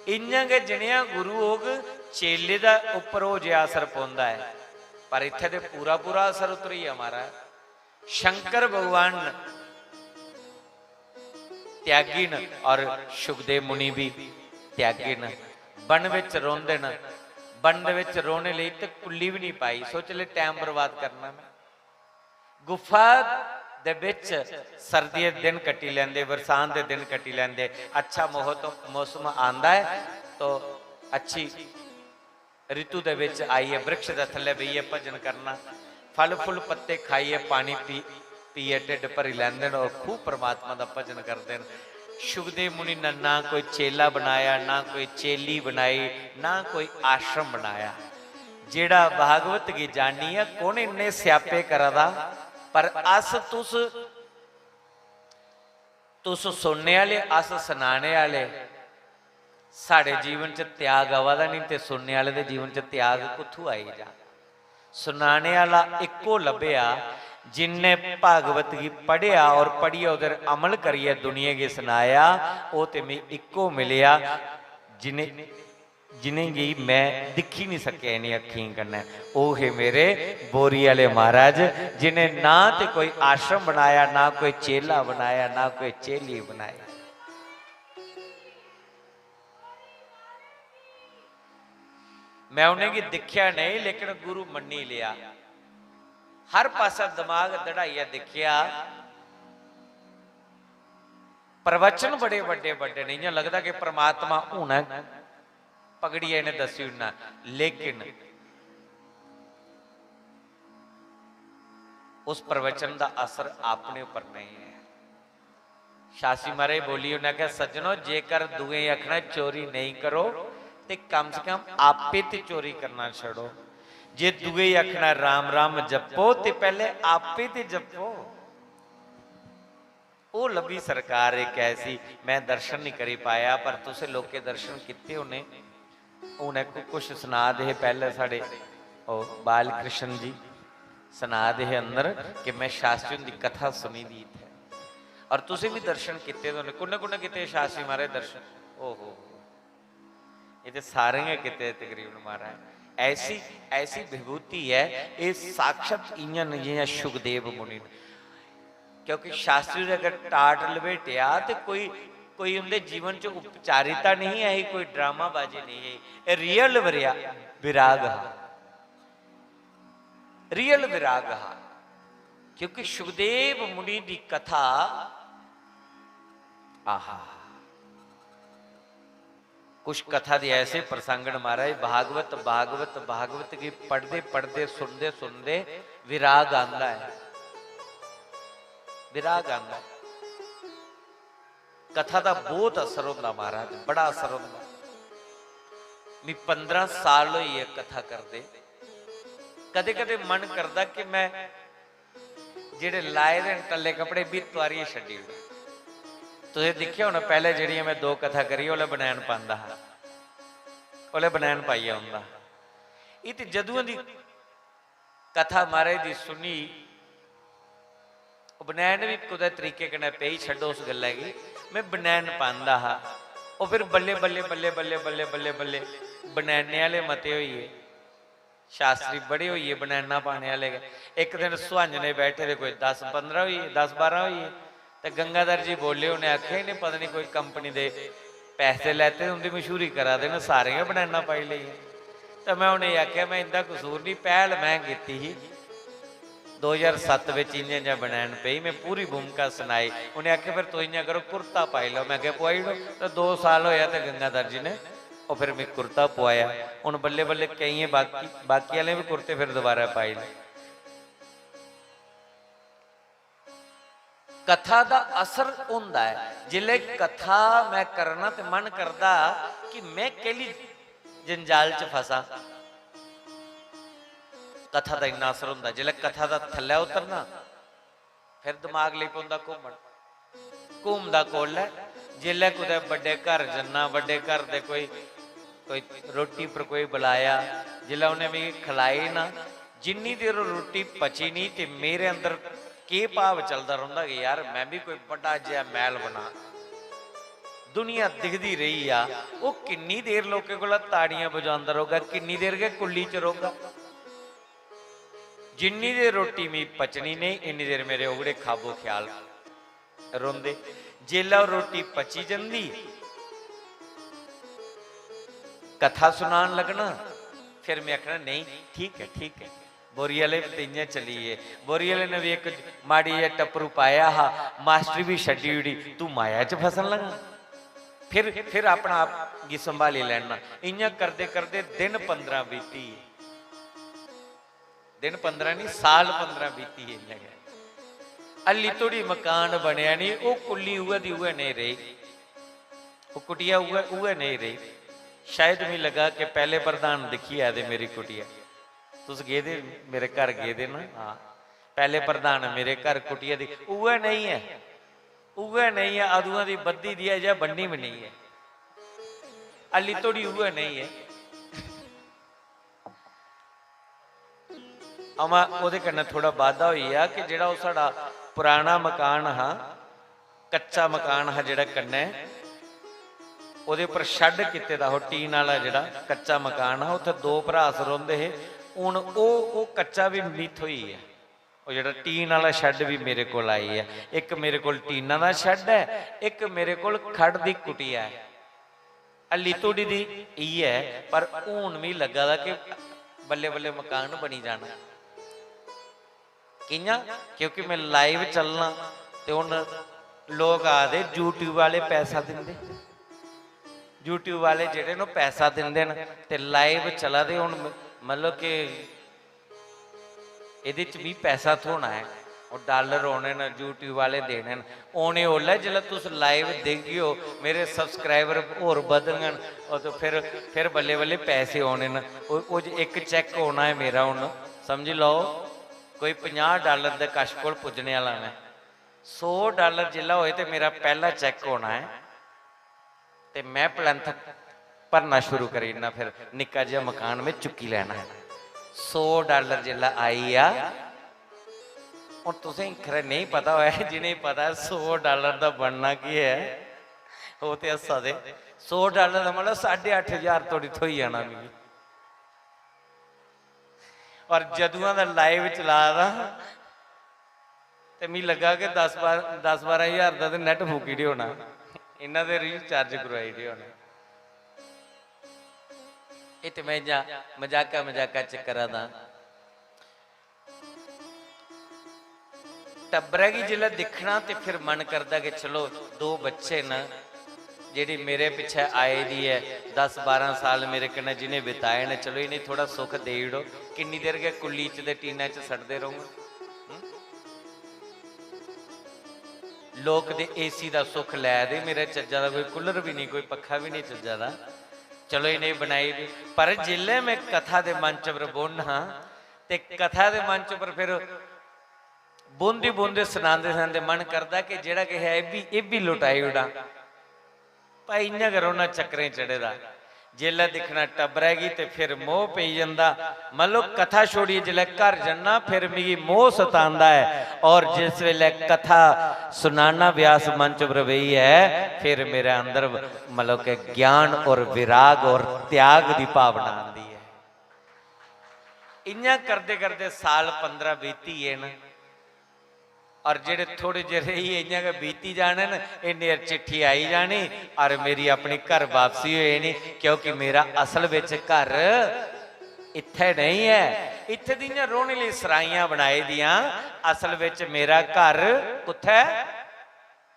इ'यां गै जनेहा गुरु होग, चेले दा उप्पर ओह् जेहा असर पौंदा ऐ, पर इत्थै ते पूरा पूरा असर उतरी गेआ, महाराज। शंकर भगवान न, त्यागी न, और शुकदेव मुनि भी त्यागी न। वन बिच रौंह्दे न, वन दे बिच रौह्ने लेई ते कुल्ली बी नहीं पाई। सोच ले, टाइम बर्बाद करना में। गुफा दे बिच सर्दियें दे दिन कट्टी लैंदे, बरसांत दे दिन कट्टी लैंदे। अच्छा मौहत-, मौसम आंदा है तो अच्छी ऋतु दे बिच आइयै वृक्ष दे थल्ले बेहियै भजन करना, फल फुल पत्ते खाइयै, पानी पी, पीयै ढिड्ड भरी लैंदे न और खूब परमात्मा दा भजन करदे न। शुकदेव मुनि ने ना कोई चेला बनाया, ना कोई चेली बनाई, ना कोई आश्रम बनाया। जेह्ड़ा भागवत गी जानियै कु'न इन्ने स्यापे करा दा? पर अस तुस, तुस सुनने आह्ले, अस सनाने आह्ले, साढ़े जीवन च त्याग आवा दा निं ते सुनने आह्ले दे जीवन च त्याग कुत्थू आई जा? सुनाने आह्ला इक्को लब्भेआ, जिन्ने भागवत गी पढ़ेआ और पढ़ियै ओह्दे पर अमल करियै दुनिया गी सनाया, ओह् ते मिगी इक्को मिलेआ, जिने-, जिनेंगी में दिक्खी निं सकेआ इ'नें अक्खीं कन्नै। ओह् हे मेरे बोरी आह्ले महाराज, जिनें ना ते कोई आश्रम बनाया, ना कोई चेला बनाया, ना कोई चेली बनाई। मैं उ'नेंगी दिक्खेआ नेईं, लेकिन गुरु मन्नी लेआ। हर पासै दमाग दड़ाइयै दिक्खेआ, प्रवचन बड़े बड्डे बड्डे न, इ'यां लगदा कि परमात्मा हुनै पकड़ियै इ'नें दस्सी ओड़ना, लेकिन उस प्रवचन दा असर अपने उप्पर नेईं ऐ। शास्त्री महाराज बोली, उ'नें आखेआ, "सज्जनो, जेकर दुएं गी आखना चोरी नेईं करो, ते कम से कम आपे ते चोरी करना छड़ो। जे दुए गी आखना राम राम जपो, ते पैह्ले आपे ते जपो।" ओह् लब्भी सरकार इक ऐसी, मैं दर्शन निं करी पाया, पर तुसें लोकें दर्शन कीते होने। हून इक कुछ सना दे हे पैह्ले साढ़े, ओह् बाल कृष्ण जी सना दे हे अंदर कि मैं शास्त्री हुंदी कथा सुनी दी इत्थै, और तुसें बी दर्शन कीते दे होने। कु'न्नै कु'न्नै कीते शास्त्री महाराज दर्शन? ओहो, एह् ते सारें गै कीते तकरीबन महाराज। ऐसी, ऐसी विभूति ऐ, एह् साक्षात इ'यां न जि'यां सुखदेव मुनि न। क्योंकि शास्त्री दे अगर टाट लपेटेआ ते कोई, कोई उं'दे जीवन च उपचारिता नेईं आई, कोई ड्रामाबाजी नेईं आई। एह् रियल विरा-, विराग हा, रियल विराग हा। क्योंकि सुखदेव मुनि दी कथा, आहा, कुछ कथा दे ऐसे प्रसंग न महाराज, भागवत, भागवत, भागवत गी पढ़दे, पढ़दे, सुनदे, सुनदे विराग आंदा ऐ, विराग आंदा ऐ। कथा दा बहुत असर होंदा महाराज, बड़ा असर होंदा। मी पंदरां साल होई गे कथा करदे, कदें-कदें मन करदा कि मैं जेह्ड़े लाए दे न टल्ले कपड़े बी तुआरियै छड्डी ओड़ां। तुसें दिक्खेआ होना, पैह्लें जेह्ड़ियां में दो कथा करी, ओल्लै बनैन पांदा हा, ओल्लै बनैन पाइयै औंदा हा। एह् ते जदुआं दी कथा महाराज दी सुनी, ओह् बनैन बी कुतै तरीके कन्नै पेई, छड्डो उस गल्लै गी, में बनैन पांदा हा। ओह् फिर बल्लें, बल्लें, बल्लें, बल्लें, बल्लें, बल्लें, बल्लें बनैनें आह्ले मते होई गे। शास्त्री बड़े होई गे बनैना पाने आह्ले गै। इक दिन सुहांजने बैठे दे कोई दस पंदरां होई गे, दस बारां होई गे। ते गंगाधर जी बोले, उ'नें आखेआ, "इ'नें पता निं कोई कंपनी दे पैसे लैते, उं'दी मशहूरी करा दे न, सारें गै बनैना पाई लेई।" ते में उ'नेंगी आखेआ, "में इं'दा कसूर निं, पैह्ल में कीती ही। दो ज्हार सत्त बिच इ'यां इ'यां बनैन पेई, में पूरी भूमिका सनाई।" उ'नें आखेआ, "फिर तुस इ'यां करो, कुर्ता पाई लैओ।" में आखेआ, "पोआई ओड़ो।" ते दो साल होएआ ते गंगाधर जी ने ओह् फिर मिगी कुर्ता पोआया। हून बल्लें बल्लें केइयें बाकी, बाकी आह्लें बी कुर्ते फिर दोबारा पाई ले। कथा दा असर होंदा ऐ। जिसलै कथा में करना ते मन करदा कि में केह्ली जंजाल च फसां। कथा दा इन्ना असर होंदा। जिसलै कथा दा थल्लै उतरना, फिर दमाग लेई पौंदा घूमन। घूमदा कुसलै? जिसलै कुतै बड्डे घर जन्ना, बड्डे घर दे कोई, कोई रोटी पर कोई बलाया, जिसलै उ'नें मिगी खलाई ना, जिन्नी देर ओह् रुट्टी पची निं ते मेरे अंदर केह् भाव चलदा रौंह्दा कि यार, में बी कोई बड्डा जेहा मैह्ल बनां। दुनिया दिखदी रेही आ, ओह् किन्नी देर लोकें कोला ताड़ियां बजांदा रौह्गा, किन्नी देर गै कुल्ली च रौह्गा। जिन्नी देर रोटी मी पचनी नेईं, इन्नी देर मेरे ओगड़े खाबो ख्याल रौंह्दे। जेल्लै ओह् रोटी पची जंदी, कथा सनान लगना, फिर में आखना, "नेईं, ठीक ऐ, ठीक ऐ।" बोरी आह्ले बी ते इ'यां चली गे। बोरी आह्ले ने बी इक माड़ी जेहा टप्परू पाया हा, मास्टरी बी छड्डी ओड़ी, तूं माया च फसन लगा। फिर, फिर अपना आप गी संभाली लैना। इ'यां करदे करदे दिन पंदरां बीती गे। दिन पंदरां निं, साल पंदरां बीती गे इ'यां गै। हल्ली धोड़ी मकान बनेआ निं, ओह् कुल्ली उ'ऐ दी उ'ऐ नेही रेही, ओह् कुटिया उ'ऐ, उ'ऐ नेही रेही। शायद मिगी लग्गा कि पैह्ले प्रधान दिक्खी आए दे मेरी कुटिया। तुस गेदे, मेरे घर गेदे ना? हां। पैह्ले प्रधान मेरे घर कुटिया दी उ'ऐ नेही ऐ, उ'ऐ नेही ऐ, अदुआं दी बद्धी दी ऐ जां बन्नी बी नेईं ऐ। हल्ली धोड़ी उ'ऐ नेही ऐ। अमा ओह्दे कन्नै थोह्ड़ा बाद्धा होई गेआ कि जेह्ड़ा ओह् साढ़ा पराना मकान हा, कच्चा मकान हा जेह्ड़ा कन्नै, ओह्दे उप्पर शैड कीते दा हा, टीन आह्ला जेह्ड़ा कच्चा मकान हा, उत्थै दो भ्राऽ अस रौंह्दे हे। हून ओह्, ओह् कच्चा बी मिगी थ्होई गेआ, ओह् जेह्ड़ा टीन आह्ला शैड बी मेरे कोल आई गेआ। इक मेरे कोल टीना दा शैड ऐ, इक मेरे कोल खड़ दी कुटिया ऐ। हल्ली धोड़ी दी इ'यै ऐ, पर हून मिगी लग्गा दा कि बल्लें-बल्लें मकान बनी जाना। कि'यां? क्योंकि में live चलना ते हून लोक आखदे, "YouTube आह्ले पैसा दिंदे।" YouTube आह्ले जेह्ड़े न, ओह् पैसा दिंदे न ते live चला दे। हून म-, मतलब कि एह्दे च बी पैसा थ्होना ऐ, ओह् dollar औने न, YouTube आह्ले देने न। औने ओल्लै जिसलै तुस live देगे ओ, मेरे subscriber होर बधङन, ओह् ते फिर, फिर बल्लें-बल्लें पैसे औने न। ओह्, ओह् ज-, इक cheque औना ऐ मेरा हून, समझी लैओ, कोई पंजाह् dollar दे कश कोल पुज्जने आह्ला ऐ। सौ dollar जिसलै होए ते मेरा पैह्ला cheque औना ऐ। ते में plinth भरना शुरू करी ओड़ना, फिर निक्का जेहा मकान में चुक्की लैना ऐ। सौ dollar जिसलै आई गेआ, हून तुसें गी खरै नेईं पता होऐ, जि'नेंगी पता ऐ सौ dollar दा बनना केह् ऐ, ओह् ते हस्सा दे। सौ dollar दा मतलब साड्ढे अट्ठ ज्हार धोड़ी थ्होई जाना मिगी। और जदुआं दा live चला दा, ते मिगी लग्गा कि दस बार-, दस बारां ज्हार दा ते net फूकी ओड़ेआ होना, इन्ना ते recharge करोआई ओड़ेआ होना। एह् ते में इ'यां मजाका, मजाका च करा दा। टब्बरै गी जिसलै दिक्खना ते फिर मन करदा कि चलो, दो बच्चे न, जेह्ड़ी मेरे पिच्छें आई दी ऐ, दस बारां साल मेरे कन्नै जि'नें बिताए न, चलो, इ'नेंगी थोह्ड़ा सुख देई ओड़ो। किन्नी देर गै कुल्ली च ते टीना च सड़दे रौह्ङन? हं? लोक ते AC दा सुख लै दे, मेरे चज्जा दा कोई cooler बी नेईं, कोई पक्खा बी नेईं चज्जा दा। चलो, इ'नेंगी बनाई बी, पर जिसलै में कथा दे मंच पर बौह्न्ना ते कथा दे मंच पर फिर बौंह्दे-बौंह्दे, सनांदे-सनांदे मन करदा कि जेह्ड़ा किश ऐ, एह् बी, एह् बी लुटाई ओड़ां। भाई, इ'यां गै रौह्ना चक्करें चढ़े दा। जेल्लै दिक्खना टब्बरै गी ते फिर मोह् पेई जंदा। मतलब, कथा छोड़ियै जेल्लै घर जन्ना, फिर मिगी मोह् सतांदा ऐ। और जिस बेल्लै कथा सुनाना व्यास मंच पर बेहियै, फिर मेरे अंदर, मतलब, कि ज्ञान और विराग और त्याग दी भावना आंदी ऐ। इ'यां करदे करदे साल पंदरां बीती गे न, और जेह्ड़े थोड़े जे रेही गे, इ'यां गै बीती जाने न। इन्ने चिर चिट्ठी आई जानी और मेरी अपनी घर बापसी होई जानी, क्योंकि मेरा असल बिच घर इत्थै नेईं ऐ। इत्थै दी इ'यां रौह्ने लेई सराइयां बनाई दियां, असल बिच मेरा घर कुत्थै?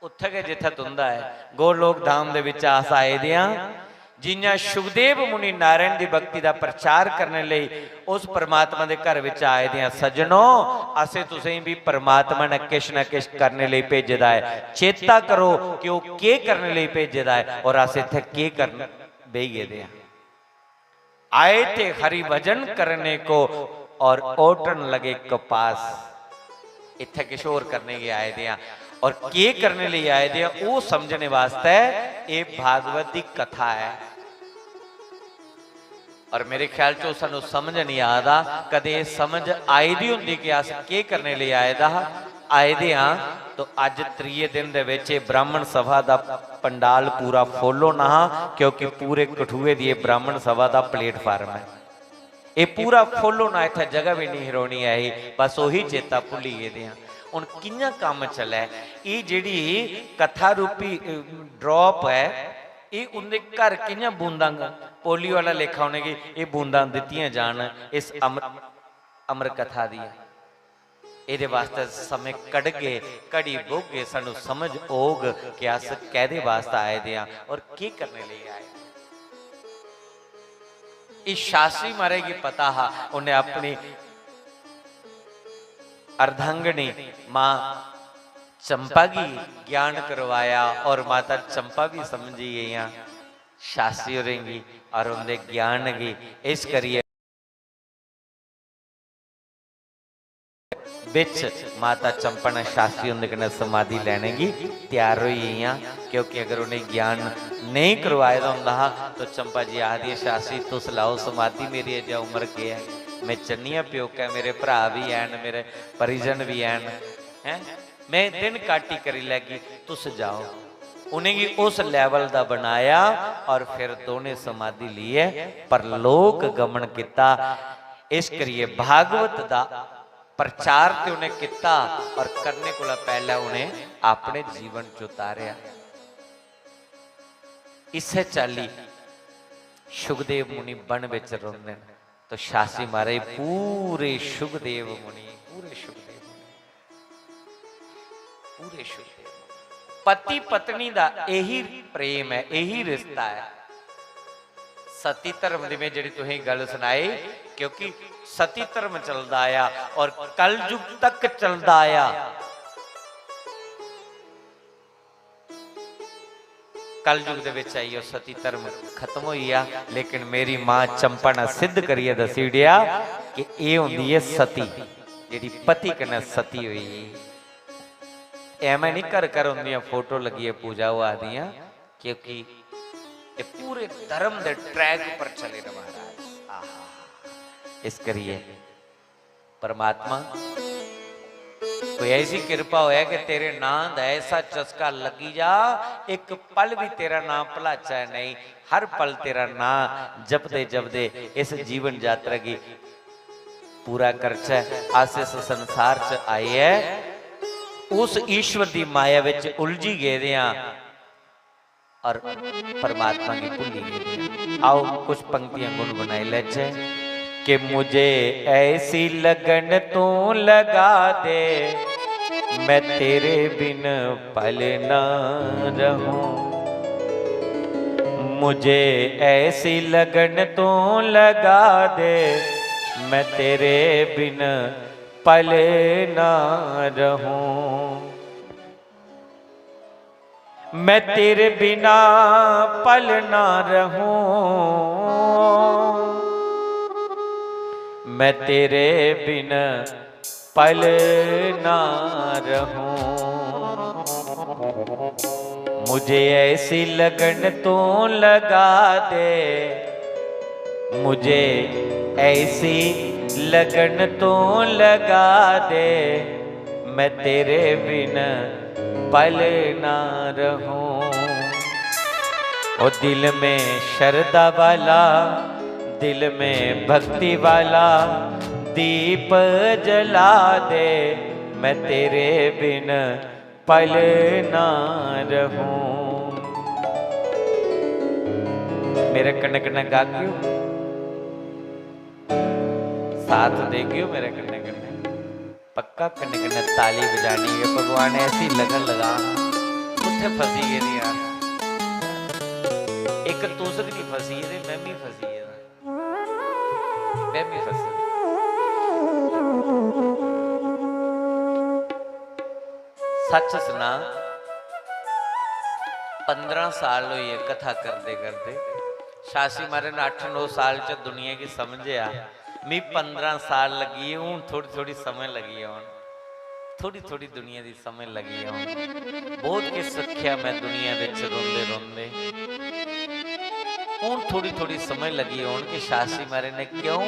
उत्थै गै जित्थै तुं'दा ऐ। गोलोक धाम दे बिच अस आए दे आं। जि'यां शुकदेव मुनि नारायण दी भक्ति दा प्रचार करने लेई उस परमात्मा दे घर बिच आए दे आं, सज्जनो, असें तुसें गी बी परमात्मा ने किश ना किश करने लेई भेजे दा ऐ। चेता करो कि ओह् केह् करने लेई भेजे दा ऐ और अस इत्थै केह् करन बेही गेदे आं। आए थे हरि भजन करने को और ओटन लगे कपास। इत्थै किश होर करने गी आए दे आं, और केह् करने लेई आए दे आं, ओह् समझने वास्तै एह् भागवत दी कथा ऐ। और मेरे ख्याल च ओह् सानू समझ निं आ दा। कदें एह् समझ आई दी होंदी कि अस केह् करने लेई आए दा हा, आए दे आं, तो अज्ज त्रिये दिन दे बिच एह् ब्राह्मण सभा दा पंडाल पूरा full होना हा, क्योंकि पूरे कठुए दी एह् ब्राह्मण सभा दा platform ऐ। एह् पूरा full होना, इत्थै जगह बी निं ही रौह्नी ऐ ही, बस ओही चेता भुल्ली गेदे आं। हून कि'यां कम्म चलै? एह् जेह्ड़ी कथा रूपी, अ, drop ऐ, एह् उं'दे घर कि'यां बूंदां, पोलियो आह्ला लेखा उ'नेंगी एह् बूंदां दित्तियां जान इस अमर, अमर कथा दी? एह्दे वास्तै समें कड्ढगे, घड़ी बौह्गे, सानू समझ औग कि अस कैह्दे वास्तै आए दे आं और केह् करने लेई आए। इस शास्त्री महाराज गी पता हा, उन्हें अपनी अर्धांगिनी मां चंपा गी ज्ञान करवाया और माता चंपा भी समझी गेइयां शास्त्री होरें गी और उंदे ज्ञान गी। इस करियै बिच माता चंपा ने शास्त्री हुंदे कन्नै समाधि लैने गी त्यार होई गेइयां, क्योंकि अगर उ'नें ज्ञान नेईं करवाए दा होंदा हा तो चंपा जी आखदी, "शास्त्री तुस लैओ समाधि, मेरी अजें उम्र केह् ऐ, में जन्नी आं प्योकै, मेरे भ्राऽ बी हैन, मेरे परिजन बी हैन, हैं, में दिन काटी करी लैगी, तुस जाओ।" उ'नेंगी उस level दा बनाया और फिर दोनें समाधि लेइयै परलोक गमन कीता। इस करियै भागवत दा प्रचार ते उ'नें कीता और करने कोला पैह्लें उ'नें अपने जीवन च उतारेआ। इस्सै चाल्ली शुकदेव मुनि वन बिच रौंह्दे न, तो शास्त्री महाराज पूरे शुकदेव मुनि, पूरे शुकदेव मुनि, पूरे शुकदेव मुनि। पति पत्नी दा यही प्रेम ऐ, यही रिश्ता ऐ। सती धर्म दी में जेह्ड़ी तुसेंगी गल्ल सनाई, क्योंकि सती धर्म चलदा आया और कलयुग तक चलदा आया। कलयुग दे बिच आइयै सती धर्म खत्म होई गेआ, लेकिन मेरी मां चंपा ने सिद्ध करियै दस्सी ओड़ेआ कि एह् होंदी ऐ सती, जेह्ड़ी पति कन्नै सती होई गेई। एवें निं घर घर उंदियां फोटो लग्गियै पूजा होआ दियां, क्योंकि एह् पूरे धर्म दे track पर चले न महाराज। आहा। इस करियै परमात्मा, कोई ऐसी किरपा होऐ कि तेरे नां दा ऐसा चस्का लग्गी जा, इक पल भी तेरा नां भुलाचै नेईं, हर पल तेरा नां जपदे जपदे इस जीवन यात्रा गी पूरा करचै। अस इस संसार च आए ऐ, उस ईश्वर दी माया बिच उलझी गेदे आं। और परमात्मा गी भुल्ली गेदे। आओ, कुछ पंक्तियां गुनगुनाई लैचे। कि मुझे ऐसी लगन तू लगा दे, मैं तेरे बिन पल ना रहूं। मुझे ऐसी लगन तू लगा दे, मैं तेरे बिन पल ना रहूं। मैं तेरे बिना पल ना रहूं, मैं तेरे बिन पल ना रहूं। मुझे ऐसी लगन तू लगा दे, मुझे ऐसी लगन तू लगा दे, मैं तेरे बिन पल ना रहूं। ओ दिल में श्रद्धा वाला, दिल में भक्ति वाला, दीप जला दे, मैं तेरे बिन पल ना रहूं। मेरे कन्नै कन्नै गागियो, साथ देगियो मेरे कन्नै कन्नै। पक्का कन्नै कन्नै ताली बजानी है। भगवान ऐसी लगन लगा, कुत्थै फसी गेदी यार। इक तुस गै नहीं फसी गेदे, मैं भी फसी गेदा। मैं भी फसी गेदा। सच सना, पंदरां साल होई गे कथा करदे करदे। शास्त्री महाराज ने अट्ठ नौ साल च दुनिया गी समझेआ। मी पंदरां साल लग्गी गे, हून थोड़ी थोड़ी समझ लगी औन, थोड़ी थोड़ी दुनिया दी समझ लगी औन। बहुत किश सिक्खेआ मैं दुनिया बिच रौंदे रौंदे। हून थोड़ी थोड़ी समझ लगी औन कि शास्त्री महाराज ने क्यों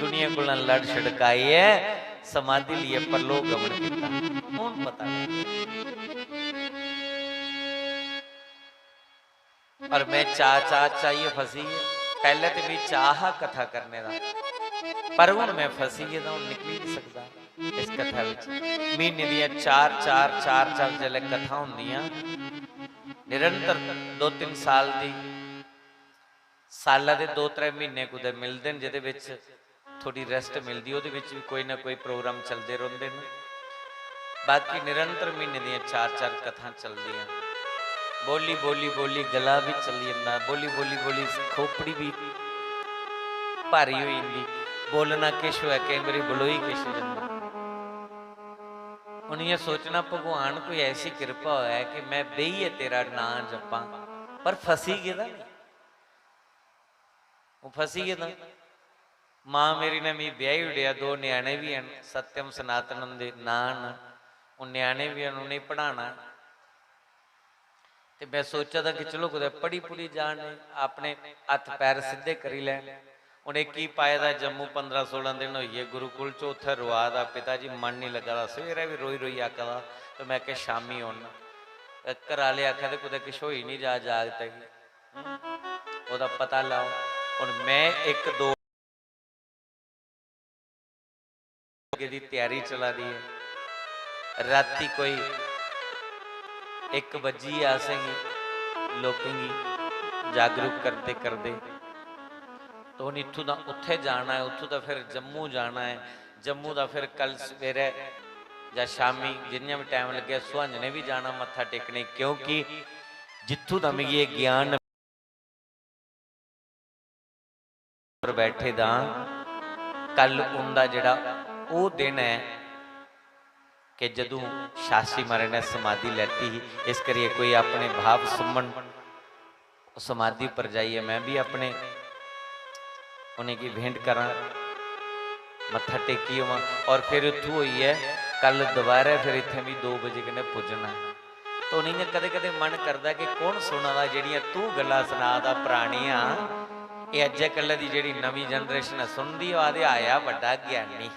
दुनिया कोला लड़ छड़काई ऐ, समाधि लेइयै परलोक गमन कीता। हून पता लग्गेआ। और मैं चाऽ, चाऽ च आइयै फसी गेआ। पैह्लें ते मी चाऽ हा कथा करने दा, पर हून मैं फसी गेदा, हून निकली निं सकदा इस कथा बिच। म्हीने दियां चार, चार, चार, चार जिसलै कथां होंदियां, निरंतर दो तिन्न साल दी, साल्ला दे दो त्रै म्हीने कुतै मिलदे न, जेह्दे बिच थोह्ड़ी rest मिलदी, ओह्दे बिच बी कोई ना कोई program चलदे रौंह्दे न। बाकी निरंतर म्हीने दियां चार चार कथां चलदियां। बोली, बोली, बोली गला बी चली जंदा, बोली, बोली, बोली खोपड़ी बी भारी होई जंदी। बोलना किश होऐ, केईं बारी बलोई किश जंदा। हून इ'यां सोचना, भगवान, कोई ऐसी किरपा होऐ कि में बेहियै तेरा नांऽ जप्पां, पर फसी गेदा नी। ओह् फसी गेदा। मां मेरी ने मी ब्याही ओड़ेआ, दो ञ्याणे बी हैन, सत्यम सनातन उं'दे नांऽ न। हून ञ्याणे बी हैन, उ'नेंगी पढ़ाना। ते में सोचा दा कि चलो कुतै पढ़ी पुढ़ी जान, अपने हत्थ पैर सिद्धे करी लैन। हून इक ही पाए दा, जम्मू पंदरां सोलां दिन होई गे गुरुकुल च, उत्थै रोआ दा, "पिता जी मन निं लग्गा दा।" सवेरै बी रोई रोई आखा दा, ते में आखेआ, "शामीं औन्ना।" ते घरै आह्ले आखा दे, "कुतै किश होई निं जा जागतै गी।" ओह्दा पता लैओ। हून में इक दो दी त्यारी चला दी ऐ। राती कोई इक बज्जी गेआ असेंगी, लोकें गी जागरूक करदे करदे। तो हून इत्थूं दा उत्थै जाना ऐ, उत्थूं दा फिर जम्मू जाना ऐ, जम्मू दा फिर कल सवेरै जां शामीं जिन्ना बी टैम लग्गेआ, सुहांजने बी जाना मत्था टेकने, क्योंकि जित्थूं दा मिगी एह् ज्ञान पर बैठे दा आं, कल उं'दा जेह्ड़ा ओह् दिन ऐ कि जदूं शास्त्री महाराज ने समाधि लैती ही, इस करियै कोई अपने भाव सुमन समाधि पर जाइयै में बी अपने उ'नेंगी भेंट करां, मत्था टेकी आवां। और फिर उत्थूं होइयै कल दोबारै फिर इत्थै बी दो बजे कन्नै पुज्जना ऐ। तो हून इ'यां कदें-कदें मन करदा कि कौन सुना दा, जेह्ड़ियां तूं गल्लां सना दा परानियां, एह् अज्जै कल्लै दी जेह्ड़ी नमीं generation ऐ सुनदी, ओह् आखदे, "आया बड्डा ज्ञानी।"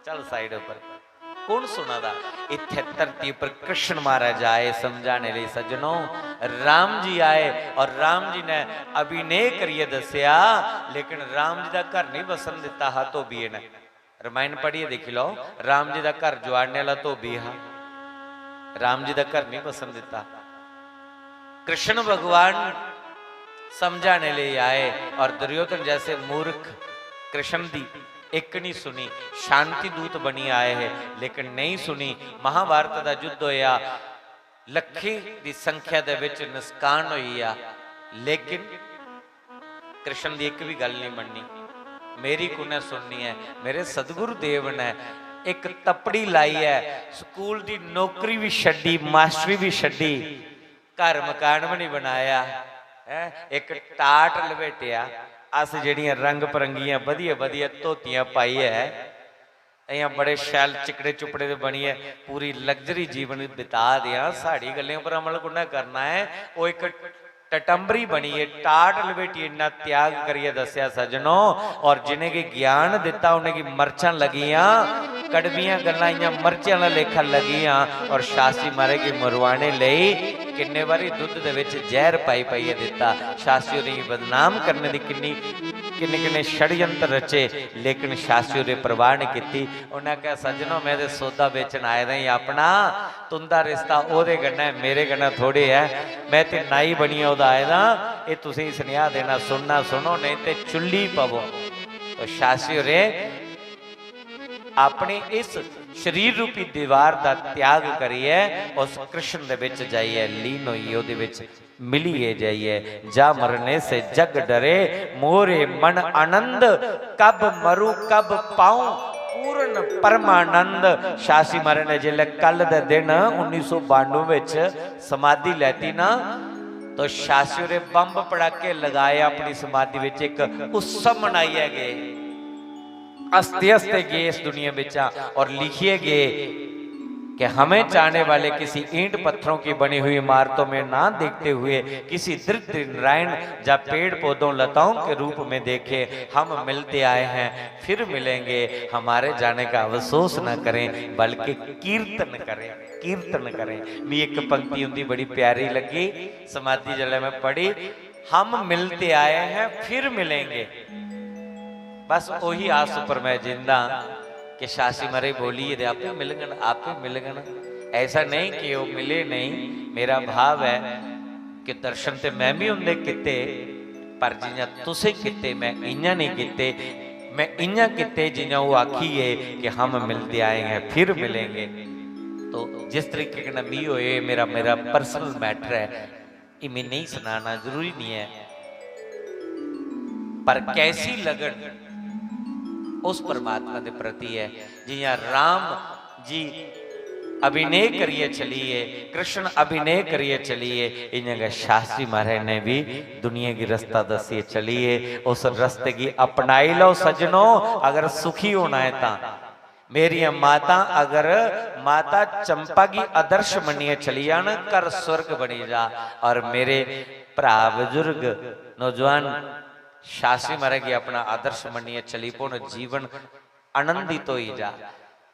चल side उप्पर, कौन सुना दा? इत्थै धरती उप्पर कृष्ण महाराज आए समझाने लेई। सज्जनो, राम जी आए और राम जी ने अभिनय करियै दस्सेआ, लेकिन राम जी दा घर नहीं बसन दित्ता हा धोबिये ने। रामायण पढ़ियै दिक्खी लैओ, राम जी दा घर जुआड़ने आह्ला धोबी हा, राम जी दा घर नहीं बसन दित्ता। कृष्ण भगवान समझाने लेई आए और दुर्योधन जैसे मूर्ख कृष्ण दी इक नहीं सुनी, शांति दूत बनी आए हे लेकिन नहीं सुनी। महाभारत दा युद्ध होया, लक्खें दी संख्या दे विच नसकान होई गेआ, लेकिन कृष्ण दी इक भी गल्ल नहीं मन्नी। मेरी कु'न्नै सुननी ऐ? मेरे सतगुरु देव ने इक तपड़ी लाइयै स्कूल दी नौकरी भी छड्डी, मास्टरी भी छड्डी, घर मकान भी नहीं बनाया, हैं? इक टाट लपेटेआ। अस जेह्ड़ियां रंग बरंगियां बधिया बधिया धोतियां पाइयै, इ'यां बड़े शैल चिकड़े चुपड़े दे बनियै पूरी luxury जीवन बिता दे आं, साढ़ी गल्लें उप्पर अमल कु'न्नै करना ऐ? ओह् इक टटम्बरी बनियै, टाट लपेटियै इन्ना त्याग करियै दस्सेआ सज्जनो। और जिनेंगी ज्ञान दित्ता उनेंगी मर्चां लगियां, कड़वियां गल्लां इ'यां मर्चें आह्ला लेखा लगियां। और शास्त्री महाराज गी मरवाने लेई किन्ने बारी दुद्ध दे विच जैह्र पाई पाइयै दित्ता। शास्त्री होरें गी बदनाम करने दी किन्नी, किन्ने किन्ने षड्यंत्र रचे, लेकिन शास्त्री होरें परवाह नहीं कीती। उन्हें आखेआ, "सज्जनो, में ते सौदा बेचन आए दा ही अपना, तुंदा रिश्ता ओह्दे कन्नै, मेरे कन्नै थोड़े ऐ। में ते नाई बनियै ओह्दा आए दा, एह् तुसेंगी सनेहा देना, सुनना सुनो, नेईं ते चुल्ली पवो।" तो शास्त्री होरें अपने इस शरीर रूपी दीवार दा त्याग करियै उस कृष्ण दे विच जाइयै लीन होइयै ओह्दे विच मिलियै जाइयै, "जा मरने से जग डरे, मोरे मन आनंद, कब मरू कब पाऊं पूर्ण परमानंद।" शास्त्री महाराज ने जिसलै कल दे दिन उन्नी सौ बानुए विच समाधि लैती ना, तो शास्त्री होरें बम्ब पड़ाके लगाए, अपनी समाधि विच इक उत्सव मनाइयै गए। हंसते हंसते गए इस दुनिया बिचा और लिखिए गए कि हमें चाहने वाले किसी ईंट पत्थरों की बनी हुई इमारतों में ना देखते हुए किसी दरिद्र नारायण या पेड़ पौधों लताओं के रूप में देखे। हम मिलते आए हैं, फिर मिलेंगे। हमारे जाने का अफसोस न करें, बल्कि कीर्तन करें, कीर्तन करें। मी एक पंक्ति उंदी बड़ी प्यारी लगी, समाधि जल्लै मैं पढ़ी, "हम मिलते आए हैं, फिर मिलेंगे।" बस ओही आस उप्पर मैं जिंदा कि शास्त्री महाराज बोलिए ते आपे मिलगन, आपे मिलगन। ऐसा नहीं कि ओह् मिले नहीं, मेरा भाव है कि दर्शन ते मैं भी उंदे कीते, पर जियां तुसें कीते, मैं इयां नहीं कीते। मैं इयां कीते जियां ओह् आखी गए कि "हम मिलते आए हैं, फिर मिलेंगे।" तो जिस तरीके कन्नै मी होए, मेरा, मेरा personal matter है, एह् मैं नहीं सनाना, जरूरी नहीं है। पर कैसी लगन उस परमात्मा दे प्रति है, जियां राम जी अभिनय करियै चलिए, कृष्ण अभिनय करियै चलिए, इ'यां गै शास्त्री महाराज ने भी दुनिया गी रस्ता दस्सियै चलिए। उस रस्ते गी अपनाई लैओ सज्जनो, अगर सुखी होना ऐ तां। मेरियां माता, अगर माता चंपा गी आदर्श मन्नियै चली जान, घर स्वर्ग बनी जा। और मेरे भ्रा बुजुर्ग नौजवान शास्त्री महाराज गी अपना आदर्श मन्नियै चली पौन, जीवन आनंदित होई जा।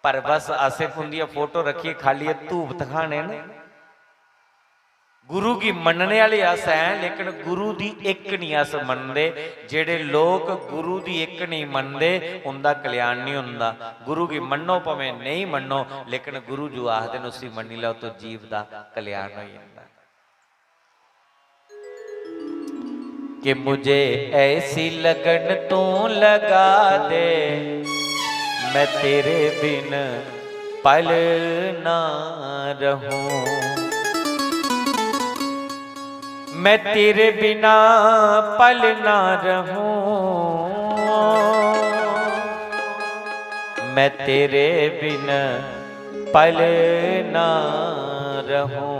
पर बस असें उंदियां फोटो रखियै खाली एह् धूप धखाने न। गुरु गी मन्नने आह्ले अस हैं, लेकिन गुरु दी इक निं अस मनदे। जेह्ड़े लोक गुरु दी इक निं मनदे, उंदा कल्याण निं होंदा। गुरु गी मन्नो भामें नेईं मन्नो, लेकिन गुरु जो आखदे न, उसी मन्नी लैओ, तो जीव दा कल्याण होई जंदा। कि मुझे ऐसी लगन तू लगा दे, मैं तेरे बिन पल ना रहूं। मैं तेरे बिना पल ना रहूं। मैं तेरे बिन पल ना रहूं।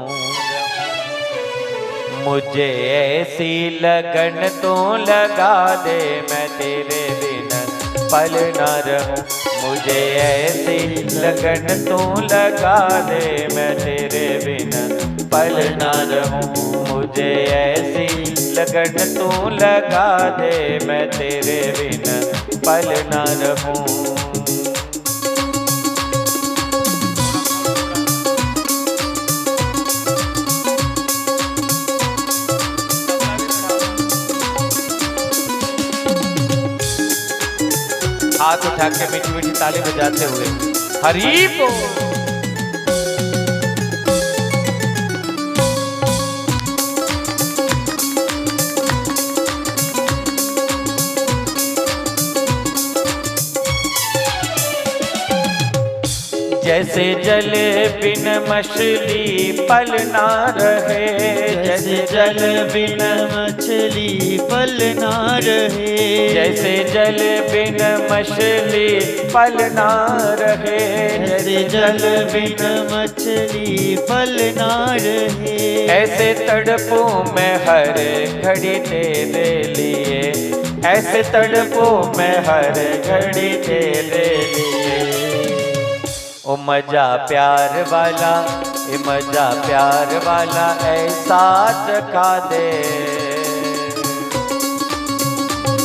मुझे ऐसी लगन तू लगा दे, मैं तेरे बिन पल ना रहूं। मुझे ऐसी लगन तू लगा दे, मैं तेरे बिन पल ना रहूं। मुझे ऐसी लगन तू लगा दे, मैं तेरे बिन पल ना रहूं। हाथ उठा के मीठी मीठी ताली बजाते हुए हरी बोल। जैसे जल बिन मछली पल ना रहे, जैसे जल बिन मछली पल ना रहे, जैसे जल बिन मछली पल ना रहे, जैसे जल बिन मछली पल ना रहे। ऐसे तड़पूं मैं हर घड़ी तेरे लिए, ऐसे तड़पूं मैं हर घड़ी तेरे लिए। ओ मजा प्यार वाला, ए मजा प्यार वाला, ऐसा चखा दे।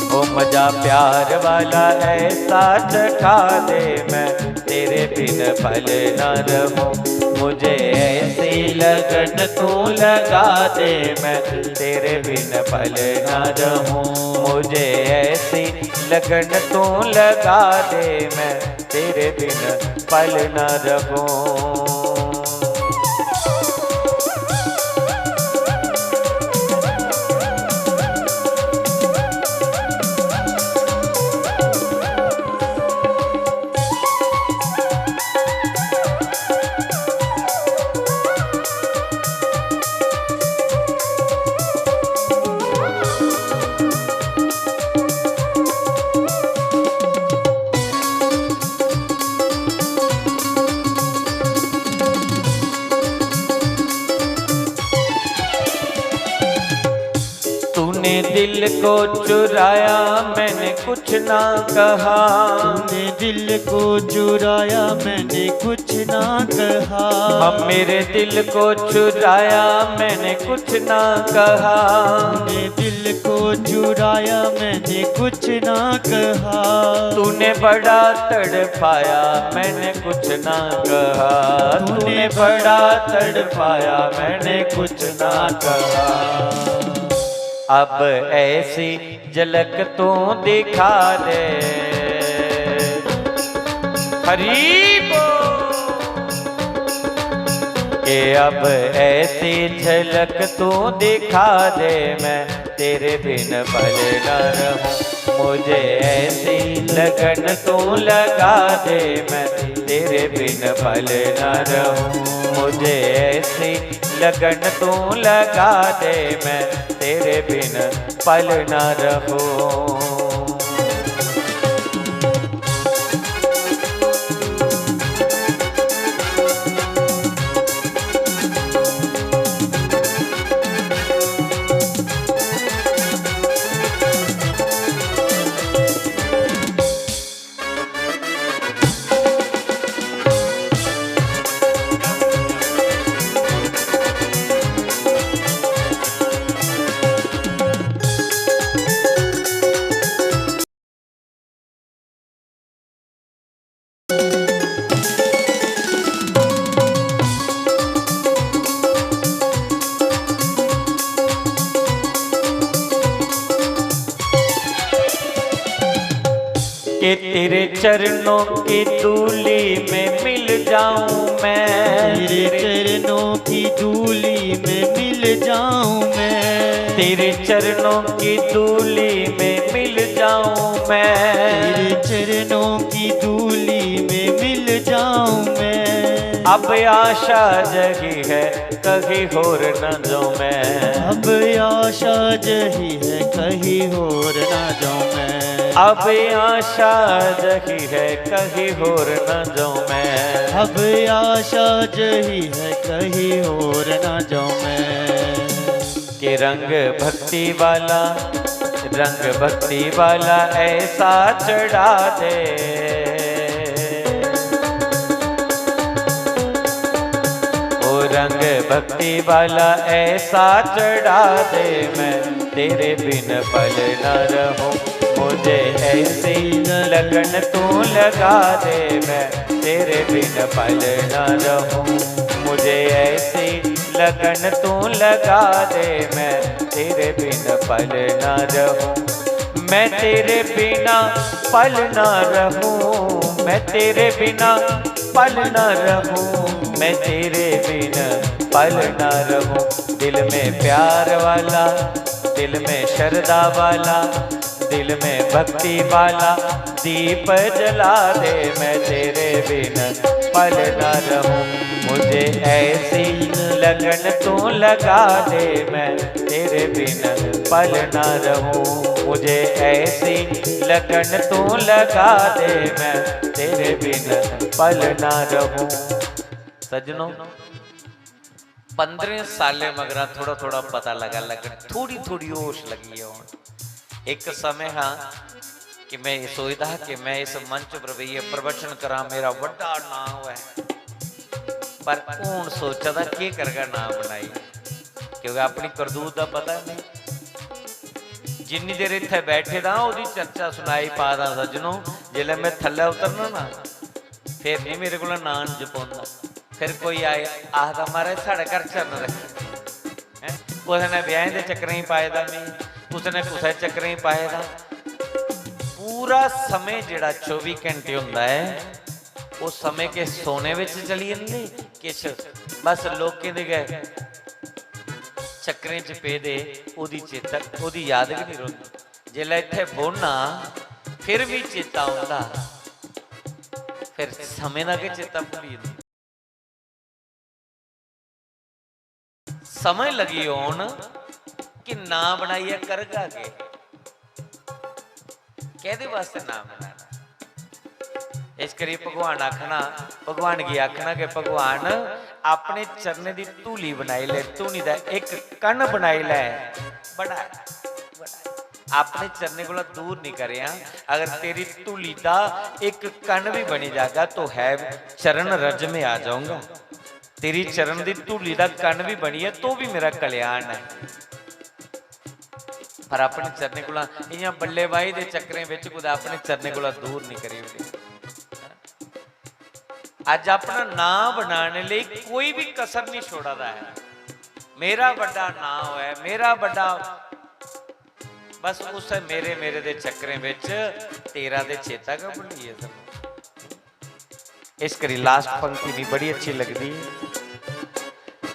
ओ मजा प्यार वाला, ऐसा चखा दे, मैं तेरे बिन पल ना रहूं। मुझे ऐसी लगन तू लगा दे, मैं तेरे बिन पल ना रहूं। मुझे ऐसी लगन तू लगा दे, मैं तेरे बिन पल ना रहूं। तूने दिल को चुराया, मैंने कुछ ना कहा। तूने दिल को चुराया, मैंने कुछ ना कहा। हाँ, मेरे दिल को चुराया, मैंने कुछ ना कहा। तूने दिल को चुराया, मैंने कुछ ना कहा। तूने बड़ा तड़पाया, मैंने कुछ ना कहा। तूने बड़ा तड़पाया, मैंने कुछ ना कहा। अब ऐसी झलक तू दिखा दे। हरी बोल। के अब ऐसी झलक तू दिखा दे, मैं तेरे बिन पल ना रहूं। मुझे ऐसी लगन तू लगा दे, मैं तेरे बिन पल ना रहूं। मुझे ऐसी लगन तू लगा दे, मैं तेरे बिन पल ना रहूं। चरणों की धूली में मिल जाऊं मैं। तेरे चरणों की धूली में मिल जाऊं मैं। तेरे चरणों की धूली में मिल जाऊं मैं। तेरे चरणों की धूली में मिल जाऊं मैं। अब आशा जगी है, कहीं होर ना जाऊं मैं। अब आशा जही है, कहीं होर ना जाऊं मैं। अब आशा जही है, कहीं होर ना जाऊं मैं। अब आशा जही है, कहीं होर ना जाऊं मैं। कि रंग भक्ति वाला, रंग भक्ति वाला ऐसा चढ़ा दे। ओ रंग भक्ति वाला ऐसा चढ़ा दे, मैं तेरे बिन पल ना रहूं। मुझे ऐसी लगन तू लगा दे, मैं तेरे बिन पल ना रहूं। मुझे ऐसी लगन तू लगा दे, मैं तेरे बिन पल ना रहूं। मैं तेरे बिना पल ना रहूं, मैं तेरे बिना पल ना रहूं, मैं तेरे बिन पल ना रहूं। दिल में प्यार वाला, दिल में श्रद्धा वाला, दिल में भक्ति वाला दीप जला दे, मैं तेरे बिन पल ना रहूं। मुझे ऐसी लगन तू लगा दे, मैं तेरे बिन पल ना रहूं। मुझे ऐसी लगन तू लगा दे, मैं तेरे बिन पल ना रहूं। सज्जनों, पंद्रह सालें मगरा थोड़ा थोड़ा पता लगा, लगन थोड़ी थोड़ी होश लगी है हुण। एक समय हा कि मैं एह् सोचदा हा कि मैं इस मंच पर बेहियै प्रवचन करां, मेरा बड्डा नांऽ होऐ। पर हून सोचा दा केह् करगा नांऽ बनाई, क्योंकि अपनी करतूत दा पता नहीं। जिन्नी देर इत्थै बैठे दा ओह्दी चर्चा सुनाई पा दा सज्जनो, जिसलै में थल्लै उतरना ना, फिर नहीं मेरे कोला नांऽ जपोंदा। फिर कोई आए, आखदा, "महाराज, साढ़े घर चरण रक्खी।" हैं? कुसै ने ब्याहें दे चक्करें च पाए दा मिगी, कुसै ने कुसै चक्करें च पाए दा। पूरा समें जेह्ड़ा चौबी घैंटे होंदा ऐ, ओह् समें किश सोने बिच चली जंदे, किश बस लोकें दे गै चक्करें च पेदे, ओह्दी चेतक, ओह्दी याद गै निं रौंह्दी। जेल्लै इत्थै बौह्ना, फिर बी चेता औंदा, फिर समें दा गै चेता भुल्ली जंदा। समझ लगी होन कि नांऽ बनाइयै करगा केह्, कैह्दे वास्तै नांऽ बनाना। इस करी भगवान आखना, भगवान गी आखना कि भगवान, अपने चरणें दी धूली बनाई ले, धूली दा इक कण बनाई ले, बड़ा ऐ, बड़ा ऐ। अपने चरणें कोला दूर नहीं करेआं। अगर तेरी धूली दा इक कण भी बनी जागा, तो है चरण रज में आ जाऊंगा। तेरी चरण दी धूली दा कण भी बनियै, तो भी मेरा कल्याण ऐ। पर अपने चरणें कोला इ'यां बल्लेबाही दे चक्करें बिच कुतै अपने चरणें कोला दूर नहीं करी ओड़े। अज्ज अपना नांऽ बनाने लेई कोई भी कसर नहीं छोड़ा दा ऐ। मेरा बड्डा नांऽ होऐ, मेरा बड्डा, बस उस मेरे, मेरे दे चक्करें बिच तेरा ते चेता गै भुल्ली गे सब। इस करी लास्ट पंक्ति मी बड़ी अच्छी लगदी।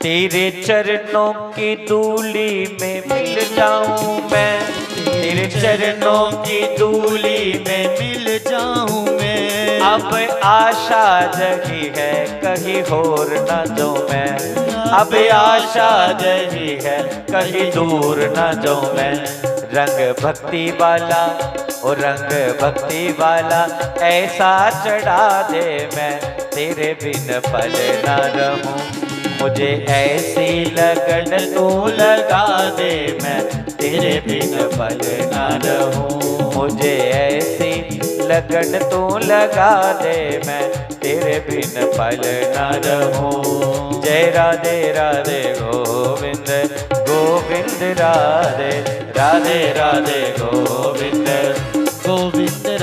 तेरे चरणों की धूली में मिल जाऊं मैं, तेरे चरणों की धूली में मिल जाऊं मैं। अब आशा जगी है, कहीं होर ना जाऊं मैं। अब आशा जगी है, कहीं दूर ना जाऊं मैं। रंग भक्ति वाला, ओ रंग भक्ति वाला, ऐसा चढ़ा दे, मैं तेरे बिन पल ना रहूं। मुझे ऐसी लगन तू लगा दे, मैं तेरे बिन पल ना रहूं। मुझे ऐसी लगन तू लगा दे, मैं तेरे बिन पल ना रहूं। जय राधे राधे गोविंद, गोविंद राधे, राधे राधे गोविंद, गोविंद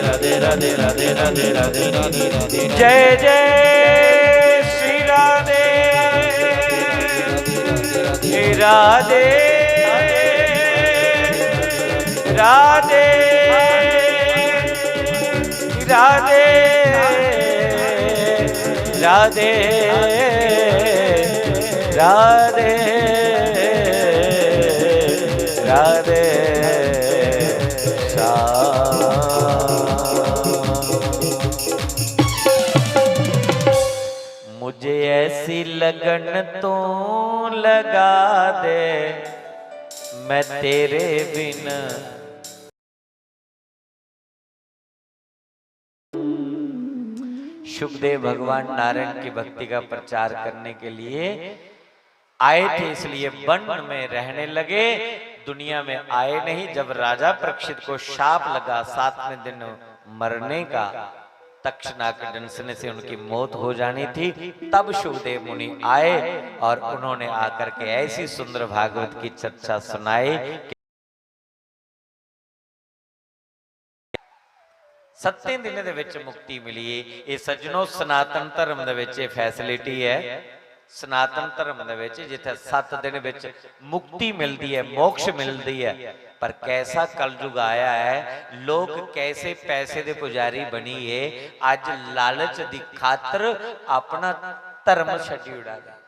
जय जय श्री राधे, राधे, राधे, राधे, राधे, राधे, राधे, श्याम। मुझे ऐसी लगन तू लगा दे, मैं तेरे बिन। शुकदेव भगवान नारायण की भक्ति का प्रचार करने के लिए आए थे, इसलिए वन में रहने लगे, दुनिया में आए नहीं। जब राजा परीक्षित को शाप लगा, सातवें दिन मरने का, तक्षनाग के डंसने से उनकी मौत हो जानी थी, तब शुकदेव मुनि आए और उन्होंने आकर के ऐसी सुंदर भागवत की चर्चा सुनाई कि ਸੱਤੇ ਦਿਨ ਦੇ ਵਿੱਚ ਮੁਕਤੀ ਮਿਲੀ। ਇਹ ਸੱਜਣੋ, ਸਨਾਤਨ ਧਰਮ ਦੇ ਵਿੱਚ ਇਹ ਫੈਸਿਲਿਟੀ ਹੈ। ਸਨਾਤਨ ਧਰਮ ਦੇ ਵਿੱਚ ਜਿੱਥੇ ਸੱਤ ਦਿਨ ਵਿੱਚ ਮੁਕਤੀ ਮਿਲਦੀ ਹੈ, ਮੋਕਸ਼ ਮਿਲਦੀ ਹੈ, ਪਰ ਕੈਸਾ ਕਲਯੁਗ ਆਇਆ ਹੈ। ਲੋਕ ਕੈਸੇ ਪੈਸੇ ਦੇ ਪੁਜਾਰੀ ਬਣੀਏ, ਅੱਜ ਲਾਲਚ ਦੀ ਖਾਤਰ ਆਪਣਾ ਧਰਮ ਛੱਡੀ ਉਡਾ ਗਏ।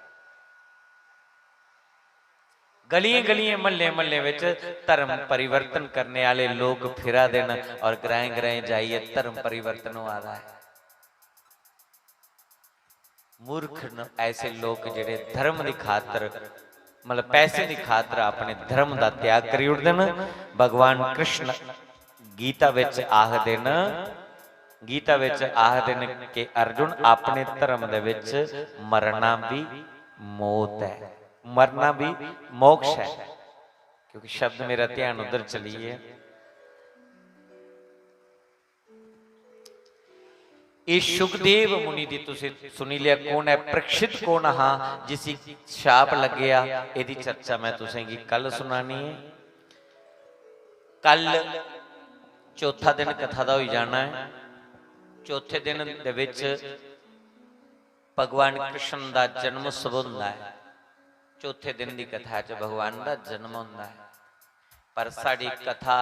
ਗਲੀਆਂ ਗਲੀਆਂ, ਮਹੱਲੇ ਮਹੱਲੇ ਵਿੱਚ ਧਰਮ ਪਰਿਵਰਤਨ ਕਰਨੇ ਵਾਲੇ ਲੋਕ ਫਿਰਾ ਦੇਣ ਔਰ ਗਰਾਏ ਗਰਾਏ ਜਾਈਏ, ਧਰਮ ਪਰਿਵਰਤਨ ਹੋ ਆਦਾ ਹੈ। ਮੂਰਖ ਨ-, ਐਸੇ ਲੋਕ ਜਿਹੜੇ ਧਰਮ ਦੀ ਖਾਤਰ, ਮਤਲਬ ਪੈਸੇ ਦੀ ਖਾਤਰ ਆਪਣੇ ਧਰਮ ਦਾ ਤਿਆਗ ਕਰੀ ਉੜਦੇ ਨੇ। ਭਗਵਾਨ ਕ੍ਰਿਸ਼ਨ ਗੀਤਾ ਵਿੱਚ ਆਖਦੇ ਨੇ, ਗੀਤਾ ਵਿੱਚ ਆਖਦੇ ਨੇ ਕਿ ਅਰਜੁਨ, ਆਪਣੇ ਧਰਮ ਦੇ ਵਿੱਚ ਮਰਨਾ ਵੀ ਮੌਤ ਹੈ, ਮਰਨਾ ਵੀ ਮੋਕਸ਼ ਹੈ। ਕਿਉਂਕਿ ਸ਼ਬਦ ਮੇਰਾ ਧਿਆਨ ਉਧਰ ਚਲੀ ਹੈ। ਇਹ ਸ਼ੁਕਦੇਵ ਮੁਨੀ ਦੀ ਤੁਸੀਂ ਸੁਣੀ ਲਿਆ ਕੌਣ ਹੈ, ਪਰੀਕਸ਼ਿਤ ਕੌਣ ਹਾਂ, ਜਿਸ ਸ਼ਾਪ ਲੱਗਿਆ, ਇਹਦੀ ਚਰਚਾ ਮੈਂ ਤੁਸੀਂ ਕੀ ਕੱਲ ਸੁਣਾਣੀ ਹੈ। ਕੱਲ ਚੌਥਾ ਦਿਨ ਕਥਾ ਦਾ ਹੋਈ ਜਾਣਾ ਹੈ। ਚੌਥੇ ਦਿਨ ਦੇ ਵਿੱਚ ਭਗਵਾਨ ਕ੍ਰਿਸ਼ਨ ਦਾ ਜਨਮ ਉਤਸਵ ਹੁੰਦਾ ਹੈ। ਚੌਥੇ ਦਿਨ ਦੀ ਕਥਾ 'ਚ ਭਗਵਾਨ ਦਾ ਜਨਮ ਹੁੰਦਾ ਹੈ। ਪਰ ਸਾਡੀ ਕਥਾ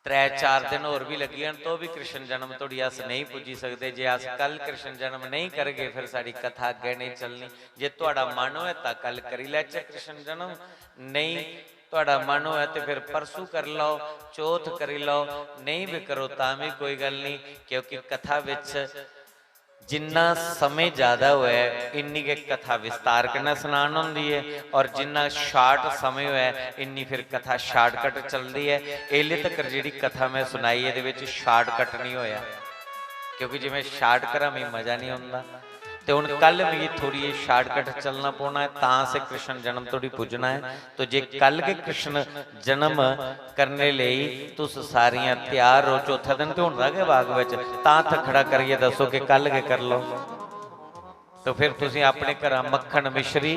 त्रै चार दिन होर भी लग्गी जान, तो भी कृष्ण जन्म धोड़ी अस नेईं पुज्जी सकदे। जे अस कल कृष्ण जन्म नेईं करगे, फिर साढ़ी कथा अग्गें नेईं चलनी। जे थुआढ़ा मन होऐ तां कल करी लैचै कृष्ण जन्म, नेईं थुआढ़ा मन होऐ ते फिर परसू करी लैओ, चौथ करी लैओ, नेईं बी करो तां बी कोई गल्ल निं, क्योंकि कथा बिच जिन्ना समें ज़्यादा होऐ, इन्नी गै कथा विस्तार कन्नै सनान होंदी ऐ, और जिन्ना शार्ट समें होऐ, इन्नी फिर कथा शार्टकट चलदी ऐ। एल्ले तक्कर जेह्ड़ी कथा में सनाई, एह्दे बिच शार्टकट निं होएआ, क्योंकि जे में शार्ट करां, मिगी मज़ा निं औंदा। ते हुन कल मिगी थोड़ी जेही शार्टकट चलना पौना ऐ, तां असें कृष्ण जन्म धोड़ी पुज्जना ऐ। तो जे कल गै कृष्ण जन्म करने लेई तुस सारियां त्यार ओ, चौथे दिन ते होंदा गै बाग बिच, तां हत्थ खड़ा करियै दस्सो कि कल गै कर लो। तो फिर तुसें अपने घरा मक्खन मिश्री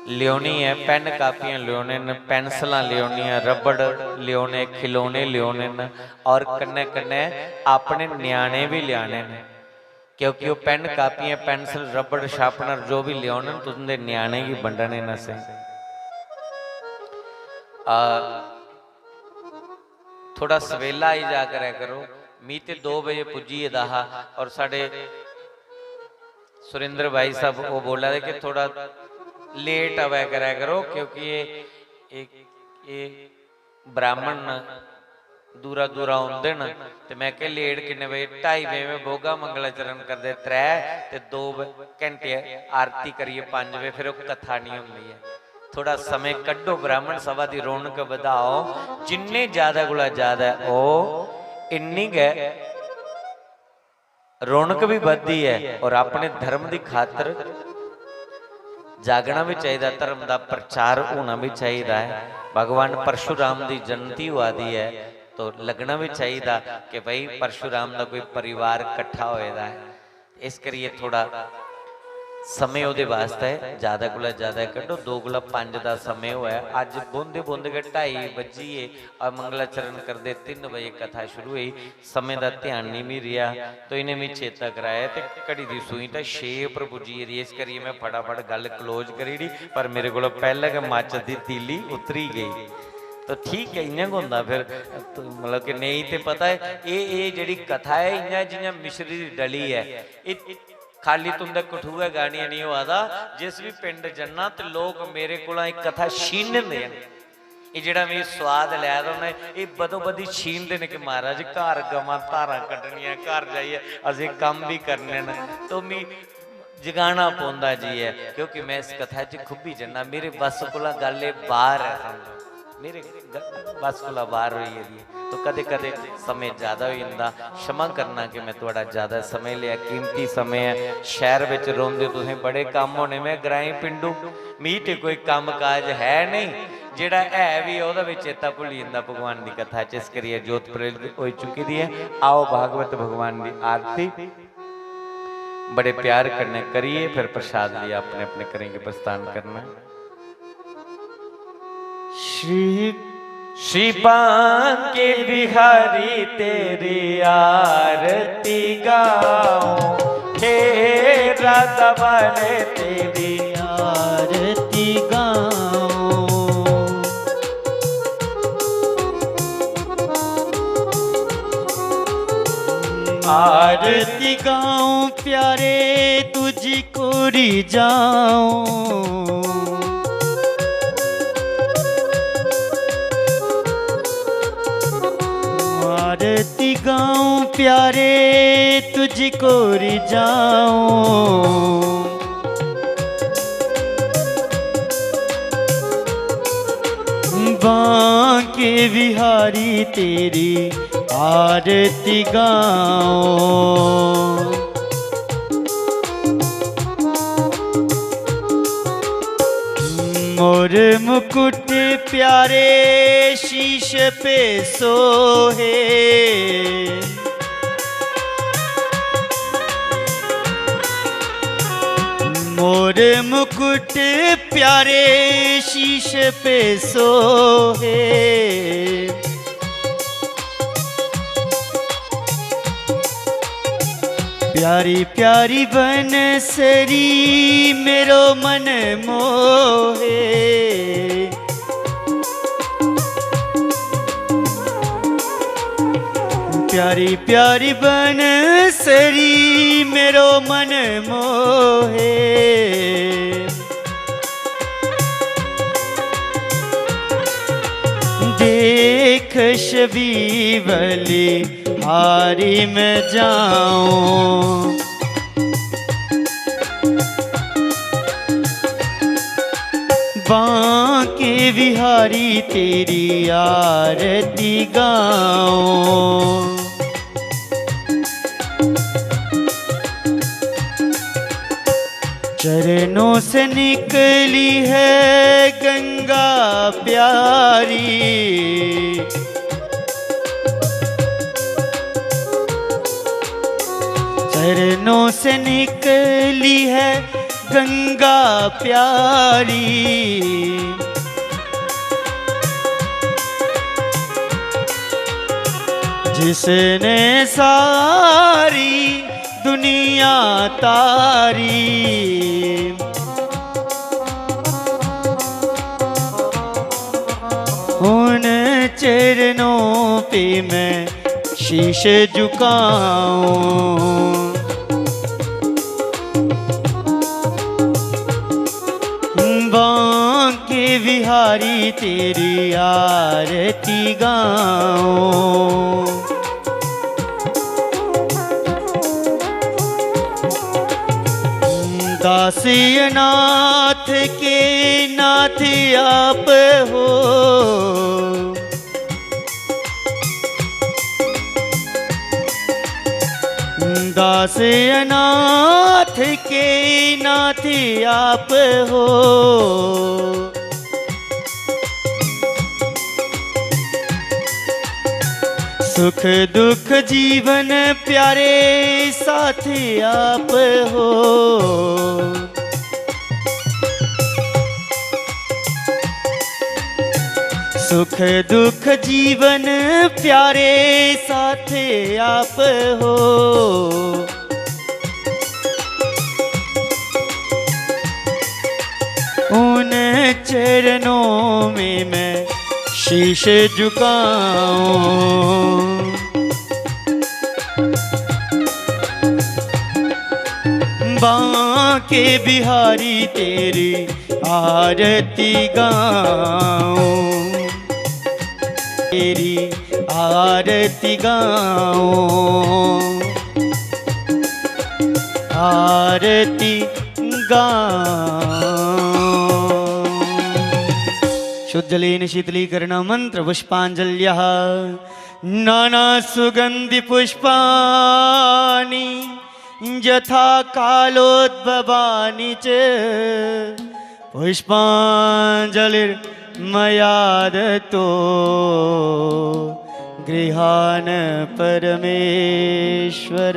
लेओनी ऐ, पैन कापियां लेओने न, पैंसलां लेओनियां, रबड़ लेओने, खिलौने लेओने न, और कन्नै कन्नै अपने ञ्याणे बी लेआने न, क्योंकि ओह् पैन कापियां, पैंसल, रबड़, शार्पनर जो बी लेओने न, तुं'दे ञ्याणे गी बंडने न असें। आ, थोड़ा सवेला आई जा करै करो। मी ते दो बजे पुज्जी गेदा हा, और साढ़े सुरेंद्र भाई साहब ओह् बोला दे कि थोड़ा लेट आवै करै करो, क्योंकि एह्, एह्, एह् ब्राह्मण न, दूरा दूरा औंदे न। ते में आखेआ, "लेट किन्ने बजे?" "ढाई बजे।" में बोगा मंगलाचरण करदे त्रै ते दो ब-, घैंटे आरती करियै पंज बजे, फिर ओह् कथा निं होंदी ऐ। थोड़ा समें कड्ढो, ब्राह्मण सभा दी रौनक बधाओ, जिन्ने ज्यादा कोला ज्यादा ओ, इन्नी गै रौनक बी बधदी ऐ और अपने धर्म दी खातर जागना बी चाहिदा, धर्म दा प्रचार होना बी चाहिदा ऐ। भगवान परशुराम दी जयंती होआ दी ऐ, तो लगना बी चाहिदा कि भाई, परशुराम दा कोई परिवार कट्ठा होए दा ऐ। इस करियै थोड़ा समें ओह्दे वास्तै ज्यादा कोला ज्यादा कड्ढो, दो कोला पंज दा समें होऐ। अज्ज बौंह्दे बौंह्दे गै ढाई बज्जी गे, और मंगलाचरण करदे तिन्न बजे कथा शुरू होई। समें दा ध्यान निं मी रेहा, तो इ'नें मी चेता कराया ते घड़ी दी सूई ते छे उप्पर पुज्जी गेदी, इस करियै में फटाफट गल्ल क्लोज करी ओड़ी, पर मेरे कोला पैह्लें गै मच्च दी तीली उतरी गेई। तो ठीक ऐ, इ'यां गै होंदा फिर, तो मतलब कि नेईं ते पता ऐ, एह्, एह् जेह्ड़ी कथा ऐ, इ'यां जि'यां मिश्री दी डली ऐ, एह् खाल्ली तुं'दे कठुऐ गानियां निं होआ दा, जिस बी पिंड जन्ना ते लोक मेरे कोला एह् कथा छीनदे न। एह् जेह्ड़ा मिगी सोआद लै दा उ'नें, एह् बदो बदी छीनदे न कि महाराज घर गवां धारां कड्ढनियां, घर जाइयै असें कम्म बी करने न। तो मी जगाना पौंदा जी ऐ, क्योंकि में इस कथा च खुब्बी जन्ना, मेरे बस कोला गल्ल एह् बाह्र ऐ, समझो, मेरे ग-, बस कोला बाह्र होई गेदी ऐ। तो कदें-कदें समें ज्यादा होई जंदा, क्षमा करना कि में थुआढ़ा ज्यादा समें लेआ, कीमती समें ऐ। शैह्र बिच रौंह्दे तुसें बड़े कम्म होने, में ग्राईं पिंडू, मी ते कोई कम्म काज है नहीं, जेह्ड़ा है बी ओह्दा बी चेता भुल्ली जंदा भगवान दी कथा च। इस करियै जोत प्रज्वलित होई चुकी दी ऐ। आओ भागवत भगवान दी आरती बड़े प्यार कन्नै करियै फिर प्रसाद लेइयै अपने अपने घरें गी प्रस्थान करना ऐ। श्री श्री बांके बिहारी तेरी आरती गाऊं, हे राधा वाले तेरी आरती गाऊं। आरती गाऊं प्यारे तुझको रिझाऊं। आरती गाऊं प्यारे तुझको रिझाऊं। बांके बिहारी तेरी आरती गाऊं। मोर मुकुट प्यारे शीश पे सोहे। मोर मुकुट प्यारे शीश पे सोहे। प्यारी प्यारी बनसरी मेरो मन मोहे। प्यारी प्यारी बनसरी मेरो मन मोहे। खुशबी बलिहारी में जाऊं। बांके बिहारी तेरी आरती गाऊं। चरणों से निकली है गंगा प्यारी। चरणों से निकली है गंगा प्यारी, जिसने सारी दुनिया तारी। उन चरणों पे मैं शीश झुकाऊं। बांके बिहारी तेरी आरती गाऊं। दास अनाथ के नाथ आप हो। दास अनाथ के नाथ आप हो। सुख दुख जीवन प्यारे साथ आप हो। सुख दुख जीवन प्यारे साथ आप हो। उन चरणों में मैं शीश झुकाऊं। बांके बिहारी तेरी आरती गाऊं, तेरी आरती गाऊं, आरती गाऊं। शुद्धजलेन शीतलीकरण मंत्र पुष्पांजल्यः। नाना सुगंधि पुष्पाणि यथा कालोद्भवानि च, पुष्पांजलिर्मया दत्तो गृहाण परमेश्वर।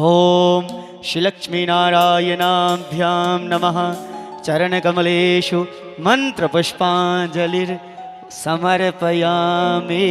ओम श्री लक्ष्मी नारायणाभ्याम नमः। चरण कमलेषु मंत्र पुष्पांजलिर्समर्पयामि।